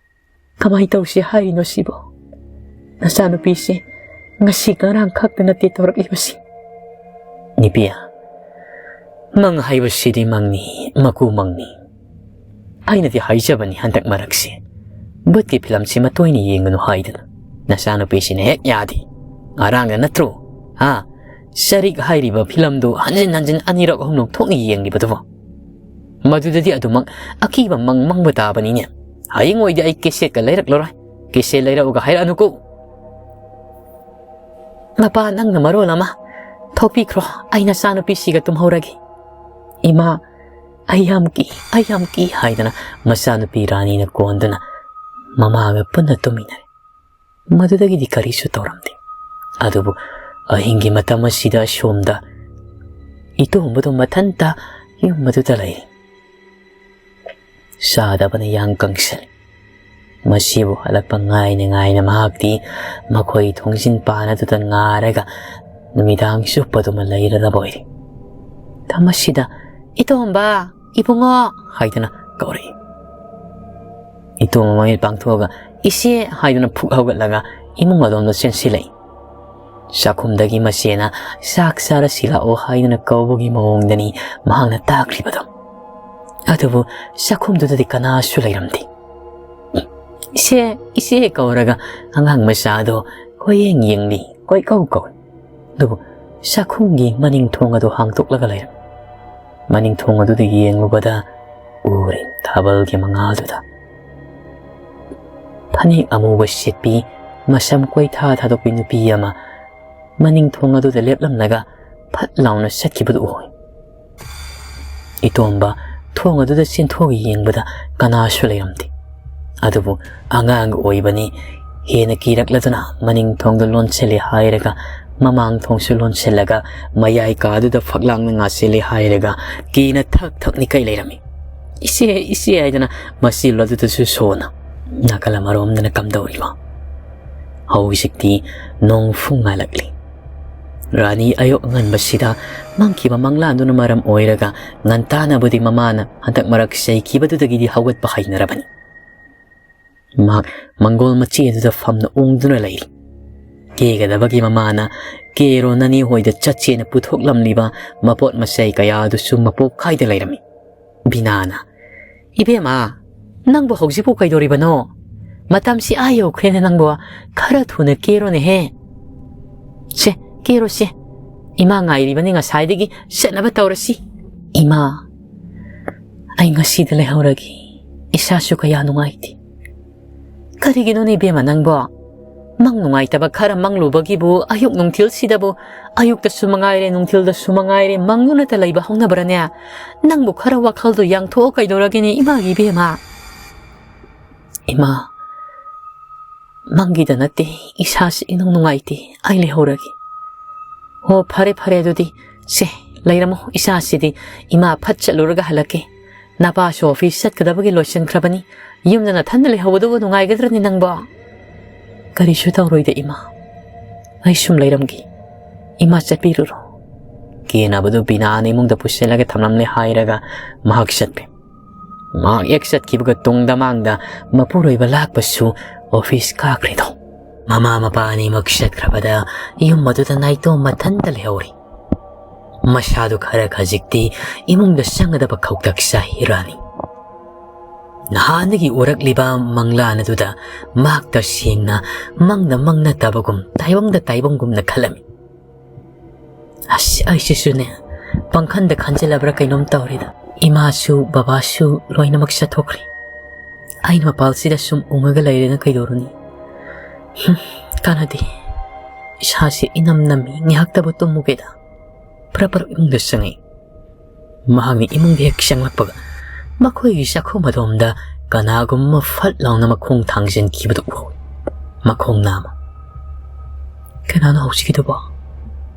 ꯀꯃꯥꯏ ꯇꯧꯁꯤ ꯍꯥꯏꯔꯤꯅꯣ ꯁꯤꯕꯣ? ꯅꯆꯥꯅꯨꯄꯤꯁꯦ ꯉꯁꯤ ꯉꯔꯥꯡ ꯈꯛꯇ ꯅꯠꯇꯦ ꯇꯧꯔꯛꯂꯤꯕꯁꯤ꯫" "ꯅꯤꯄꯤ, ꯃꯪ ꯍꯥꯏꯕꯁꯤꯗꯤ ꯃꯪꯅꯤ, ꯃꯀꯨ ꯃꯪꯅꯤ꯫ ꯑꯩꯅꯗꯤ ꯍꯥꯏꯖꯕꯅꯤ ꯍꯟꯗꯛ ꯃꯔꯛꯁꯦ ꯚꯨꯠꯀꯤ ꯐꯤꯂꯝꯁꯤꯃ ꯇꯣꯏꯅ ꯌꯦꯡꯒꯅꯨ ꯍꯥꯏꯗꯅ꯫ ꯅꯆꯥꯅꯨꯄꯤꯁꯤꯅ ꯍꯦꯛ ꯌꯥꯗꯦ꯫ ꯉꯔꯥꯡꯗ ꯅꯠꯇ꯭ꯔꯣ? ꯍꯥ? ꯁꯔꯤꯛ ꯍꯥꯏꯔꯤꯕ ꯐꯤꯂꯝꯗꯨ ꯍꯟꯖꯤꯟ ꯍꯟꯖꯤꯟ ꯑꯅꯤꯔꯛ ꯑꯍꯨꯝꯂꯛ ꯊꯣꯛꯅ ꯌꯦꯡꯂꯤꯕꯗꯨꯕꯨ꯫ ꯃꯗꯨꯗꯗꯤ ꯑꯗꯨꯃꯛ ꯑꯀꯤꯕ ꯃꯪ ꯃꯪꯕ ꯇꯥꯕꯅꯤꯅꯦ꯫ ꯍꯌꯦꯡ ꯑꯣꯏꯗꯤ ꯑꯩ ꯀꯦꯁꯦꯠꯀ ꯂꯩꯔꯛꯂꯔꯣꯏ꯫ ꯀꯦꯁꯦꯠ ꯂꯩꯔꯛꯎꯒ ꯍꯥꯏꯔꯛꯑꯅꯨꯀꯣ꯫ ꯃꯄꯥ ꯅꯪꯅ ꯃꯔꯣꯜ ꯑꯃ꯫ ꯊꯣꯛꯄꯤꯈ꯭ꯔꯣ, ꯑꯩ ꯅꯆꯥꯅꯨꯄꯤꯁꯤꯒ ꯇꯨꯝꯍꯧꯔꯒꯦ꯫ ꯏꯃꯥ, ꯑꯩ ꯌꯥꯝ ꯀꯤ, ꯑꯩ ꯌꯥꯝ ꯀꯤ ꯍꯥꯏꯗꯅ ꯃꯆꯥꯅꯨꯄꯤ ꯔꯥꯅꯤꯅ ꯀꯣꯟꯗꯨꯅ ꯃꯃꯥꯒ ꯄꯨꯟꯅ ꯇꯨꯝꯃꯤꯟꯅꯔꯦ꯫ ꯃꯗꯨꯗꯒꯤꯗꯤ ꯀꯔꯤꯁꯨ ꯇꯧꯔꯝꯗꯦ꯫ ꯑꯗꯨꯕꯨ ꯑꯍꯤꯡꯒꯤ ꯃꯇꯝ ꯑꯁꯤꯗ ꯑꯁꯣꯝꯗ ꯏꯇꯣꯝꯕꯗꯨ ꯃꯊꯟꯇ ꯌꯨꯝ ꯑꯗꯨꯗ ꯂꯩꯔꯤ꯫ ꯆꯥꯗꯕꯅ ꯌꯥꯡ ꯀꯪꯁꯤꯜꯂꯤ꯫ ꯃꯁꯤꯕꯨ ꯍꯜꯂꯛꯄ ꯉꯥꯏꯅ ꯉꯥꯏꯅ ꯃꯍꯥꯛꯇꯤ ꯃꯈꯣꯏ ꯊꯣꯡꯖꯤꯟ ꯄꯥꯟ ꯑꯗꯨꯗ ꯉꯥꯔꯒ ꯅꯨꯃꯤꯗꯥꯡ ꯆꯨꯞꯄꯗꯨꯃ ꯂꯩꯔꯗꯕ ꯑꯣꯏꯔꯦ꯫ ꯃꯁꯤꯗ "ꯏꯇꯣꯝꯕ, ꯏꯕꯨꯡꯉꯣ" ꯍꯥꯏꯗꯨꯅ ꯀꯧꯔꯛꯏ꯫ ꯏꯇꯣꯝꯕ ꯃꯃꯤꯠ ꯄꯥꯡꯊꯣꯛꯑꯒ "ꯏꯆꯦ" ꯍꯥꯏꯗꯨꯅ ꯐꯨꯛ ꯍꯧꯒꯠꯂꯒ ꯏꯃꯨꯡ ꯑꯗꯣꯝꯗ ꯆꯦꯟꯁꯤꯜꯂꯛꯏ꯫ ꯆꯥꯛꯈꯨꯝꯗꯒꯤ ꯃꯆꯦꯅ "ꯆꯥꯛ ꯆꯥꯔꯁꯤ ꯂꯥꯛꯑꯣ" ꯍꯥꯏꯗꯨꯅ ꯀꯧꯕꯒꯤ ꯃꯑꯣꯡꯗꯅꯤ ꯃꯍꯥꯛꯅ ꯇꯥꯈ꯭ꯔꯤꯕꯗꯣ꯫ ꯑꯗꯨꯕꯨ ꯆꯥꯛꯈꯨꯝꯗꯨꯗꯗꯤ ꯀꯅꯥꯁꯨ ꯂꯩꯔꯝꯗꯦ꯫ "ꯏꯆꯦ, ꯏꯆꯦ" ꯀꯧꯔꯒ ꯑꯉꯥꯡ ꯃꯆꯥ ꯑꯗꯣ ꯀꯣꯏꯌꯦꯡ ꯌꯦꯡꯂꯤ, ꯀꯣꯏꯀꯧ ꯀꯧꯏ꯫ ꯑꯗꯨꯕꯨ ꯆꯥꯛꯈꯨꯝꯒꯤ ꯃꯅꯤꯡ ꯊꯣꯡ ꯑꯗꯨ ꯍꯥꯡꯗꯣꯛꯂꯒ ꯂꯩꯔꯝꯃꯤ꯫ ꯃꯅꯤꯡ ꯊꯣꯡ ꯑꯗꯨꯗ ꯌꯦꯡꯂꯨꯕꯗ ꯎꯔꯦ ꯊꯥꯕꯜꯒꯤ ꯃꯉꯥꯜꯗꯨꯗ꯫ ꯐꯅꯦꯛ ꯑꯃꯨꯕ ꯁꯦꯠꯄꯤ, ꯃꯁꯝ ꯀꯣꯏꯊꯥ ꯊꯥꯗꯣꯛꯄꯤ ꯅꯨꯄꯤ ꯑꯃ ꯃꯅꯤꯡ ꯊꯣꯡ ꯑꯗꯨꯗ ꯂꯦꯞꯂꯝꯂꯒ ꯐꯠ ꯂꯥꯎꯅ ꯆꯠꯈꯤꯕꯗꯨ ꯎꯍꯧꯏ꯫ ꯏꯇꯣꯝꯕ ꯊꯣꯡ ꯑꯗꯨꯗ ꯆꯦꯟꯊꯣꯛꯑ ꯌꯦꯡꯕꯗ ꯀꯅꯥꯁꯨ ꯂꯩꯔꯝꯗꯦ꯫ ꯑꯗꯨꯕꯨ ꯑꯉꯥꯡ ꯑꯣꯏꯕꯅꯤ, ꯍꯦꯟꯅ ꯀꯤꯔꯛꯂꯗꯨꯅ ꯃꯅꯤꯡ ꯊꯣꯡꯗ ꯂꯣꯟꯁꯤꯜꯂꯦ ꯍꯥꯏꯔꯒ, ꯃꯃꯥꯡ ꯊꯣꯡꯁꯨ ꯂꯣꯟꯁꯤꯜꯂꯒ, ꯃꯌꯥꯏ ꯀꯥꯗꯨꯗ ꯐꯛꯂꯥꯡꯅ ꯉꯥꯁꯤꯜꯂꯦ ꯍꯥꯏꯔꯒ ꯀꯤꯅ ꯊꯛ ꯊꯛ ꯅꯤꯛꯀꯩ ꯂꯩꯔꯝꯃꯤ꯫ "ꯏꯆꯦ, ꯏꯆꯦ" ꯍꯥꯏꯗꯅ ꯃꯆꯤꯜ ꯑꯗꯨꯗꯁꯨ ꯁꯣꯟꯅ ꯅꯥꯀꯜ ꯑꯃꯔꯣꯝꯗꯅ ꯀꯝꯗꯧꯔꯤꯕ? ꯍꯧꯖꯤꯛꯇꯤ ꯅꯣꯡꯐꯨ ꯉꯥꯜꯂꯛꯂꯤ꯫ ꯔꯥꯅꯤ ꯑꯌꯨꯛ ꯑꯉꯟꯕꯁꯤꯗ ꯃꯪꯈꯤꯕ ꯃꯪꯂꯥꯟꯗꯨꯅ ꯃꯔꯝ ꯑꯣꯏꯔꯒ ꯉꯟꯇꯥꯅꯕꯨꯗꯤ ꯃꯃꯥꯅ ꯍꯟꯗꯛ ꯃꯔꯛ ꯆꯩꯈꯤꯕꯗꯨꯗꯒꯤꯗꯤ ꯍꯧꯒꯠꯄ ꯍꯩꯅꯔꯕꯅꯤ꯫ ꯃꯍꯥꯛ ꯃꯪꯒꯣꯜ ꯃꯆꯦ ꯑꯗꯨꯗ ꯐꯝꯅ ꯎꯪꯗꯨꯅ ꯂꯩꯔꯤ꯫ ꯀꯦꯒꯗꯕꯒꯤ ꯃꯃꯥꯅ ꯀꯦꯔꯣ ꯅꯅꯦ ꯍꯣꯏꯗ ꯆꯠꯁꯦꯅ ꯄꯨꯊꯣꯛꯂꯝꯂꯤꯕ ꯃꯄꯣꯠ ꯃꯆꯩ ꯀꯌꯥ ꯑꯗꯨꯁꯨ ꯃꯄꯣꯛ ꯀꯥꯏꯗ ꯂꯩꯔꯝꯃꯤ꯫ ꯕꯤꯅꯥꯅ "ꯏꯕꯦꯝꯃ, ꯅꯪꯕꯨ ꯍꯧꯖꯤꯛꯄꯨ ꯀꯩꯗꯧꯔꯤꯕꯅꯣ? ꯃꯇꯝꯁꯤ ꯑꯥ ꯌꯧꯈ꯭ꯔꯦꯅꯦ ꯅꯪꯕꯨ꯫ ꯈꯔ ꯊꯨꯅ ꯀꯦꯔꯣꯅꯦꯍꯦ꯫ ꯁꯦ, ꯀꯦꯔꯣꯁꯦ꯫ ꯏꯃꯥ ꯉꯥꯏꯔꯤꯕꯅꯤ ꯉꯁꯥꯏꯗꯒꯤ꯫ ꯆꯠꯅꯕ ꯇꯧꯔꯁꯤ꯫" "ꯏꯃꯥ, ꯑꯩ ꯉꯁꯤꯗ ꯂꯩꯍꯧꯔꯒꯦ꯫ ꯏꯁꯥꯁꯨ ꯀꯌꯥ ꯅꯨꯡꯉꯥꯏꯇꯦ꯫" "ꯀꯔꯤꯒꯤꯅꯣꯅꯦ ꯏꯕꯦꯝꯃ ꯅꯪꯕꯣ? ꯃꯪ ꯅꯨꯡꯉꯥꯏꯇꯕ ꯈꯔ ꯃꯪꯂꯨꯕꯒꯤꯕꯨ ꯑꯌꯨꯛ ꯅꯨꯡꯊꯤꯜꯁꯤꯗꯕꯨ, ꯑꯌꯨꯛꯇꯁꯨ ꯃꯉꯥꯏꯔꯦ, ꯅꯨꯡꯊꯤꯜꯗꯁꯨ ꯃꯉꯥꯏꯔꯦ, ꯃꯪꯗꯨꯅꯇ ꯂꯩꯕ ꯍꯧꯅꯕ꯭ꯔꯅꯦ? ꯅꯪꯕꯨ ꯈꯔ ꯋꯥꯈꯜꯗꯣ ꯌꯥꯡꯊꯣꯛꯑꯣ ꯀꯩꯗꯧꯔꯒꯦꯅꯦ ꯏꯃꯥꯒꯤ ꯏꯕꯦꯝꯃ?" "ꯏꯃꯥ, ꯃꯪꯒꯤꯗ ꯅꯠꯇꯦ, ꯏꯁꯥꯁꯤ ꯏꯅꯨꯡ ꯅꯨꯡꯉꯥꯏꯇꯦ, ꯑꯩ ꯂꯩꯍꯧꯔꯒꯦ꯫" "ꯑꯣ, ꯐꯔꯦ ꯐꯔꯦ, ꯑꯗꯨꯗꯤ ꯁꯦ, ꯂꯩꯔꯝꯃꯣ, ꯏꯁꯥꯁꯤꯗꯤ ꯏꯃꯥ ꯐꯠ ꯆꯠꯂꯨꯔꯒ ꯍꯜꯂꯛꯀꯦ꯫ ꯅꯄꯥꯁꯨ ꯑꯣꯐꯤꯁ ꯆꯠꯀꯗꯕꯒꯤ ꯂꯣꯏꯁꯤꯟꯈ꯭ꯔꯕꯅꯤ꯫ ꯌꯨꯝꯗ ꯅꯊꯟꯗ ꯂꯩꯍꯧꯕꯗꯨꯕꯨ ꯅꯨꯡꯉꯥꯏꯒꯗ꯭ꯔꯅꯤ ꯅꯪꯕꯣ?" "ꯀꯔꯤꯁꯨ ꯇꯧꯔꯣꯏꯗ ꯏꯃꯥ, ꯑꯩ ꯁꯨꯝ ꯂꯩꯔꯝꯒꯦ꯫ ꯏꯃꯥ ꯆꯠꯄꯤꯔꯨꯔꯣ꯫" ꯀꯦꯅꯕꯗꯨ ꯕꯤꯅꯥꯅ ꯏꯃꯨꯡꯗ ꯄꯨꯁꯤꯜꯂꯒ ꯊꯝꯂꯝꯂꯦ ꯍꯥꯏꯔꯒ ꯃꯍꯥꯛ ꯆꯠꯄꯤ꯫ ꯃꯍꯥꯛ ꯍꯦꯛ ꯆꯠꯈꯤꯕꯒ ꯇꯨꯡꯗ ꯃꯥꯡꯗ ꯃꯄꯨꯔꯣꯏꯕ ꯂꯥꯛꯄꯁꯨ ꯑꯣꯐꯤꯁ ꯀꯥꯈ꯭ꯔꯤꯗꯣ꯫ ꯃꯃꯥ ꯃꯄꯥ ꯑꯅꯤꯃꯛ ꯆꯠꯈ꯭ꯔꯕꯗ ꯌꯨꯝ ꯑꯗꯨꯗ ꯅꯥꯏꯇꯣꯝ ꯃꯊꯟꯇ ꯂꯩꯍꯧꯔꯤ꯫ ꯃꯁꯥꯗꯨ ꯈꯔ ꯈꯖꯤꯛꯇꯤ ꯏꯃꯨꯡꯗ ꯆꯪꯒꯗꯕ ꯈꯧꯇꯛ ꯆꯥꯏ ꯔꯥꯅꯤ꯫ ꯅꯍꯥꯟꯗꯒꯤ ꯎꯔꯛꯂꯤꯕ ꯃꯪꯂꯥꯟ ꯑꯗꯨꯗ ꯃꯍꯥꯛ ꯇꯁꯦꯡꯅ ꯃꯪꯗ ꯃꯪ ꯅꯠꯇꯕꯒꯨꯝ, ꯇꯥꯏꯕꯪꯗ ꯇꯥꯏꯕꯪꯒꯨꯝꯅ ꯈꯜꯂꯝꯃꯤ꯫ ꯑꯁ, ꯑꯩꯁꯤꯁꯨꯅꯦ, ꯄꯪꯈꯟꯗ ꯈꯟꯖꯤꯜꯂꯕ꯭ꯔꯥ ꯀꯩꯅꯣꯝ ꯇꯧꯔꯦꯗ꯫ ꯏꯃꯥꯁꯨ ꯕꯕꯥꯁꯨ ꯂꯣꯏꯅꯃꯛ ꯆꯠꯊꯣꯛꯈ꯭ꯔꯦ꯫ ꯑꯩꯅ ꯃꯄꯥꯜꯁꯤꯗ ꯁꯨꯝ ꯎꯡꯉꯒ ꯂꯩꯔꯦꯅ ꯀꯩꯗꯧꯔꯨꯅꯤ? ꯍꯨꯝ, ꯀꯥꯟꯅꯗꯦ꯫ ꯏꯁꯥꯁꯦ ꯏꯅꯝ ꯅꯝꯃꯤ, ꯉꯥꯏꯍꯥꯛꯇꯕꯨ ꯇꯨꯝꯃꯨꯒꯦꯗ꯫ ꯐꯔ ꯐꯔ ꯏꯃꯨꯡꯗ ꯆꯪꯉꯛꯏ꯫ ꯃꯍꯥꯛꯅ ꯏꯃꯨꯡꯗ ꯍꯦꯛ ꯆꯪꯂꯛꯄꯒ ꯃꯈꯣꯏꯒꯤ ꯆꯥꯛꯈꯨꯝ ꯑꯗꯣꯝꯗ ꯀꯅꯥꯒꯨꯝꯕ ꯑꯃ ꯐꯠ ꯂꯥꯎꯅ ꯃꯈꯣꯡ ꯊꯥꯡꯖꯤꯟꯈꯤꯕꯗꯨ ꯎꯍꯧꯏ꯫ ꯃꯈꯣꯡ ꯅꯥꯝꯃ꯫ "ꯀꯅꯥꯅꯣ ꯍꯧꯖꯤꯛꯀꯤꯗꯨꯕꯣ?"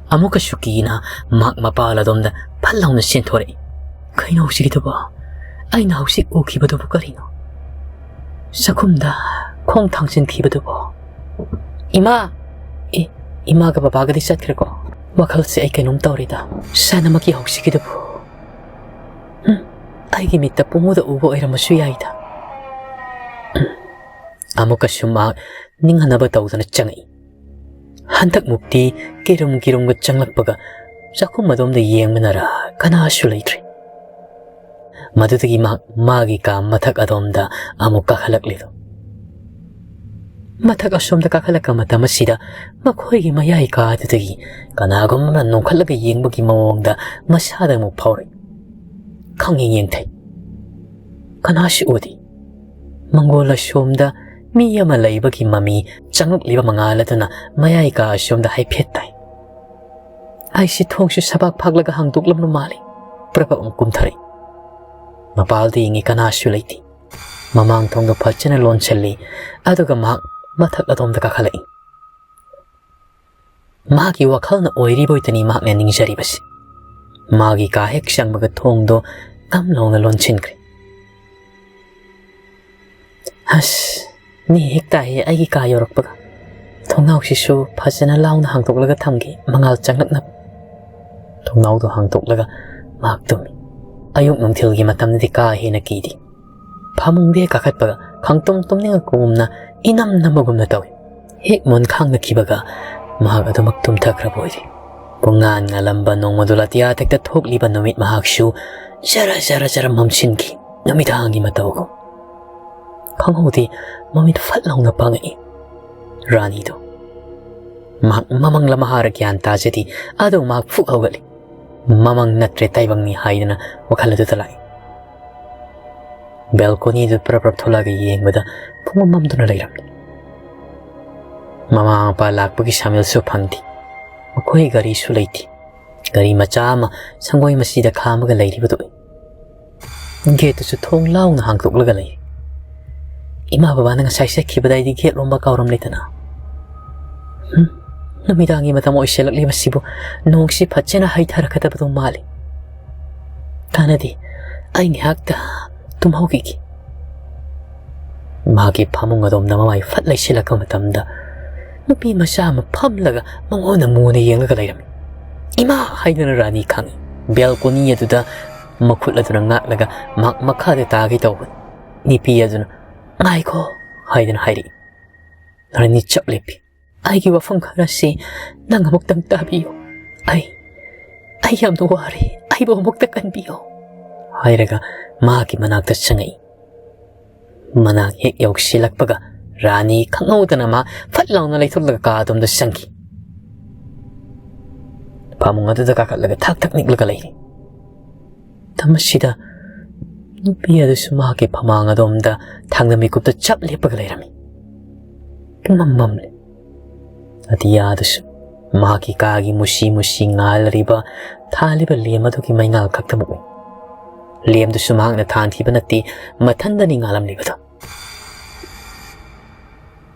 ꯑꯃꯨꯛꯀꯁꯨ ꯀꯤꯅ ꯃꯍꯥꯛ ꯃꯄꯥꯜ ꯑꯗꯣꯝꯗ ꯐꯠ ꯂꯥꯎꯅ ꯆꯦꯟꯊꯣꯔꯛꯏ꯫ "ꯀꯩꯅꯣ ꯍꯧꯖꯤꯛꯀꯤꯗꯨꯕꯣ? ꯑꯩꯅ ꯍꯧꯖꯤꯛ ꯎꯈꯤꯕꯗꯨꯕꯨ ꯀꯔꯤꯅꯣ? ꯆꯥꯛꯈꯨꯝꯗ ꯈꯣꯡ ꯊꯥꯡꯖꯤꯟꯈꯤꯕꯗꯨꯕꯣ?" "ꯏꯃꯥ!" "ꯑꯦ, ꯏꯃꯥꯒ ꯕꯕꯥꯒꯗꯤ ꯆꯠꯈ꯭ꯔꯦꯀꯣ? ꯋꯥꯈꯜꯁꯦ ꯑꯩ ꯀꯩꯅꯣꯝ ꯇꯧꯔꯤꯗ꯫ ꯁꯅꯃꯛꯀꯤ ꯍꯧꯖꯤꯛꯀꯤꯗꯨꯕꯨ꯫ ꯍꯨꯝ, ꯑꯩꯒꯤ ꯃꯤꯠꯇ ꯄꯨꯡꯎꯗ ꯎꯕ ꯑꯣꯏꯔꯝꯕꯁꯨ ꯌꯥꯏꯗ꯫" ꯍꯨꯝ꯫ ꯑꯃꯨꯛꯀꯁꯨ ꯃꯍꯥꯛ ꯅꯤꯡꯍꯟꯅꯕ ꯇꯧꯗꯨꯅ ꯆꯪꯉꯛꯏ꯫ ꯍꯟꯗꯛ ꯃꯨꯛꯇꯤ ꯀꯤꯔꯨꯝ ꯀꯤꯔꯨꯝꯒ ꯆꯪꯂꯛꯄꯒ ꯆꯥꯛꯈꯨꯝ ꯑꯗꯣꯝꯗ ꯌꯦꯡꯕꯅꯔ ꯀꯅꯥꯁꯨ ꯂꯩꯇ꯭ꯔꯦ꯫ ꯃꯗꯨꯗꯒꯤ ꯃꯍꯥꯛ ꯃꯥꯒꯤ ꯀꯥ ꯃꯊꯛ ꯑꯗꯣꯝꯗ ꯑꯃꯨꯛ ꯀꯥꯈꯠꯂꯛꯂꯤꯗꯣ꯫ ꯃꯊꯛ ꯑꯁꯣꯝꯗ ꯀꯥꯈꯠꯂꯛꯄ ꯃꯇꯝ ꯑꯁꯤꯗ ꯃꯈꯣꯏꯒꯤ ꯃꯌꯥꯏ ꯀꯥ ꯑꯗꯨꯗꯒꯤ ꯀꯅꯥꯒꯨꯝꯕ ꯑꯃꯅ ꯅꯣꯡꯈꯠꯂꯒ ꯌꯦꯡꯕꯒꯤ ꯃꯑꯣꯡꯗ ꯃꯁꯥꯗ ꯑꯃꯨꯛ ꯐꯥꯎꯔꯛꯏ꯫ ꯈꯪꯌꯦꯡ ꯌꯦꯡꯊꯩ꯫ ꯀꯅꯥꯁꯨ ꯎꯗꯦ꯫ ꯃꯪꯒꯣꯜ ꯑꯁꯣꯝꯗ ꯃꯤ ꯑꯃ ꯂꯩꯕꯒꯤ ꯃꯃꯤ ꯆꯪꯂꯛꯂꯤꯕ ꯃꯉꯥꯜ ꯑꯗꯨꯅ ꯃꯌꯥꯏ ꯀꯥ ꯑꯁꯣꯝꯗ ꯍꯥꯏꯐꯦꯠ ꯇꯥꯏ꯫ ꯑꯩꯁꯤ ꯊꯣꯡꯁꯨ ꯁꯕꯥꯛ ꯐꯥꯛꯂꯒ ꯍꯥꯡꯗꯣꯛꯂꯝꯂꯨ ꯃꯥꯜꯂꯤ꯫ ꯄ꯭ꯔꯄꯞ ꯑꯃꯨꯛ ꯀꯨꯝꯊꯔꯛꯏ꯫ ꯃꯄꯥꯜꯗ ꯌꯦꯡꯉꯤ, ꯀꯅꯥꯁꯨ ꯂꯩꯇꯦ꯫ ꯃꯃꯥꯡ ꯊꯣꯡꯗꯣ ꯐꯖꯅ ꯂꯣꯟꯁꯤꯜꯂꯤ, ꯑꯗꯨꯒ ꯃꯍꯥꯛ ꯃꯊꯛ ꯑꯗꯣꯝꯗ ꯀꯥꯈꯠꯂꯛꯏ꯫ ꯃꯍꯥꯛꯀꯤ ꯋꯥꯈꯜꯅ ꯑꯣꯏꯔꯤꯕ ꯑꯣꯏꯇꯅꯤ ꯃꯍꯥꯛꯅ ꯅꯤꯡꯖꯔꯤꯕꯁꯤ꯫ ꯃꯥꯒꯤ ꯀꯥ ꯍꯦꯛ ꯆꯪꯕꯒ ꯊꯣꯡꯗꯣ ꯀꯝ ꯂꯥꯎꯅ ꯂꯣꯟꯁꯤꯟꯈ꯭ꯔꯦ꯫ ꯑꯁ, ꯅꯦ ꯍꯦꯛ ꯇꯥꯏꯌꯦ ꯑꯩꯒꯤ ꯀꯥ ꯌꯧꯔꯛꯄꯒ꯫ ꯊꯣꯡꯅꯥꯎꯁꯤꯁꯨ ꯐꯖꯅ ꯂꯥꯎꯅ ꯍꯥꯡꯗꯣꯛꯂꯒ ꯊꯝꯒꯦ, ꯃꯉꯥꯜ ꯆꯪꯂꯛꯅꯕ꯫ ꯊꯣꯡꯅꯥꯎꯗꯣ ꯍꯥꯡꯗꯣꯛꯂꯒ ꯃꯍꯥꯛ ꯇꯨꯝꯃꯤ꯫ ꯑꯌꯨꯛ ꯅꯨꯡꯊꯤꯜꯒꯤ ꯃꯇꯝꯗꯗꯤ ꯀꯥ ꯍꯦꯟꯅ ꯀꯤꯗꯦ꯫ ꯐꯃꯨꯡꯗ ꯍꯦꯛ ꯀꯥꯈꯠꯄꯒ ꯈꯪꯇꯨꯝ ꯇꯨꯝꯅꯤꯡꯉꯛꯄꯒꯨꯝꯅ, ꯏꯅꯝ ꯅꯝꯕꯒꯨꯝꯅ ꯇꯧꯏ꯫ ꯍꯦꯛ ꯃꯣꯟ ꯈꯥꯡꯅꯈꯤꯕꯒ ꯃꯍꯥꯛ ꯑꯗꯨꯃꯛ ꯇꯨꯝꯊꯈ꯭ꯔꯕ ꯑꯣꯏꯔꯦ꯫ ꯄꯨꯡꯉꯥꯟ ꯉꯥꯜꯂꯝꯕ ꯅꯣꯡꯃꯗꯣ ꯑꯇꯤꯌꯥꯊꯛꯇ ꯊꯣꯛꯂꯤꯕ ꯅꯨꯃꯤꯠ ꯃꯍꯥꯛꯁꯨ ꯖꯔ ꯖꯔ ꯖꯔ ꯃꯝꯁꯤꯟꯈꯤ, ꯅꯨꯃꯤꯗꯥꯡꯒꯤ ꯃꯇꯧꯒꯨꯝ꯫ ꯈꯪꯍꯧꯗꯦ, ꯃꯃꯤꯠ ꯐꯠ ꯂꯥꯎꯅ ꯄꯥꯡꯉꯛꯏ꯫ ꯔꯥꯅꯤꯗꯣ꯫ ꯃꯍꯥꯛ ꯃꯃꯪꯂ ꯃꯍꯥꯔ ꯒ꯭ꯌꯥꯟ ꯇꯥꯖꯗꯦ, ꯑꯗꯨ ꯃꯍꯥꯛ ꯐꯨꯛ ꯍꯧꯒꯠꯂꯤ꯫ ꯃꯃꯪ ꯅꯠꯇ꯭ꯔꯦ, ꯇꯥꯏꯕꯪꯅꯤ ꯍꯥꯏꯗꯅ ꯋꯥꯈꯜ ꯑꯗꯨꯗ ꯂꯥꯛꯏ꯫ ꯕꯦꯜꯀꯣꯅꯤꯗꯨ ꯄ꯭ꯔꯞ ꯄ꯭ꯔꯞ ꯊꯣꯛꯂꯛꯑꯒ ꯌꯦꯡꯕꯗ ꯄꯨꯡꯃꯝ ꯃꯝꯗꯨꯅ ꯂꯩꯔꯝꯃꯤ꯫ ꯃꯃꯥ ꯃꯄꯥ ꯂꯥꯛꯄꯒꯤ ꯁꯥꯃꯤꯜꯁꯨ ꯐꯪꯗꯦ꯫ ꯃꯈꯣꯏ ꯒꯥꯔꯤꯁꯨ ꯂꯩꯇꯦ꯫ ꯒꯥꯔꯤ ꯃꯆꯥ ꯑꯃ ꯁꯪꯒꯣꯏ ꯃꯆꯤꯗ ꯈꯥꯝꯃꯒ ꯂꯩꯔꯤꯕꯗꯨ ꯎꯏ꯫ ꯒꯦꯠꯇꯨꯁꯨ ꯊꯣꯡ ꯂꯥꯎꯅ ꯍꯥꯡꯗꯣꯛꯂꯒ ꯂꯩ꯫ ꯏꯃꯥ ꯕꯕꯥꯅ ꯉꯁꯥꯏ ꯆꯠꯈꯤꯕꯗ ꯑꯩꯗꯤ ꯒꯦꯠ ꯂꯣꯟꯕ ꯀꯥꯎꯔꯝꯂꯦꯗꯅ꯫ ꯍꯨꯝ, ꯅꯨꯃꯤꯗꯥꯡꯒꯤ ꯃꯇꯝ ꯑꯣꯏꯁꯤꯜꯂꯛꯂꯤꯕꯁꯤꯕꯨ ꯅꯣꯡꯁꯤ ꯐꯖꯅ ꯍꯩꯊꯔꯛꯀꯗꯕꯗꯧ ꯃꯥꯜꯂꯤ꯫ ꯀꯥꯟꯅꯗꯦ, ꯑꯩ ꯉꯥꯏꯍꯥꯛꯇ ꯇꯨꯝꯍꯧꯈꯤꯒꯦ꯫ ꯃꯍꯥꯛꯀꯤ ꯐꯃꯨꯡ ꯑꯗꯣꯝꯗ ꯃꯃꯥꯏ ꯐꯠ ꯂꯩꯁꯤꯜꯂꯛꯄ ꯃꯇꯝꯗ ꯅꯨꯄꯤ ꯃꯆꯥ ꯑꯃ ꯐꯝꯂꯒ ꯃꯉꯣꯟꯗ ꯃꯨꯅ ꯌꯦꯡꯂꯒ ꯂꯩꯔꯝꯃꯤ꯫ "ꯏꯃꯥ!" ꯍꯥꯏꯗꯨꯅ ꯔꯥꯅꯤ ꯈꯥꯡꯉꯤ꯫ ꯕꯦꯜꯀꯣꯅꯤ ꯑꯗꯨꯗ ꯃꯈꯨꯠ ꯑꯗꯨꯅ ꯉꯥꯛꯂꯒ ꯃꯍꯥꯛ ꯃꯈꯥꯗ ꯇꯥꯒꯦ ꯇꯧꯕꯅꯤ꯫ ꯅꯨꯄꯤ ꯑꯗꯨꯅ "ꯉꯥꯏꯈꯣ" ꯍꯥꯏꯗꯨꯅ ꯍꯥꯏꯔꯛꯏ꯫ ꯔꯥꯅꯤ ꯆꯞ ꯂꯦꯞꯄꯤ꯫ "ꯑꯩꯒꯤ ꯋꯥꯐꯝ ꯈꯔꯁꯤ ꯅꯪ ꯑꯃꯨꯛꯇꯪ ꯇꯥꯕꯤꯌꯨ꯫ ꯑꯩ, ꯑꯩ ꯌꯥꯝꯅ ꯋꯥꯔꯦ꯫ ꯑꯩꯕꯨ ꯑꯃꯨꯛꯇ ꯀꯟꯕꯤꯌꯨ" ꯍꯥꯏꯔꯒ ꯃꯍꯥꯛꯀꯤ ꯃꯅꯥꯛꯇ ꯆꯪꯉꯛꯏ꯫ ꯃꯅꯥꯛ ꯍꯦꯛ ꯌꯧꯁꯤꯜꯂꯛꯄꯒ ꯔꯥꯅꯤ ꯈꯪꯍꯧꯗꯅ ꯃꯥ ꯐꯠ ꯂꯥꯎꯅ ꯂꯩꯊꯣꯛꯂꯒ ꯀꯥ ꯑꯗꯣꯝꯗ ꯆꯪꯈꯤ꯫ ꯐꯃꯨꯡ ꯑꯗꯨꯗ ꯀꯥꯈꯠꯂꯒ ꯊꯛ ꯊꯛ ꯅꯤꯛꯂꯒ ꯂꯩꯔꯤ꯫ ꯃꯇꯝ ꯑꯁꯤꯗ ꯅꯨꯄꯤ ꯑꯗꯨꯁꯨ ꯃꯍꯥꯛꯀꯤ ꯐꯃꯥꯡ ꯑꯗꯣꯝꯗ ꯊꯥꯡꯗ ꯃꯤꯀꯨꯞꯇ ꯆꯞ ꯂꯦꯞꯄꯒ ꯂꯩꯔꯝꯃꯤ꯫ ꯄꯨꯝꯃꯝ ꯃꯝꯂꯦ꯫ ꯑꯇꯤꯌꯥꯗꯁꯨ ꯃꯍꯥꯛꯀꯤ ꯀꯥꯒꯤ ꯃꯨꯁꯤ ꯃꯨꯁꯤ ꯉꯥꯜꯂꯤꯕ ꯊꯥꯜꯂꯤꯕ ꯂꯦꯝ ꯑꯗꯨꯒꯤ ꯃꯩꯉꯥꯜ ꯈꯛꯇꯃꯛ ꯎꯏ꯫ ꯂꯦꯝꯗꯨꯁꯨ ꯃꯍꯥꯛꯅ ꯊꯥꯟꯈꯤꯕ ꯅꯠꯇꯦ, ꯃꯊꯟꯗꯅꯤ ꯉꯥꯜꯂꯝꯂꯤꯕꯗꯨ꯫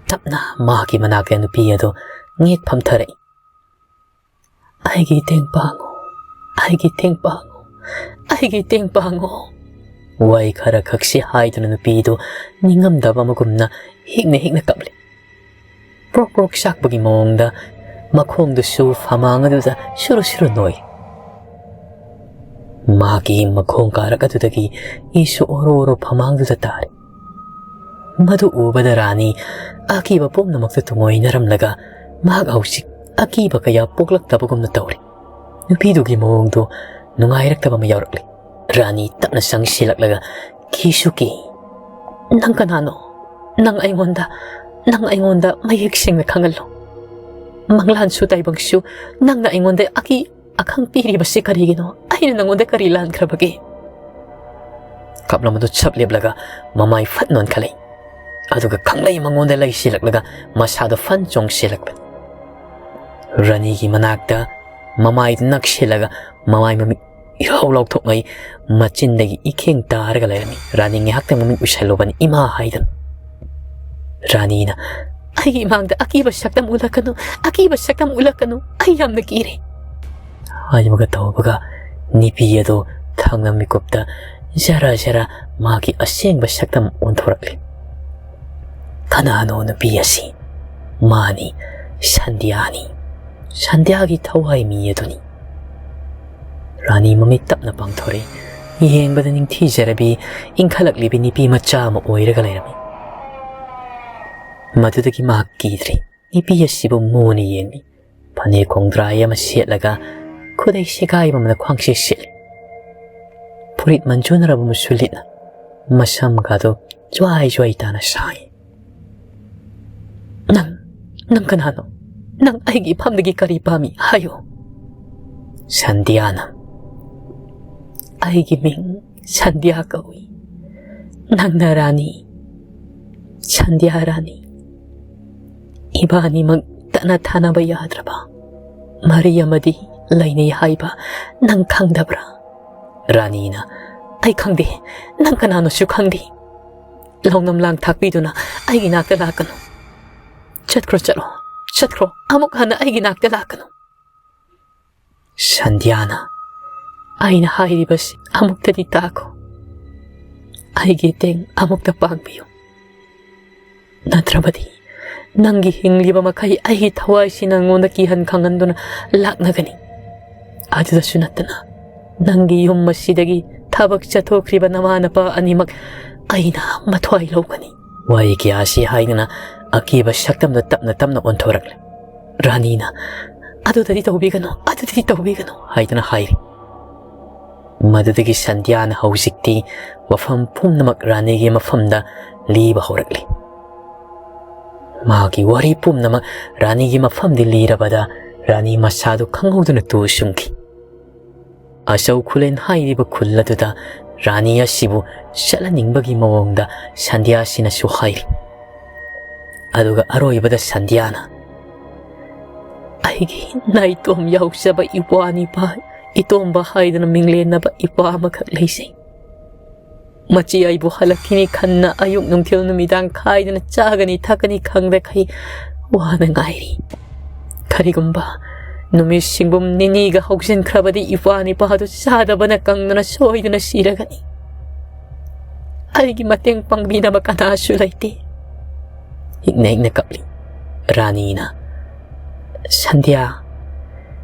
ꯇꯞꯅ ꯃꯍꯥꯛꯀꯤ ꯃꯅꯥꯛꯇ ꯅꯨꯄꯤ ꯑꯗꯨ ꯉꯦꯛ ꯐꯝꯊꯔꯛꯏ꯫ "ꯑꯩꯒꯤ ꯇꯦꯡ ꯄꯥꯡꯉꯨ, ꯑꯩꯒꯤ ꯇꯦꯡ ꯄꯥꯡꯉꯨ, ꯑꯩꯒꯤ ꯇꯦꯡ ꯄꯥꯡꯉꯨ"꯫ ꯋꯥꯍꯩ ꯈꯔ ꯈꯛꯁꯤ ꯍꯥꯏꯗꯨꯅ ꯅꯨꯄꯤꯗꯨ ꯅꯤꯡꯉꯝꯗꯕ ꯑꯃꯒꯨꯝꯅ ꯍꯤꯛꯅ ꯍꯤꯛꯅ ꯀꯞꯂꯤ꯫ ꯄ꯭ꯔꯣꯛ ꯄ꯭ꯔꯣꯛ ꯆꯥꯛꯄꯒꯤ ꯃꯑꯣꯡꯗ ꯃꯈꯣꯡꯗꯨꯁꯨ ꯐꯃꯥꯡ ꯑꯗꯨꯗ ꯁꯨꯔꯨ ꯁꯨꯔꯨ ꯅꯣꯏ꯫ ꯃꯍꯥꯛꯀꯤ ꯃꯈꯣꯡ ꯀꯥꯔꯛ ꯑꯗꯨꯗꯒꯤ ꯏꯁꯨ ꯑꯣꯔꯣ ꯑꯣꯔꯣ ꯐꯃꯥꯡꯗꯨꯗ ꯇꯥꯔꯤ꯫ ꯃꯗꯨ ꯎꯕꯗ ꯔꯥꯅꯤ ꯑꯀꯤꯕ ꯄꯨꯝꯅꯃꯛꯇ ꯇꯨꯡꯑꯣꯏꯅꯔꯝꯂꯒ ꯃꯍꯥꯛ ꯍꯧꯖꯤꯛ ꯑꯀꯤꯕ ꯀꯌꯥ ꯄꯣꯛꯂꯛꯇꯕꯒꯨꯝꯅ ꯇꯧꯔꯤ꯫ ꯅꯨꯄꯤꯗꯨꯒꯤ ꯃꯑꯣꯡꯗꯨ ꯅꯨꯡꯉꯥꯏꯔꯛꯇꯕ ꯑꯃ ꯌꯥꯎꯔꯛꯂꯤ꯫ ꯔꯥꯅꯤ ꯇꯞꯅ ꯆꯪꯁꯤꯜꯂꯛꯂꯒ, "ꯀꯤꯁꯨ ꯀꯤ꯫ ꯅꯪ ꯀꯅꯥꯅꯣ? ꯅꯪ ꯑꯩꯉꯣꯟꯗ, ꯅꯪ ꯑꯩꯉꯣꯟꯗ ꯃꯌꯦꯛ ꯁꯦꯡꯅ ꯈꯪꯍꯜꯂꯨ꯫ ꯃꯪꯂꯥꯟꯁꯨ ꯇꯥꯏꯕꯪꯁꯨ ꯅꯪꯅ ꯑꯩꯉꯣꯟꯗ ꯑꯀꯤ ꯑꯈꯪ ꯄꯤꯔꯤꯕꯁꯤ ꯀꯔꯤꯒꯤꯅꯣ? ꯑꯩꯅ ꯅꯪꯉꯣꯟꯗ ꯀꯔꯤ ꯂꯥꯟꯈ꯭ꯔꯕꯒꯦ?" ꯀꯞꯂꯝꯕꯗꯨ ꯆꯞ ꯂꯦꯞꯂꯒ ꯃꯃꯥꯏ ꯐꯠ ꯅꯣꯟꯈꯠꯂꯛꯏ꯫ ꯑꯗꯨꯒ ꯈꯪꯂꯩ ꯃꯉꯣꯟꯗ ꯂꯩꯁꯤꯜꯂꯛꯂꯒ ꯃꯁꯥꯗꯣ ꯐꯟ ꯆꯣꯡꯁꯤꯜꯂꯛꯄꯅꯤ꯫ ꯔꯥꯅꯤꯒꯤ ꯃꯅꯥꯛꯇ ꯃꯃꯥꯏꯗꯨ ꯅꯛꯁꯤꯜꯂꯒ ꯃꯃꯥꯏ ꯃꯃꯤꯠ ꯏꯔꯥꯎ ꯂꯥꯎꯊꯣꯛꯉꯩ ꯃꯆꯤꯟꯗꯒꯤ ꯏꯈꯦꯡ ꯇꯥꯔꯒ ꯂꯩꯔꯝꯃꯤ꯫ ꯔꯥꯅꯤ ꯉꯥꯏꯍꯥꯛꯇꯪ ꯃꯃꯤꯠ ꯎꯏꯁꯜꯂꯨꯕꯅꯤ, "ꯏꯃꯥ" ꯍꯥꯏꯗꯅ꯫ ꯔꯥꯅꯤꯅ, "ꯑꯩꯒꯤ ꯏꯃꯥꯡꯗ ꯑꯀꯤꯕ ꯁꯛꯇꯝ ꯎꯠꯂꯛꯀꯅꯨ, ꯑꯀꯤꯕ ꯁꯛꯇꯝ ꯎꯠꯂꯛꯀꯅꯨ, ꯑꯩ ꯌꯥꯝꯅ ꯀꯤꯔꯦ" ꯍꯥꯏꯕꯒ ꯇꯧꯕꯒ ꯅꯨꯄꯤ ꯑꯗꯨ ꯊꯥꯡꯅ ꯃꯤꯀꯨꯞꯇ ꯖꯔ ꯖꯔ ꯃꯥꯒꯤ ꯑꯁꯦꯡꯕ ꯁꯛꯇꯝ ꯑꯣꯟꯊꯣꯔꯛꯂꯤ꯫ ꯀꯅꯥꯅꯣ ꯅꯨꯄꯤ ꯑꯁꯤ? ꯃꯥꯅꯤ, ꯁꯟꯙ꯭ꯌꯥꯅꯤ꯫ ꯁꯟꯙ꯭ꯌꯥꯒꯤ ꯊꯋꯥꯏ ꯃꯤ ꯑꯗꯨꯅꯤ꯫ ꯔꯥꯅꯤ ꯃꯃꯤꯠ ꯇꯞꯅ ꯄꯥꯡꯊꯣꯔꯛꯏ꯫ ꯌꯦꯡꯕꯗ ꯅꯤꯡꯊꯤꯖꯔꯕꯤ, ꯏꯪꯈꯠꯂꯛꯂꯤꯕꯤ ꯅꯨꯄꯤ ꯃꯆꯥ ꯑꯃ ꯑꯣꯏꯔꯒ ꯂꯩꯔꯝꯃꯤ꯫ ꯃꯗꯨꯗꯒꯤ ꯃꯍꯥꯛ ꯀꯤꯗ꯭ꯔꯦ꯫ ꯅꯨꯄꯤ ꯑꯁꯤꯕꯨ ꯃꯨꯅ ꯌꯦꯡꯂꯤ꯫ ꯐꯅꯦꯛ ꯈꯣꯡꯗ꯭ꯔꯥꯏ ꯑꯃ ꯁꯦꯠꯂꯒ ꯈꯨꯗꯩ ꯁꯦꯒꯥꯏꯕ ꯑꯃꯅ ꯈ꯭ꯋꯥꯡꯁꯦ ꯁꯦꯠꯂꯤ꯫ ꯐꯨꯔꯤꯠ ꯃꯟꯖꯨꯅꯔꯕ ꯃꯨꯁꯨ ꯂꯤꯠꯅ ꯃꯁꯝꯒꯗꯣ ꯖ꯭ꯋꯥꯏ ꯖ꯭ꯋꯥꯏ ꯇꯥꯅ ꯁꯥꯡꯏ꯫ "ꯅꯪ, ꯅꯪ ꯀꯅꯥꯅꯣ? ꯅꯪ ꯑꯩꯒꯤ ꯏꯐꯝꯗꯒꯤ ꯀꯔꯤ ꯄꯥꯝꯃꯤ? ꯍꯥꯏꯌꯨ꯫" ꯁꯟꯙ꯭ꯌꯥꯅ, "ꯑꯩꯒꯤ ꯃꯤꯡ ꯁꯟꯙ꯭ꯌꯥ ꯀꯧꯏ꯫ ꯅꯪꯅ ꯔꯥꯅꯤ, ꯁꯟꯙ꯭ꯌꯥ ꯔꯥꯅꯤ꯫ ꯏꯕꯥꯅꯤꯃꯛ ꯇꯠꯅ ꯊꯥꯅꯕ ꯌꯥꯗ꯭ꯔꯕ ꯃꯔꯤ ꯑꯃꯗꯤ ꯂꯩꯅꯩ ꯍꯥꯏꯕ ꯅꯪ ꯈꯪꯗꯕ꯭ꯔꯥ?" ꯔꯥꯅꯤꯅ, "ꯑꯩ ꯈꯪꯗꯦ, ꯅꯪ ꯀꯅꯥꯅꯣꯁꯨ ꯈꯪꯗꯦ꯫ ꯂꯧꯅꯝ ꯂꯥꯡ ꯊꯥꯛꯄꯤꯗꯨꯅ ꯑꯩꯒꯤ ꯅꯥꯛꯇ ꯂꯥꯛꯀꯅꯨ꯫ ꯆꯠꯈ꯭ꯔꯣ, ꯆꯠꯂꯣ, ꯆꯠꯈ꯭ꯔꯣ, ꯑꯃꯨꯛ ꯍꯟꯅ ꯑꯩꯒꯤ ꯅꯥꯛꯇ ꯂꯥꯛꯀꯅꯨ꯫" ꯁꯟꯙ꯭ꯌꯥꯅ, "ꯑꯩꯅ ꯍꯥꯏꯔꯤꯕꯁꯤ ꯑꯃꯨꯛꯇꯗꯤ ꯇꯥꯈꯣ꯫ ꯑꯩꯒꯤ ꯇꯦꯡ ꯑꯃꯨꯛꯇ ꯄꯥꯡꯕꯤꯌꯨ꯫ ꯅꯠꯇ꯭ꯔꯕꯗꯤ ꯅꯪꯒꯤ ꯍꯤꯡꯂꯤꯕ ꯃꯈꯩ ꯑꯩꯒꯤ ꯊꯋꯥꯏꯁꯤ ꯅꯪꯉꯣꯟꯗ ꯀꯤꯍꯟ ꯈꯪꯍꯟꯗꯨꯅ ꯂꯥꯛꯅꯒꯅꯤ꯫ ꯑꯗꯨꯗꯁꯨ ꯅꯠꯇꯅ ꯅꯪꯒꯤ ꯌꯨꯝ ꯑꯁꯤꯗꯒꯤ ꯊꯕꯛ ꯆꯠꯊꯣꯛꯈ꯭ꯔꯤꯕ ꯅꯃꯥ ꯅꯄꯥ ꯑꯅꯤꯃꯛ ꯑꯩꯅ ꯃꯊ꯭ꯋꯥꯏ ꯂꯧꯒꯅꯤ꯫" ꯋꯥꯍꯩ ꯀꯌꯥ ꯑꯁꯤ ꯍꯥꯏꯗꯨꯅ ꯑꯀꯤꯕ ꯁꯛꯇꯝꯗ ꯇꯞꯅ ꯇꯞꯅ ꯑꯣꯟꯊꯣꯔꯛꯂꯦ꯫ ꯔꯥꯅꯤꯅ, "ꯑꯗꯨꯗꯗꯤ ꯇꯧꯕꯤꯒꯅꯨ, ꯑꯗꯨꯗꯗꯤ ꯇꯧꯕꯤꯒꯅꯨ" ꯍꯥꯏꯗꯨꯅ ꯍꯥꯏꯔꯤ꯫ ꯃꯗꯨꯗꯒꯤ ꯁꯟꯙ꯭ꯌꯥꯅ ꯍꯧꯖꯤꯛꯇꯤ ꯋꯥꯐꯝ ꯄꯨꯝꯅꯃꯛ ꯔꯥꯅꯤꯒꯤ ꯃꯐꯝꯗ ꯂꯤꯕ ꯍꯧꯔꯛꯂꯤ꯫ ꯃꯥꯒꯤ ꯋꯥꯔꯤ ꯄꯨꯝꯅꯃꯛ ꯔꯥꯅꯤꯒꯤ ꯃꯐꯝꯗ ꯂꯤꯔꯕꯗ ꯔꯥꯅꯤ ꯃꯁꯥꯗꯨ ꯈꯪꯍꯧꯗꯅ ꯇꯨ ꯁꯨꯡꯈꯤ꯫ ꯑꯆꯧ ꯈꯨꯂꯦꯟ ꯍꯥꯏꯔꯤꯕ ꯈꯨꯜ ꯑꯗꯨꯗ ꯔꯥꯅꯤ ꯑꯁꯤꯕꯨ ꯆꯠꯍꯟꯅꯤꯡꯕꯒꯤ ꯃꯑꯣꯡꯗ ꯁꯟꯙ꯭ꯌꯥꯁꯤꯅꯁꯨ ꯍꯥꯏꯔꯤ꯫ ꯑꯗꯨꯒ ꯑꯔꯣꯏꯕꯗ ꯁꯟꯙ꯭ꯌꯥꯅ, "ꯑꯩꯒꯤ ꯅꯥꯏꯇꯣꯝ ꯌꯥꯎꯖꯕ ꯏꯄ꯭ꯋꯥ ꯅꯤꯄꯥ, ꯏꯇꯣꯝꯕ ꯍꯥꯏꯗꯨꯅ ꯃꯤꯡꯂꯦꯟꯅꯕ ꯏꯄ꯭ꯋꯥ ꯑꯃꯈꯛ ꯂꯩꯖꯩ꯫ ꯃꯆꯤ ꯑꯩꯕꯨ ꯍꯜꯂꯛꯈꯤꯅꯤ ꯈꯟꯅ ꯑꯌꯨꯛ ꯅꯨꯡꯊꯤꯜ ꯅꯨꯃꯤꯗꯥꯡ ꯈꯥꯏꯗꯅ ꯆꯥꯒꯅꯤ ꯊꯛꯀꯅꯤ ꯈꯪꯗꯈꯩ ꯋꯥꯅ ꯉꯥꯏꯔꯤ꯫ ꯀꯔꯤꯒꯨꯝꯕ ꯅꯨꯃꯤꯠ ꯁꯤꯡꯕꯨꯝ ꯅꯤꯅꯤꯒ ꯍꯧꯖꯤꯟꯈ꯭ꯔꯕꯗꯤ ꯏꯄ꯭ꯋꯥ ꯅꯤꯄꯥꯗꯨ ꯆꯥꯗꯕꯅ ꯀꯪꯗꯅ ꯁꯣꯏꯗꯅ ꯁꯤꯔꯒꯅꯤ꯫ ꯑꯩꯒꯤ ꯃꯇꯦꯡ ꯄꯥꯡꯕꯤꯅꯕ ꯀꯅꯥꯁꯨ ꯂꯩꯇꯦ꯫" ꯍꯤꯛꯅ ꯍꯤꯛꯅ ꯀꯞꯂꯤ꯫ ꯔꯥꯅꯤꯅ, "ꯁꯟꯙ꯭ꯌꯥ,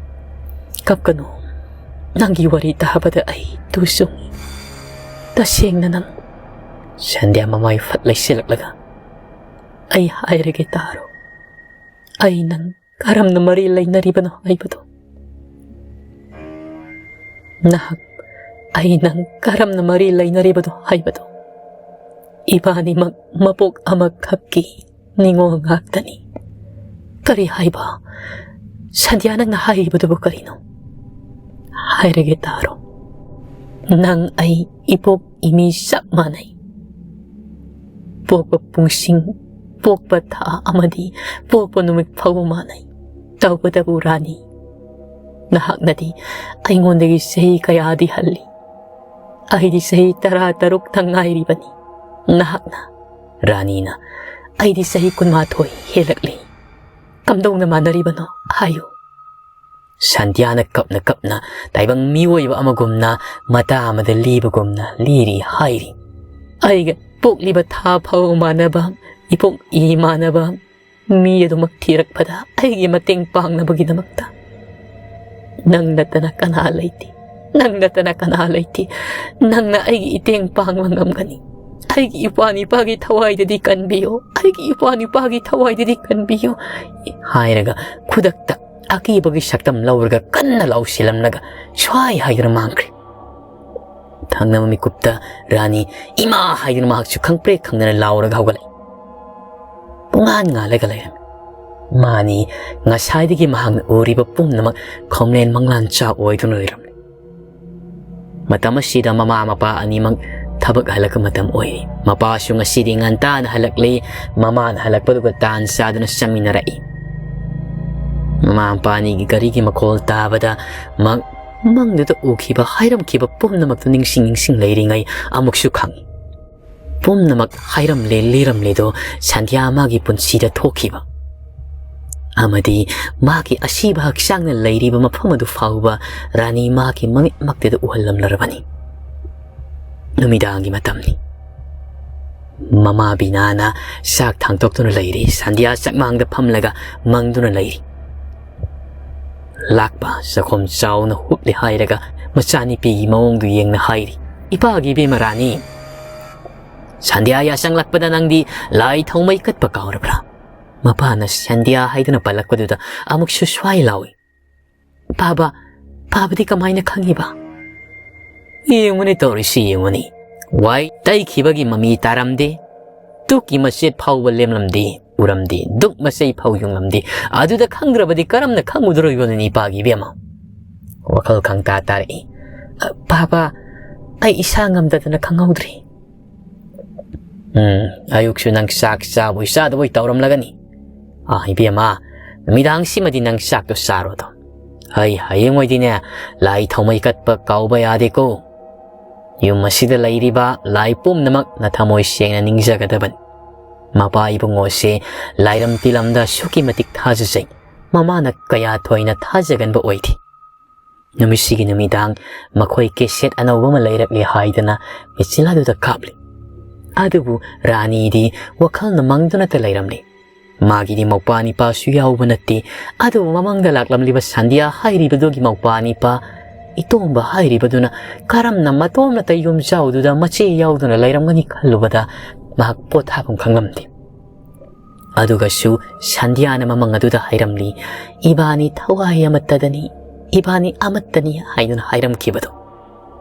ꯀꯞꯀꯅꯨ꯫ ꯅꯪꯒꯤ ꯋꯥꯔꯤ ꯇꯥꯕꯗ ꯑꯩ ꯇꯨ ꯆꯨꯡꯉꯤ꯫ ꯇꯁꯦꯡꯅ ꯅꯪ꯫" ꯁꯟꯙ꯭ꯌꯥ ꯃꯃꯥꯏ ꯐꯠ ꯂꯩꯁꯤꯜꯂꯛꯂꯒ, "ꯑꯩ ꯍꯥꯏꯔꯒꯦ ꯇꯥꯔꯣ꯫ ꯑꯩ ꯅꯪ ꯀꯔꯝꯅ ꯃꯔꯤ ꯂꯩꯅꯔꯤꯕꯅꯣ ꯍꯥꯏꯕꯗꯨ꯫ ꯅꯍꯥꯛ ꯑꯩ ꯅꯪ ꯀꯔꯝꯅ ꯃꯔꯤ ꯂꯩꯅꯔꯤꯕꯅꯣ ꯍꯥꯏꯕꯗꯣ꯫ ꯏꯕꯥꯅꯤꯃꯛ ꯃꯄꯣꯛ ꯑꯃꯈꯛꯀꯤ ꯅꯤꯉꯣꯜ ꯉꯥꯛꯇꯅꯤ꯫ ꯀꯔꯤ ꯍꯥꯏꯕ? ꯁꯟꯙ꯭ꯌꯥ, ꯅꯪꯅ ꯍꯥꯏꯔꯤꯕꯗꯨꯕꯨ ꯀꯔꯤꯅꯣ? ꯍꯥꯏꯔꯒꯦ ꯇꯥꯔꯣ꯫ ꯅꯪ ꯑꯩ ꯏꯄꯣꯛ ꯏꯃꯤ ꯆꯞ ꯃꯥꯟꯅꯩ꯫ ꯄꯣꯛꯄ ꯄꯨꯡꯁꯤꯡ, ꯄꯣꯛꯄ ꯊꯥ ꯑꯃꯗꯤ ꯄꯣꯛꯄ ꯅꯨꯃꯤꯠ ꯐꯥꯎꯕ ꯃꯥꯟꯅꯩ꯫ ꯇꯧꯕꯇꯕꯨ ꯔꯥꯅꯤ, ꯅꯍꯥꯛꯅꯗꯤ ꯑꯩꯉꯣꯟꯗꯒꯤ ꯆꯍꯤ ꯀꯌꯥꯗꯤ ꯍꯜꯂꯤ꯫ ꯑꯩꯗꯤ ꯆꯍꯤ ꯇꯔꯥ ꯇꯔꯨꯛꯇ ꯉꯥꯏꯔꯤꯕꯅꯤ꯫ ꯅꯍꯥꯛꯅ, ꯔꯥꯅꯤꯅ, ꯑꯩꯗꯤ ꯆꯍꯤ ꯀꯨꯟꯃꯥꯊꯣꯏ ꯍꯦꯜꯂꯛꯂꯤ꯫ ꯀꯝꯗꯧꯅ ꯃꯥꯟꯅꯔꯤꯕꯅꯣ ꯍꯥꯏꯌꯨ꯫ ꯁꯟꯙ꯭ꯌꯥꯅ ꯀꯞꯅ ꯀꯞꯅ ꯇꯥꯏꯕꯪ ꯃꯤꯑꯣꯏꯕ ꯑꯃꯒꯨꯝꯅ ꯃꯇꯥ ꯑꯃꯗ ꯂꯤꯕꯒꯨꯝꯅ ꯂꯤꯔꯤ ꯍꯥꯏꯔꯤ꯫ ꯑꯩꯒ ꯄꯣꯛꯂꯤꯕ ꯊꯥ ꯐꯥꯎ ꯃꯥꯟꯅꯕ, ꯏꯄꯣꯛ ꯏ ꯃꯥꯟꯅꯕ ꯃꯤ ꯑꯗꯨꯃꯛ ꯊꯤꯔꯛꯄꯗ ꯑꯩꯒꯤ ꯃꯇꯦꯡ ꯄꯥꯡꯅꯕꯒꯤꯗꯃꯛꯇ ꯅꯪ ꯅꯠꯇꯅ ꯀꯅꯥ ꯂꯩꯇꯦ꯫ ꯅꯪ ꯅꯠꯇꯅ ꯀꯅꯥ ꯂꯩꯇꯦ꯫ ꯅꯪꯅ ꯑꯩꯒꯤ ꯏꯇꯦꯡ ꯄꯥꯡꯕ ꯉꯝꯒꯅꯤ꯫ ꯑꯩꯒꯤ ꯏꯄ꯭ꯋꯥ ꯅꯤꯄꯥꯒꯤ ꯊꯋꯥꯏꯗꯗꯤ ꯀꯟꯕꯤꯌꯨ꯫ ꯑꯩꯒꯤ ꯏꯄ꯭ꯋꯥ ꯅꯤꯄꯥꯒꯤ ꯊꯋꯥꯏꯗꯗꯤ ꯀꯟꯕꯤꯌꯨ꯫ ꯍꯥꯏꯔꯒ ꯈꯨꯗꯛꯇ ꯑꯀꯤꯕꯒꯤ ꯁꯛꯇꯝ ꯂꯧꯔꯒ ꯀꯟꯅ ꯂꯥꯎꯁꯤꯜꯂꯝꯂꯒ ꯁ꯭ꯋꯥꯏ ꯍꯥꯏꯗꯨꯅ ꯃꯥꯡꯈ꯭ꯔꯦ꯫ ꯊꯪꯅꯕ ꯃꯤꯀꯨꯞꯇ ꯔꯥꯅꯤ ꯏꯃꯥ ꯍꯥꯏꯗꯨꯅ ꯃꯍꯥꯛꯁꯨ ꯈꯪꯄ꯭ꯔꯦꯛ ꯈꯪꯗꯅ ꯂꯥꯎꯔꯒ ꯍꯧꯒꯠꯂꯛꯏ꯫ ꯄꯨꯡꯉꯥꯟ ꯉꯥꯜꯂꯒ ꯂꯩꯔꯝꯃꯤ꯫ ꯃꯥꯅꯤ, ꯉꯁꯥꯏꯗꯒꯤ ꯃꯍꯥꯛꯅ ꯎꯔꯤꯕ ꯄꯨꯝꯅꯃꯛ ꯈꯣꯝꯂꯦꯟ ꯃꯪꯂꯥꯟ ꯆꯥꯛ ꯑꯣꯏꯗꯨꯅ ꯂꯩꯔꯝꯂꯦ꯫ ꯃꯇꯝ ꯑꯁꯤꯗ ꯃꯃꯥ ꯃꯄꯥ ꯑꯅꯤꯃꯛ ꯊꯕꯛ ꯍꯜꯂꯛꯄ ꯃꯇꯝ ꯑꯣꯏꯔꯤ꯫ ꯃꯄꯥꯁꯨ ꯉꯁꯤꯗꯤ ꯉꯟꯇꯥꯅ ꯍꯜꯂꯛꯂꯤ꯫ ꯃꯃꯥꯅ ꯍꯜꯂꯛꯄꯗꯨꯒ ꯇꯥꯟ ꯆꯥꯗꯨꯅ ꯆꯪꯃꯤꯟꯅꯔꯛꯏ꯫ ꯃꯃꯥ ꯃꯄꯥ ꯑꯅꯤꯒꯤ ꯒꯥꯔꯤꯒꯤ ꯃꯈꯣꯜ ꯇꯥꯕꯗ ꯃꯪ-, ꯃꯪꯗꯨꯗ ꯎꯈꯤꯕ, ꯍꯥꯏꯔꯝꯈꯤꯕ ꯄꯨꯝꯅꯃꯛꯇꯨ ꯅꯤꯡꯁꯤꯡ ꯅꯤꯡꯁꯤꯡ ꯂꯩꯔꯤꯉꯩ ꯑꯃꯨꯛꯁꯨ ꯈꯪꯏ꯫ ꯄꯨꯝꯅꯃꯛ ꯍꯥꯏꯔꯝꯂꯦ ꯂꯤꯔꯝꯂꯦꯗꯣ ꯁꯟꯙ꯭ꯌꯥ ꯃꯥꯒꯤ ꯄꯨꯟꯁꯤꯗ ꯊꯣꯛꯈꯤꯕ ꯑꯃꯗꯤ ꯃꯥꯒꯤ ꯑꯁꯤꯕ ꯍꯛꯆꯥꯡꯅ ꯂꯩꯔꯤꯕ ꯃꯐꯝ ꯑꯗꯨ ꯐꯥꯎꯕ ꯔꯥꯅꯤ ꯃꯥꯒꯤ ꯃꯃꯤꯠꯃꯛꯇꯨꯗ ꯎꯍꯜꯂꯝꯂꯔꯕꯅꯤ꯫ ꯅꯨꯃꯤꯗꯥꯡꯒꯤ ꯃꯇꯝꯅꯤ꯫ ꯃꯃꯥ ꯕꯤꯅꯥꯅ ꯆꯥꯛ ꯊꯥꯡꯗꯣꯛꯇꯨꯅ ꯂꯩꯔꯤ꯫ ꯁꯟꯙ꯭ꯌꯥ ꯆꯥꯛꯃꯥꯡꯗ ꯐꯝꯂꯒ ꯃꯪꯗꯨꯅ ꯂꯩꯔꯤ꯫ ꯂꯥꯛꯄ ꯆꯥꯛꯈꯨꯝ ꯆꯥꯎꯅ ꯍꯨꯞꯂꯦ ꯍꯥꯏꯔꯒ ꯃꯆꯥꯅꯨꯄꯤꯒꯤ ꯃꯑꯣꯡꯗꯨ ꯌꯦꯡꯅ ꯍꯥꯏꯔꯤ, "ꯏꯄꯥꯒꯤ ꯏꯕꯦꯝꯃ ꯔꯥꯅꯤ, ꯁꯟꯙ꯭ꯌꯥ ꯌꯥꯆꯪꯂꯛꯄꯗ ꯅꯪꯗꯤ ꯂꯥꯏ ꯊꯥꯎꯃꯩ ꯀꯠꯄ ꯀꯥꯎꯔꯕ꯭ꯔꯥ?" ꯃꯄꯥꯅ ꯁꯟꯙ꯭ꯌꯥ ꯍꯥꯏꯗꯨꯅ ꯄꯜꯂꯛꯄꯗꯨꯗ ꯑꯃꯨꯛꯁꯨ ꯁ꯭ꯋꯥꯏ ꯂꯥꯎꯏ꯫ "ꯄꯥꯕ, ꯄꯥꯕꯗꯤ ꯀꯃꯥꯏꯅ ꯈꯪꯉꯤꯕ?" ꯌꯦꯡꯉꯨꯅꯦ ꯇꯧꯔꯤꯁꯤ, ꯌꯦꯡꯉꯨꯅꯦ꯫ ꯋꯥꯏ ꯇꯩꯈꯤꯕꯒꯤ ꯃꯃꯤ ꯇꯥꯔꯝꯗꯦ꯫ ꯇꯨꯛꯀꯤ ꯃꯆꯦꯠ ꯐꯥꯎꯕ ꯂꯦꯝꯂꯝꯗꯦ, ꯎꯔꯝꯗꯦ꯫ ꯗꯨꯛ ꯃꯆꯩ ꯐꯥꯎ ꯌꯨꯡꯂꯝꯗꯦ꯫ ꯑꯗꯨꯗ ꯈꯪꯗ꯭ꯔꯕꯗꯤ ꯀꯔꯝꯅ ꯈꯪꯉꯨꯗꯣꯔꯤꯕꯅꯣ ꯏꯄꯥꯒꯤ ꯏꯕꯦꯝꯃ? ꯋꯥꯈꯜ ꯈꯪꯇꯥ ꯇꯥꯔꯛꯏ꯫ "ꯑ, ꯄꯥꯕ, ꯑꯩ ꯏꯁꯥ ꯉꯝꯗꯗꯅ ꯈꯪꯍꯧꯗ꯭ꯔꯦ꯫ ꯎꯝ, ꯑꯌꯨꯛꯁꯨ ꯅꯪ ꯆꯥꯛ ꯆꯥꯕꯣꯏ ꯆꯥꯗꯕꯣꯏ ꯇꯧꯔꯝꯂꯒꯅꯤ꯫ ꯑꯥ, ꯏꯕꯦꯝꯃ, ꯅꯨꯃꯤꯗꯥꯡꯁꯤꯃꯗꯤ ꯅꯪ ꯆꯥꯛꯇꯣ ꯆꯥꯔꯣꯗꯣ꯫ ꯑꯩ ꯍꯌꯦꯡꯋꯥꯏꯗꯤꯅꯦ, ꯂꯥꯏ ꯊꯥꯎꯃꯩ ꯀꯠꯄ ꯀꯥꯎꯕ ꯌꯥꯗꯦꯀꯣ꯫ ꯌꯨꯝ ꯑꯁꯤꯗ ꯂꯩꯔꯤꯕ ꯂꯥꯏ ꯄꯨꯝꯅꯃꯛ ꯅꯊꯃꯣꯏ ꯁꯦꯡꯅ ꯅꯤꯡꯖꯒꯗꯕꯅꯤ꯫ ꯃꯄꯥ ꯏꯕꯨꯡꯉꯣꯁꯦ ꯂꯥꯏꯔꯝ ꯇꯤꯂꯝꯗ ꯑꯁꯨꯛꯀꯤ ꯃꯇꯤꯛ ꯊꯥꯖꯖꯩ꯫ ꯃꯃꯥꯅ ꯀꯌꯥ ꯊꯣꯏꯅ ꯊꯥꯖꯒꯟꯕ ꯑꯣꯏꯗꯦ꯫ ꯅꯨꯃꯤꯠꯁꯤꯒꯤ ꯅꯨꯃꯤꯗꯥꯡ ꯃꯈꯣꯏ ꯀꯦꯁꯦꯠ ꯑꯅꯧꯕ ꯑꯃ ꯂꯩꯔꯛꯂꯦ ꯍꯥꯏꯗꯅ ꯃꯦꯆꯤꯟ ꯑꯗꯨꯗ ꯀꯥꯞꯂꯤ꯫ ꯑꯗꯨꯕꯨ ꯔꯥꯅꯤꯗꯤ ꯋꯥꯈꯜꯅ ꯃꯪꯗꯨꯅꯇ ꯂꯩꯔꯝꯂꯤ꯫ ꯃꯥꯒꯤꯗꯤ ꯃꯧꯄꯥ ꯅꯤꯄꯥꯁꯨ ꯌꯥꯎꯕ ꯅꯠꯇꯦ꯫ ꯑꯗꯨꯕꯨ ꯃꯃꯥꯡꯗ ꯂꯥꯛꯂꯝꯂꯤꯕ ꯁꯟꯙ꯭ꯌꯥ ꯍꯥꯏꯔꯤꯕꯗꯨꯒꯤ ꯃꯧꯄꯥ ꯅꯤꯄꯥ, ꯏꯇꯣꯝꯕ ꯍꯥꯏꯔꯤꯕꯗꯨꯅ ꯀꯔꯝꯅ ꯃꯇꯣꯝꯅꯇ ꯌꯨꯝꯖꯥꯎꯗꯨꯗ ꯃꯆꯦ ꯌꯥꯎꯗꯨꯅ ꯂꯩꯔꯝꯒꯅꯤ ꯈꯜꯂꯨꯕꯗ ꯃꯍꯥꯛ ꯄꯣꯊꯥꯐꯝ ꯈꯪꯂꯝꯗꯦ꯫ ꯑꯗꯨꯒꯁꯨ ꯁꯟꯙ꯭ꯌꯥꯅ ꯃꯃꯪ ꯑꯗꯨꯗ ꯍꯥꯏꯔꯝꯂꯤ, "ꯏꯕꯥꯅꯤ ꯊꯋꯥꯏ ꯑꯃꯠꯇꯗꯅꯤ, ꯏꯕꯥꯅꯤ ꯑꯃꯠꯇꯅꯤ" ꯍꯥꯏꯗꯨꯅ ꯍꯥꯏꯔꯝꯈꯤꯕꯗꯣ꯫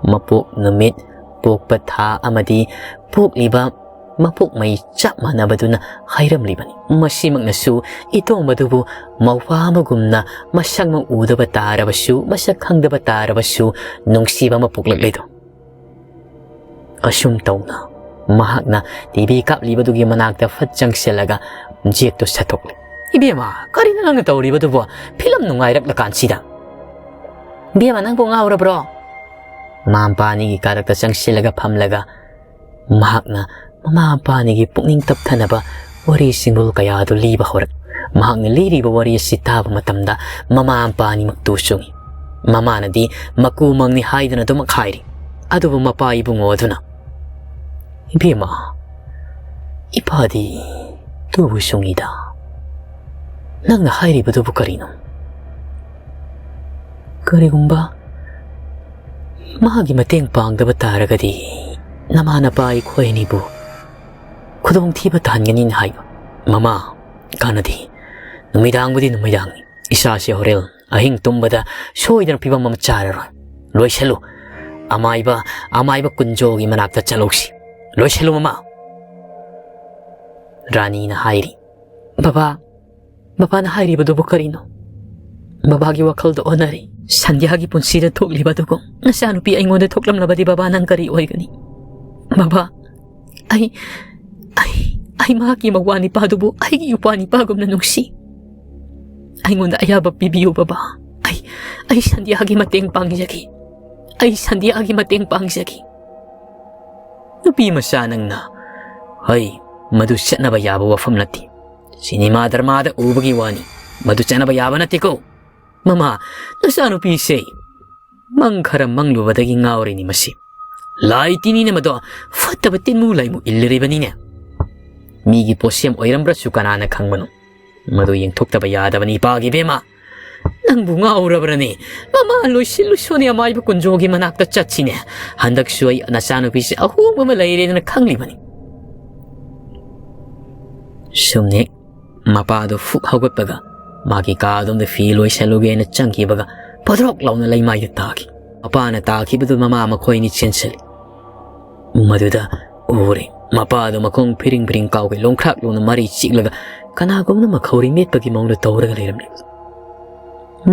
ꯃꯄꯣꯛ ꯅꯨꯃꯤꯠ, ꯄꯣꯛꯄ ꯊꯥ ꯑꯃꯗꯤ ꯄꯣꯛꯂꯤꯕ ꯃꯄꯣꯛ ꯃꯩ ꯆꯞ ꯃꯥꯟꯅꯕꯗꯨꯅ ꯍꯥꯏꯔꯝꯂꯤꯕꯅꯤ꯫ ꯃꯁꯤꯃꯛꯅꯁꯨ ꯏꯇꯣꯝꯕꯗꯨꯕꯨ ꯃꯧꯄ꯭ꯋꯥ ꯑꯃꯒꯨꯝꯅ ꯃꯁꯛꯃꯛ ꯎꯗꯕ ꯇꯥꯔꯕꯁꯨ, ꯃꯁꯛ ꯈꯪꯗꯕ ꯇꯥꯔꯕꯁꯨ ꯅꯨꯡꯁꯤꯕ ꯑꯃ ꯄꯣꯛꯂꯛꯂꯤꯗꯣ꯫ ꯑꯁꯨꯝ ꯇꯧꯅ ꯃꯍꯥꯛꯅ ꯇꯤꯚꯤ ꯀꯥꯞꯂꯤꯕꯗꯨꯒꯤ ꯃꯅꯥꯛꯇ ꯐꯠ ꯆꯪꯁꯤꯜꯂꯒ ꯖꯦꯛꯇꯨ ꯁꯠꯇꯣꯛꯂꯦ꯫ "ꯏꯕꯦꯝꯃ, ꯀꯔꯤꯅꯣ ꯅꯪꯅ ꯇꯧꯔꯤꯕꯗꯨꯕꯣ? ꯐꯤꯂꯝ ꯅꯨꯡꯉꯥꯏꯔꯛꯂꯀꯥꯟꯁꯤꯗ?" "ꯏꯕꯦꯝꯃ, ꯅꯪꯕꯨ ꯉꯥꯎꯔꯕ꯭ꯔꯣ?" ꯃꯃꯥ ꯃꯄꯥ ꯑꯅꯤꯒꯤ ꯀꯥꯔꯛꯇ ꯆꯪꯁꯤꯜꯂꯒ ꯐꯝꯂꯒ ꯃꯍꯥꯛꯅ ꯃꯃꯥ ꯃꯄꯥ ꯑꯅꯤꯒꯤ ꯄꯨꯛꯅꯤꯡ ꯇꯞꯊꯅꯕ ꯋꯥꯔꯤ ꯁꯤꯡꯕꯨꯜ ꯀꯌꯥ ꯑꯗꯨ ꯂꯤꯕ ꯍꯧꯔꯛꯏ꯫ ꯃꯍꯥꯛꯅ ꯂꯤꯔꯤꯕ ꯋꯥꯔꯤ ꯑꯁꯤ ꯇꯥꯕ ꯃꯇꯝꯗ ꯃꯃꯥ ꯃꯄꯥ ꯑꯅꯤꯃꯛ ꯇꯨ ꯆꯨꯡꯏ꯫ ꯃꯃꯥꯅꯗꯤ ꯃꯀꯨ ꯃꯪꯅꯤ ꯍꯥꯏꯗꯨꯅ ꯑꯗꯨꯃꯛ ꯍꯥꯏꯔꯤ꯫ ꯑꯗꯨꯕꯨ ꯃꯄꯥ ꯏꯕꯨꯡꯉꯣ ꯑꯗꯨꯅ, "ꯏꯕꯦꯝꯃ, ꯏꯄꯥꯗꯤ ꯇꯨꯕꯨ ꯆꯨꯡꯏꯗ꯫ ꯅꯪꯅ ꯍꯥꯏꯔꯤꯕꯗꯨꯕꯨ ꯀꯔꯤꯅꯣ?" "ꯀꯔꯤꯒꯨꯝꯕ ꯃꯥꯒꯤ ꯃꯇꯦꯡ ꯄꯥꯡꯗꯕ ꯇꯥꯔꯒꯗꯤ ꯅꯃꯥ ꯅꯄꯥ ꯑꯩꯈꯣꯏ ꯑꯅꯤꯕꯨ ꯈꯨꯗꯣꯡꯊꯤꯕ ꯇꯥꯍꯟꯒꯅꯤꯅ ꯍꯥꯏꯕ꯫" "ꯃꯃꯥ, ꯀꯥꯟꯅꯗꯦ꯫ ꯅꯨꯃꯤꯗꯥꯡꯕꯨꯗꯤ ꯅꯨꯃꯤꯗꯥꯡꯅꯤ꯫ ꯏꯁꯥꯁꯦ ꯍꯣꯔꯦꯟ ꯑꯍꯤꯡ ꯇꯨꯝꯕꯗ ꯁꯣꯏꯗꯅ ꯐꯤꯕꯝ ꯑꯃ ꯆꯥꯔꯔꯣꯏ꯫ ꯂꯣꯏꯁꯜꯂꯨ꯫ ꯑꯃꯥꯏꯕ, ꯑꯃꯥꯏꯕ ꯀꯨꯟꯖꯣꯒꯤ ꯃꯅꯥꯛꯇ ꯆꯠꯂꯧꯁꯤ꯫ ꯂꯣꯏꯁꯤꯜꯂꯨ ꯃꯃꯥ꯫ ꯔꯥꯅꯤꯅ ꯍꯥꯏꯔꯤ, "ꯕꯕꯥ, ꯕꯕꯥꯅ ꯍꯥꯏꯔꯤꯕꯗꯨꯕꯨ ꯀꯔꯤꯅꯣ? ꯕꯕꯥꯒꯤ ꯋꯥꯈꯜꯗ ꯑꯣꯟꯅꯔꯦ꯫ ꯁꯟꯙ꯭ꯌꯥꯒꯤ ꯄꯨꯟꯁꯤꯗ ꯊꯣꯛꯂꯤꯕ ꯑꯗꯨꯒꯨꯝ ꯅꯆꯥꯅꯨꯄꯤ ꯑꯩꯉꯣꯟꯗ ꯊꯣꯛꯂꯝꯂꯕꯗꯤ ꯕꯕꯥ ꯅꯪ ꯀꯔꯤ ꯑꯣꯏꯒꯅꯤ? ꯕꯕꯥ, ꯑꯩ, ꯑꯩ, ꯑꯩ ꯃꯍꯥꯛꯀꯤ ꯃꯋꯥ ꯅꯤꯄꯥꯗꯨꯕꯨ ꯑꯩꯒꯤ ꯏꯄ꯭ꯋꯥ ꯅꯤꯄꯥꯒꯨꯝꯅ ꯅꯨꯡꯁꯤ꯫ ꯑꯩꯉꯣꯟꯗ ꯑꯌꯥꯕ ꯄꯤꯕꯤꯌꯨ ꯕꯕꯥ꯫ ꯑꯩ, ꯑꯩ ꯁꯟꯙ꯭ꯌꯥꯒꯤ ꯃꯇꯦꯡ ꯄꯥꯡꯖꯒꯦ꯫ ꯑꯩ ꯁꯟꯙ꯭ꯌꯥꯒꯤ ꯃꯇꯦꯡ ꯄꯥꯡꯖꯒꯦ꯫" "ꯅꯨꯄꯤ ꯃꯆꯥ ꯅꯪꯅ, ꯍꯩ, ꯃꯗꯨ ꯆꯠꯅꯕ ꯌꯥꯕ ꯋꯥꯐꯝ ꯅꯠꯇꯦ꯫ ꯁꯤꯅꯦꯃꯥ ꯗ꯭ꯔꯃꯥꯗ ꯎꯕꯒꯤ ꯋꯥꯅꯤ꯫ ꯃꯗꯨ ꯆꯠꯅꯕ ꯌꯥꯕ ꯅꯠꯇꯦꯀꯣ꯫ ꯃꯃꯥ, ꯅꯆꯥꯅꯨꯄꯤꯁꯦ ꯃꯪ ꯈꯔ ꯃꯪꯂꯨꯕꯗꯒꯤ ꯉꯥꯎꯔꯤꯅꯤ ꯃꯁꯤ꯫ ꯂꯥꯏ ꯇꯤꯟꯅꯤꯅ ꯃꯗꯣ ꯐꯠꯇꯕ ꯇꯤꯟꯃꯨ ꯂꯥꯏꯃꯨ ꯏꯜꯂꯨꯔꯤꯕꯅꯤꯅꯦ꯫ ꯃꯤꯒꯤ ꯄꯣꯠꯁꯦꯝ ꯑꯣꯏꯔꯝꯕ꯭ꯔꯁꯨ ꯀꯅꯥꯅ ꯈꯪꯕꯅꯣ? ꯃꯗꯨ ꯌꯦꯡꯊꯣꯛꯇꯕ ꯌꯥꯗꯕꯅꯤ ꯏꯄꯥꯒꯤ ꯏꯕꯦꯝꯃ꯫ ꯅꯪꯕꯨ ꯉꯥꯎꯔꯕ꯭ꯔꯅꯦ? ꯃꯃꯥ, ꯂꯣꯏꯁꯤꯜꯂꯨꯁꯣꯅꯦ, ꯑꯃꯥꯏꯕ ꯀꯨꯟꯖꯣꯒꯤ ꯃꯅꯥꯛꯇ ꯆꯠꯁꯤꯅꯦ꯫ ꯍꯟꯗꯛꯁꯨ ꯑꯩ ꯅꯆꯥꯅꯨꯄꯤꯁꯦ ꯑꯍꯣꯡꯕ ꯑꯃ ꯂꯩꯔꯦꯗꯅ ꯈꯪꯂꯤꯕꯅꯤ꯫" ꯁꯨꯝꯅꯦ ꯃꯄꯥꯗꯨ ꯐꯨꯛ ꯍꯧꯒꯠꯄꯒ ꯃꯥꯒꯤ ꯀꯥ ꯑꯗꯣꯝꯗ ꯐꯤ ꯂꯣꯏꯁꯜꯂꯨꯒꯦꯅ ꯆꯪꯈꯤꯕꯒ ꯄꯣꯗ꯭ꯔꯣꯛ ꯂꯥꯎꯅ ꯂꯩꯃꯥꯏꯗ ꯇꯥꯈꯤ꯫ ꯃꯄꯥꯅ ꯇꯥꯈꯤꯕꯗꯨ ꯃꯃꯥ ꯃꯈꯣꯏ ꯑꯅꯤ ꯆꯦꯟꯁꯤꯜꯂꯤ꯫ ꯃꯗꯨꯗ ꯎꯔꯦ ꯃꯄꯥꯗꯨ ꯃꯈꯣꯡ ꯐꯤꯔꯤꯡ ꯐꯤꯔꯤꯡ ꯀꯥꯎꯒꯩ ꯂꯣꯡꯈ꯭ꯔꯥꯛ ꯂꯣꯡꯅ ꯃꯔꯩ ꯆꯤꯛꯂꯒ ꯀꯅꯥꯒꯨꯝꯕꯅ ꯃꯈꯧꯔꯤ ꯃꯦꯠꯄꯒꯤ ꯃꯑꯣꯡꯗ ꯇꯧꯔꯒ ꯂꯩꯔꯝꯂꯤ꯫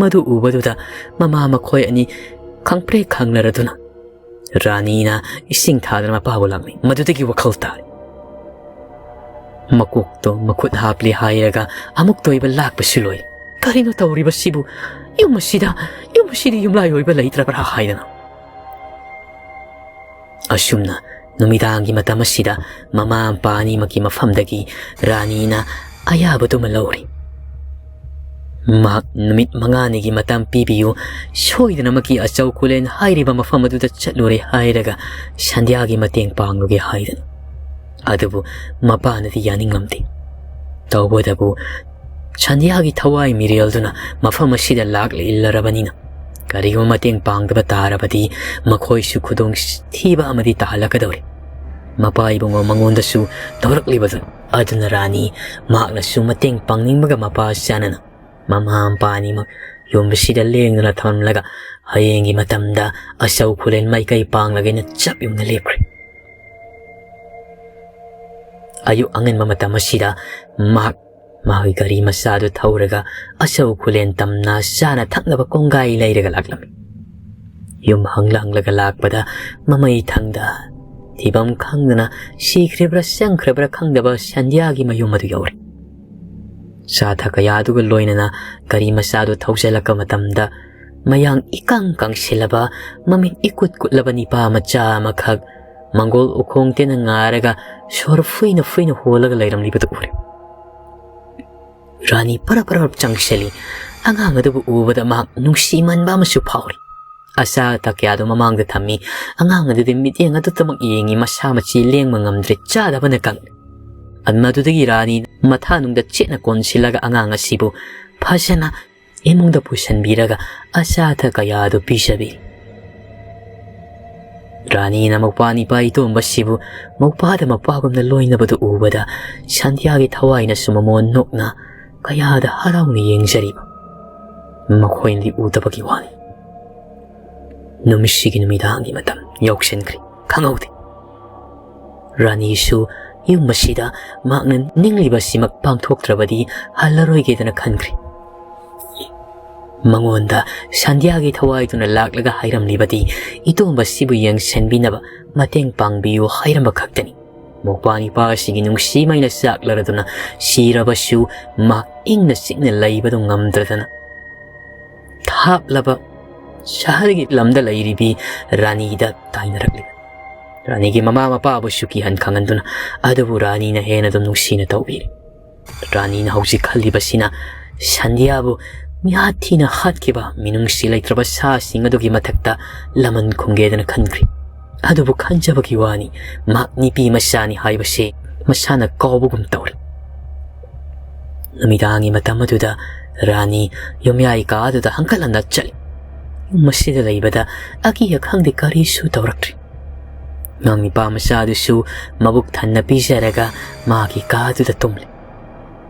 ꯃꯗꯨ ꯎꯕꯗꯨꯗ ꯃꯃꯥ ꯃꯈꯣꯏ ꯑꯅꯤ ꯈꯪꯄ꯭ꯔꯦꯛ ꯈꯪꯅꯔꯗꯨꯅ ꯔꯥꯅꯤꯅ ꯏꯁꯤꯡ ꯊꯥꯗꯅ ꯃꯄꯥꯕꯨ ꯂꯥꯛꯂꯤ꯫ ꯃꯗꯨꯗꯒꯤ ꯋꯥꯈꯜ ꯇꯥꯔꯦ꯫ ꯃꯀꯣꯛꯇꯣ ꯃꯈꯨꯠ ꯍꯥꯞꯂꯤ ꯍꯥꯏꯔꯒ ꯑꯃꯨꯛꯇ ꯑꯣꯏꯕ ꯂꯥꯛꯄꯁꯨ ꯂꯣꯏ꯫ ꯀꯔꯤꯅꯣ ꯇꯧꯔꯤꯕꯁꯤꯕꯨ? ꯌꯨꯝ ꯑꯁꯤꯗ, ꯌꯨꯝ ꯑꯁꯤꯗ ꯌꯨꯝꯂꯥꯏ ꯑꯣꯏꯕ ꯂꯩꯇ꯭ꯔꯕ꯭ꯔꯥ ꯍꯥꯏꯗꯅ꯫ ꯑꯁꯨꯝꯅ ꯅꯨꯃꯤꯗꯥꯡꯒꯤ ꯃꯇꯝ ꯑꯁꯤꯗ ꯃꯃꯥ ꯃꯄꯥ ꯑꯅꯤꯃꯛꯀꯤ ꯃꯐꯝꯗꯒꯤ ꯔꯥꯅꯤꯅ ꯑꯌꯥꯕꯗꯨꯃ ꯂꯧꯔꯤ꯫ ꯃꯍꯥꯛ ꯅꯨꯃꯤꯠ ꯃꯉꯥꯅꯤꯒꯤ ꯃꯇꯝ ꯄꯤꯕꯤꯌꯨ, ꯁꯣꯏꯗꯅꯃꯛꯀꯤ ꯑꯆꯧ ꯈꯨꯂꯦꯟ ꯍꯥꯏꯔꯤꯕ ꯃꯐꯝ ꯑꯗꯨꯗ ꯆꯠꯂꯨꯔꯦ ꯍꯥꯏꯔꯒ ꯁꯟꯙ꯭ꯌꯥꯒꯤ ꯃꯇꯦꯡ ꯄꯥꯡꯂꯨꯒꯦ ꯍꯥꯏꯗꯅ꯫ ꯑꯗꯨꯕꯨ ꯃꯄꯥꯅꯗꯤ ꯌꯥꯅꯤꯡꯂꯝꯗꯦ꯫ ꯇꯧꯕꯇꯕꯨ ꯁꯟꯙ꯭ꯌꯥꯒꯤ ꯊꯋꯥꯏ ꯃꯤꯔꯦꯜꯗꯨꯅ ꯃꯐꯝ ꯑꯁꯤꯗ ꯂꯥꯛꯂ ꯏꯜꯂꯔꯕꯅꯤꯅ ꯀꯔꯤꯒꯨꯝꯕ ꯃꯇꯦꯡ ꯄꯥꯡꯗꯕ ꯇꯥꯔꯕꯗꯤ ꯃꯈꯣꯏꯁꯨ ꯈꯨꯗꯣꯡ ꯊꯤꯕ ꯑꯃꯗꯤ ꯇꯥꯍꯜꯂꯛꯀꯗꯧꯔꯤ꯫ ꯃꯄꯥ ꯏꯕꯨꯡꯉꯣ ꯃꯉꯣꯟꯗꯁꯨ ꯇꯧꯔꯛꯂꯤꯕꯗꯨ ꯑꯗꯨꯅ ꯔꯥꯅꯤ ꯃꯍꯥꯛꯅꯁꯨ ꯃꯇꯦꯡ ꯄꯥꯡꯅꯤꯡꯕꯒ ꯃꯄꯥ ꯆꯥꯟꯅꯅ ꯃꯃꯥ ꯃꯄꯥ ꯑꯅꯤꯃꯛ ꯌꯨꯝꯁꯤꯗ ꯂꯦꯡꯗꯅ ꯊꯝꯂꯒ ꯍꯌꯦꯡꯒꯤ ꯃꯇꯝꯗ ꯑꯆꯧ ꯈꯨꯂꯦꯟ ꯃꯥꯏꯀꯩ ꯄꯥꯡꯂꯒꯦꯅ ꯆꯞ ꯌꯨꯡꯅ ꯂꯦꯞꯈ꯭ꯔꯦ꯫ ꯑꯌꯨꯛ ꯑꯉꯟꯕ ꯃꯇꯝ ꯑꯁꯤꯗ ꯃꯍꯥꯛ ꯃꯥꯒꯤ ꯒꯥꯔꯤ ꯃꯆꯥꯗꯨ ꯊꯧꯔꯒ ꯑꯆꯧ ꯈꯨꯂꯦꯟ ꯇꯝꯅ ꯆꯥꯅ ꯊꯛꯅꯕ ꯀꯣꯡꯒꯥꯏ ꯂꯩꯔꯒ ꯂꯥꯛꯂꯝꯃꯤ꯫ ꯌꯨꯝ ꯍꯪꯂ ꯍꯪꯂꯒ ꯂꯥꯛꯄꯗ ꯃꯃꯩ ꯊꯪꯗ ꯊꯤꯐꯝ ꯈꯪꯗꯅ ꯁꯤꯈ꯭ꯔꯤꯕ꯭ꯔꯥ ꯆꯪꯈ꯭ꯔꯕ꯭ꯔꯥ ꯈꯪꯗꯕ ꯁꯟꯙ꯭ꯌꯥꯒꯤ ꯃꯌꯨꯝ ꯑꯗꯨ ꯌꯧꯔꯦ꯫ ꯆꯥ ꯊꯛ ꯀꯌꯥꯗꯨꯒ ꯂꯣꯏꯅꯅ ꯒꯥꯔꯤ ꯃꯆꯥꯗꯨ ꯊꯧꯖꯤꯜꯂꯛꯄ ꯃꯇꯝꯗ ꯃꯌꯥꯡ ꯏꯀꯪ ꯀꯪꯁꯤꯜꯂꯕ, ꯃꯃꯤꯠ ꯏꯀꯨꯠ ꯀꯨꯠꯂꯕ ꯅꯤꯄꯥ ꯃꯆꯥ ꯑꯃꯈꯛ ꯃꯪꯒꯣꯜ ꯎꯈꯣꯡ ꯇꯦꯟꯅ ꯉꯥꯔꯒ ꯁꯣꯔ ꯐꯨꯏꯅ ꯐꯨꯏꯅ ꯍꯣꯜꯂꯒ ꯂꯩꯔꯝꯂꯤꯕꯗꯨ ꯎꯔꯦ꯫ ꯔꯥꯅꯤ ꯄꯔꯞ ꯄꯔꯞ ꯆꯪꯁꯤꯜꯂꯤ꯫ ꯑꯉꯥꯡ ꯑꯗꯨꯕꯨ ꯎꯕꯗ ꯃꯍꯥꯛ ꯅꯨꯡꯁꯤꯃꯟꯕ ꯑꯃꯁꯨ ꯐꯥꯎꯔꯤ꯫ ꯑꯆꯥ ꯑꯊꯛ ꯀꯌꯥꯗꯨ ꯃꯃꯥꯡꯗ ꯊꯝꯃꯤ꯫ ꯑꯉꯥꯡ ꯑꯗꯨꯗꯤ ꯃꯤꯠꯌꯦꯡ ꯑꯗꯨꯇꯃꯛ ꯌꯦꯡꯉꯤ, ꯃꯁꯥ ꯃꯆꯤ ꯂꯦꯡꯕ ꯉꯝꯗ꯭ꯔꯦ, ꯆꯥꯗꯕꯅ ꯀꯪꯂꯦ꯫ ꯃꯗꯨꯗꯒꯤ ꯔꯥꯅꯤ ꯃꯊꯥꯅꯨꯡꯗ ꯆꯦꯠꯅ ꯀꯣꯟꯁꯤꯜꯂꯒ ꯑꯉꯥꯡ ꯑꯁꯤꯕꯨ ꯐꯖꯅ ꯏꯃꯨꯡꯗ ꯄꯨꯁꯤꯟꯕꯤꯔꯒ ꯑꯆꯥ ꯑꯊꯛ ꯀꯌꯥ ꯑꯗꯨ ꯄꯤꯖꯕꯤ꯫ ꯔꯥꯅꯤꯅ ꯃꯧꯄ꯭ꯋꯥ ꯅꯤꯄꯥ ꯏꯇꯣꯝꯕꯁꯤꯕꯨ ꯃꯧꯄ꯭ꯋꯥꯗ ꯃꯄꯥꯒꯨꯝꯅ ꯂꯣꯏꯅꯕꯗꯨ ꯎꯕꯗ ꯁꯟꯙ꯭ꯌꯥꯒꯤ ꯊꯋꯥꯏꯅꯁꯨ ꯃꯃꯣꯟ ꯅꯣꯛꯅ ꯀꯌꯥꯗ ꯍꯔꯥꯎꯅ ꯌꯦꯡꯖꯔꯤꯕ ꯃꯈꯣꯏꯅꯗꯤ ꯎꯗꯕꯒꯤ ꯋꯥꯅꯤ꯫ ꯅꯨꯃꯤꯠꯁꯤꯒꯤ ꯅꯨꯃꯤꯗꯥꯡꯒꯤ ꯃꯇꯝ ꯌꯧꯁꯤꯟꯈ꯭ꯔꯦ, ꯈꯪꯍꯧꯗꯦ꯫ ꯔꯥꯅꯤꯁꯨ ꯌꯨꯝ ꯑꯁꯤꯗ ꯃꯍꯥꯛꯅ ꯅꯤꯡꯂꯤꯕꯁꯤꯃꯛ ꯄꯥꯡꯊꯣꯛꯇ꯭ꯔꯕꯗꯤ ꯍꯜꯂꯔꯣꯏꯒꯦꯗꯅ ꯈꯟꯈ꯭ꯔꯦ꯫ ꯃꯉꯣꯟꯗ ꯁꯟꯙ꯭ꯌꯥꯒꯤ ꯊꯋꯥꯏꯗꯨꯅ ꯂꯥꯛꯂꯒ ꯍꯥꯏꯔꯝꯂꯤꯕꯗꯤ ꯏꯇꯣꯝꯕꯁꯤꯕꯨ ꯌꯦꯡꯁꯤꯟꯕꯤꯅꯕ ꯃꯇꯦꯡ ꯄꯥꯡꯕꯤꯌꯨ ꯍꯥꯏꯔꯝꯕ ꯈꯛꯇꯅꯤ꯫ ꯃꯧꯄ꯭ꯋꯥ ꯅꯤꯄꯥ ꯑꯁꯤꯒꯤ ꯅꯨꯡꯁꯤꯃꯩꯅ ꯆꯥꯛꯂꯔꯗꯨꯅ ꯁꯤꯔꯕꯁꯨ ꯃꯍꯥꯛ ꯏꯪꯅ ꯆꯤꯛꯅ ꯂꯩꯕꯗꯨ ꯉꯝꯗ꯭ꯔꯗꯅ ꯊꯥꯞꯂꯕ ꯁꯍꯔꯒꯤ ꯂꯝꯗ ꯂꯩꯔꯤꯕꯤ ꯔꯥꯅꯤꯗ ꯇꯥꯏꯅꯔꯛꯂꯤꯕꯅꯤ꯫ ꯔꯥꯅꯤꯒꯤ ꯃꯃꯥ ꯃꯄꯥꯕꯨꯁꯨ ꯀꯤꯍꯟ ꯈꯪꯍꯟꯗꯨꯅ, ꯑꯗꯨꯕꯨ ꯔꯥꯅꯤꯅ ꯍꯦꯟꯅ ꯑꯗꯨꯝ ꯅꯨꯡꯁꯤꯅ ꯇꯧꯕꯤꯔꯤ꯫ ꯔꯥꯅꯤꯅ ꯍꯧꯖꯤꯛ ꯈꯜꯂꯤꯕꯁꯤꯅ ꯁꯟꯙ꯭ꯌꯥꯕꯨ ꯃꯤꯍꯥꯠ ꯊꯤꯅ ꯍꯥꯠꯈꯤꯕ ꯃꯤꯅꯨꯡꯁꯤ ꯂꯩꯇ꯭ꯔꯕ ꯁꯥꯁꯤꯡ ꯑꯗꯨꯒꯤ ꯃꯊꯛꯇ ꯂꯃꯟ ꯈꯨꯝꯒꯦꯗꯅ ꯈꯟꯈ꯭ꯔꯤ꯫ ꯑꯗꯨꯕꯨ ꯈꯟꯖꯕꯒꯤ ꯋꯥꯅꯤ, ꯃꯍꯥꯛ ꯅꯨꯄꯤ ꯃꯆꯥꯅꯤ ꯍꯥꯏꯕꯁꯤ ꯃꯁꯥꯅ ꯀꯥꯎꯕꯒꯨꯝ ꯇꯧꯔꯤ꯫ ꯅꯨꯃꯤꯗꯥꯡꯒꯤ ꯃꯇꯝ ꯑꯗꯨꯗ ꯔꯥꯅꯤ ꯌꯨꯝꯌꯥꯏ ꯀꯥ ꯑꯗꯨꯗ ꯍꯪꯀꯠ ꯍꯟꯗ ꯆꯠꯂꯤ꯫ ꯌꯨꯝ ꯑꯁꯤꯗ ꯂꯩꯕꯗ ꯑꯀꯤ ꯑꯈꯪꯗꯤ ꯀꯔꯤꯁꯨ ꯇꯧꯔꯛꯇ꯭ꯔꯤ꯫ ꯑꯉꯥꯡ ꯅꯤꯄꯥ ꯃꯆꯥꯗꯨꯁꯨ ꯃꯕꯨꯛ ꯊꯟꯅ ꯄꯤꯖꯔꯒ ꯃꯥꯒꯤ ꯀꯥ ꯑꯗꯨꯗ ꯇꯨꯝꯂꯤ꯫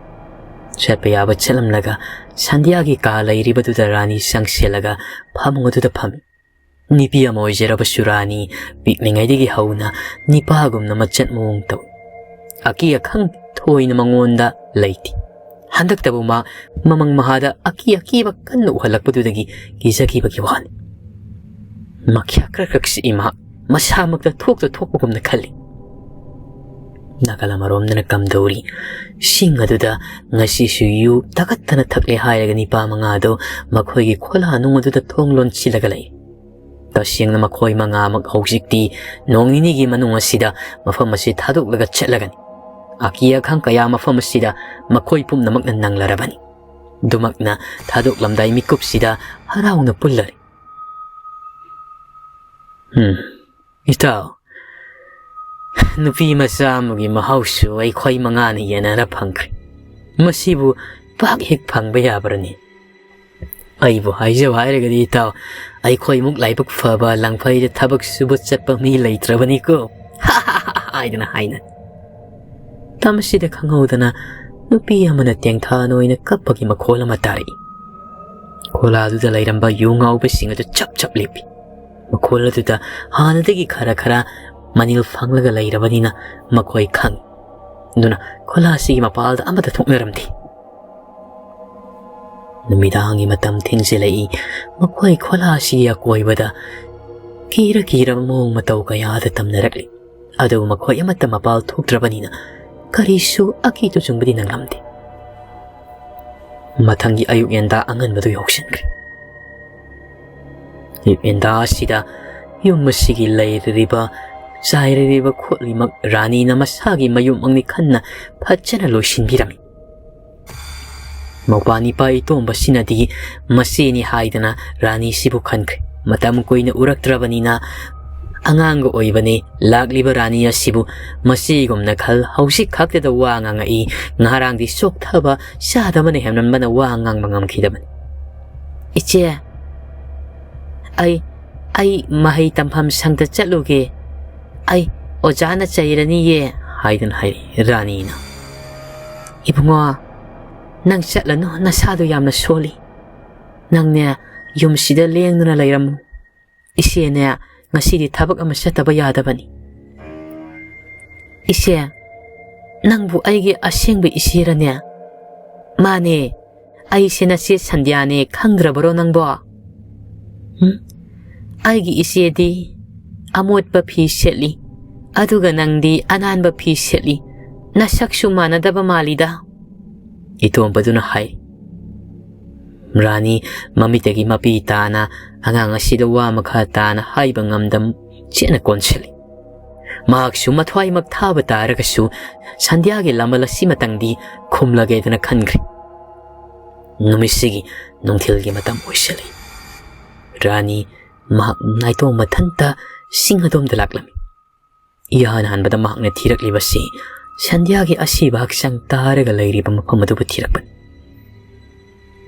ꯆꯠꯄ ꯌꯥꯕ ꯆꯠꯂꯝꯂꯒ ꯁꯟꯙ꯭ꯌꯥꯒꯤ ꯀꯥ ꯂꯩꯔꯤꯕꯗꯨꯗ ꯔꯥꯅꯤ ꯆꯪꯁꯤꯜꯂꯒ ꯐꯃꯨꯡ ꯑꯗꯨꯗ ꯐꯝꯃꯤ꯫ ꯅꯨꯄꯤ ꯑꯃ ꯑꯣꯏꯖꯔꯕꯁꯨ ꯔꯥꯅꯤ ꯄꯤꯛꯂꯤꯉꯩꯗꯒꯤ ꯍꯧꯅ ꯅꯤꯄꯥꯒꯨꯝꯅ ꯃꯆꯠ ꯃꯑꯣꯡ ꯇꯧꯏ꯫ ꯑꯀꯤ ꯑꯈꯪ ꯊꯣꯏꯅ ꯃꯉꯣꯟꯗ ꯂꯩꯇꯦ꯫ ꯍꯟꯗꯛꯇꯕꯨ ꯃꯥ ꯃꯃꯪ ꯃꯍꯥꯗ ꯑꯀꯤ ꯑꯀꯤꯕ ꯀꯟꯅ ꯎꯍꯜꯂꯛꯄꯗꯨꯗꯒꯤ ꯀꯤꯖꯈꯤꯕꯒꯤ ꯋꯥꯅꯤ꯫ ꯃꯈ꯭ꯌꯥ ꯈꯔ ꯈꯛ ꯁꯤꯛꯏ ꯃꯍꯥꯛ, ꯃꯁꯥꯃꯛꯇ ꯊꯣꯛꯇ ꯊꯣꯛꯄꯒꯨꯝꯅ ꯈꯜꯂꯤ꯫ ꯅꯥꯀꯜ ꯑꯃꯔꯣꯝꯗꯅ ꯀꯝꯗꯧꯔꯤ? ꯁꯤꯡ ꯑꯗꯨꯗ ꯉꯁꯤꯁꯨ ꯌꯨ ꯇꯥꯈꯠꯇꯅ ꯊꯛꯂꯦ ꯍꯥꯏꯔꯒ ꯅꯤꯄꯥ ꯃꯉꯥꯗꯣ ꯃꯈꯣꯏꯒꯤ ꯈꯣꯂꯥ ꯅꯨꯡ ꯑꯗꯨꯗ ꯊꯣꯡ ꯂꯣꯟꯁꯤꯜꯂꯒ ꯂꯩ꯫ ꯇꯁꯦꯡꯅ ꯃꯈꯣꯏ ꯃꯉꯥꯃꯛ ꯍꯧꯖꯤꯛꯇꯤ ꯅꯣꯡ ꯅꯤꯅꯤꯒꯤ ꯃꯅꯨꯡ ꯑꯁꯤꯗ ꯃꯐꯝ ꯑꯁꯤ ꯊꯥꯗꯣꯛꯂꯒ ꯆꯠꯂꯒꯅꯤ꯫ ꯑꯀꯤ ꯑꯈꯪ ꯀꯌꯥ ꯃꯐꯝ ꯑꯁꯤꯗ ꯃꯈꯣꯏ ꯄꯨꯝꯅꯃꯛꯅ ꯅꯪꯂꯔꯕꯅꯤ꯫ ꯑꯗꯨꯃꯛꯅ ꯊꯥꯗꯣꯛꯂꯝꯗꯥꯏ ꯃꯤꯀꯨꯞꯁꯤꯗ ꯍꯔꯥꯎꯅ ꯄꯨꯜꯂꯔꯦ꯫ ꯎꯝ, ꯏꯇꯥꯎ, ꯅꯨꯄꯤ ꯃꯆꯥ ꯑꯃꯒꯤ ꯃꯍꯥꯎꯁꯨ ꯑꯩꯈꯣꯏ ꯃꯉꯥꯅ ꯌꯦꯟꯅꯔ ꯐꯪꯈ꯭ꯔꯦ꯫ ꯃꯁꯤꯕꯨ ꯄꯥꯛ ꯍꯦꯛ ꯐꯪꯕ ꯌꯥꯕ꯭ꯔꯅꯤ? ꯑꯩꯕꯨ ꯍꯥꯏꯖꯧ ꯍꯥꯏꯔꯒꯗꯤ ꯏꯇꯥꯎ, ꯑꯩꯈꯣꯏꯃꯨꯛ ꯂꯥꯏꯕꯛ ꯐꯕ ꯂꯪꯐꯩꯗ ꯊꯕꯛ ꯁꯨꯕ ꯆꯠꯄ ꯃꯤ ꯂꯩꯇ꯭ꯔꯕꯅꯤꯀꯣ꯫ ꯍꯥꯏꯗꯅ ꯍꯥꯏꯅ꯫ ꯃꯇꯝ ꯑꯁꯤꯗ ꯈꯪꯍꯧꯗꯅ ꯅꯨꯄꯤ ꯑꯃꯅ ꯇꯦꯡꯊꯥ ꯑꯣꯏꯅ ꯀꯞꯄꯒꯤ ꯃꯈꯣꯜ ꯑꯃ ꯇꯥꯔꯛꯏ꯫ ꯈꯣꯂꯥꯗꯨꯗ ꯂꯩꯔꯝꯕ ꯌꯨ ꯉꯥꯎꯕꯁꯤꯡ ꯑꯗꯨ ꯆꯞ ꯆꯞ ꯂꯦꯞꯄꯤ꯫ ꯃꯈꯣꯜ ꯑꯗꯨꯗ ꯍꯥꯟꯅꯗꯒꯤ ꯈꯔ ꯈꯔ ꯃꯅꯤꯜ ꯐꯪꯂꯒ ꯂꯩꯔꯕꯅꯤꯅ ꯃꯈꯣꯏ ꯈꯪꯏ꯫ ꯑꯗꯨꯅ ꯈꯣꯂꯥꯁꯤꯒꯤ ꯃꯄꯥꯜꯗ ꯑꯃꯠꯇ ꯊꯣꯛꯅꯔꯝꯗꯦ꯫ ꯅꯨꯃꯤꯗꯥꯡꯒꯤ ꯃꯇꯝ ꯊꯦꯡꯖꯤꯜꯂꯛꯏ꯫ ꯃꯈꯣꯏ ꯈꯣꯂꯥꯁꯤꯒꯤ ꯑꯀꯣꯏꯕꯗ ꯀꯤꯔ ꯀꯤꯔꯕ ꯃꯑꯣꯡ ꯃꯇꯧ ꯀꯌꯥꯗ ꯇꯝꯅꯔꯛꯂꯤ꯫ ꯑꯗꯨꯕꯨ ꯃꯈꯣꯏ ꯑꯃꯠꯇ ꯃꯄꯥꯜ ꯊꯣꯛꯇ꯭ꯔꯕꯅꯤꯅ ꯀꯔꯤꯁꯨ ꯑꯀꯤ ꯇꯨꯖꯨꯡꯕꯗꯤ ꯅꯪꯂꯝꯗꯦ꯫ ꯃꯊꯪꯒꯤ ꯑꯌꯨꯛ ꯉꯟꯇꯥ ꯑꯉꯟꯕꯗꯨ ꯌꯧꯁꯤꯟꯈ꯭ꯔꯦ꯫ ꯑꯌꯨꯛ ꯉꯟꯇꯥ ꯑꯁꯤꯗ ꯌꯨꯝ ꯑꯁꯤꯒꯤ ꯂꯩꯔꯤꯕ, ꯆꯥꯏꯔꯤꯕ ꯈꯣꯠꯂꯤꯃꯛ ꯔꯥꯅꯤꯅ ꯃꯁꯥꯒꯤ ꯃꯌꯨꯝꯃꯛꯅꯤ ꯈꯟꯅ ꯐꯖꯅ ꯂꯣꯏꯁꯤꯟꯕꯤꯔꯝꯃꯤ꯫ ꯃꯧꯄ꯭ꯋꯥ ꯅꯤꯄꯥ ꯏꯇꯣꯝꯕꯁꯤꯅꯗꯤ ꯃꯆꯦꯅꯤ ꯍꯥꯏꯗꯅ ꯔꯥꯅꯤꯁꯤꯕꯨ ꯈꯟꯈ꯭ꯔꯦ꯫ ꯃꯇꯝ ꯀꯨꯏꯅ ꯎꯔꯛꯇ꯭ꯔꯕꯅꯤꯅ ꯑꯉꯥꯡꯒ ꯑꯣꯏꯕꯅꯤ꯫ ꯂꯥꯛꯂꯤꯕ ꯔꯥꯅꯤ ꯑꯁꯤꯕꯨ ꯃꯆꯦꯒꯨꯝꯅ ꯈꯜ ꯍꯧꯖꯤꯛ ꯈꯛꯇꯗ ꯋꯥ ꯉꯥꯡꯉꯛꯏ꯫ ꯉꯔꯥꯡꯗꯤ ꯆꯣꯛꯊꯕ ꯆꯥꯗꯕꯅ ꯍꯦꯟꯃꯟꯕꯅ ꯋꯥ ꯉꯥꯡꯕ ꯉꯝꯈꯤꯗꯕꯅꯤ꯫ "ꯏꯆꯦ, ꯑꯩ, ꯑꯩ ꯃꯍꯩ ꯇꯝꯐꯝ ꯁꯪꯗ ꯆꯠꯂꯨꯒꯦ꯫ ꯑꯩ ꯑꯣꯖꯥꯅ ꯆꯩꯔꯅꯤꯌꯦ" ꯍꯥꯏꯗꯨꯅ ꯍꯥꯏꯔꯛꯏ ꯔꯥꯅꯤꯅ꯫ "ꯏꯕꯨꯡꯉꯣ, "ꯅꯪ ꯆꯠꯂꯅꯨ, ꯅꯁꯥꯗꯣ ꯌꯥꯝꯅ ꯁꯣꯜꯂꯤ꯫ ꯅꯪꯅꯦ, ꯌꯨꯝꯁꯤꯗ ꯂꯦꯡꯗꯨꯅ ꯂꯩꯔꯝꯃꯨ꯫ ꯏꯆꯦꯅꯦ, ꯉꯁꯤꯗꯤ ꯊꯕꯛ ꯑꯃ ꯆꯠꯇꯕ ꯌꯥꯗꯕꯅꯤ꯫" "ꯏꯆꯦ, ꯅꯪꯕꯨ ꯑꯩꯒꯤ ꯑꯁꯦꯡꯕ ꯏꯆꯦꯔꯅꯦ?" "ꯃꯥꯅꯦ, ꯑꯩꯁꯦ ꯅꯆꯦ ꯁꯟꯙ꯭ꯌꯥꯅꯦ, ꯈꯪꯗ꯭ꯔꯕꯔꯣ ꯅꯪꯕꯣ?" "ꯎꯝ, ꯑꯩꯒꯤ ꯏꯆꯦꯗꯤ ꯑꯃꯣꯠꯄ ꯐꯤ ꯁꯦꯠꯂꯤ, ꯑꯗꯨꯒ ꯅꯪꯗꯤ ꯑꯅꯥꯟꯕ ꯐꯤ ꯁꯦꯠꯂꯤ꯫ ꯅꯁꯛꯁꯨ ꯃꯥꯟꯅꯗꯕ ꯃꯥꯜꯂꯤꯗ꯫" ꯏꯇꯣꯝꯕꯗꯨꯅ ꯍꯥꯏ꯫ ꯔꯥꯅꯤ ꯃꯃꯤꯠꯇꯒꯤ ꯃꯄꯤ ꯇꯥꯅ ꯑꯉꯥꯡ ꯑꯁꯤꯗ ꯋꯥ ꯃꯈꯥ ꯇꯥꯅ ꯍꯥꯏꯕ ꯉꯝꯗ ꯆꯦꯠꯅ ꯀꯣꯟꯁꯤꯜꯂꯤ꯫ ꯃꯍꯥꯛꯁꯨ ꯃꯊ꯭ꯋꯥꯏꯃꯛ ꯊꯥꯕ ꯇꯥꯔꯒꯁꯨ ꯁꯟꯙ꯭ꯌꯥꯒꯤ ꯂꯃꯜ ꯑꯁꯤꯃꯇꯪꯗꯤ ꯈꯨꯝꯂꯒꯦꯗꯅ ꯈꯟꯈ꯭ꯔꯦ꯫ ꯅꯨꯃꯤꯠꯁꯤꯒꯤ ꯅꯨꯡꯊꯤꯜꯒꯤ ꯃꯇꯝ ꯑꯣꯏꯁꯤꯜꯂꯤ꯫ ꯔꯥꯅꯤ ꯃꯍꯥꯛ ꯅꯥꯏꯇꯣꯝ ꯃꯊꯟꯇ ꯆꯤꯡ ꯑꯗꯣꯝꯗ ꯂꯥꯛꯂꯝꯃꯤ꯫ ꯏꯍꯥꯟ ꯍꯥꯟꯕꯗ ꯃꯍꯥꯛꯅ ꯊꯤꯔꯛꯂꯤꯕꯁꯤ ꯁꯟꯙ꯭ꯌꯥꯒꯤ ꯑꯁꯤꯕ ꯍꯛꯆꯥꯡ ꯇꯥꯔꯒ ꯂꯩꯔꯤꯕ ꯃꯐꯝ ꯑꯗꯨꯕꯨ ꯊꯤꯔꯛꯄꯅꯤ꯫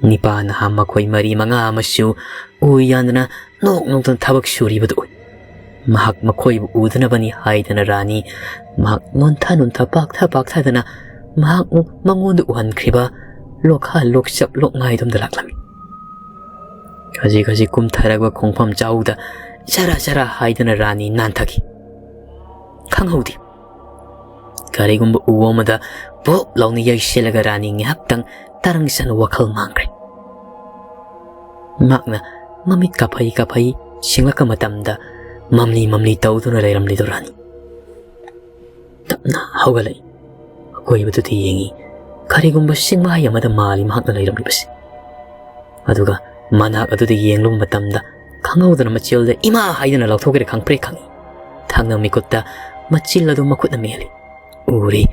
ꯅꯤꯄꯥ ꯅꯍꯥ ꯃꯈꯣꯏ ꯃꯔꯤ ꯃꯉꯥ ꯑꯃꯁꯨ ꯎ ꯌꯥꯟꯗꯅ ꯅꯣꯛ ꯅꯣꯛꯇꯅ ꯊꯕꯛ ꯁꯨꯔꯤꯕꯗꯨ ꯎꯏ꯫ ꯃꯍꯥꯛ ꯃꯈꯣꯏꯕꯨ ꯎꯗꯅꯕꯅꯤ ꯍꯥꯏꯗꯅ ꯔꯥꯅꯤ ꯃꯍꯥꯛ ꯅꯣꯟꯊ ꯅꯣꯟꯊ, ꯄꯥꯛꯊ ꯄꯥꯛꯊꯗꯅ ꯃꯍꯥꯛ ꯃꯉꯣꯟꯗ ꯎꯍꯟꯈ꯭ꯔꯤꯕ ꯂꯣꯛꯈꯥ ꯂꯣꯛꯆꯞ ꯂꯣꯛꯉꯥꯏꯗꯣꯝꯗ ꯂꯥꯛꯂꯝꯃꯤ꯫ ꯈꯖꯤꯛ ꯈꯖꯤꯛ ꯀꯨꯝꯊꯔꯛꯄ ꯈꯣꯡꯐꯝ ꯆꯥꯎꯗ ꯆꯔꯥ ꯆꯔꯥ ꯍꯥꯏꯗꯅ ꯔꯥꯅꯤ ꯅꯥꯟꯊꯈꯤ꯫ ꯈꯪꯍꯧꯗꯦ꯫ ꯀꯔꯤꯒꯨꯝꯕ ꯎ ꯑꯃꯗ ꯄꯣꯞ ꯂꯥꯎꯅ ꯌꯩꯁꯤꯜꯂꯒ ꯔꯥꯅꯤ ꯉꯥꯏꯍꯥꯛꯇꯪ ꯇꯔꯪ ꯆꯠꯅ ꯋꯥꯈꯜ ꯃꯥꯡꯈ꯭ꯔꯦ꯫ ꯃꯍꯥꯛꯅ ꯃꯃꯤꯠ ꯀꯥꯐꯩ ꯀꯥꯐꯩ ꯁꯤꯡꯂꯛꯄ ꯃꯇꯝꯗ ꯃꯝꯂꯤ ꯃꯝꯂꯤ ꯇꯧꯗꯨꯅ ꯂꯩꯔꯝꯂꯤꯗꯨ ꯔꯥꯅꯤ꯫ ꯇꯞꯅ ꯍꯧꯒꯠꯂꯛꯏ꯫ ꯑꯀꯣꯏꯕꯗꯨꯗ ꯌꯦꯡꯉꯤ꯫ ꯀꯔꯤꯒꯨꯝꯕ ꯆꯤꯡꯃꯥꯏ ꯑꯃꯗ ꯃꯥꯜꯂꯤ ꯃꯍꯥꯛꯅ ꯂꯩꯔꯝꯂꯤꯕꯁꯤ꯫ ꯑꯗꯨꯒ ꯃꯅꯥꯛ ꯑꯗꯨꯗ ꯌꯦꯡꯂꯨꯕ ꯃꯇꯝꯗ ꯈꯪꯍꯧꯗꯅ ꯃꯆꯤꯜꯗ "ꯏꯃꯥ!" ꯍꯥꯏꯗꯨꯅ ꯂꯥꯎꯊꯣꯛꯈ꯭ꯔꯦ ꯈꯪꯄ꯭ꯔꯦꯛ ꯈꯪꯉꯤ꯫ ꯊꯪꯅ ꯃꯤꯀꯨꯞꯇ ꯃꯆꯤꯜ ꯑꯗꯨ ꯃꯈꯨꯠꯅ ꯃꯦꯜꯂꯤ꯫ ꯎꯔꯤ,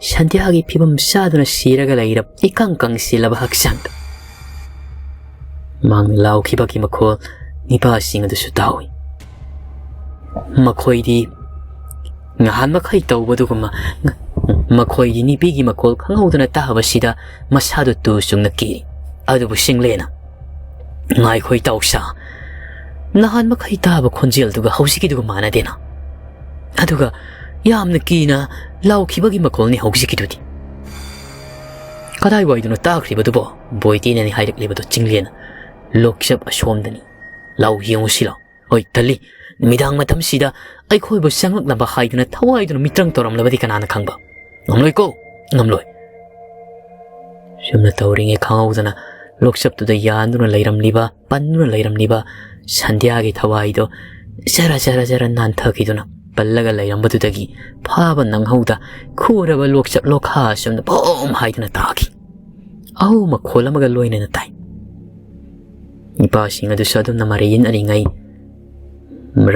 ꯁꯟꯙ꯭ꯌꯥꯒꯤ ꯐꯤꯕꯝ ꯆꯥꯗꯨꯅ ꯁꯤꯔꯒ ꯂꯩꯔꯕ ꯏꯀꯪ ꯀꯪꯁꯤꯜꯂꯕ ꯍꯛꯆꯥꯡꯗ꯫ ꯃꯥꯡ ꯂꯥꯎꯈꯤꯕꯒꯤ ꯃꯈꯣꯜ ꯅꯤꯄꯥꯁꯤꯡ ꯑꯗꯨꯁꯨ ꯇꯥꯍꯧꯏ꯫ ꯃꯈꯣꯏꯗꯤ ꯉꯍꯥꯟ ꯃꯈꯩ ꯇꯧꯕꯗꯨꯒꯨꯝꯅ, ꯃꯈꯣꯏꯗꯤ ꯅꯤꯄꯤꯒꯤ ꯃꯈꯣꯜ ꯈꯪꯍꯧꯗꯅ ꯇꯥꯕꯁꯤꯗ ꯃꯁꯥꯗꯨ ꯇꯨ ꯆꯨꯡꯅ ꯀꯤꯔꯤ꯫ ꯑꯗꯨꯕꯨ ꯁꯤꯡꯂꯦꯅ, "ꯉꯥꯏꯈꯣ ꯏꯇꯥꯎꯁꯥ, ꯅꯍꯥꯟ ꯃꯈꯩ ꯇꯥꯕ ꯈꯣꯟꯖꯦꯜꯗꯨꯒ ꯍꯧꯖꯤꯛꯀꯤꯗꯨꯒ ꯃꯥꯟꯅꯗꯦꯅ꯫ ꯑꯗꯨꯒ ꯌꯥꯝꯅ ꯀꯤꯅ ꯂꯥꯎꯈꯤꯕꯒꯤ ꯃꯈꯣꯜꯅꯤ ꯍꯧꯖꯤꯛꯀꯤꯗꯨꯗꯤ꯫" "ꯀꯗꯥꯏꯋꯥꯏꯗꯅꯣ ꯇꯥꯈ꯭ꯔꯤꯕꯗꯨꯕꯣ?" ꯕꯣꯏꯇꯦꯅꯅꯤ ꯍꯥꯏꯔꯛꯂꯤꯕꯗꯨ ꯆꯤꯡꯂꯦꯟꯅ꯫ "ꯂꯣꯛꯆꯞ ꯑꯁꯣꯝꯗꯅꯤ꯫ ꯂꯥꯎ ꯌꯦꯡꯉꯨꯁꯤ ꯂꯥꯎ꯫ ꯍꯣꯏ, ꯇꯜꯂꯤ꯫ ꯅꯨꯃꯤꯗꯥꯡ ꯃꯇꯝꯁꯤꯗ ꯑꯩꯈꯣꯏꯕꯨ ꯆꯪꯂꯛꯅꯕ ꯍꯥꯏꯗꯨꯅ ꯊꯋꯥꯏꯗꯨꯅ ꯃꯤꯇ꯭ꯔꯪ ꯇꯧꯔꯝꯂꯕꯗꯤ ꯀꯅꯥꯅ ꯈꯪꯕ? ꯉꯝꯂꯣꯏꯀꯣ, ꯉꯝꯂꯣꯏ꯫" ꯁꯨꯝꯅ ꯇꯧꯔꯤꯉꯩ ꯈꯪꯍꯧꯗꯅ ꯂꯣꯛꯆꯞꯇꯨꯗ ꯌꯥꯟꯗꯨꯅ ꯂꯩꯔꯝꯂꯤꯕ, ꯄꯟꯗꯨꯅ ꯂꯩꯔꯝꯂꯤꯕ ꯁꯟꯙ꯭ꯌꯥꯒꯤ ꯊꯋꯥꯏꯗꯣ ꯖꯔ ꯖꯔ ꯖꯔ ꯅꯥꯟꯊꯈꯤꯗꯨꯅ ꯄꯜꯂꯒ ꯂꯩꯔꯝꯕꯗꯨꯗꯒꯤ ꯐꯥꯕ ꯅꯪꯍꯧꯗ ꯈꯨꯔꯕ ꯂꯣꯛꯆꯞ ꯂꯣꯈꯥ ꯑꯁꯣꯝꯗ ꯕꯣꯝ ꯍꯥꯏꯗꯨꯅ ꯇꯥꯈꯤ꯫ ꯑꯍꯧ ꯃꯈꯣꯜ ꯑꯃꯒ ꯂꯣꯏꯅꯅ ꯇꯥꯏ꯫ ꯅꯤꯄꯥꯁꯤꯡ ꯑꯗꯨꯁꯨ ꯑꯗꯨꯝꯅ ꯃꯔꯩ ꯌꯦꯠꯅꯔꯤꯉꯩ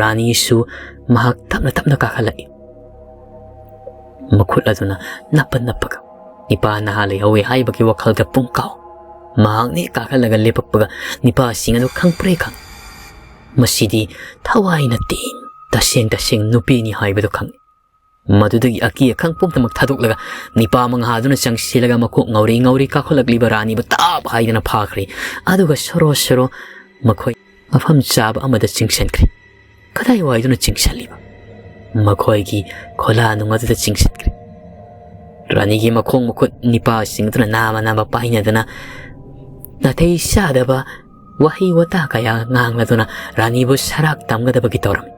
ꯔꯥꯅꯤꯁꯨ ꯃꯍꯥꯛ ꯇꯞꯅ ꯇꯞꯅ ꯀꯥꯈꯠꯂꯛꯏ꯫ ꯃꯈꯨꯠ ꯑꯗꯨꯅ ꯅꯞꯄ ꯅꯞꯄꯒ ꯅꯤꯄꯥ ꯅꯍꯥ ꯂꯩꯍꯧꯋꯤ ꯍꯥꯏꯕꯒꯤ ꯋꯥꯈꯜꯗ ꯄꯨꯡꯀꯥꯎ꯫ ꯃꯍꯥꯛꯅ ꯍꯦꯛ ꯀꯥꯈꯠꯂꯒ ꯂꯦꯞꯄꯛꯄꯒ ꯅꯤꯄꯥꯁꯤꯡ ꯑꯗꯨ ꯈꯪꯄ꯭ꯔꯦ ꯈꯪꯏ꯫ ꯃꯁꯤꯗꯤ ꯊꯋꯥꯏꯅ ꯇꯦꯟ, ꯇꯁꯦꯡ ꯇꯁꯦꯡ ꯅꯨꯄꯤꯅꯤ ꯍꯥꯏꯕꯗꯨ ꯈꯪꯏ꯫ ꯃꯗꯨꯗꯒꯤ ꯑꯀꯤ ꯑꯈꯪ ꯄꯨꯝꯅꯃꯛ ꯊꯥꯗꯣꯛꯂꯒ ꯅꯤꯄꯥ ꯃꯉꯥꯗꯨꯅ ꯆꯪꯁꯤꯜꯂꯒ ꯃꯀꯣꯛ ꯉꯥꯎꯔꯤ ꯉꯥꯎꯔꯤ ꯀꯥꯈꯠꯂꯛꯂꯤꯕ ꯔꯥꯅꯤꯕꯨ ꯇꯥꯞ ꯍꯥꯏꯗꯨꯅ ꯐꯥꯈ꯭ꯔꯦ꯫ ꯑꯗꯨꯒ ꯁꯣꯔꯣ ꯁꯣꯔꯣ ꯃꯈꯣꯏ ꯃꯐꯝ ꯆꯥꯕ ꯑꯃꯗ ꯆꯤꯡꯁꯤꯟꯈ꯭ꯔꯦ꯫ ꯀꯗꯥꯏꯋꯥꯏꯗꯨꯅ ꯆꯤꯡꯁꯤꯜꯂꯤꯕ? ꯃꯈꯣꯏꯒꯤ ꯈꯣꯂꯥ ꯅꯨꯡ ꯑꯗꯨꯗ ꯆꯤꯡꯁꯤꯟꯈ꯭ꯔꯦ꯫ ꯔꯥꯅꯤꯒꯤ ꯃꯈꯣꯡ ꯃꯈꯨꯠ ꯅꯤꯄꯥꯁꯤꯡ ꯑꯗꯨꯅ ꯅꯥꯃ ꯅꯥꯃ ꯄꯥꯏꯅꯗꯨꯅ ꯅꯥꯊꯩ ꯆꯥꯗꯕ ꯋꯥꯍꯩ ꯋꯥꯇꯥ ꯀꯌꯥ ꯉꯥꯡꯂꯗꯨꯅ ꯔꯥꯅꯤꯕꯨ ꯁꯔꯥꯛ ꯇꯝꯒꯗꯕꯒꯤ ꯇꯧꯔꯝꯃꯤ꯫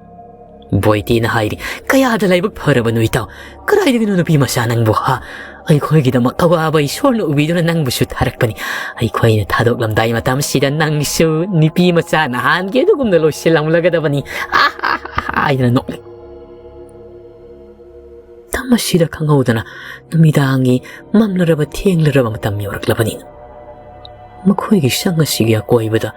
ꯕꯣꯏꯇꯦꯅ ꯍꯥꯏꯔꯤ, "ꯀꯌꯥꯗ ꯂꯥꯏꯕꯛ ꯐꯔꯕꯅꯣ ꯏꯇꯥꯎ? ꯀꯗꯥꯏꯗꯒꯤꯅꯣ ꯅꯨꯄꯤ ꯃꯆꯥ ꯅꯪꯕꯨ, ꯍꯥ? ꯑꯩꯈꯣꯏꯒꯤꯗꯃꯛ ꯑꯋꯥꯕ ꯏꯁꯣꯔꯅ ꯎꯕꯤꯗꯨꯅ ꯅꯪꯕꯨꯁꯨ ꯊꯥꯔꯛꯄꯅꯤ꯫ ꯑꯩꯈꯣꯏꯅ ꯊꯥꯗꯣꯛꯂꯝꯗꯥꯏ ꯃꯇꯝꯁꯤꯗ ꯅꯪꯁꯨ ꯅꯨꯄꯤ ꯃꯆꯥ ꯅꯍꯥꯟꯒꯤ ꯑꯗꯨꯒꯨꯝꯅ ꯂꯣꯏꯁꯤꯜꯂꯝꯂꯒꯗꯕꯅꯤ", ꯑꯥ, ꯑꯥ, ꯑꯥ, ꯍꯥꯏꯗꯨꯅ ꯅꯣꯛꯂꯤ꯫ ꯃꯇꯝ ꯑꯁꯤꯗ ꯈꯪꯍꯧꯗꯅ ꯅꯨꯃꯤꯗꯥꯡꯒꯤ ꯃꯝꯂꯔꯕ ꯊꯦꯡꯂꯔꯕ ꯃꯇꯝ ꯌꯧꯔꯛꯂꯕꯅꯤꯅ ꯃꯈꯣꯏꯒꯤ ꯁꯪ ꯑꯁꯤꯒꯤ ꯑꯀꯣꯏꯕꯗ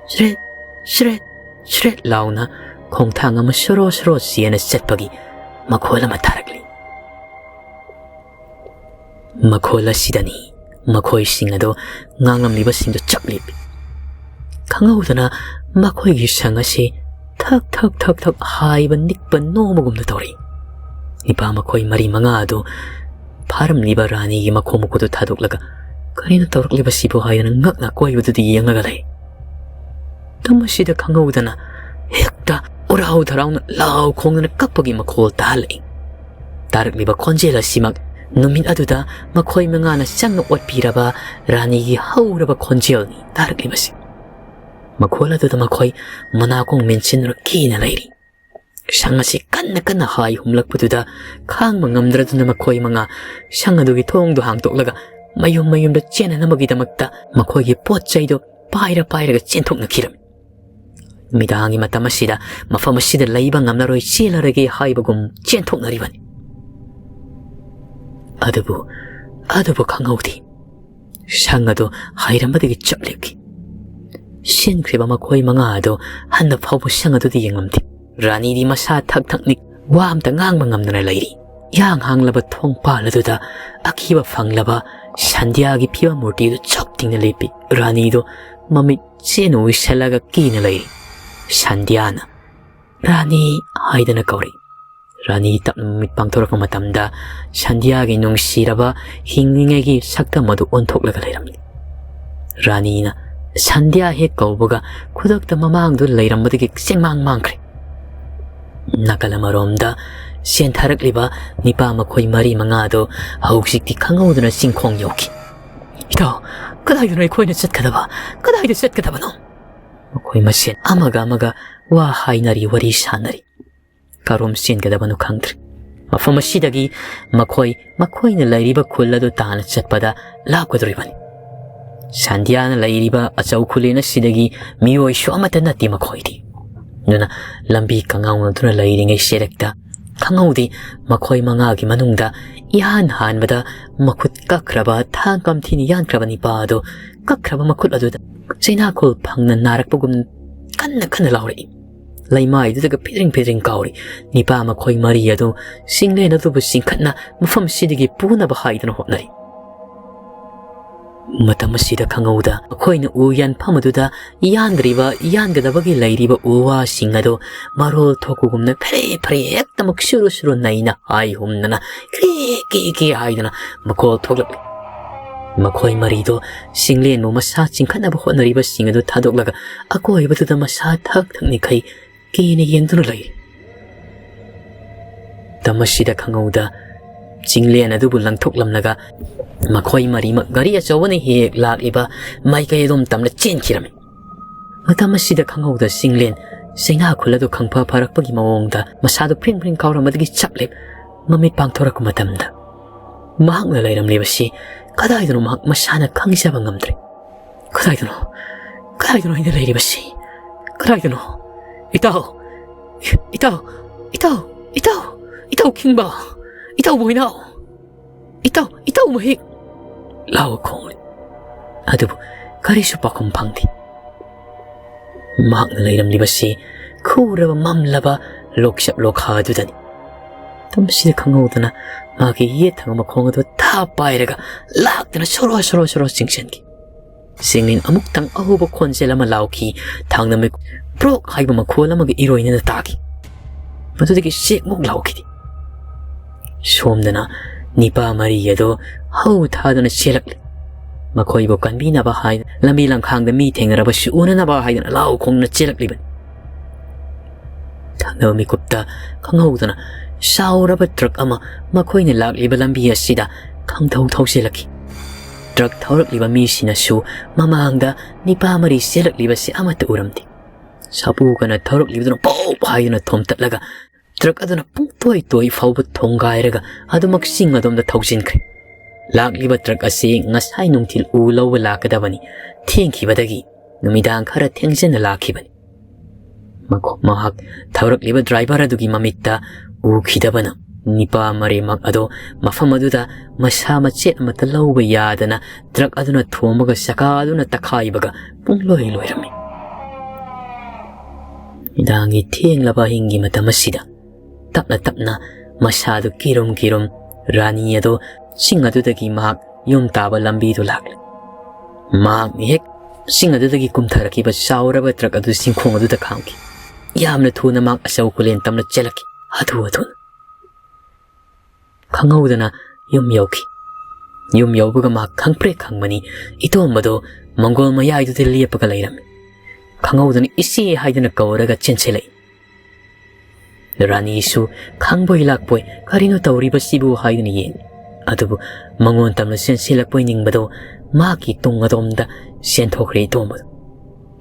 ꯁ꯭ꯔꯦꯠ, ꯁ꯭ꯔꯦꯠ, ꯁ꯭ꯔꯦꯠ ꯂꯥꯎꯅ ꯈꯣꯡꯊꯥꯡ ꯑꯃ ꯁꯣꯔꯣ ꯁꯣꯔꯣ ꯆꯦꯅ ꯆꯠꯄꯒꯤ ꯃꯈꯣꯜ ꯑꯃ ꯇꯥꯔꯛꯂꯤ꯫ ꯃꯈꯣꯜ ꯑꯁꯤꯗꯅꯤ ꯃꯈꯣꯏꯁꯤꯡ ꯑꯗꯨ ꯉꯥꯡꯂꯝꯂꯤꯕꯁꯤꯡꯗꯨ ꯆꯞ ꯂꯦꯞꯄꯤ꯫ ꯈꯪꯍꯧꯗꯅ ꯃꯈꯣꯏꯒꯤ ꯁꯪ ꯑꯁꯤ ꯊꯛ ꯊꯛ ꯊꯛ ꯊꯛ ꯍꯥꯏꯕ ꯅꯤꯛꯄ ꯅꯣꯝꯕꯒꯨꯝꯅ ꯇꯧꯔꯤ꯫ ꯅꯤꯄꯥ ꯃꯈꯣꯏ ꯃꯔꯤ ꯃꯉꯥ ꯑꯗꯨ ꯐꯥꯔꯝꯂꯤꯕ ꯔꯥꯅꯤꯒꯤ ꯃꯈꯣꯡ ꯃꯈꯨꯠꯇꯨ ꯊꯥꯗꯣꯛꯂꯒ "ꯀꯔꯤꯅꯣ ꯇꯧꯔꯛꯂꯤꯕꯁꯤꯕꯨ?" ꯍꯥꯏꯗꯨꯅ ꯉꯛꯅ ꯑꯀꯣꯏꯕꯗꯨꯗ ꯌꯦꯡꯂꯒ ꯂꯩ꯫ ꯃꯇꯝ ꯑꯁꯤꯗ ꯈꯪꯍꯧꯗꯅ ꯍꯦꯛꯇ ꯎꯔꯥꯎ ꯊꯔꯥꯎꯅ ꯂꯥꯎ ꯈꯣꯡꯗꯨꯅ ꯀꯞꯄꯒꯤ ꯃꯈꯣꯜ ꯇꯥꯍꯜꯂꯛꯏ꯫ ꯇꯥꯔꯛꯂꯤꯕ ꯈꯣꯟꯖꯦꯜ ꯑꯁꯤꯃꯛ ꯅꯨꯃꯤꯠ ꯑꯗꯨꯗ ꯃꯈꯣꯏ ꯃꯉꯥꯅ ꯆꯪꯅ ꯑꯣꯠꯄꯤꯔꯕ ꯔꯥꯅꯤꯒꯤ ꯍꯧꯔꯕ ꯈꯣꯟꯖꯦꯜꯅꯤ ꯇꯥꯔꯛꯂꯤꯕꯁꯤ꯫ ꯃꯈꯣꯜ ꯑꯗꯨꯗ ꯃꯈꯣꯏ ꯃꯅꯥꯀꯣꯡ ꯃꯦꯟꯁꯤꯟꯗꯨꯅ ꯀꯤꯅ ꯂꯩꯔꯤ꯫ ꯁꯪ ꯑꯁꯤ ꯀꯟꯅ ꯀꯟꯅ ꯍꯥꯏ ꯍꯨꯝꯂꯛꯄꯗꯨꯗ ꯈꯥꯡꯕ ꯉꯝꯗ꯭ꯔꯗꯨꯅ ꯃꯈꯣꯏ ꯃꯉꯥ ꯁꯪ ꯑꯗꯨꯒꯤ ꯊꯣꯡꯗꯨ ꯍꯥꯡꯗꯣꯛꯂꯒ ꯃꯌꯨꯝ ꯃꯌꯨꯝꯗ ꯆꯦꯟꯅꯅꯕꯒꯤꯗꯃꯛꯇ ꯃꯈꯣꯏꯒꯤ ꯄꯣꯠ ꯆꯩꯗꯨ ꯄꯥꯏꯔ ꯄꯥꯏꯔꯒ ꯆꯦꯟꯊꯣꯛꯅꯈꯤꯔꯝꯃꯤ꯫ ꯅꯨꯃꯤꯗꯥꯡꯒꯤ ꯃꯇꯝ ꯑꯁꯤꯗ ꯃꯐꯝ ꯑꯁꯤꯗ ꯂꯩꯕ ꯉꯝꯂꯔꯣꯏ, ꯆꯦꯜꯂꯔꯒꯦ ꯍꯥꯏꯕꯒꯨꯝ ꯆꯦꯟꯊꯣꯛꯅꯔꯤꯕꯅꯤ꯫ ꯑꯗꯨꯕꯨ, ꯑꯗꯨꯕꯨ ꯈꯪꯍꯧꯗꯦ꯫ ꯁꯪ ꯑꯗꯨ ꯍꯥꯏꯔꯝꯕꯗꯒꯤ ꯆꯞ ꯂꯦꯞꯈꯤ꯫ ꯁꯤꯟꯈ꯭ꯔꯤꯕ ꯃꯈꯣꯏ ꯃꯉꯥ ꯑꯗꯨ ꯍꯟꯅ ꯐꯥꯎꯕ ꯁꯪ ꯑꯗꯨꯗ ꯌꯦꯡꯂꯝꯗꯦ꯫ ꯔꯥꯅꯤꯗꯤ ꯃꯁꯥ ꯊꯛ ꯊꯛ ꯅꯤꯛ, ꯋꯥ ꯑꯝꯇ ꯉꯥꯡꯕ ꯉꯝꯗꯅ ꯂꯩꯔꯤ꯫ ꯏꯍꯥꯡ ꯍꯥꯡꯂꯕ ꯊꯣꯡꯄꯥꯜ ꯑꯗꯨꯗ ꯑꯀꯤꯕ ꯐꯪꯂꯕ ꯁꯟꯙ꯭ꯌꯥꯒꯤ ꯐꯤꯕꯝ ꯃꯨꯔꯇꯤꯗꯨ ꯆꯞ ꯇꯤꯡꯅ ꯂꯦꯞꯄꯤ꯫ ꯔꯥꯅꯤꯗꯨ ꯃꯃꯤꯠ ꯆꯦꯅ ꯎꯏꯁꯜꯂꯒ ꯀꯤꯅ ꯂꯩꯔꯤ꯫ ꯁꯟꯙ꯭ꯌꯥꯅ "ꯔꯥꯅꯤ" ꯍꯥꯏꯗꯅ ꯀꯧꯔꯛꯏ꯫ ꯔꯥꯅꯤ ꯇꯞꯅ ꯃꯃꯤꯠ ꯄꯥꯡꯊꯣꯔꯛꯄ ꯃꯇꯝꯗ ꯁꯟꯙ꯭ꯌꯥꯒꯤ ꯅꯨꯡꯁꯤꯔꯕ ꯍꯤꯡꯂꯤꯉꯩꯒꯤ ꯁꯛꯇꯝ ꯑꯗꯨ ꯑꯣꯟꯊꯣꯛꯂꯒ ꯂꯩꯔꯝꯃꯤ꯫ ꯔꯥꯅꯤꯅ ꯁꯟꯙ꯭ꯌꯥ ꯍꯦꯛ ꯀꯧꯕꯒ ꯈꯨꯗꯛꯇ ꯃꯃꯥꯡꯗꯨ ꯂꯩꯔꯝꯕꯗꯒꯤ ꯆꯦꯡꯃꯥꯡ ꯃꯥꯡꯈ꯭ꯔꯦ꯫ ꯅꯥꯀꯜ ꯑꯃꯔꯣꯝꯗ ꯆꯦꯟꯊꯔꯛꯂꯤꯕ ꯅꯤꯄꯥ ꯃꯈꯣꯏ ꯃꯔꯤ ꯃꯉꯥꯗꯨ ꯍꯧꯖꯤꯛꯇꯤ ꯈꯪꯍꯧꯗꯅ ꯆꯤꯡꯈꯣꯡ ꯌꯧꯈꯤ꯫ "ꯏꯇꯥꯎ, ꯀꯗꯥꯏꯗꯅꯣ ꯑꯩꯈꯣꯏꯅ ꯆꯠꯀꯗꯕ? ꯀꯗꯥꯏꯗ ꯆꯠꯀꯗꯕꯅꯣ?" ꯃꯈꯣꯏ ꯃꯁꯦꯟ ꯑꯃꯒ ꯑꯃꯒ ꯋꯥ ꯍꯥꯏꯅꯔꯤ, ꯋꯥꯔꯤ ꯁꯥꯅꯔꯤ꯫ ꯀꯔꯣꯝ ꯆꯦꯟꯒꯗꯕꯅꯣ ꯈꯪꯗ꯭ꯔꯦ꯫ ꯃꯐꯝ ꯑꯁꯤꯗꯒꯤ ꯃꯈꯣꯏ ꯃꯈꯣꯏꯅ ꯂꯩꯔꯤꯕ ꯈꯨꯜ ꯑꯗꯨ ꯇꯥꯟꯅ ꯆꯠꯄꯗ ꯂꯥꯞꯀꯗꯧꯔꯤꯕꯅꯤ꯫ ꯁꯟꯙ꯭ꯌꯥꯅ ꯂꯩꯔꯤꯕ ꯑꯆꯧ ꯈꯨꯂꯦꯟ ꯑꯁꯤꯗꯒꯤ ꯃꯤꯑꯣꯏꯁꯨ ꯑꯃꯠꯇ ꯅꯠꯇꯦ ꯃꯈꯣꯏꯗꯤ꯫ ꯑꯗꯨꯅ ꯂꯝꯕꯤ ꯀꯉꯥꯎꯅꯗꯨꯅ ꯂꯩꯔꯤꯉꯩ ꯁꯦꯔꯦꯛꯇ ꯈꯪꯍꯧꯗꯦ, ꯃꯈꯣꯏ ꯃꯉꯥꯒꯤ ꯃꯅꯨꯡꯗ ꯏꯍꯥꯟ ꯍꯥꯟꯕꯗ ꯃꯈꯨꯠ ꯀꯛꯈ꯭ꯔꯕ, ꯊꯥꯡ ꯀꯝꯊꯤꯅ ꯌꯥꯟꯈ꯭ꯔꯕ ꯅꯤꯄꯥ ꯑꯗꯨ ꯀꯛꯈ꯭ꯔꯕ ꯃꯈꯨꯠ ꯑꯗꯨꯗ ꯆꯩꯅꯥꯈꯣꯜ ꯐꯪꯅ ꯅꯥꯔꯛꯄꯒꯨꯝ ꯀꯟꯅ ꯀꯟꯅ ꯂꯥꯎꯔꯛꯏ꯫ ꯂꯩꯃꯥꯏꯗꯨꯗꯒ ꯐꯤꯗ꯭ꯔꯤꯡ ꯐꯤꯗ꯭ꯔꯤꯡ ꯀꯥꯎꯔꯤ꯫ ꯅꯤꯄꯥ ꯃꯈꯣꯏ ꯃꯔꯤ ꯑꯗꯨ ꯆꯤꯡꯂꯦꯟ ꯑꯗꯨꯕꯨ ꯆꯤꯡꯈꯠꯅ ꯃꯐꯝ ꯑꯁꯤꯗꯒꯤ ꯄꯨꯅꯕ ꯍꯥꯏꯗꯨꯅ ꯍꯣꯠꯅꯔꯤ꯫ ꯃꯇꯝ ꯑꯁꯤꯗ ꯈꯪꯍꯧꯗ ꯑꯩꯈꯣꯏꯅ ꯎ ꯌꯥꯟꯐꯝ ꯑꯗꯨꯗ ꯌꯥꯟꯗ꯭ꯔꯤꯕ, ꯌꯥꯟꯒꯗꯕꯒꯤ ꯂꯩꯔꯤꯕ ꯎ ꯋꯥꯁꯤꯡ ꯑꯗꯨ ꯃꯔꯣꯜ ꯊꯣꯛꯄꯒꯨꯝꯅ ꯐꯦꯔꯦ ꯐꯦꯔꯦ ꯍꯦꯛꯇꯃꯛ ꯁꯨꯔꯨ ꯁꯨꯔꯨ ꯅꯩꯅ ꯍꯥꯏ ꯍꯨꯝꯗꯅ ꯀ꯭ꯔꯤ ꯀꯤ ꯀꯤ ꯍꯥꯏꯗꯨꯅ ꯃꯈꯣꯜ ꯊꯣꯛꯂꯛꯂꯤ꯫ ꯃꯈꯣꯏ ꯃꯔꯤꯗꯣ ꯆꯤꯡꯂꯦꯟꯕꯨ ꯃꯁꯥ ꯆꯤꯡꯈꯠꯅꯕ ꯍꯣꯠꯅꯔꯤꯕꯁꯤꯡ ꯑꯗꯨ ꯊꯥꯗꯣꯛꯂꯒ ꯑꯀꯣꯏꯕꯗꯨꯗ ꯃꯁꯥ ꯊꯛ ꯊꯛꯅꯤꯈꯩ ꯀꯤꯅ ꯌꯦꯡꯗꯨꯅ ꯂꯩ꯫ ꯃꯇꯝ ꯑꯁꯤꯗ ꯈꯪꯍꯧꯗ ꯆꯤꯡꯂꯦꯟ ꯑꯗꯨꯕꯨ ꯂꯪꯊꯣꯛꯂꯝꯂꯒ ꯃꯈꯣꯏ ꯃꯔꯤꯃꯛ ꯒꯥꯔꯤ ꯑꯆꯧꯕꯅ ꯍꯦꯛ ꯂꯥꯛꯂꯤꯕ ꯃꯥꯏꯀꯩ ꯑꯗꯣꯝ ꯇꯝꯅ ꯆꯦꯟꯈꯤꯔꯝꯃꯤ꯫ ꯃꯇꯝ ꯑꯁꯤꯗ ꯈꯪꯍꯧꯗ ꯆꯤꯡꯂꯦꯟ ꯆꯩꯅꯥ ꯈꯨꯜ ꯑꯗꯨ ꯈꯪꯐ ꯐꯔꯛꯄꯒꯤ ꯃꯑꯣꯡꯗ ꯃꯁꯥꯗꯨ ꯐ꯭ꯔꯤꯡ ꯐ꯭ꯔꯤꯡ ꯀꯥꯎꯔꯝꯕꯗꯒꯤ ꯆꯞꯂꯦꯞ ꯃꯃꯤꯠ ꯄꯥꯡꯊꯣꯔꯛꯄ ꯃꯇꯝꯗ ꯃꯍꯥꯛꯅ ꯂꯩꯔꯝꯂꯤꯕꯁꯤ ꯀꯗꯥꯏꯗꯅꯣ ꯃꯍꯥꯛ ꯃꯁꯥꯅ ꯈꯪꯖꯕ ꯉꯝꯗ꯭ꯔꯦ꯫ "ꯀꯗꯥꯏꯗꯅꯣ? ꯀꯗꯥꯏꯗꯅꯣ ꯑꯩꯅ ꯂꯩꯔꯤꯕꯁꯤ? ꯀꯗꯥꯏꯗꯅꯣ? ꯏꯇꯥꯎ! ꯏꯇꯥꯎ! ꯏꯇꯥꯎ! ꯏꯇꯥꯎ! ꯏꯇꯥꯎ ꯈꯤꯡꯕ! ꯏꯇꯥꯎ ꯕꯣꯏꯅꯥꯎ! ꯏꯇꯥꯎ! ꯏꯇꯥꯎ ꯃꯍꯤꯛ!" ꯂꯥꯎ ꯈꯣꯡꯂꯤ꯫ ꯑꯗꯨꯕꯨ ꯀꯔꯤꯁꯨ ꯄꯥꯎꯈꯨꯝ ꯐꯪꯗꯦ꯫ ꯃꯍꯥꯛꯅ ꯂꯩꯔꯝꯂꯤꯕꯁꯤ ꯈꯨꯔꯕ ꯃꯝꯂꯕ ꯂꯣꯛꯆꯞ ꯂꯣꯈꯥ ꯑꯗꯨꯗꯅꯤ꯫ ꯃꯇꯝꯁꯤꯗ ꯈꯪꯍꯧꯗꯅ ꯃꯥꯒꯤ ꯌꯦꯠ ꯊꯪꯕ ꯃꯈꯣꯡ ꯑꯗꯨ ꯊꯥ ꯄꯥꯏꯔꯒ ꯂꯥꯛꯇꯨꯅ ꯁꯣꯔꯣ ꯁꯣꯔꯣ ꯁꯣꯔꯣ ꯆꯤꯡꯁꯤꯟꯈꯤ꯫ ꯆꯤꯡꯂꯦꯟ ꯑꯃꯨꯛꯇꯪ ꯑꯍꯧꯕ ꯈꯣꯟꯖꯦꯜ ꯑꯃ ꯂꯥꯎꯈꯤ꯫ ꯊꯥꯡꯅ ꯃꯩ ꯕ꯭ꯔꯣꯛ ꯍꯥꯏꯕ ꯃꯈꯣꯜ ꯑꯃꯒ ꯏꯔꯣꯏꯅꯅ ꯇꯥꯈꯤ꯫ ꯃꯗꯨꯗꯒꯤ ꯆꯦꯛꯃꯨꯛ ꯂꯥꯎꯈꯤꯗꯦ꯫ ꯁꯣꯝꯗꯅ ꯅꯤꯄꯥ ꯃꯔꯤ ꯑꯗꯨ ꯍꯧ ꯊꯥꯗꯨꯅ ꯆꯦꯜꯂꯛꯂꯤ꯫ ꯃꯈꯣꯏꯕꯨ ꯀꯟꯕꯤꯅꯕ ꯍꯥꯏꯗꯨꯅ ꯂꯝꯕꯤ ꯂꯝꯈꯥꯡꯗ ꯃꯤ ꯊꯦꯡꯅꯔꯕꯁꯨ ꯎꯅꯅꯕ ꯍꯥꯏꯗꯨꯅ ꯂꯥꯎ ꯈꯣꯡꯗꯨꯅ ꯆꯦꯜꯂꯛꯂꯤꯕꯅꯤ꯫ ꯊꯪꯅꯕ ꯃꯤꯀꯨꯞꯇ ꯈꯪꯍꯧꯗꯅ ꯆꯥꯎꯔꯕ ꯇ꯭ꯔꯛ ꯑꯃ ꯃꯈꯣꯏꯅ ꯂꯥꯛꯂꯤꯕ ꯂꯝꯕꯤ ꯑꯁꯤꯗ ꯈꯪꯊꯧ ꯊꯧꯖꯤꯜꯂꯛꯈꯤ꯫ ꯇ꯭ꯔꯛ ꯊꯧꯔꯛꯂꯤꯕ ꯃꯤꯁꯤꯡꯅꯁꯨ ꯃꯃꯥꯡꯗ ꯅꯤꯄꯥ ꯃꯔꯤ ꯆꯦꯜꯂꯛꯂꯤꯕꯁꯤ ꯑꯃꯠꯇ ꯎꯔꯝꯗꯦ꯫ ꯁꯥꯄꯨ ꯀꯟꯅ ꯊꯧꯔꯛꯂꯤꯕꯗꯨꯅ ꯄꯧ ꯍꯥꯏꯗꯨꯅ ꯊꯣꯝꯇꯠꯂꯒ ꯇ꯭ꯔꯛ ꯑꯗꯨꯅ ꯄꯨꯡꯇꯣꯏ ꯇꯣꯏ ꯐꯥꯎꯕ ꯊꯣꯡꯒꯥꯏꯔꯒ ꯑꯗꯨꯃꯛ ꯆꯤꯡ ꯑꯗꯣꯝꯗ ꯊꯧꯖꯤꯟꯈ꯭ꯔꯦ꯫ ꯂꯥꯛꯂꯤꯕ ꯇ꯭ꯔꯛ ꯑꯁꯤ ꯉꯁꯥꯏ ꯅꯨꯡꯊꯤꯜ ꯎ ꯂꯧꯕ ꯂꯥꯛꯀꯗꯕꯅꯤ꯫ ꯊꯦꯡꯈꯤꯕꯗꯒꯤ ꯅꯨꯃꯤꯗꯥꯡ ꯈꯔ ꯊꯦꯡꯖꯅ ꯂꯥꯛꯈꯤꯕꯅꯤ꯫ ꯃꯈꯣ-, ꯃꯍꯥꯛ ꯊꯧꯔꯛꯂꯤꯕ ꯗ꯭ꯔꯥꯏꯚꯔ ꯑꯗꯨꯒꯤ ꯃꯃꯤꯠꯇ ꯎꯈꯤꯗꯕꯅ ꯅꯤꯄꯥ ꯃꯔꯤꯃꯛ ꯑꯗꯣ ꯃꯐꯝ ꯑꯗꯨꯗ ꯃꯁꯥ ꯃꯆꯦꯠ ꯑꯃꯠꯇ ꯂꯧꯕ ꯌꯥꯗꯅ ꯇ꯭ꯔꯛ ꯑꯗꯨꯅ ꯊꯣꯝꯃꯒ ꯆꯀꯥ ꯑꯗꯨꯅ ꯇꯛꯈꯥꯏꯕꯒ ꯄꯨꯡꯂꯣꯏ ꯂꯣꯏꯔꯝꯃꯤ꯫ ꯅꯨꯃꯤꯗꯥꯡꯒꯤ ꯊꯦꯡꯂꯕ ꯑꯍꯤꯡꯒꯤ ꯃꯇꯝ ꯑꯁꯤꯗ ꯇꯞꯅ ꯇꯞꯅ ꯃꯁꯥꯗꯨ ꯀꯤꯔꯨꯝ ꯀꯤꯔꯨꯝ ꯔꯥꯅꯤ ꯑꯗꯨ ꯆꯤꯡ ꯑꯗꯨꯗꯒꯤ ꯃꯍꯥꯛ ꯌꯨꯝ ꯇꯥꯕ ꯂꯝꯕꯤꯗꯨ ꯂꯥꯛꯂꯦ꯫ ꯃꯍꯥꯛꯅ ꯍꯦꯛ ꯆꯤꯡ ꯑꯗꯨꯗꯒꯤ ꯀꯨꯝꯊꯔꯛꯈꯤꯕ ꯆꯥꯎꯔꯕ ꯇ꯭ꯔꯛ ꯑꯗꯨ ꯆꯤꯡꯈꯣꯡ ꯑꯗꯨꯗ ꯈꯥꯝꯈꯤ꯫ ꯌꯥꯝꯅ ꯊꯨꯅ ꯃꯍꯥꯛ ꯑꯆꯧ ꯀꯨꯂꯦꯟ ꯇꯝꯅ ꯆꯦꯜꯂꯛꯈꯤ꯫ ꯍꯥꯊꯨ ꯍꯥꯊꯨꯅ꯫ ꯈꯪꯍꯧꯗꯅ ꯌꯨꯝ ꯌꯧꯈꯤ꯫ ꯌꯨꯝ ꯌꯧꯕꯒ ꯃꯍꯥꯛ ꯈꯪꯄ꯭ꯔꯦꯛ ꯈꯪꯕꯅꯤ꯫ ꯏꯇꯣꯝꯕꯗꯣ ꯃꯪꯒꯣꯜ ꯃꯌꯥꯏꯗꯨꯗ ꯂꯦꯞꯄꯒ ꯂꯩꯔꯝꯃꯤ꯫ ꯈꯪꯍꯧꯗꯅ "ꯏꯆꯦ" ꯍꯥꯏꯗꯨꯅ ꯀꯧꯔꯒ ꯆꯦꯟꯁꯤꯜꯂꯛꯏ꯫ ꯔꯥꯅꯤꯁꯨ ꯈꯪꯕꯣꯏ ꯂꯥꯛꯄꯣꯏ "ꯀꯔꯤꯅꯣ ꯇꯧꯔꯤꯕꯁꯤꯕꯨ?" ꯍꯥꯏꯗꯨꯅ ꯌꯦꯡꯏ꯫ ꯑꯗꯨꯕꯨ ꯃꯉꯣꯟ ꯇꯝꯅ ꯆꯦꯟꯁꯤꯜꯂꯛꯄꯣꯏ ꯅꯤꯡꯕꯗꯣ ꯃꯍꯥꯛꯀꯤ ꯇꯨꯡ ꯑꯗꯣꯝꯗ ꯆꯦꯟꯊꯣꯛꯈ꯭ꯔꯦ ꯏꯇꯣꯝꯕꯗꯨ꯫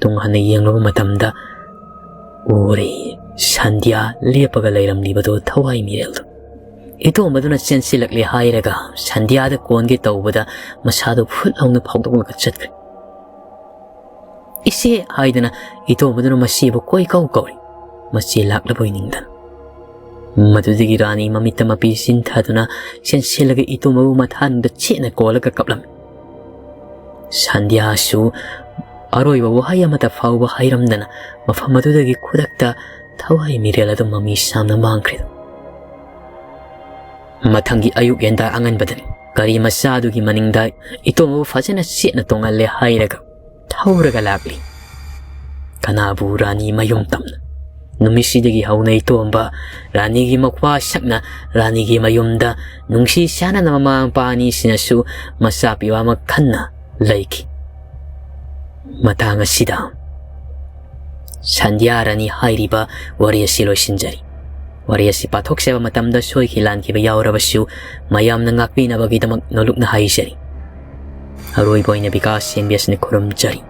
ꯇꯨꯡ ꯍꯟꯅ ꯌꯦꯡꯂꯨꯕ ꯃꯇꯝꯗ ꯎꯔꯦ, ꯁꯟꯙ꯭ꯌꯥ ꯂꯦꯞꯄꯒ ꯂꯩꯔꯝꯂꯤꯕꯗꯨ ꯊꯋꯥꯏ ꯃꯤꯔꯦꯜꯗꯨ꯫ ꯏꯇꯣꯝꯕꯗꯨꯅ ꯆꯦꯟꯁꯤꯜꯂꯛꯂꯦ ꯍꯥꯏꯔꯒ ꯁꯟꯙ꯭ꯌꯥꯗ ꯀꯣꯟꯒꯦ ꯇꯧꯕꯗ ꯃꯁꯥꯗꯨ ꯐꯨꯠ ꯂꯥꯎꯅ ꯐꯥꯎꯗꯣꯛꯂꯒ ꯆꯠꯈ꯭ꯔꯦ꯫ "ꯏꯆꯦ" ꯍꯥꯏꯗꯅ ꯏꯇꯣꯝꯕꯗꯨꯅ ꯃꯆꯦꯕꯨ ꯀꯣꯏ ꯀꯧ ꯀꯧꯔꯤ, ꯃꯆꯦ ꯂꯥꯛꯂꯕꯣꯏ ꯅꯤꯡꯗꯅ꯫ ꯃꯗꯨꯗꯒꯤ ꯔꯥꯅꯤ ꯃꯃꯤꯠꯇ ꯃꯄꯤ ꯆꯤꯟꯊꯗꯨꯅ ꯆꯦꯟꯁꯤꯜꯂꯒ ꯏꯇꯣꯝꯕꯕꯨ ꯃꯊꯥꯅꯨꯡꯗ ꯆꯦꯠꯅ ꯀꯣꯜꯂꯒ ꯀꯞꯂꯝꯃꯤ꯫ ꯁꯟꯙ꯭ꯌꯥꯁꯨ ꯑꯔꯣꯏꯕ ꯋꯥꯍꯩ ꯑꯃꯠꯇ ꯐꯥꯎꯕ ꯍꯥꯏꯔꯝꯗꯅ ꯃꯐꯝ ꯑꯗꯨꯗꯒꯤ ꯈꯨꯗꯛꯇ ꯊꯋꯥꯏ ꯃꯤꯔꯦꯜ ꯑꯗꯨ ꯃꯃꯤ ꯁꯥꯝꯅ ꯃꯥꯡꯈ꯭ꯔꯦ꯫ ꯃꯊꯪꯒꯤ ꯑꯌꯨꯛ ꯌꯦꯟꯗꯥ ꯑꯉꯟꯕꯗꯅꯤ ꯒꯥꯔꯤ ꯃꯆꯥꯗꯨꯒꯤ ꯃꯅꯤꯡꯗ ꯏꯇꯣꯝꯕꯕꯨ ꯐꯖꯅ ꯆꯦꯠꯅ ꯇꯣꯡꯍꯜꯂꯦ ꯍꯥꯏꯔꯒ ꯊꯧꯔꯒ ꯂꯥꯛꯂꯤ꯫ ꯀꯅꯥꯕꯨ? ꯔꯥꯅꯤ ꯃꯌꯨꯝ ꯇꯝꯅ꯫ ꯅꯨꯃꯤꯠꯁꯤꯗꯒꯤ ꯍꯧꯅ ꯏꯇꯣꯝꯕ ꯔꯥꯅꯤꯒꯤ ꯃꯈ꯭ꯋꯥ ꯁꯛꯅ ꯔꯥꯅꯤꯒꯤ ꯃꯌꯨꯝꯗ ꯅꯨꯡꯁꯤ ꯆꯥꯟꯅꯅ ꯃꯃꯥ ꯃꯄꯥ ꯑꯅꯤꯁꯤꯅꯁꯨ ꯃꯆꯥ ꯄꯤꯕ ꯑꯃ ꯈꯟꯅ ꯂꯩꯈꯤ꯫ ꯃꯇꯥꯡ ꯑꯁꯤꯗ ꯁꯟꯙ꯭ꯌꯥ ꯔꯥꯅꯤ ꯍꯥꯏꯔꯤꯕ ꯋꯥꯔꯤ ꯑꯁꯤ ꯂꯣꯏꯁꯤꯟꯖꯔꯤ꯫ ꯋꯥꯔꯤ ꯑꯁꯤ ꯄꯥꯊꯣꯛꯆꯕ ꯃꯇꯝꯗ ꯁꯣꯏꯈꯤ ꯂꯥꯟꯈꯤꯕ ꯌꯥꯎꯔꯕꯁꯨ ꯃꯌꯥꯝꯅ ꯉꯥꯛꯄꯤꯅꯕꯒꯤꯗꯃꯛ ꯅꯣꯂꯨꯛꯅ ꯍꯥꯏꯖꯔꯤ꯫ ꯑꯔꯣꯏꯕ ꯑꯣꯏꯅ ꯕꯤꯀꯥꯁ ꯁꯦꯝꯕꯤ ꯑꯁꯤꯅ ꯈꯨꯔꯨꯝꯖꯔꯤ꯫